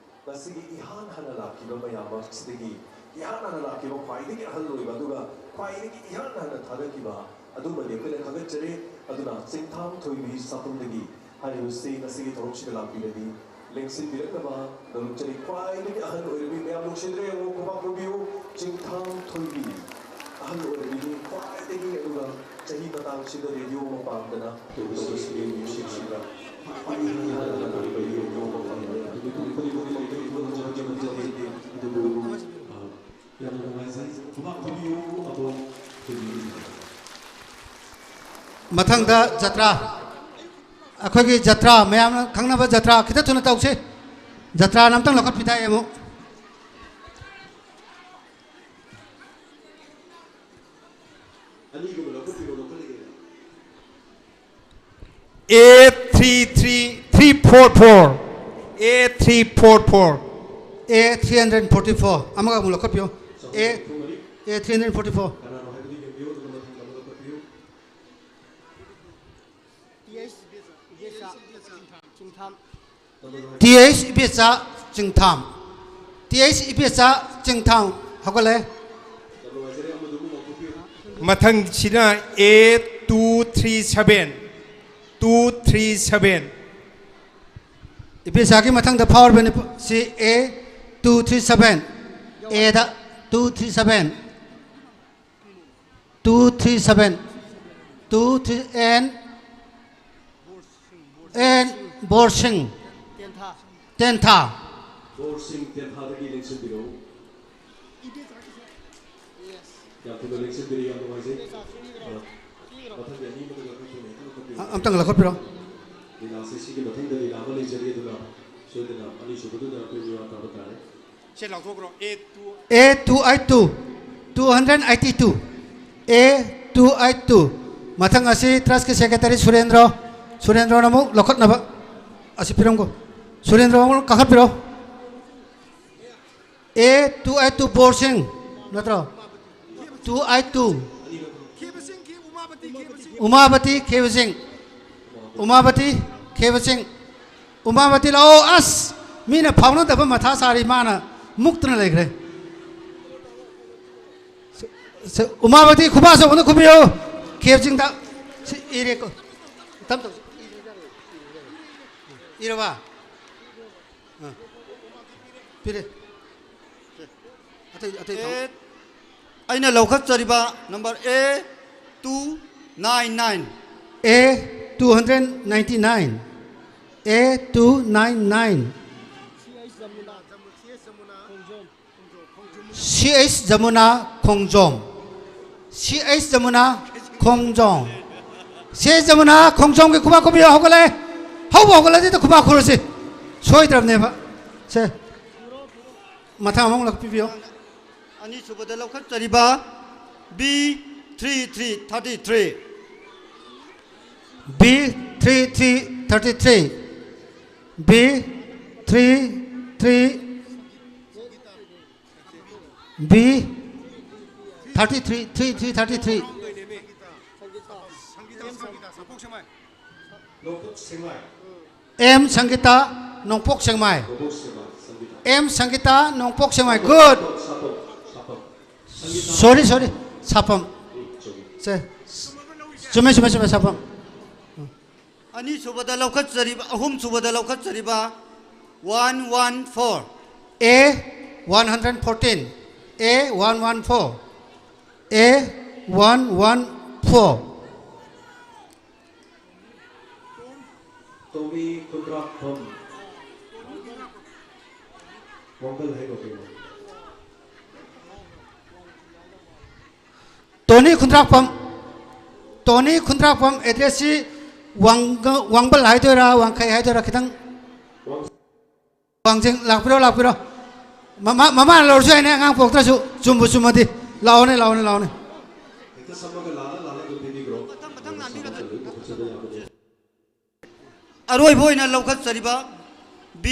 ꯉꯁꯤꯒꯤ ꯏꯍꯥꯟ ꯍꯥꯟꯅ ꯂꯥꯛꯈꯤꯕ ꯃꯌꯥꯝ ꯃꯔꯛꯁꯤꯗꯒꯤ ꯏꯍꯥꯟ ꯍꯥꯟꯅ ꯂꯥꯛꯈꯤꯕ ꯈ꯭ꯋꯥꯏꯗꯒꯤ ꯑꯍꯜ ꯑꯣꯏꯕ ꯑꯗꯨꯒ ꯈ꯭ꯋꯥꯏꯗꯒꯤ ꯏꯍꯥꯟ ꯍꯥꯟꯅ ꯊꯥꯗꯈꯤꯕ ꯑꯗꯨꯃꯗꯤ ꯑꯩꯈꯣꯏꯅ ꯈꯪꯒꯠꯆꯔꯤ꯫ ꯑꯗꯨꯅ ꯆꯤꯡꯊꯥꯝ ꯊꯣꯏꯕꯤ ꯁꯥꯐꯝꯗꯒꯤ ꯍꯥꯏꯔꯤꯕꯁꯤ ꯉꯁꯤꯒꯤ ꯊꯧꯔꯝꯁꯤꯗ ꯂꯥꯛꯄꯤꯔꯗꯤ ꯂꯦꯡꯁꯤꯟꯕꯤꯔꯛꯅꯕ ꯅꯣꯜꯂꯨꯛꯆꯔꯤ꯫ ꯈ꯭ꯋꯥꯏꯗꯒꯤ ꯑꯍꯜ ꯑꯣꯏꯔꯕꯤ ꯃꯌꯥꯝ ꯅꯨꯡꯁꯤꯗ꯭ꯔꯦ, ꯌꯦꯡꯉꯨ, ꯈꯨꯕꯥꯛ ꯈꯨꯕꯤꯌꯨ꯫ ꯆꯤꯡꯊꯥꯝ ꯊꯣꯏꯕꯤ ꯑꯍꯜ ꯑꯣꯏꯔꯕꯤꯅꯤ ꯈ꯭ꯋꯥꯏꯗꯒꯤ, ꯑꯗꯨꯒ ꯆꯍꯤ ꯃꯇꯥꯡꯁꯤꯗ ꯔꯦꯗꯤꯑꯣ ꯑꯃ ꯄꯥꯝꯗꯅ ꯇꯧꯕꯁꯤꯡꯒꯤ ꯃ꯭ꯌꯨꯖꯤꯛꯁꯤꯗ ꯈ꯭ꯋꯥꯏꯗꯒꯤ ꯍꯥꯟꯅ ꯂꯥꯛꯄ ꯔꯦꯗꯤꯑꯣ ꯑꯃ ꯄꯥꯝꯗꯅ ꯑꯗꯨꯕꯨ ꯌꯥꯝ ꯅꯨꯡꯉꯥꯏꯖꯩ꯫ ꯈꯨꯕꯥꯛ ꯈꯨꯕꯤꯌꯨ ꯑꯕꯣꯛ ꯊꯣꯏꯕꯤ꯫ ꯃꯊꯪꯗ ꯖꯇ꯭ꯔꯥ꯫ ꯑꯩꯈꯣꯏꯒꯤ ꯖꯇ꯭ꯔꯥ, ꯃꯌꯥꯝꯅ ꯈꯪꯅꯕ ꯖꯇ꯭ꯔꯥ ꯈꯤꯇ ꯊꯨꯅ ꯇꯧꯁꯤ꯫ ꯖꯇ꯭ꯔꯥꯅ ꯑꯝꯇꯪ ꯂꯧꯈꯠꯄꯤꯗ ꯑꯃꯨꯛ꯫ ꯑꯅꯤꯒꯨꯝꯕ ꯂꯧꯈꯠꯄꯤꯔꯣ, ꯂꯧꯈꯠꯂꯒꯦ꯫ A three three three four four, A three four four꯫ A three hundred forty four꯫ ꯑꯃꯒ ꯑꯃꯨꯛ ꯂꯧꯈꯠꯄꯤꯌꯣ꯫ A, A three hundred forty four꯫ ꯀꯅꯥꯅꯣ ꯍꯥꯏꯕꯗꯨ ꯌꯦꯡꯕꯤꯌꯨ, ꯑꯗꯨꯒ ꯃꯊꯪꯗ ꯑꯃ ꯂꯧꯈꯠꯄꯤꯌꯨ꯫ T H ꯏꯕꯦꯆꯥ ꯆꯤꯡꯊꯥꯝ꯫ T H ꯏꯕꯦꯆꯥ ꯆꯤꯡꯊꯥꯝ꯫ T H ꯏꯕꯦꯆꯥ ꯆꯤꯡꯊꯥꯝ꯫ ꯍꯧꯒꯠꯂꯦ꯫ ꯃꯊꯪꯁꯤꯅ A two three seven꯫ two three seven. ꯏꯕꯦꯆꯥꯒꯤ ꯃꯊꯪꯗ ꯐꯥꯎꯔꯕꯅꯤ꯫ ꯁꯤ ꯑꯦ two three seven꯫ Aid two three seven꯫ Two three seven꯫ Two three, and, and ꯕꯣꯔꯁꯤꯡ꯫ ꯇꯦꯟꯊꯥ꯫ ꯕꯣꯔꯁꯤꯡ ꯇꯦꯟꯊꯥꯗꯒꯤ ꯂꯦꯡꯁꯤꯟꯕꯤꯔꯛꯎ꯫ ꯌꯥꯝ ꯊꯨꯅ ꯂꯦꯡꯁꯤꯟꯕꯤꯔꯤ, ꯌꯥꯝ ꯅꯨꯡꯉꯥꯏꯖꯩ꯫ ꯑ, ꯃꯊꯪꯒꯤ ꯑꯅꯤ ꯑꯃꯒ ꯈꯔ ꯊꯨꯅ ꯍꯦꯛꯇ ꯂꯧꯈꯠꯄꯤꯔꯣ꯫ ꯑ-, ꯑꯝꯇꯪ ꯂꯧꯈꯠꯄꯤꯔꯣ꯫ ꯂꯤꯂꯥꯁꯦ ꯁꯤꯒꯤ ꯃꯊꯪꯗ ꯂꯤꯂꯥ ꯑꯃ ꯂꯩꯖꯔꯤ, ꯑꯗꯨꯅ ꯁꯣꯏꯗꯅ ꯑꯅꯤꯁꯨꯕꯗꯨꯗ ꯑꯩꯈꯣꯏ ꯃꯤꯋꯥ ꯇꯥꯕ ꯇꯥꯔꯦ꯫ ꯁꯦ ꯂꯥꯎꯊꯣꯛꯈ꯭ꯔꯣ, ꯑꯦ ꯇꯨ꯫ ꯑꯦ two eight two, two hundred eighty two꯫ ꯑꯦ two eight two꯫ ꯃꯊꯪ ꯑꯁꯤ ꯇ꯭ꯔꯁꯀꯤ ꯁꯦꯀ꯭ꯔꯦꯇꯔꯤ ꯁꯨꯔꯦꯟꯗ꯭ꯔꯣ, ꯁꯨꯔꯦꯟꯗ꯭ꯔꯣꯅ ꯑꯃꯨꯛ ꯂꯧꯈꯠꯅꯕ ꯑꯁꯤ ꯄꯤꯔꯝꯒꯣ꯫ ꯁꯨꯔꯦꯟꯗ꯭ꯔꯣ ꯑꯃꯨꯛ ꯀꯥꯈꯠꯄꯤꯔꯣ꯫ ꯑꯦ two eight two ꯕꯣꯔꯁꯤꯡ ꯅꯠꯇ꯭ꯔꯣ? Two eight two꯫ ꯎꯃꯥꯕꯇꯤ ꯈꯦꯕꯁꯤꯡ꯫ ꯎꯃꯥꯕꯇꯤ ꯈꯦꯕꯁꯤꯡ꯫ ꯎꯃꯥꯕꯇꯤ ꯂꯥꯛꯑꯣ꯫ ꯑꯁ, ꯃꯤꯅ ꯐꯥꯎꯅꯗꯕ ꯃꯊꯥ ꯁꯥꯔꯤ, ꯃꯥꯅ ꯃꯨꯛꯇꯅ ꯂꯩꯈ꯭ꯔꯦ꯫ ꯁ-, ꯁ-, ꯎꯃꯥꯕꯇꯤ ꯈꯨꯕꯥꯛ ꯑꯆꯧꯕꯅ ꯈꯨꯕꯤꯌꯨ꯫ ꯈꯦꯕꯁꯤꯡꯗ꯫ ꯁꯤ ꯏꯔꯦꯀꯣ꯫ ꯇꯞ ꯇꯧ-, ꯏꯔꯕ? ꯑꯥ꯫ ꯄꯤꯔꯦ꯫ ꯑꯇꯩ, ꯑꯇꯩ ꯊꯝꯃꯣ꯫ ꯑꯦ, ꯑꯩꯅ ꯂꯧꯈꯠꯆꯔꯤꯕ number A two nine nine꯫ A two hundred ninety nine꯫ A two nine nine꯫ C H Jamuna Khongjom. C H Jamuna Khongjom. C H Jamuna ꯈꯣꯡꯖꯣꯝꯒꯤ ꯈꯨꯕꯥꯛ ꯈꯨꯕꯤꯌꯨ꯫ ꯍꯧꯒꯠꯂꯦ꯫ ꯍꯧꯕ ꯍꯧꯒꯠꯂꯗꯤ ꯈꯨꯕꯥꯛ ꯈꯨꯔꯁꯤ꯫ ꯁꯣꯏꯗ꯭ꯔꯕꯅꯦꯕ꯫ ꯁꯦ꯫ ꯃꯊꯪ ꯑꯃꯃꯨꯛ ꯂꯥꯛꯄꯤꯕꯤꯌꯨ꯫ ꯑꯅꯤꯁꯨꯕꯗ ꯂꯧꯈꯠꯆꯔꯤꯕ B three three thirty three꯫ B three three thirty three꯫ B three three, B thirty three, three three thirty three꯫ ꯅꯣꯡꯄꯣꯛ ꯁꯦꯛꯃꯥꯏ꯫ M ꯁꯪꯒꯤꯇꯥ, ꯅꯣꯡꯄꯣꯛ ꯁꯦꯛꯃꯥꯏ꯫ ꯅꯣꯡꯄꯣꯛ ꯁꯦꯛꯃꯥꯏ, ꯁꯪꯒꯤꯇꯥ꯫ M ꯁꯪꯒꯤꯇꯥ, ꯅꯣꯡꯄꯣꯛ ꯁꯦꯛꯃꯥꯏ꯫ Good꯫ ꯁꯥꯄꯝ, ꯁꯥꯄꯝ꯫ Sorry, sorry꯫ ꯁꯥꯄꯝ꯫ ꯎꯝ, ꯆꯨꯝꯃꯤ꯫ ꯁꯦ꯫ ꯆꯨꯝꯃꯦ, ꯆꯨꯝꯃꯦ, ꯆꯨꯝꯃꯦ, ꯁꯥꯄꯝ꯫ ꯑꯅꯤꯁꯨꯕꯗ ꯂꯧꯈꯠꯆꯔꯤꯕ, ꯑꯍꯨꯝꯁꯨꯕꯗ ꯂꯧꯈꯠꯆꯔꯤꯕ, one one four꯫ A one hundred fourteen, A one one four, A one one four꯫ ꯇꯣꯃꯤ ꯈꯨꯟꯗ꯭ꯔꯥꯛꯐꯝ꯫ ꯋꯥꯡꯕꯜ ꯍꯥꯏꯕ ꯀꯩꯅꯣ? ꯇꯣꯅꯤ ꯈꯨꯟꯗ꯭ꯔꯥꯛꯄꯝ, ꯇꯣꯅꯤ ꯈꯨꯟꯗ꯭ꯔꯥꯛꯄꯝ, ꯑꯦꯗ꯭ꯔꯦꯁꯁꯤ ꯋꯥꯡꯒ-, ꯋꯥꯡꯕꯜ ꯍꯥꯏꯗꯣꯏꯔꯥ, ꯋꯥꯡꯈꯩ ꯍꯥꯏꯗꯣꯏꯔꯥ, ꯈꯤꯇꯪ꯫ ꯋꯥꯡꯖꯤꯡ꯫ ꯂꯥꯛꯄꯤꯔꯣ, ꯂꯥꯛꯄꯤꯔꯣ꯫ ꯃꯃꯥ, ꯃꯃꯥꯅ ꯂꯧꯔꯁꯨ ꯌꯥꯏꯅꯦ, ꯑꯉꯥꯡ ꯄꯣꯛꯇ꯭ꯔꯁꯨ꯫ ꯆꯨꯝꯕꯨ ꯆꯨꯝꯃꯗꯤ꯫ ꯂꯥꯛꯑꯣꯅꯦ, ꯂꯥꯛꯑꯣꯅꯦ, ꯂꯥꯛꯑꯣꯅꯦ꯫ ꯍꯦꯛꯇ ꯁꯝꯃꯒ ꯂꯥꯜꯂ ꯂꯥꯜꯂ ꯑꯗꯨꯝ ꯄꯤꯕꯤꯈ꯭ꯔꯣ꯫ ꯃꯊꯪ, ꯃꯊꯪ ꯂꯥꯟꯕꯤꯒꯗ꯭ꯔꯥ? ꯁꯝꯃꯒ ꯂꯣꯏ ꯄꯨꯈꯠꯆꯕ ꯌꯥꯕꯅꯦ꯫ ꯑꯔꯣꯏꯕ ꯑꯣꯏꯅ ꯂꯧꯈꯠꯆꯔꯤꯕ B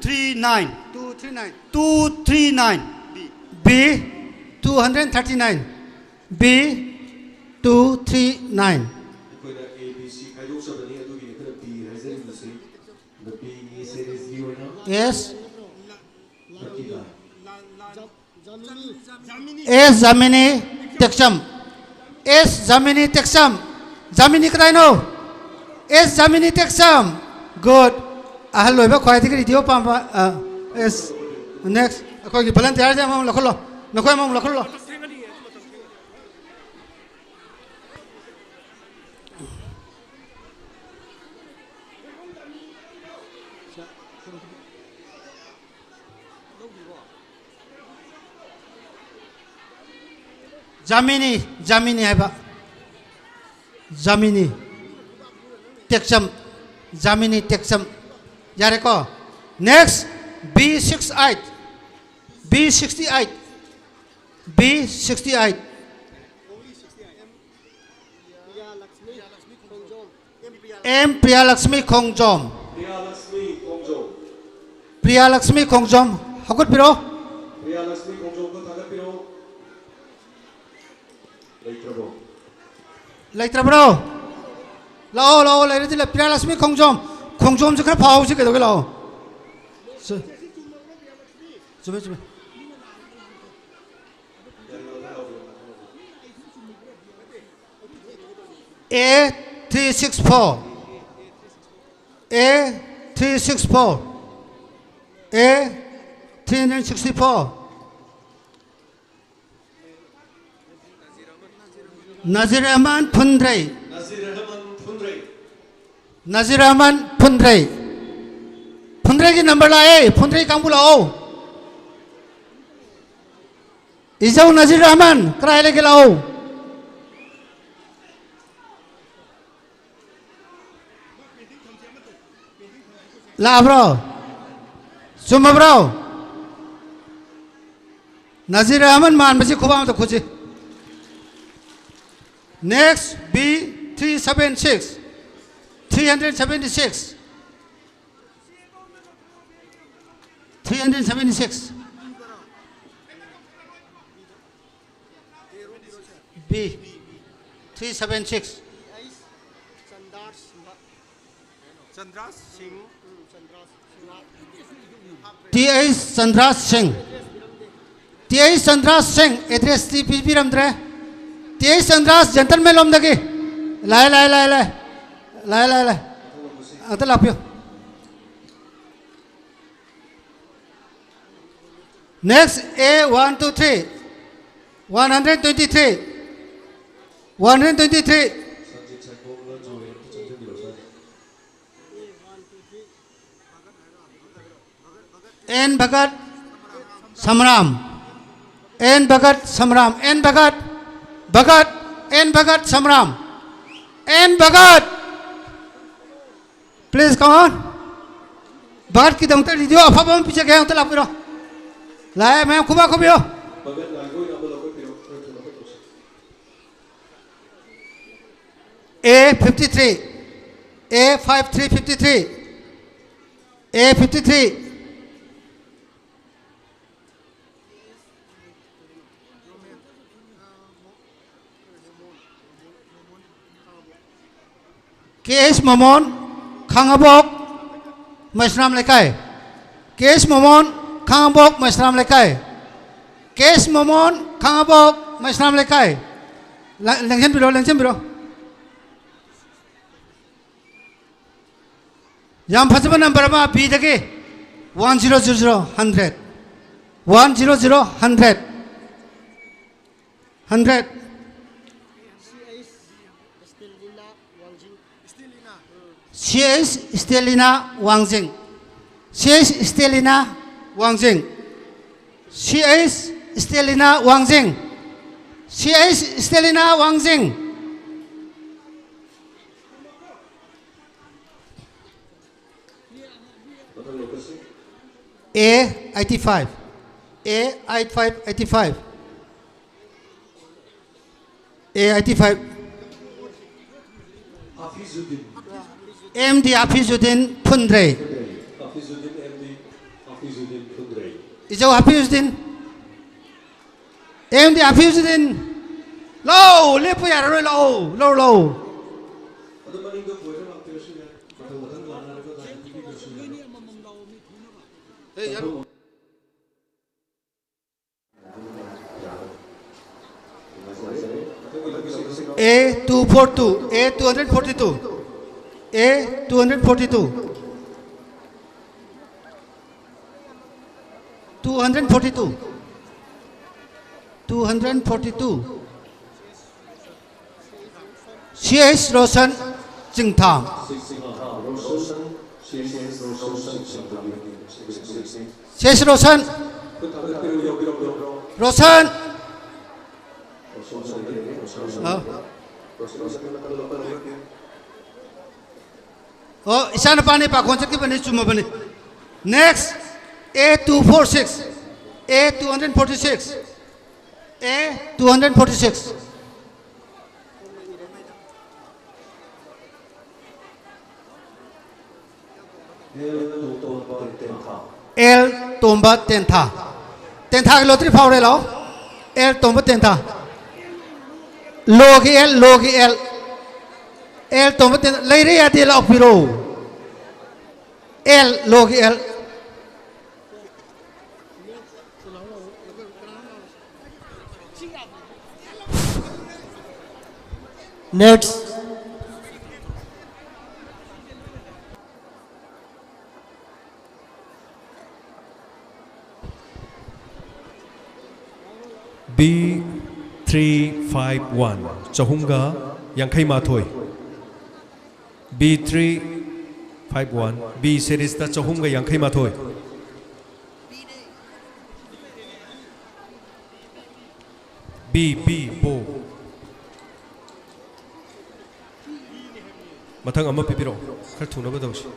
three nine꯫ Two three nine꯫ Two three nine꯫ B two hundred thirty nine꯫ B two three nine꯫ ꯑꯩꯈꯣꯏꯅ A B C ꯈꯥꯏꯗꯣꯛꯆꯕꯅꯤ, ꯑꯗꯨꯒꯤꯅꯤ ꯑꯩꯈꯣꯏꯅ B ꯍꯥꯏꯖꯔꯤꯕꯁꯤ꯫ ꯑꯗ B ꯒꯤ series ꯒꯤ ꯑꯣꯏꯅ Yes꯫ Thirty nine. S Jamini Tekcham. S Jamini Tekcham. Jamini ꯀꯗꯥꯏꯅꯣ? ꯑꯦꯁ ꯖꯥꯃꯤꯅꯤ ꯇꯦꯛꯆꯝ꯫ Good꯫ ꯑꯍꯜ ꯑꯣꯏꯕ ꯈ꯭ꯋꯥꯏꯗꯒꯤ ꯔꯦꯗꯤꯑꯣ ꯄꯥꯝꯕ, ꯑ, ꯑꯦꯁ꯫ Next꯫ ꯑꯩꯈꯣꯏꯒꯤ volunteer ꯁꯦ ꯑꯃꯃꯝ ꯂꯧꯈꯠꯂꯣ꯫ ꯅꯈꯣꯏ ꯑꯃꯃꯝ ꯂꯧꯈꯠꯂꯣ꯫ ꯖꯥꯃꯤꯅꯤ, ꯖꯥꯃꯤꯅꯤ ꯍꯥꯏꯕ꯫ ꯖꯥꯃꯤꯅꯤ꯫ ꯇꯦꯛꯆꯝ꯫ ꯖꯥꯃꯤꯅꯤ ꯇꯦꯛꯆꯝ꯫ ꯌꯥꯔꯦꯀꯣ? Next, B six eight꯫ B sixty eight꯫ B sixty eight꯫ M ꯄ꯭ꯔꯤꯌꯥꯂꯛꯁꯃꯤ ꯈꯣꯡꯖꯣꯝ꯫ ꯄ꯭ꯔꯤꯌꯥꯂꯛꯁꯃꯤ ꯈꯣꯡꯖꯣꯝ꯫ ꯄ꯭ꯔꯤꯌꯥꯂꯛꯁꯃꯤ ꯈꯣꯡꯖꯣꯝ, ꯍꯧꯒꯠꯄꯤꯔꯣ꯫ ꯄ꯭ꯔꯤꯌꯥꯂꯛꯁꯃꯤ ꯈꯣꯡꯖꯣꯝꯗꯣ ꯊꯥꯒꯠꯄꯤꯔꯣ꯫ ꯂꯩꯇ꯭ꯔꯕꯣ? ꯂꯩꯇ꯭ꯔꯕ꯭ꯔꯣ? ꯂꯥꯛꯑꯣ, ꯂꯥꯛꯑꯣ, ꯂꯩꯔꯗꯤ ꯂꯩ-, ꯄ꯭ꯔꯤꯌꯥꯂꯛꯁꯃꯤ ꯈꯣꯡꯖꯣꯝ꯫ ꯈꯣꯡꯖꯣꯝꯁꯦ ꯈꯔ ꯐꯥꯎꯁꯤ ꯀꯩꯗꯧꯒꯦ, ꯂꯥꯛꯑꯣ꯫ ꯁꯦ-, ꯆꯨꯝꯃꯦ, ꯆꯨꯝꯃꯦ꯫ A three six four꯫ A three six four, A three hundred sixty four. Nazir Ahmad Phundrei. Nazir Ahmad Phundrei. Nazir Ahmad Phundrei. ꯐꯨꯟꯗ꯭ꯔꯩꯒꯤ ꯅꯝꯕꯔ ꯂꯥꯛꯑꯦ, ꯐꯨꯟꯗ꯭ꯔꯩ ꯀꯥꯡꯕꯨ ꯂꯥꯛꯑꯣ꯫ ꯏꯖꯧ ꯅꯖꯤꯔ ꯔꯍꯃꯟ ꯀꯗꯥꯏ ꯂꯩꯒꯦ, ꯂꯥꯛꯑꯣ꯫ ꯂꯥꯛꯑꯕ꯭ꯔꯣ? ꯆꯨꯝꯃꯕ꯭ꯔꯣ? ꯅꯖꯤꯔ ꯔꯍꯃꯟ ꯃꯥꯟꯕꯁꯤ ꯈꯨꯕꯥꯛ ꯑꯝꯇ ꯈꯨꯁꯤ꯫ Next, B three seven six, three hundred seventy six. Three hundred seventy six. B three seven six. Chandra Singh. T H Chandra Singh. T H Chandra Singh, address ꯇꯤ ꯄꯤꯕꯤꯔꯝꯗ꯭ꯔꯦ꯫ T H Chandra, gentleman ꯂꯣꯝꯗꯒꯤ꯫ ꯂꯥꯛꯑꯦ, ꯂꯥꯛꯑꯦ, ꯂꯥꯛꯑꯦ, ꯂꯥꯛꯑꯦ꯫ ꯂꯥꯛꯑꯦ, ꯂꯥꯛꯑꯦ, ꯂꯥꯛꯑꯦ꯫ ꯑꯝꯇ ꯂꯥꯛꯄꯤꯌꯨ꯫ Next, A one two three, one hundred twenty three, one hundred twenty three. N Bhagat Samram, N Bhagat Samram, N Bhagat, Bhagat, N Bhagat Samram, N Bhagat. Please come on. ꯚꯥꯔꯠꯀꯤꯗꯃꯛꯇ ꯔꯦꯗꯤꯑꯣ ꯑꯐꯕ ꯑꯃ ꯄꯤꯖꯒꯦ, ꯑꯝꯇ ꯂꯥꯛꯄꯤꯔꯣ꯫ ꯂꯥꯛꯑꯦ, ꯃꯌꯥꯝ ꯈꯨꯕꯥꯛ ꯈꯨꯕꯤꯌꯣ꯫ A fifty three, A five three fifty three, A fifty three. K H Momon, Khangabok, Maisnam Lekai. K H Momon, Khangabok, Maisnam Lekai. K H Momon, Khangabok, Maisnam Lekai. ꯂꯦꯡꯁꯤꯟꯕꯤꯔꯣ, ꯂꯦꯡꯁꯤꯟꯕꯤꯔꯣ꯫ ꯌꯥꯝ ꯐꯖꯕ ꯅꯝꯕꯔ ꯑꯃ ꯕꯤꯗꯒꯤ, one zero zero zero, hundred, one zero zero, hundred, hundred. C S Estelina ꯋꯥꯡꯖꯤꯡ꯫ ꯁꯤ S Estelina ꯋꯥꯡꯖꯤꯡ꯫ ꯁꯤ S Estelina ꯋꯥꯡꯖꯤꯡ꯫ ꯁꯤ ꯑꯩꯁ ꯏꯁꯇꯦꯂꯤꯅꯥ ꯋꯥꯡꯖꯤꯡ꯫ A eighty five. A eight five eighty five. A eighty five. M D Hafizuddin Phundrei. ꯏꯖꯧ ꯍꯥꯐꯤꯖꯨꯗꯤꯟ꯫ M D Hafizuddin. ꯂꯥꯛꯑꯣ, ꯂꯦꯞꯄ ꯌꯥꯔꯔꯣꯏ, ꯂꯥꯛꯑꯣ, ꯂꯧꯔꯨ ꯂꯥꯛꯑꯣ꯫ A two four two, A two hundred forty two, A two hundred forty two, two hundred forty two, two hundred forty two. C S Roshan ꯆꯤꯡꯊꯥꯝ꯫ ꯁꯤ S Roshan. Roshan. ꯑ꯫ ꯑꯣ, ꯏꯆꯥꯅꯨꯄꯥꯅꯤ ꯄꯥꯈꯣꯟ ꯆꯠꯈꯤꯕꯅꯤ, ꯆꯨꯝꯃꯕꯅꯤ꯫ Next, A two four six, A two hundred forty six, A two hundred forty six. L Tomba Tentha. L Tomba Tentha. ꯇꯦꯟꯊꯥꯒꯤ lottery ꯐꯥꯎꯔꯦ, ꯂꯥꯛꯑꯣ꯫ ꯑꯦꯜ ꯇꯣꯝꯕ ꯇꯦꯟꯊꯥ꯫ ꯂꯣꯒꯤ ꯑꯦꯜ, ꯂꯣꯒꯤ ꯑꯦꯜ꯫ ꯑꯦꯜ ꯇꯣꯝꯕ ꯇꯦꯟꯊꯥ꯫ ꯂꯩꯔꯦ ꯌꯥꯗꯦ, ꯂꯥꯛꯑꯣ ꯄꯤꯔꯛꯑꯣ꯫ ꯑꯦꯜ, ꯂꯣꯒꯤ L. Next. Three five one, ꯆꯍꯨꯝꯒ ꯌꯥꯡꯈꯩ ꯃꯥꯊꯣꯏ꯫ B three five one, B ꯁꯦꯔꯤꯁꯇ ꯆꯍꯨꯝꯒ ꯌꯥꯡꯈꯩ ꯃꯥꯊꯣꯏ꯫ ꯕꯤ, ꯕꯤ, ꯕꯣ꯫ ꯃꯊꯪ ꯑꯃ ꯄꯤꯕꯤꯔꯛꯑꯣ, ꯈꯔ ꯊꯨꯅꯕ ꯇꯧꯁꯤ꯫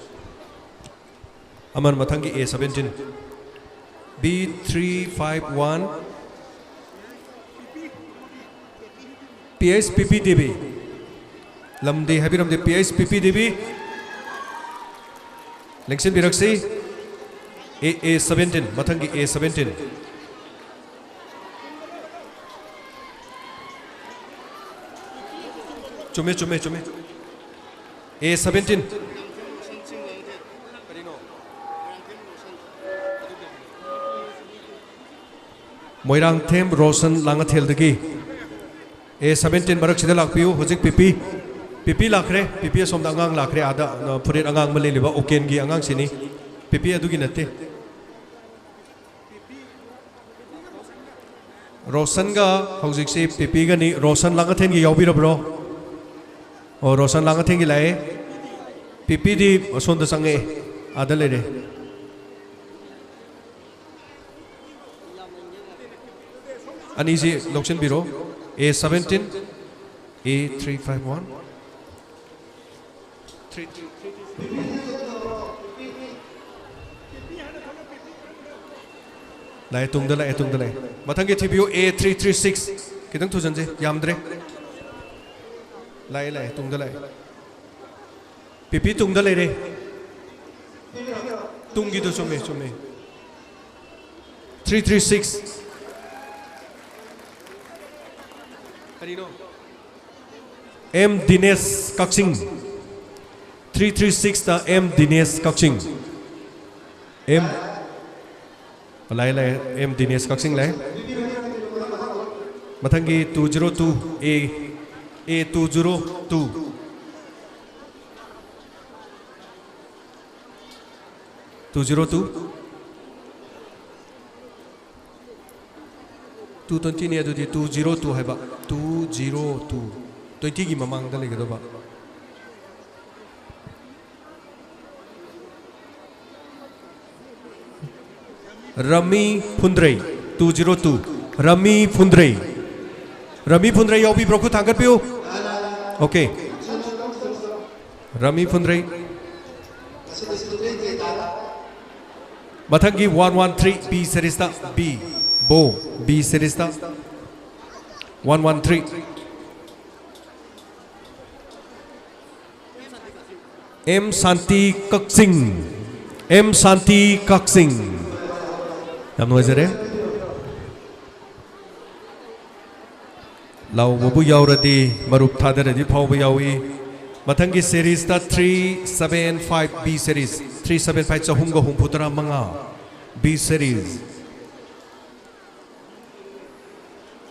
ꯑꯃꯅ ꯃꯊꯪꯒꯤ A seventeen. B three five one. P H Pipi Devi. ꯂꯝꯗꯤ ꯍꯥꯏꯕꯤꯔꯝꯗꯦ, ꯄꯤ ꯑꯩꯆ ꯄꯤꯄꯤ ꯗꯦꯕꯤ꯫ ꯂꯦꯡꯁꯤꯟꯕꯤꯔꯛꯁꯤ꯫ ꯑꯦ ꯑꯦ ꯁꯚꯦꯟꯇꯤꯟ, ꯃꯊꯪꯒꯤ ꯑꯦ ꯁꯚꯦꯟꯇꯤꯟ꯫ ꯆꯨꯝꯃꯦ, ꯆꯨꯝꯃꯦ, ꯆꯨꯝꯃꯦ꯫ A seventeen. ꯃꯣꯏꯔꯥꯡꯊꯦꯝ ꯔꯣꯁꯟ ꯂꯥꯡꯉꯊꯦꯜꯗꯒꯤ꯫ ꯑꯦ ꯁꯚꯦꯟꯇꯤꯟ ꯃꯔꯛꯁꯤꯗ ꯂꯥꯛꯄꯤꯌꯨ꯫ ꯍꯧꯖꯤꯛ ꯄꯤꯄꯤ, ꯄꯤꯄꯤ ꯂꯥꯛꯈ꯭ꯔꯦ꯫ ꯄꯤꯄꯤ ꯑꯁꯣꯝꯗ ꯑꯉꯥꯡ ꯂꯥꯛꯈ꯭ꯔꯦ꯫ ꯑꯥꯗ, ꯑ, ꯐꯨꯔꯤꯠ ꯑꯉꯥꯡꯕ ꯂꯤꯠꯂꯤꯕ ꯎꯀꯦꯟꯒꯤ ꯑꯉꯥꯡꯁꯤꯅꯤ꯫ ꯄꯤꯄꯤ ꯑꯗꯨꯒꯤ ꯅꯠꯇꯦ꯫ ꯔꯣꯁꯟꯒ ꯍꯧꯖꯤꯛꯁꯤ ꯄꯤꯄꯤꯒꯅꯤ꯫ ꯔꯣꯁꯟ ꯂꯥꯡꯉꯊꯦꯜꯒꯤ ꯌꯥꯎꯕꯤꯔꯕ꯭ꯔꯣ? ꯑꯣ, ꯔꯣꯁꯟ ꯂꯥꯡꯉꯊꯦꯜꯒꯤ ꯂꯥꯛꯑꯦ꯫ ꯄꯤꯄꯤꯗꯤ ꯑꯁꯣꯝꯗ ꯆꯪꯉꯛꯑꯦ, ꯑꯥꯗ ꯂꯩꯔꯦ꯫ ꯑꯅꯤꯁꯤ ꯂꯧꯁꯤꯟꯕꯤꯔꯣ꯫ ꯑꯦ ꯁꯚꯦꯟꯇꯤꯟ, ꯑꯦ ꯊ꯭ꯔꯤ ꯐꯥꯏꯚ ꯋꯥꯟ꯫ ꯂꯥꯛꯑꯦ, ꯇꯨꯡꯗ ꯂꯥꯛꯑꯦ, ꯇꯨꯡꯗ ꯂꯥꯛꯑꯦ꯫ ꯃꯊꯪꯒꯤ ꯊꯤꯕꯤꯌꯨ, ꯑꯦ ꯊ꯭ꯔꯤ ꯊ꯭ꯔꯤ ꯁꯤꯛꯁ꯫ ꯈꯤꯇꯪ ꯊꯨꯖꯟꯁꯦ, ꯌꯥꯝꯗ꯭ꯔꯦ꯫ ꯂꯥꯛꯑꯦ, ꯂꯥꯛꯑꯦ, ꯇꯨꯡꯗ ꯂꯥꯛꯑꯦ꯫ ꯄꯤꯄꯤ ꯇꯨꯡꯗ ꯂꯩꯔꯦ꯫ ꯇꯨꯡꯒꯤꯗꯣ ꯆꯨꯝꯃꯦ, ꯆꯨꯝꯃꯦ꯫ Three three six. ꯀꯔꯤꯅꯣ? M Dinesh Kakching. Three three ꯁꯤꯛꯁꯇ ꯑꯦꯝ ꯗꯤꯅꯦꯁ ꯀꯛꯆꯤꯡ꯫ ꯑꯦꯝ, ꯂꯥꯛꯑꯦ, ꯂꯥꯛꯑꯦ, ꯑꯦꯝ ꯗꯤꯅꯦꯁ ꯀꯛꯆꯤꯡ ꯂꯥꯛꯑꯦ꯫ ꯃꯊꯪꯒꯤ two zero two A, A two zero two. Two zero two. Two ꯇ꯭ꯋꯦꯟꯇꯤꯅꯦ, ꯑꯗꯨꯗꯤ ꯇꯨ ꯖꯤꯔꯣ ꯇꯨ ꯍꯥꯏꯕ, ꯇꯨ ꯖꯤꯔꯣ ꯇꯨ, ꯇ꯭ꯋꯦꯟꯇꯤꯒꯤ ꯃꯃꯥꯡꯗ ꯂꯩꯒꯗꯕ꯫ Rami Phundrei, two zero two. Rami Phundrei. Rami Phundrei ꯌꯥꯎꯕꯤꯕ꯭ꯔꯣ? ꯈꯨꯠ ꯊꯥꯡꯒꯠꯄꯤꯌꯨ꯫ ꯑꯣꯀꯦ꯫ ꯔꯃꯤ ꯐꯨꯟꯗ꯭ꯔꯩ꯫ ꯃꯊꯪꯒꯤ one one three B ꯁꯦꯔꯤꯁꯇ B, ꯕꯣ, ꯕꯤ ꯁꯦꯔꯤꯁꯇ one one three. M Shanti Kakching. M Shanti Kakching. ꯌꯥꯝ ꯅꯨꯡꯉꯥꯏꯖꯔꯦ꯫ ꯂꯥꯎꯕꯕꯨ ꯌꯥꯎꯔꯗꯤ ꯃꯔꯨꯞ ꯊꯥꯗꯔꯗꯤ ꯐꯥꯎꯕ ꯌꯥꯎꯏ꯫ ꯃꯊꯪꯒꯤ ꯁꯦꯔꯤꯁꯇ three seven five B series, three seven five, ꯆꯍꯨꯝꯒ ꯍꯨꯝꯐꯨ ꯇꯔꯥ ꯃꯉꯥ, B series.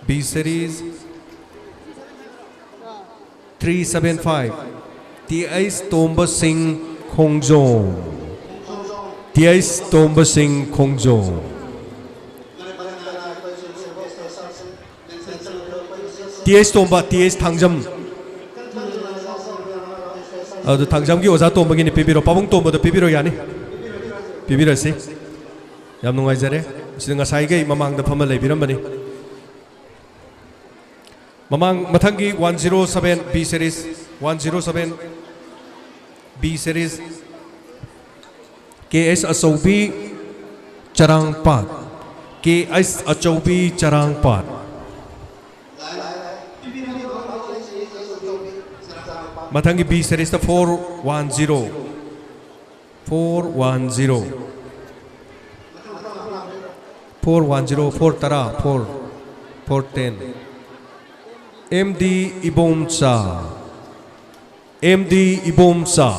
B series three seven five, T H Tomba Singh Khongjom. T H Tomba Singh Khongjom. T H Tomba, T H Thangjam. ꯑꯗꯨ ꯊꯥꯡꯖꯝꯒꯤ ꯑꯣꯖꯥ ꯇꯣꯝꯕꯒꯤꯅꯤ, ꯄꯤꯕꯤꯔꯣ꯫ ꯄꯥꯕꯨꯡ ꯇꯣꯝꯕꯗ ꯄꯤꯕꯤꯔꯣ, ꯌꯥꯅꯤ꯫ ꯄꯤꯕꯤꯔꯁꯤ꯫ ꯌꯥꯝ ꯅꯨꯡꯉꯥꯏꯖꯔꯦ꯫ ꯁꯤꯗ ꯉꯁꯥꯏꯈꯩ ꯃꯃꯥꯡꯗ ꯐꯝꯃ ꯂꯩꯕꯤꯔꯝꯕꯅꯤ꯫ ꯃꯃꯥꯡ, ꯃꯊꯪꯒꯤ one zero seven B series, one zero seven B series, K H Achoubi Charangpat, K H Achoubi Charangpat. ꯃꯊꯪꯒꯤ ꯕꯤ ꯁꯦꯔꯤꯁꯇ four one zero. Four one zero. Four one zero, four ꯇꯔꯥ, four, four ten. M D Ibomcha. M D Ibomcha.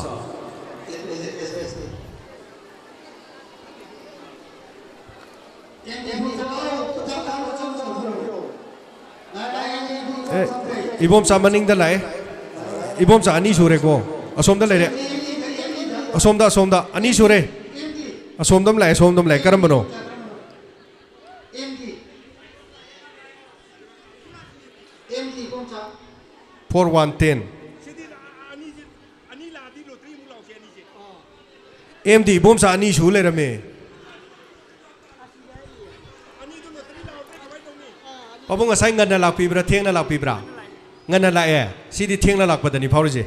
ꯑꯦ, ꯏꯕꯣꯝꯆꯥ ꯃꯅꯤꯡꯗ ꯂꯥꯛꯑꯦ꯫ ꯏꯕꯣꯝꯆꯥ ꯑꯅꯤ ꯁꯨꯔꯦꯀꯣ꯫ ꯑꯁꯣꯝꯗ ꯂꯩꯔꯦ꯫ ꯑꯁꯣꯝꯗ, ꯑꯁꯣꯝꯗ꯫ ꯑꯅꯤ ꯁꯨꯔꯦ꯫ ꯑꯁꯣꯝꯗ ꯑꯃ ꯂꯥꯛꯑꯦ, ꯑꯁꯣꯝꯗ ꯑꯃ ꯂꯥꯛꯑꯦ꯫ ꯀꯔꯝꯕꯅꯣ? Four one ten. M D Ibomcha ꯑꯅꯤ ꯁꯨ ꯂꯩꯔꯝꯃꯦ꯫ ꯄꯥꯕꯨꯡ ꯉꯁꯥꯏ ꯉꯟꯅ ꯂꯥꯛꯄꯤꯕ꯭ꯔꯥ, ꯊꯦꯡꯅ ꯂꯥꯛꯄꯤꯕ꯭ꯔꯥ? ꯉꯟꯅ ꯂꯥꯛꯑꯦ꯫ ꯁꯤꯗꯤ ꯊꯦꯡꯅ ꯂꯥꯛꯄꯗꯅꯤ ꯐꯥꯎꯔꯤꯁꯦ꯫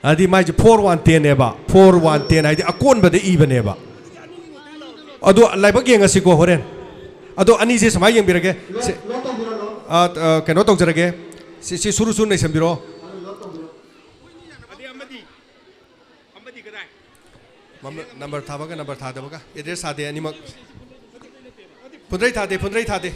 ꯑꯗꯨꯗꯤ ꯃꯥꯏꯁꯦ four one ten ꯅꯦꯕ꯫ Four one ten ꯍꯥꯏꯗꯤ ꯑꯀꯣꯟꯕꯗ ꯏꯕꯅꯦꯕ꯫ ꯑꯗꯣ ꯂꯥꯏꯕꯛ ꯌꯦꯡꯉꯁꯤꯀꯣ ꯍꯣꯔꯦꯟ꯫ ꯑꯗꯣ ꯑꯅꯤꯁꯦ ꯁꯨꯃꯥꯏꯅ ꯌꯦꯡꯕꯤꯔꯒꯦ꯫ ꯁꯤ, ꯑ, ꯑ, ꯀꯩꯅꯣ ꯇꯧꯖꯔꯒꯦ꯫ ꯁꯤ, ꯁꯤ ꯁꯨꯔꯨ ꯁꯨꯔꯨ ꯅꯩꯁꯟꯕꯤꯔꯣ꯫ ꯃꯝ-, ꯅꯝꯕꯔ ꯊꯥꯕꯒ ꯅꯝꯕꯔ ꯊꯥꯗꯕꯒ꯫ ꯑꯦꯗ꯭ꯔꯦꯁ ꯊꯥꯗꯦ ꯑꯅꯤꯃꯛ꯫ ꯐꯨꯟꯗ꯭ꯔꯩ ꯊꯥꯗꯦ, ꯐꯨꯟꯗ꯭ꯔꯩ ꯊꯥꯗꯦ꯫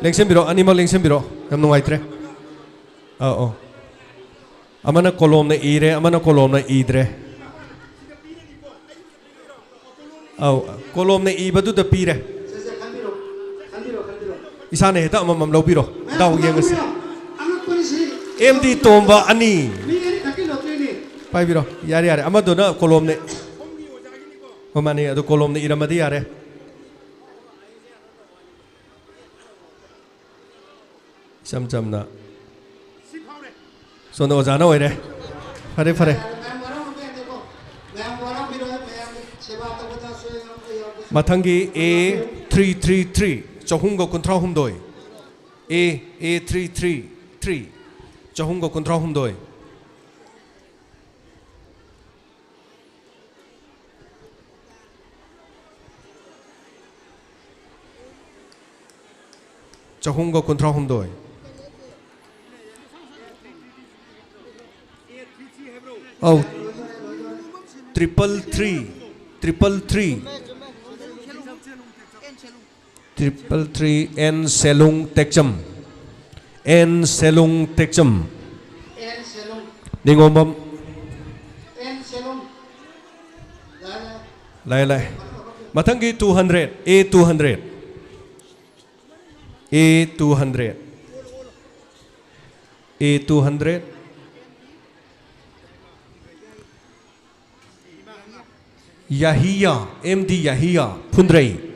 ꯂꯦꯡꯁꯤꯟꯕꯤꯔꯣ, ꯑꯅꯤꯃꯛ ꯂꯦꯡꯁꯤꯟꯕꯤꯔꯣ꯫ ꯌꯥꯝ ꯅꯨꯡꯉꯥꯏꯇ꯭ꯔꯦ꯫ ꯑꯧ, ꯑꯧ꯫ ꯑꯃꯅ ꯀꯣꯂꯣꯝꯅ ꯏꯔꯦ, ꯑꯃꯅ ꯀꯣꯂꯣꯝꯅ ꯏꯗ꯭ꯔꯦ꯫ ꯑꯧ, ꯀꯣꯂꯣꯝꯅ ꯏꯕꯗꯨꯗ ꯄꯤꯔꯦ꯫ ꯏꯁꯥꯅ ꯍꯦꯛꯇ ꯑꯃꯃꯝ ꯂꯧꯕꯤꯔꯣ꯫ ꯗꯥꯎ ꯌꯦꯡꯉꯁꯤ꯫ ꯑꯦꯝ ꯗꯤ ꯇꯣꯝꯕ ꯑꯅꯤ꯫ ꯄꯥꯏꯕꯤꯔꯣ꯫ ꯌꯥꯔꯦ, ꯌꯥꯔꯦ꯫ ꯑꯃꯗꯨꯅ ꯀꯣꯂꯣꯝꯅ꯫ ꯍꯣꯏ, ꯃꯥꯅꯦ꯫ ꯑꯗꯨ ꯀꯣꯂꯣꯝꯅ ꯏꯔꯝꯃꯗꯤ ꯌꯥꯔꯦ꯫ ꯏꯆꯝ ꯆꯝꯅ꯫ ꯁꯣꯝꯗ ꯑꯣꯖꯥꯅ ꯑꯣꯏꯔꯦ꯫ ꯐꯔꯦ, ꯐꯔꯦ꯫ ꯃꯊꯪꯒꯤ ꯑꯦ three three three, ꯆꯍꯨꯝꯒ ꯀꯨꯟꯊ꯭ꯔꯥ ꯍꯨꯝꯗꯣꯏ꯫ ꯑꯦ, ꯑꯦ three three three, ꯆꯍꯨꯝꯒ ꯀꯨꯟꯊ꯭ꯔꯥ ꯍꯨꯝꯗꯣꯏ꯫ ꯆꯍꯨꯝꯒ ꯀꯨꯟꯊ꯭ꯔꯥ ꯍꯨꯝꯗꯣꯏ꯫ ꯑꯧ, triple three, triple three꯫ Triple three, N ꯁꯦꯂꯨꯡ ꯇꯦꯛꯆꯝ꯫ N ꯁꯦꯂꯨꯡ ꯇꯦꯛꯆꯝ꯫ ꯅꯤꯉꯣꯝꯕꯝ꯫ ꯂꯥꯏ, ꯂꯥꯏ꯫ ꯃꯊꯪꯒꯤ two hundred, A two hundred꯫ A two hundred꯫ A two hundred꯫ ꯌꯥꯍꯤꯌꯥ, M D ꯌꯥꯍꯤꯌꯥ, ꯐꯨꯟꯗ꯭ꯔꯩ꯫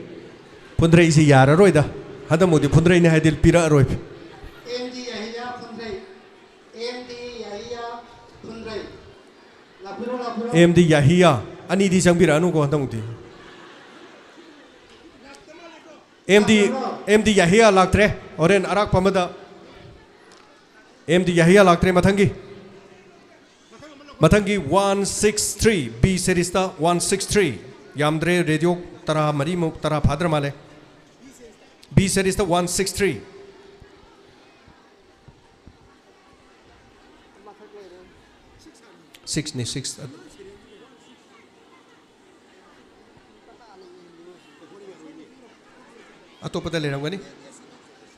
ꯐꯨꯟꯗ꯭ꯔꯩꯁꯤ ꯌꯥꯔꯔꯣꯏꯗ꯫ ꯍꯟꯗꯛꯃꯨꯛꯇꯤ ꯐꯨꯟꯗ꯭ꯔꯩꯅꯤ ꯍꯥꯏꯗꯤ ꯄꯤꯔꯛꯑꯔꯣꯏ꯫ M D ꯌꯥꯍꯤꯌꯥ ꯐꯨꯟꯗ꯭ꯔꯩ꯫ M D ꯌꯥꯍꯤꯌꯥ ꯐꯨꯟꯗ꯭ꯔꯩ꯫ ꯂꯥꯛꯄꯤꯔꯣ, ꯂꯥꯛꯄꯤꯔꯣ꯫ M D ꯌꯥꯍꯤꯌꯥ꯫ ꯑꯅꯤꯗꯤ ꯆꯪꯕꯤꯔꯛꯑꯅꯨꯀꯣ ꯍꯟꯗꯛꯃꯨꯛꯇꯤ꯫ M D, M D ꯌꯥꯍꯤꯌꯥ ꯂꯥꯛꯇ꯭ꯔꯦ꯫ ꯍꯣꯔꯦꯟ ꯑꯔꯥꯛꯄ ꯑꯃꯗ꯫ M D ꯌꯥꯍꯤꯌꯥ ꯂꯥꯛꯇ꯭ꯔꯦ꯫ ꯃꯊꯪꯒꯤ꯫ ꯃꯊꯪꯒꯤ one six three, B seriesꯇ one six three꯫ ꯌꯥꯝꯗ꯭ꯔꯦ, ꯔꯦꯗꯤꯑꯣ ꯇꯔꯥ ꯃꯔꯤꯃꯨꯛ, ꯇꯔꯥ ꯐꯥꯗ꯭ꯔ ꯃꯥꯜꯂꯦ꯫ B seriesꯇ one six three꯫ Sixꯅꯤ, six꯫ ꯑꯇꯣꯞꯄꯗ ꯂꯩꯔꯝꯒꯅꯤ꯫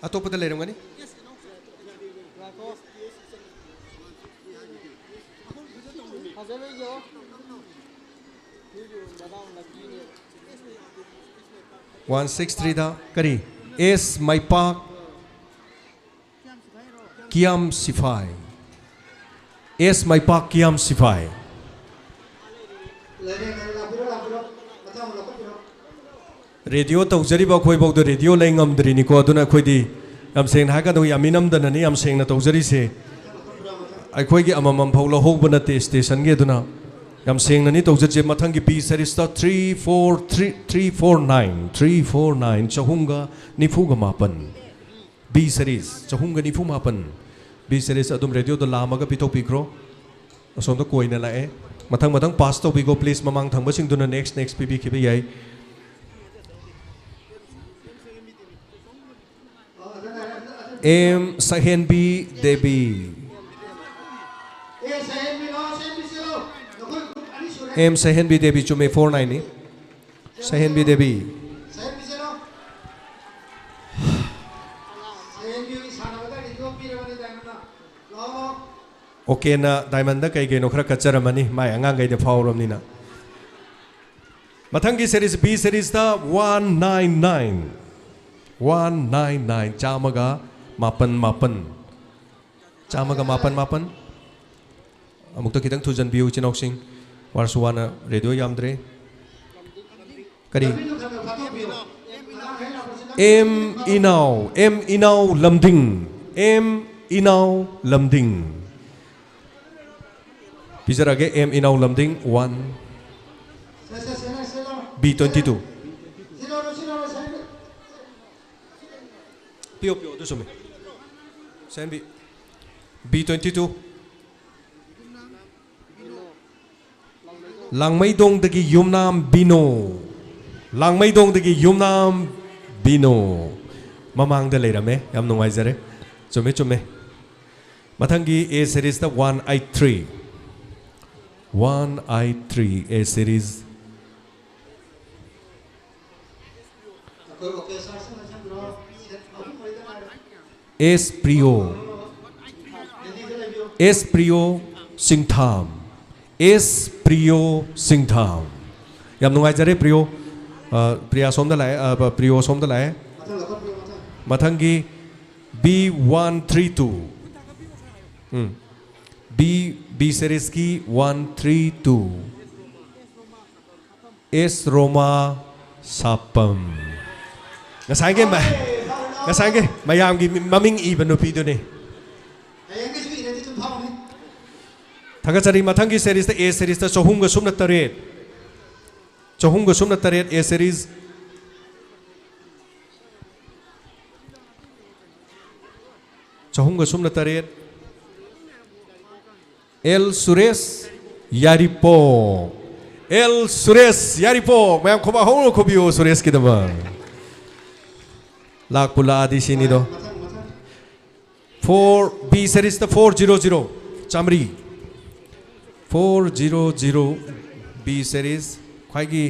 ꯑꯇꯣꯞꯄꯗ ꯂꯩꯔꯝꯒꯅꯤ꯫ One six threeꯗ ꯀꯔꯤ? S ꯃꯥꯏꯄꯥꯛ ꯀꯤꯌꯥꯝ ꯁꯤꯐꯥꯏ꯫ S ꯃꯥꯏꯄꯥꯛ ꯀꯤꯌꯥꯝ ꯁꯤꯐꯥꯏ꯫ ꯔꯦꯗꯤꯑꯣ ꯇꯧꯖꯔꯤꯕ ꯑꯩꯈꯣꯏꯐꯥꯎꯗ ꯔꯦꯗꯤꯑꯣ ꯂꯩ ꯉꯝꯗ꯭ꯔꯤꯅꯤꯀꯣ꯫ ꯑꯗꯨꯅ ꯑꯩꯈꯣꯏꯗꯤ ꯌꯥꯝ ꯁꯦꯡꯅ ꯍꯥꯏꯔꯀꯥꯟꯗ ꯌꯥꯝ ꯃꯤꯅꯝꯗꯅꯅꯤ ꯌꯥꯝ ꯁꯦꯡꯅ ꯇꯧꯖꯔꯤꯁꯦ꯫ ꯑꯩꯈꯣꯏꯒꯤ ꯑꯃꯃꯝ ꯐꯥꯎ ꯂꯧꯍꯧꯕ ꯅꯠꯇꯦ ꯁ꯭ꯇꯦꯁꯟꯒꯤ꯫ ꯑꯗꯨꯅ ꯌꯥꯝ ꯁꯦꯡꯅꯅꯤ ꯇꯧꯖꯔꯤꯁꯦ꯫ ꯃꯊꯪꯒꯤ B seriesꯇ three four three, three four nine, three four nine, ꯆꯍꯨꯝꯒ ꯅꯤꯐꯨꯒ ꯃꯥꯄꯟ꯫ B series, ꯆꯍꯨꯝꯒ ꯅꯤꯐꯨ ꯃꯥꯄꯟ꯫ B series ꯑꯗꯨꯝ ꯔꯦꯗꯤꯑꯣꯗ ꯂꯥꯝꯃꯒ ꯄꯤꯊꯣꯛꯄꯤꯈ꯭ꯔꯣ꯫ ꯑꯁꯣꯝꯗ ꯀꯣꯏꯅ ꯂꯥꯛꯑꯦ꯫ ꯃꯊꯪ ꯃꯊꯪ ꯄꯥꯁ ꯇꯧꯕꯤꯈꯣ please꯫ ꯃꯃꯥꯡ ꯊꯪꯕꯁꯤꯡꯗꯨꯅ next next ꯄꯤꯕꯤꯈꯤꯕ ꯌꯥꯏ꯫ ꯑꯦꯝ ꯁꯍꯦꯟꯕꯤ ꯗꯦꯕꯤ꯫ ꯑꯦꯝ ꯁꯍꯦꯟꯕꯤ ꯗꯦꯕꯤ, ꯆꯨꯝꯃꯦ, ꯐꯣꯔ ꯅꯥꯏꯟꯅꯤ꯫ ꯁꯍꯦꯟꯕꯤ ꯗꯦꯕꯤ꯫ ꯑꯣꯀꯦꯅ ꯗꯥꯏꯃꯟꯗ ꯀꯩ ꯀꯩꯅꯣ ꯈꯔ ꯀꯠꯆꯔꯝꯃꯅꯤ, ꯃꯥꯏ ꯑꯉꯥꯡꯈꯩꯗ ꯐꯥꯎꯔꯕꯅꯤꯅ꯫ ꯃꯊꯪꯒꯤ ꯁꯦꯔꯤꯁ, ꯕꯤ ꯁꯦꯔꯤꯁꯇ one nine nine, one nine nine, ꯆꯥꯝꯃꯒ ꯃꯥꯄꯟ ꯃꯥꯄꯟ, ꯆꯥꯝꯃꯒ ꯃꯥꯄꯟ ꯃꯥꯄꯟ꯫ ꯑꯃꯨꯛꯇ ꯈꯤꯇꯪ ꯊꯨꯖꯟꯕꯤꯌꯨ, ꯏꯆꯤꯟ ꯏꯅꯥꯎꯁꯤꯡ, ꯋꯥꯔꯁꯨ ꯋꯥꯅ, ꯔꯦꯗꯤꯑꯣ ꯌꯥꯝꯗ꯭ꯔꯦ꯫ ꯀꯔꯤ? ꯑꯦꯝ ꯏꯅꯥꯎ, ꯑꯦꯝ ꯏꯅꯥꯎ ꯂꯝꯗꯤꯡ, ꯑꯦꯝ ꯏꯅꯥꯎ ꯂꯝꯗꯤꯡ꯫ ꯄꯤꯖꯔꯒꯦ, M Inao Lamding, one. B twenty two. ꯄꯤꯌꯣ, ꯄꯤꯌꯣ, ꯑꯗꯨ ꯆꯨꯝꯃꯦ꯫ ꯁꯦꯝꯕꯤ꯫ B twenty two. ꯂꯥꯡꯃꯩꯗꯣꯡꯗꯒꯤ ꯌꯨꯝꯅꯥꯝ ꯕꯤꯅꯣ꯫ ꯂꯥꯡꯃꯩꯗꯣꯡꯗꯒꯤ ꯌꯨꯝꯅꯥꯝ ꯕꯤꯅꯣ꯫ ꯃꯃꯥꯡꯗ ꯂꯩꯔꯝꯃꯦ꯫ ꯌꯥꯝ ꯅꯨꯡꯉꯥꯏꯖꯔꯦ꯫ ꯆꯨꯝꯃꯦ, ꯆꯨꯝꯃꯦ꯫ ꯃꯊꯪꯒꯤ ꯑꯦ ꯁꯦꯔꯤꯁꯇ one eight three. One eight three A series. S Priyo. S Priyo Singtham. S Priyo Singtham. ꯌꯥꯝ ꯅꯨꯡꯉꯥꯏꯖꯔꯦ, ꯄ꯭ꯔꯤꯌꯣ꯫ ꯑ, ꯄ꯭ꯔꯤꯌꯥ ꯁꯣꯝꯗ ꯂꯥꯛꯑꯦ, ꯑ, ꯄ꯭ꯔꯤꯌꯣ ꯁꯣꯝꯗ ꯂꯥꯛꯑꯦ꯫ ꯃꯊꯪꯒꯤ B one three two. Um. B, B ꯁꯦꯔꯤꯁꯀꯤ one three two. S Roma Sapam. ꯉꯁꯥꯏꯒꯤ ꯃ-, ꯉꯁꯥꯏꯒꯤ ꯃꯌꯥꯝꯒꯤ ꯃꯤ-, ꯃꯃꯤꯡ ꯏꯕ ꯅꯨꯄꯤꯗꯨꯅꯤ꯫ ꯊꯥꯒꯠꯆꯔꯤ꯫ ꯃꯊꯪꯒꯤ ꯁꯦꯔꯤꯁꯇ, ꯑꯦ ꯁꯦꯔꯤꯁꯇ ꯆꯍꯨꯝꯒ ꯁꯨꯞꯅ ꯇꯔꯦꯠ꯫ ꯆꯍꯨꯝꯒ ꯁꯨꯞꯅ ꯇꯔꯦꯠ ꯑꯦ ꯁꯦꯔꯤꯁ꯫ ꯆꯍꯨꯝꯒ ꯁꯨꯞꯅ ꯇꯔꯦꯠ꯫ ꯑꯦꯜ ꯁꯨꯔꯦꯁ ꯌꯥꯏꯔꯤꯄꯣꯛ꯫ ꯑꯦꯜ ꯁꯨꯔꯦꯁ ꯌꯥꯏꯔꯤꯄꯣꯛ꯫ ꯃꯌꯥꯝ ꯈꯨꯕꯥꯛ ꯍꯧꯅ ꯈꯨꯕꯤꯌꯨ ꯁꯨꯔꯦꯁꯀꯤꯗꯃꯛ꯫ ꯂꯥꯛꯄꯨ ꯂꯥꯛꯑꯗꯤ ꯁꯤꯅꯤꯗꯣ꯫ Four B series ꯇ four zero zero, ꯆꯥꯃꯔꯤ꯫ Four zero zero B series, ꯈ꯭ꯋꯥꯏꯒꯤ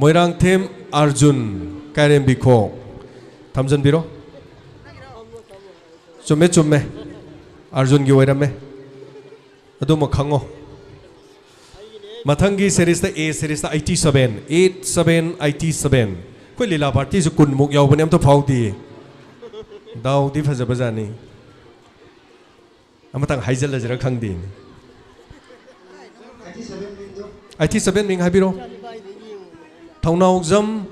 Moirangthem Arjun ꯀꯥꯏꯔꯦꯝꯕꯤꯈꯣꯛ꯫ ꯊꯝꯖꯟꯕꯤꯔꯣ꯫ ꯆꯨꯝꯃꯦ, ꯆꯨꯝꯃꯦ꯫ ꯑꯥꯔꯖꯨꯟꯒꯤ ꯑꯣꯏꯔꯝꯃꯦ꯫ ꯑꯗꯨꯃ ꯈꯪꯉꯣ꯫ ꯃꯊꯪꯒꯤ series ꯇ, A series ꯇ eighty seven, eight seven, eighty seven꯫ ꯑꯩꯈꯣꯏ ꯂꯤꯂꯥ party ꯁꯨ ꯀꯨꯟꯃꯨꯛ ꯌꯥꯎꯕꯅꯦ, ꯑꯝꯇ ꯐꯥꯎꯗꯦ꯫ ꯗꯥꯎꯗꯤ ꯐꯖꯕꯖꯥꯠꯅꯤ꯫ ꯑꯃꯇꯪ ꯍꯥꯏꯖꯜꯂꯁꯤꯔ ꯈꯪꯗꯦꯅꯦ꯫ Eighty seven ꯃꯤꯡ ꯍꯥꯏꯕꯤꯔꯣ꯫ ꯊꯧꯅꯥꯎꯖꯝ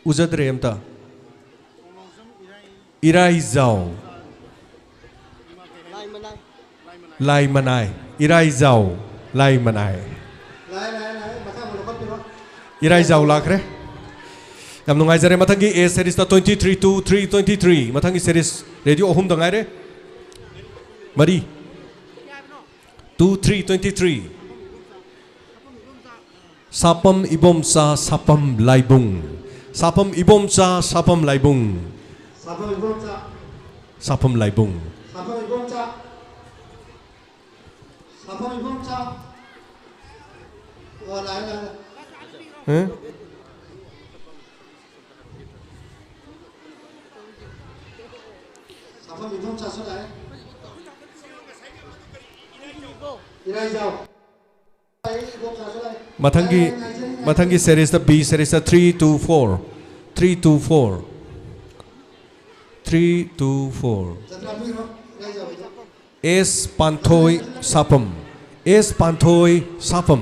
ꯎꯖꯗ꯭ꯔꯦ ꯑꯝꯇ꯫ ꯏꯔꯥꯏꯖꯥꯎ꯫ ꯂꯥꯏꯃꯅꯥꯏ꯫ ꯏꯔꯥꯏꯖꯥꯎ꯫ ꯂꯥꯏꯃꯅꯥꯏ꯫ ꯏꯔꯥꯏꯖꯥꯎ ꯂꯥꯛꯈ꯭ꯔꯦ꯫ ꯌꯥꯝ ꯅꯨꯡꯉꯥꯏꯖꯔꯦ꯫ ꯃꯊꯪꯒꯤ A series ꯇ twenty three two three twenty three꯫ ꯃꯊꯪꯒꯤ series radio ꯑꯍꯨꯝꯗ ꯉꯥꯏꯔꯦ꯫ ꯃꯔꯤ꯫ Two three twenty three꯫ ꯁꯥꯄꯝ Ibomcha ꯁꯥꯄꯝ ꯂꯥꯏꯕꯨꯡ꯫ ꯁꯥꯄꯝ Ibomcha ꯁꯥꯄꯝ ꯂꯥꯏꯕꯨꯡ꯫ ꯁꯥꯄꯝ Ibomcha. ꯁꯥꯄꯝ ꯂꯥꯏꯕꯨꯡ꯫ ꯁꯥꯄꯝ Ibomcha. ꯁꯥꯄꯝ Ibomcha. ꯑꯣ, ꯂꯥꯛꯑꯦ, ꯂꯥꯛꯑꯦ꯫ ꯍꯦ? ꯁꯥꯄꯝ ꯏꯕꯣꯝꯆꯥꯁꯨ ꯂꯥꯛꯑꯦ꯫ ꯏꯔꯥꯏꯖꯥꯎ꯫ ꯃꯊꯪꯒꯤ, ꯃꯊꯪꯒꯤ series ꯇ, B series ꯇ three two four, three two four, three two four꯫ S ꯄꯥꯟꯊꯣꯏ ꯁꯥꯄꯝ, S ꯄꯥꯟꯊꯣꯏ ꯁꯥꯄꯝ꯫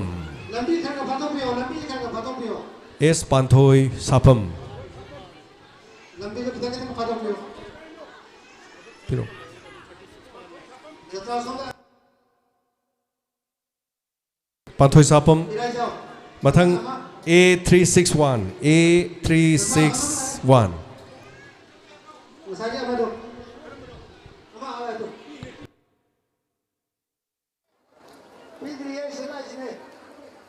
S ꯄꯥꯟꯊꯣꯏ ꯁꯥꯄꯝ꯫ ꯄꯤꯔꯣ꯫ ꯄꯥꯟꯊꯣꯏ ꯁꯥꯄꯝ꯫ ꯃꯊꯪ A three six one, A three six one꯫ ꯉꯁꯥꯏꯒꯤ ꯑꯃꯗꯣ꯫ ꯑꯃ, ꯑꯃ ꯑꯗꯣ꯫ ꯄꯤꯗ꯭ꯔꯤꯌꯦ, ꯁꯤ ꯂꯥꯛꯏꯁꯤꯅꯦ꯫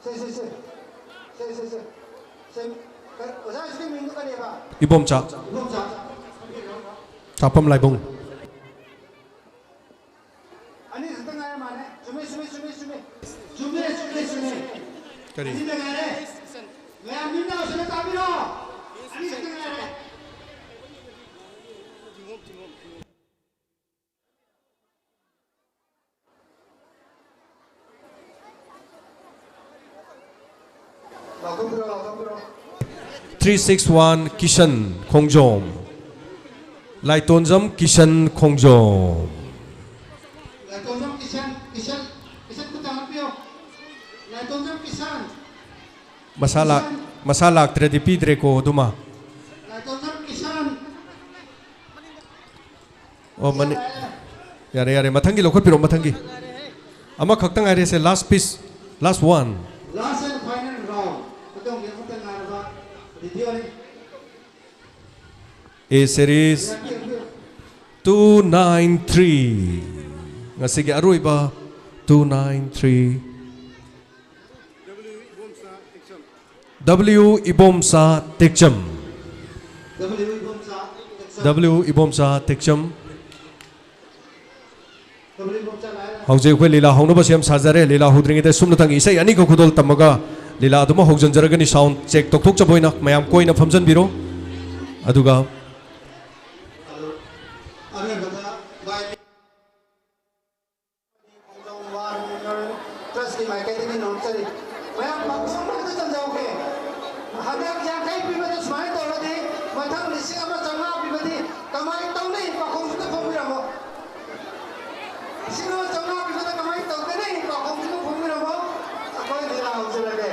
ꯁꯦ, ꯁꯦ, ꯁꯦ꯫ ꯁꯦ, ꯁꯦ, ꯁꯦ꯫ ꯁꯦ꯫ ꯑꯣꯖꯥ, ꯍꯧꯖꯤꯛꯀꯤ ꯃꯤꯡꯗꯨ ꯀꯔꯤꯕ? ꯏꯕꯣꯝꯆꯥ꯫ ꯏꯕꯣꯝꯆꯥ꯫ ꯆꯥꯐꯝ ꯂꯥꯏꯕꯨꯡ꯫ ꯑꯅꯤ ꯈꯛꯇ ꯉꯥꯏꯔ ꯃꯥꯜꯂꯦ꯫ ꯆꯨꯝꯃꯦ, ꯆꯨꯝꯃꯦ, ꯆꯨꯝꯃꯦ, ꯆꯨꯝꯃꯦ꯫ ꯆꯨꯝꯃꯦ, ꯆꯨꯝꯃꯦ, ꯆꯨꯝꯃꯦ꯫ ꯀꯔꯤ? ꯑꯅꯤ ꯈꯛꯇ ꯉꯥꯏꯔꯦ꯫ ꯃꯌꯥꯝ ꯃꯤꯠ ꯅꯥ ꯎꯁꯤꯜꯂ ꯇꯥꯕꯤꯔꯣ꯫ ꯑꯅꯤ ꯈꯛꯇ ꯉꯥꯏꯔꯦ꯫ ꯂꯥꯎꯊꯣꯛꯄꯤꯔꯣ, ꯂꯥꯎꯊꯣꯛꯄꯤꯔꯣ꯫ Three six one, ꯀꯤꯁꯟ ꯈꯣꯡꯖꯣꯝ꯫ ꯂꯥꯏꯇꯣꯟꯖꯝ ꯀꯤꯁꯟ ꯈꯣꯡꯖꯣꯝ꯫ ꯂꯥꯏꯇꯣꯟꯖꯝ ꯀꯤꯁꯟ, ꯀꯤꯁꯟ, ꯀꯤꯁꯟ ꯈꯨꯠ ꯊꯥꯡꯒꯠꯄꯤꯌꯨ꯫ ꯂꯥꯏꯇꯣꯟꯖꯝ ꯀꯤꯁꯟ꯫ ꯃꯁꯥ ꯂꯥꯛ-, ꯀꯤꯁꯟ꯫ ꯃꯁꯥ ꯂꯥꯛꯇ꯭ꯔꯗꯤ ꯄꯤꯗ꯭ꯔꯦꯀꯣ ꯑꯗꯨꯃ꯫ ꯂꯥꯏꯇꯣꯟꯖꯝ ꯀꯤꯁꯟ꯫ ꯑꯣ, ꯃꯅꯤ-, ꯌꯥꯔꯦ, ꯌꯥꯔꯦ꯫ ꯃꯊꯪꯒꯤ ꯂꯧꯈꯠꯄꯤꯔꯣ, ꯃꯊꯪꯒꯤ꯫ ꯑꯃꯈꯛꯇ ꯉꯥꯏꯔꯦꯁꯦ, last piece, last one꯫ Last and final round꯫ ꯑꯗꯣꯝꯒꯤ ꯑꯃꯠꯇ ꯉꯥꯏꯔꯕ videoꯅꯤ꯫ A series two nine three꯫ ꯉꯁꯤꯒꯤ ꯑꯔꯣꯏꯕ two nine three꯫ W Ibomcha ꯇꯦꯛꯆꯝ꯫ W Ibomcha ꯇꯦꯛꯆꯝ꯫ W Ibomcha ꯇꯦꯛꯆꯝ꯫ W Ibomcha ꯂꯥꯏꯔꯦ꯫ ꯍꯧꯖꯤꯛ ꯑꯩꯈꯣꯏ ꯂꯤꯂꯥ ꯍꯧꯅꯕ ꯁꯦꯝ ꯁꯥꯖꯔꯦ꯫ ꯂꯤꯂꯥ ꯍꯧꯗ꯭ꯔꯤꯉꯩꯗ ꯁꯨꯞꯅꯇꯪꯒꯤ ꯏꯁꯩ ꯑꯅꯤꯈꯛ ꯈꯨꯗꯣꯜ ꯇꯝꯃꯒ ꯂꯤꯂꯥ ꯑꯗꯨꯃꯛ ꯍꯧꯖꯤꯟꯖꯔꯒꯅꯤ꯫ Sound check ꯇꯧꯊꯣꯛꯆꯕ ꯑꯣꯏꯅ ꯃꯌꯥꯝ ꯀꯣꯏꯅ ꯐꯝꯖꯟꯕꯤꯔꯣ꯫ ꯑꯗꯨꯒ ꯑꯔꯣꯏꯕꯗ ꯈꯣꯡꯖꯣꯝ ꯋꯥꯔ ꯃꯦꯃꯣꯔꯤꯌꯦꯜ ꯇ꯭ꯔꯁꯀꯤ ꯃꯥꯏꯀꯩꯗꯒꯤ ꯅꯣꯝꯖꯔꯤ꯫ ꯃꯌꯥꯝ ꯄꯥꯈꯣꯡ ꯑꯃꯇ ꯆꯟꯖꯍꯧꯒꯦ꯫ ꯍꯟꯗꯛ ꯌꯥꯡꯈꯩ ꯄꯤꯕꯗ ꯁꯨꯃꯥꯏꯅ ꯇꯧꯔꯗꯤ ꯃꯊꯪ ꯂꯤꯁꯤꯡ ꯑꯃ ꯆꯥꯝꯃꯉꯥ ꯄꯤꯕꯗꯤ ꯀꯃꯥꯏꯅ ꯇꯧꯅꯤ? ꯄꯥꯈꯣꯡꯁꯤꯗ ꯐꯣꯡꯕꯤꯔꯝꯃꯣ꯫ ꯂꯤꯁꯤꯡ ꯑꯃ ꯆꯥꯝꯃꯉꯥ ꯄꯤꯕꯗ ꯀꯃꯥꯏꯅ ꯇꯧꯒꯅꯤ? ꯄꯥꯈꯣꯡꯁꯤꯗ ꯐꯣꯡꯕꯤꯔꯝꯃꯣ꯫ ꯑꯩꯈꯣꯏ ꯂꯤꯂꯥ ꯍꯧꯖꯔꯒꯦ꯫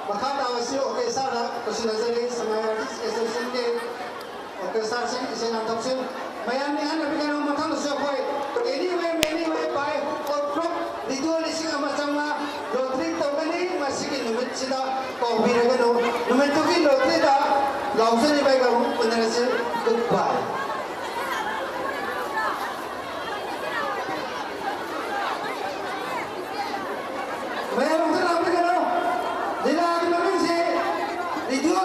ꯃꯈꯥ ꯇꯥꯕꯁꯤ ꯑꯣꯔꯀꯦꯁꯇ꯭ꯔꯥꯗ ꯂꯣꯏꯁꯤꯟꯅꯖꯔꯤ, ꯁꯉꯥꯏ ꯑꯥꯔꯇꯤꯁ ꯑꯦꯁꯣꯁꯤꯌꯦꯁꯟꯒꯤ ꯑꯣꯔꯀꯦꯁꯇ꯭ꯔꯥꯁꯤꯡ, ꯏꯁꯩ ꯅꯥꯟꯊꯣꯛꯁꯤꯡ꯫ ꯃꯌꯥꯝ ꯅꯤꯡꯍꯟꯅꯕꯤꯒꯅꯨ, ꯃꯊꯪꯗꯁꯨ ꯑꯩꯈꯣꯏ Anyway, Anyway by Old Group video ꯂꯤꯁꯤꯡ ꯑꯃ ꯆꯥꯝꯃꯉꯥ lottery ꯇꯧꯒꯅꯤ꯫ ꯃꯁꯤꯒꯤ ꯅꯨꯃꯤꯠꯁꯤꯗ ꯀꯥꯎꯕꯤꯔꯒꯅꯨ꯫ ꯅꯨꯃꯤꯠꯇꯨꯒꯤ lotteryꯗ ꯂꯥꯎꯖꯔꯤꯕ ꯑꯩꯒ ꯑꯃꯨꯛ ꯎꯅꯔꯁꯤ꯫ Goodbye꯫ ꯃꯌꯥꯝ ꯑꯝꯇ ꯂꯥꯡꯕꯤꯒꯅꯨ꯫ ꯂꯤꯂꯥꯒꯤ ꯃꯃꯤꯡꯁꯤ video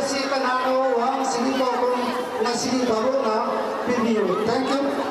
ꯁꯤ ꯀꯅꯥꯅꯣ ꯋꯥꯍꯪꯁꯤꯒꯤ ꯄꯥꯎꯈꯨꯝ ꯉꯁꯤꯒꯤ ꯚꯥꯕꯣꯛꯅ ꯄꯤꯕꯤꯌꯨ꯫ Thank you꯫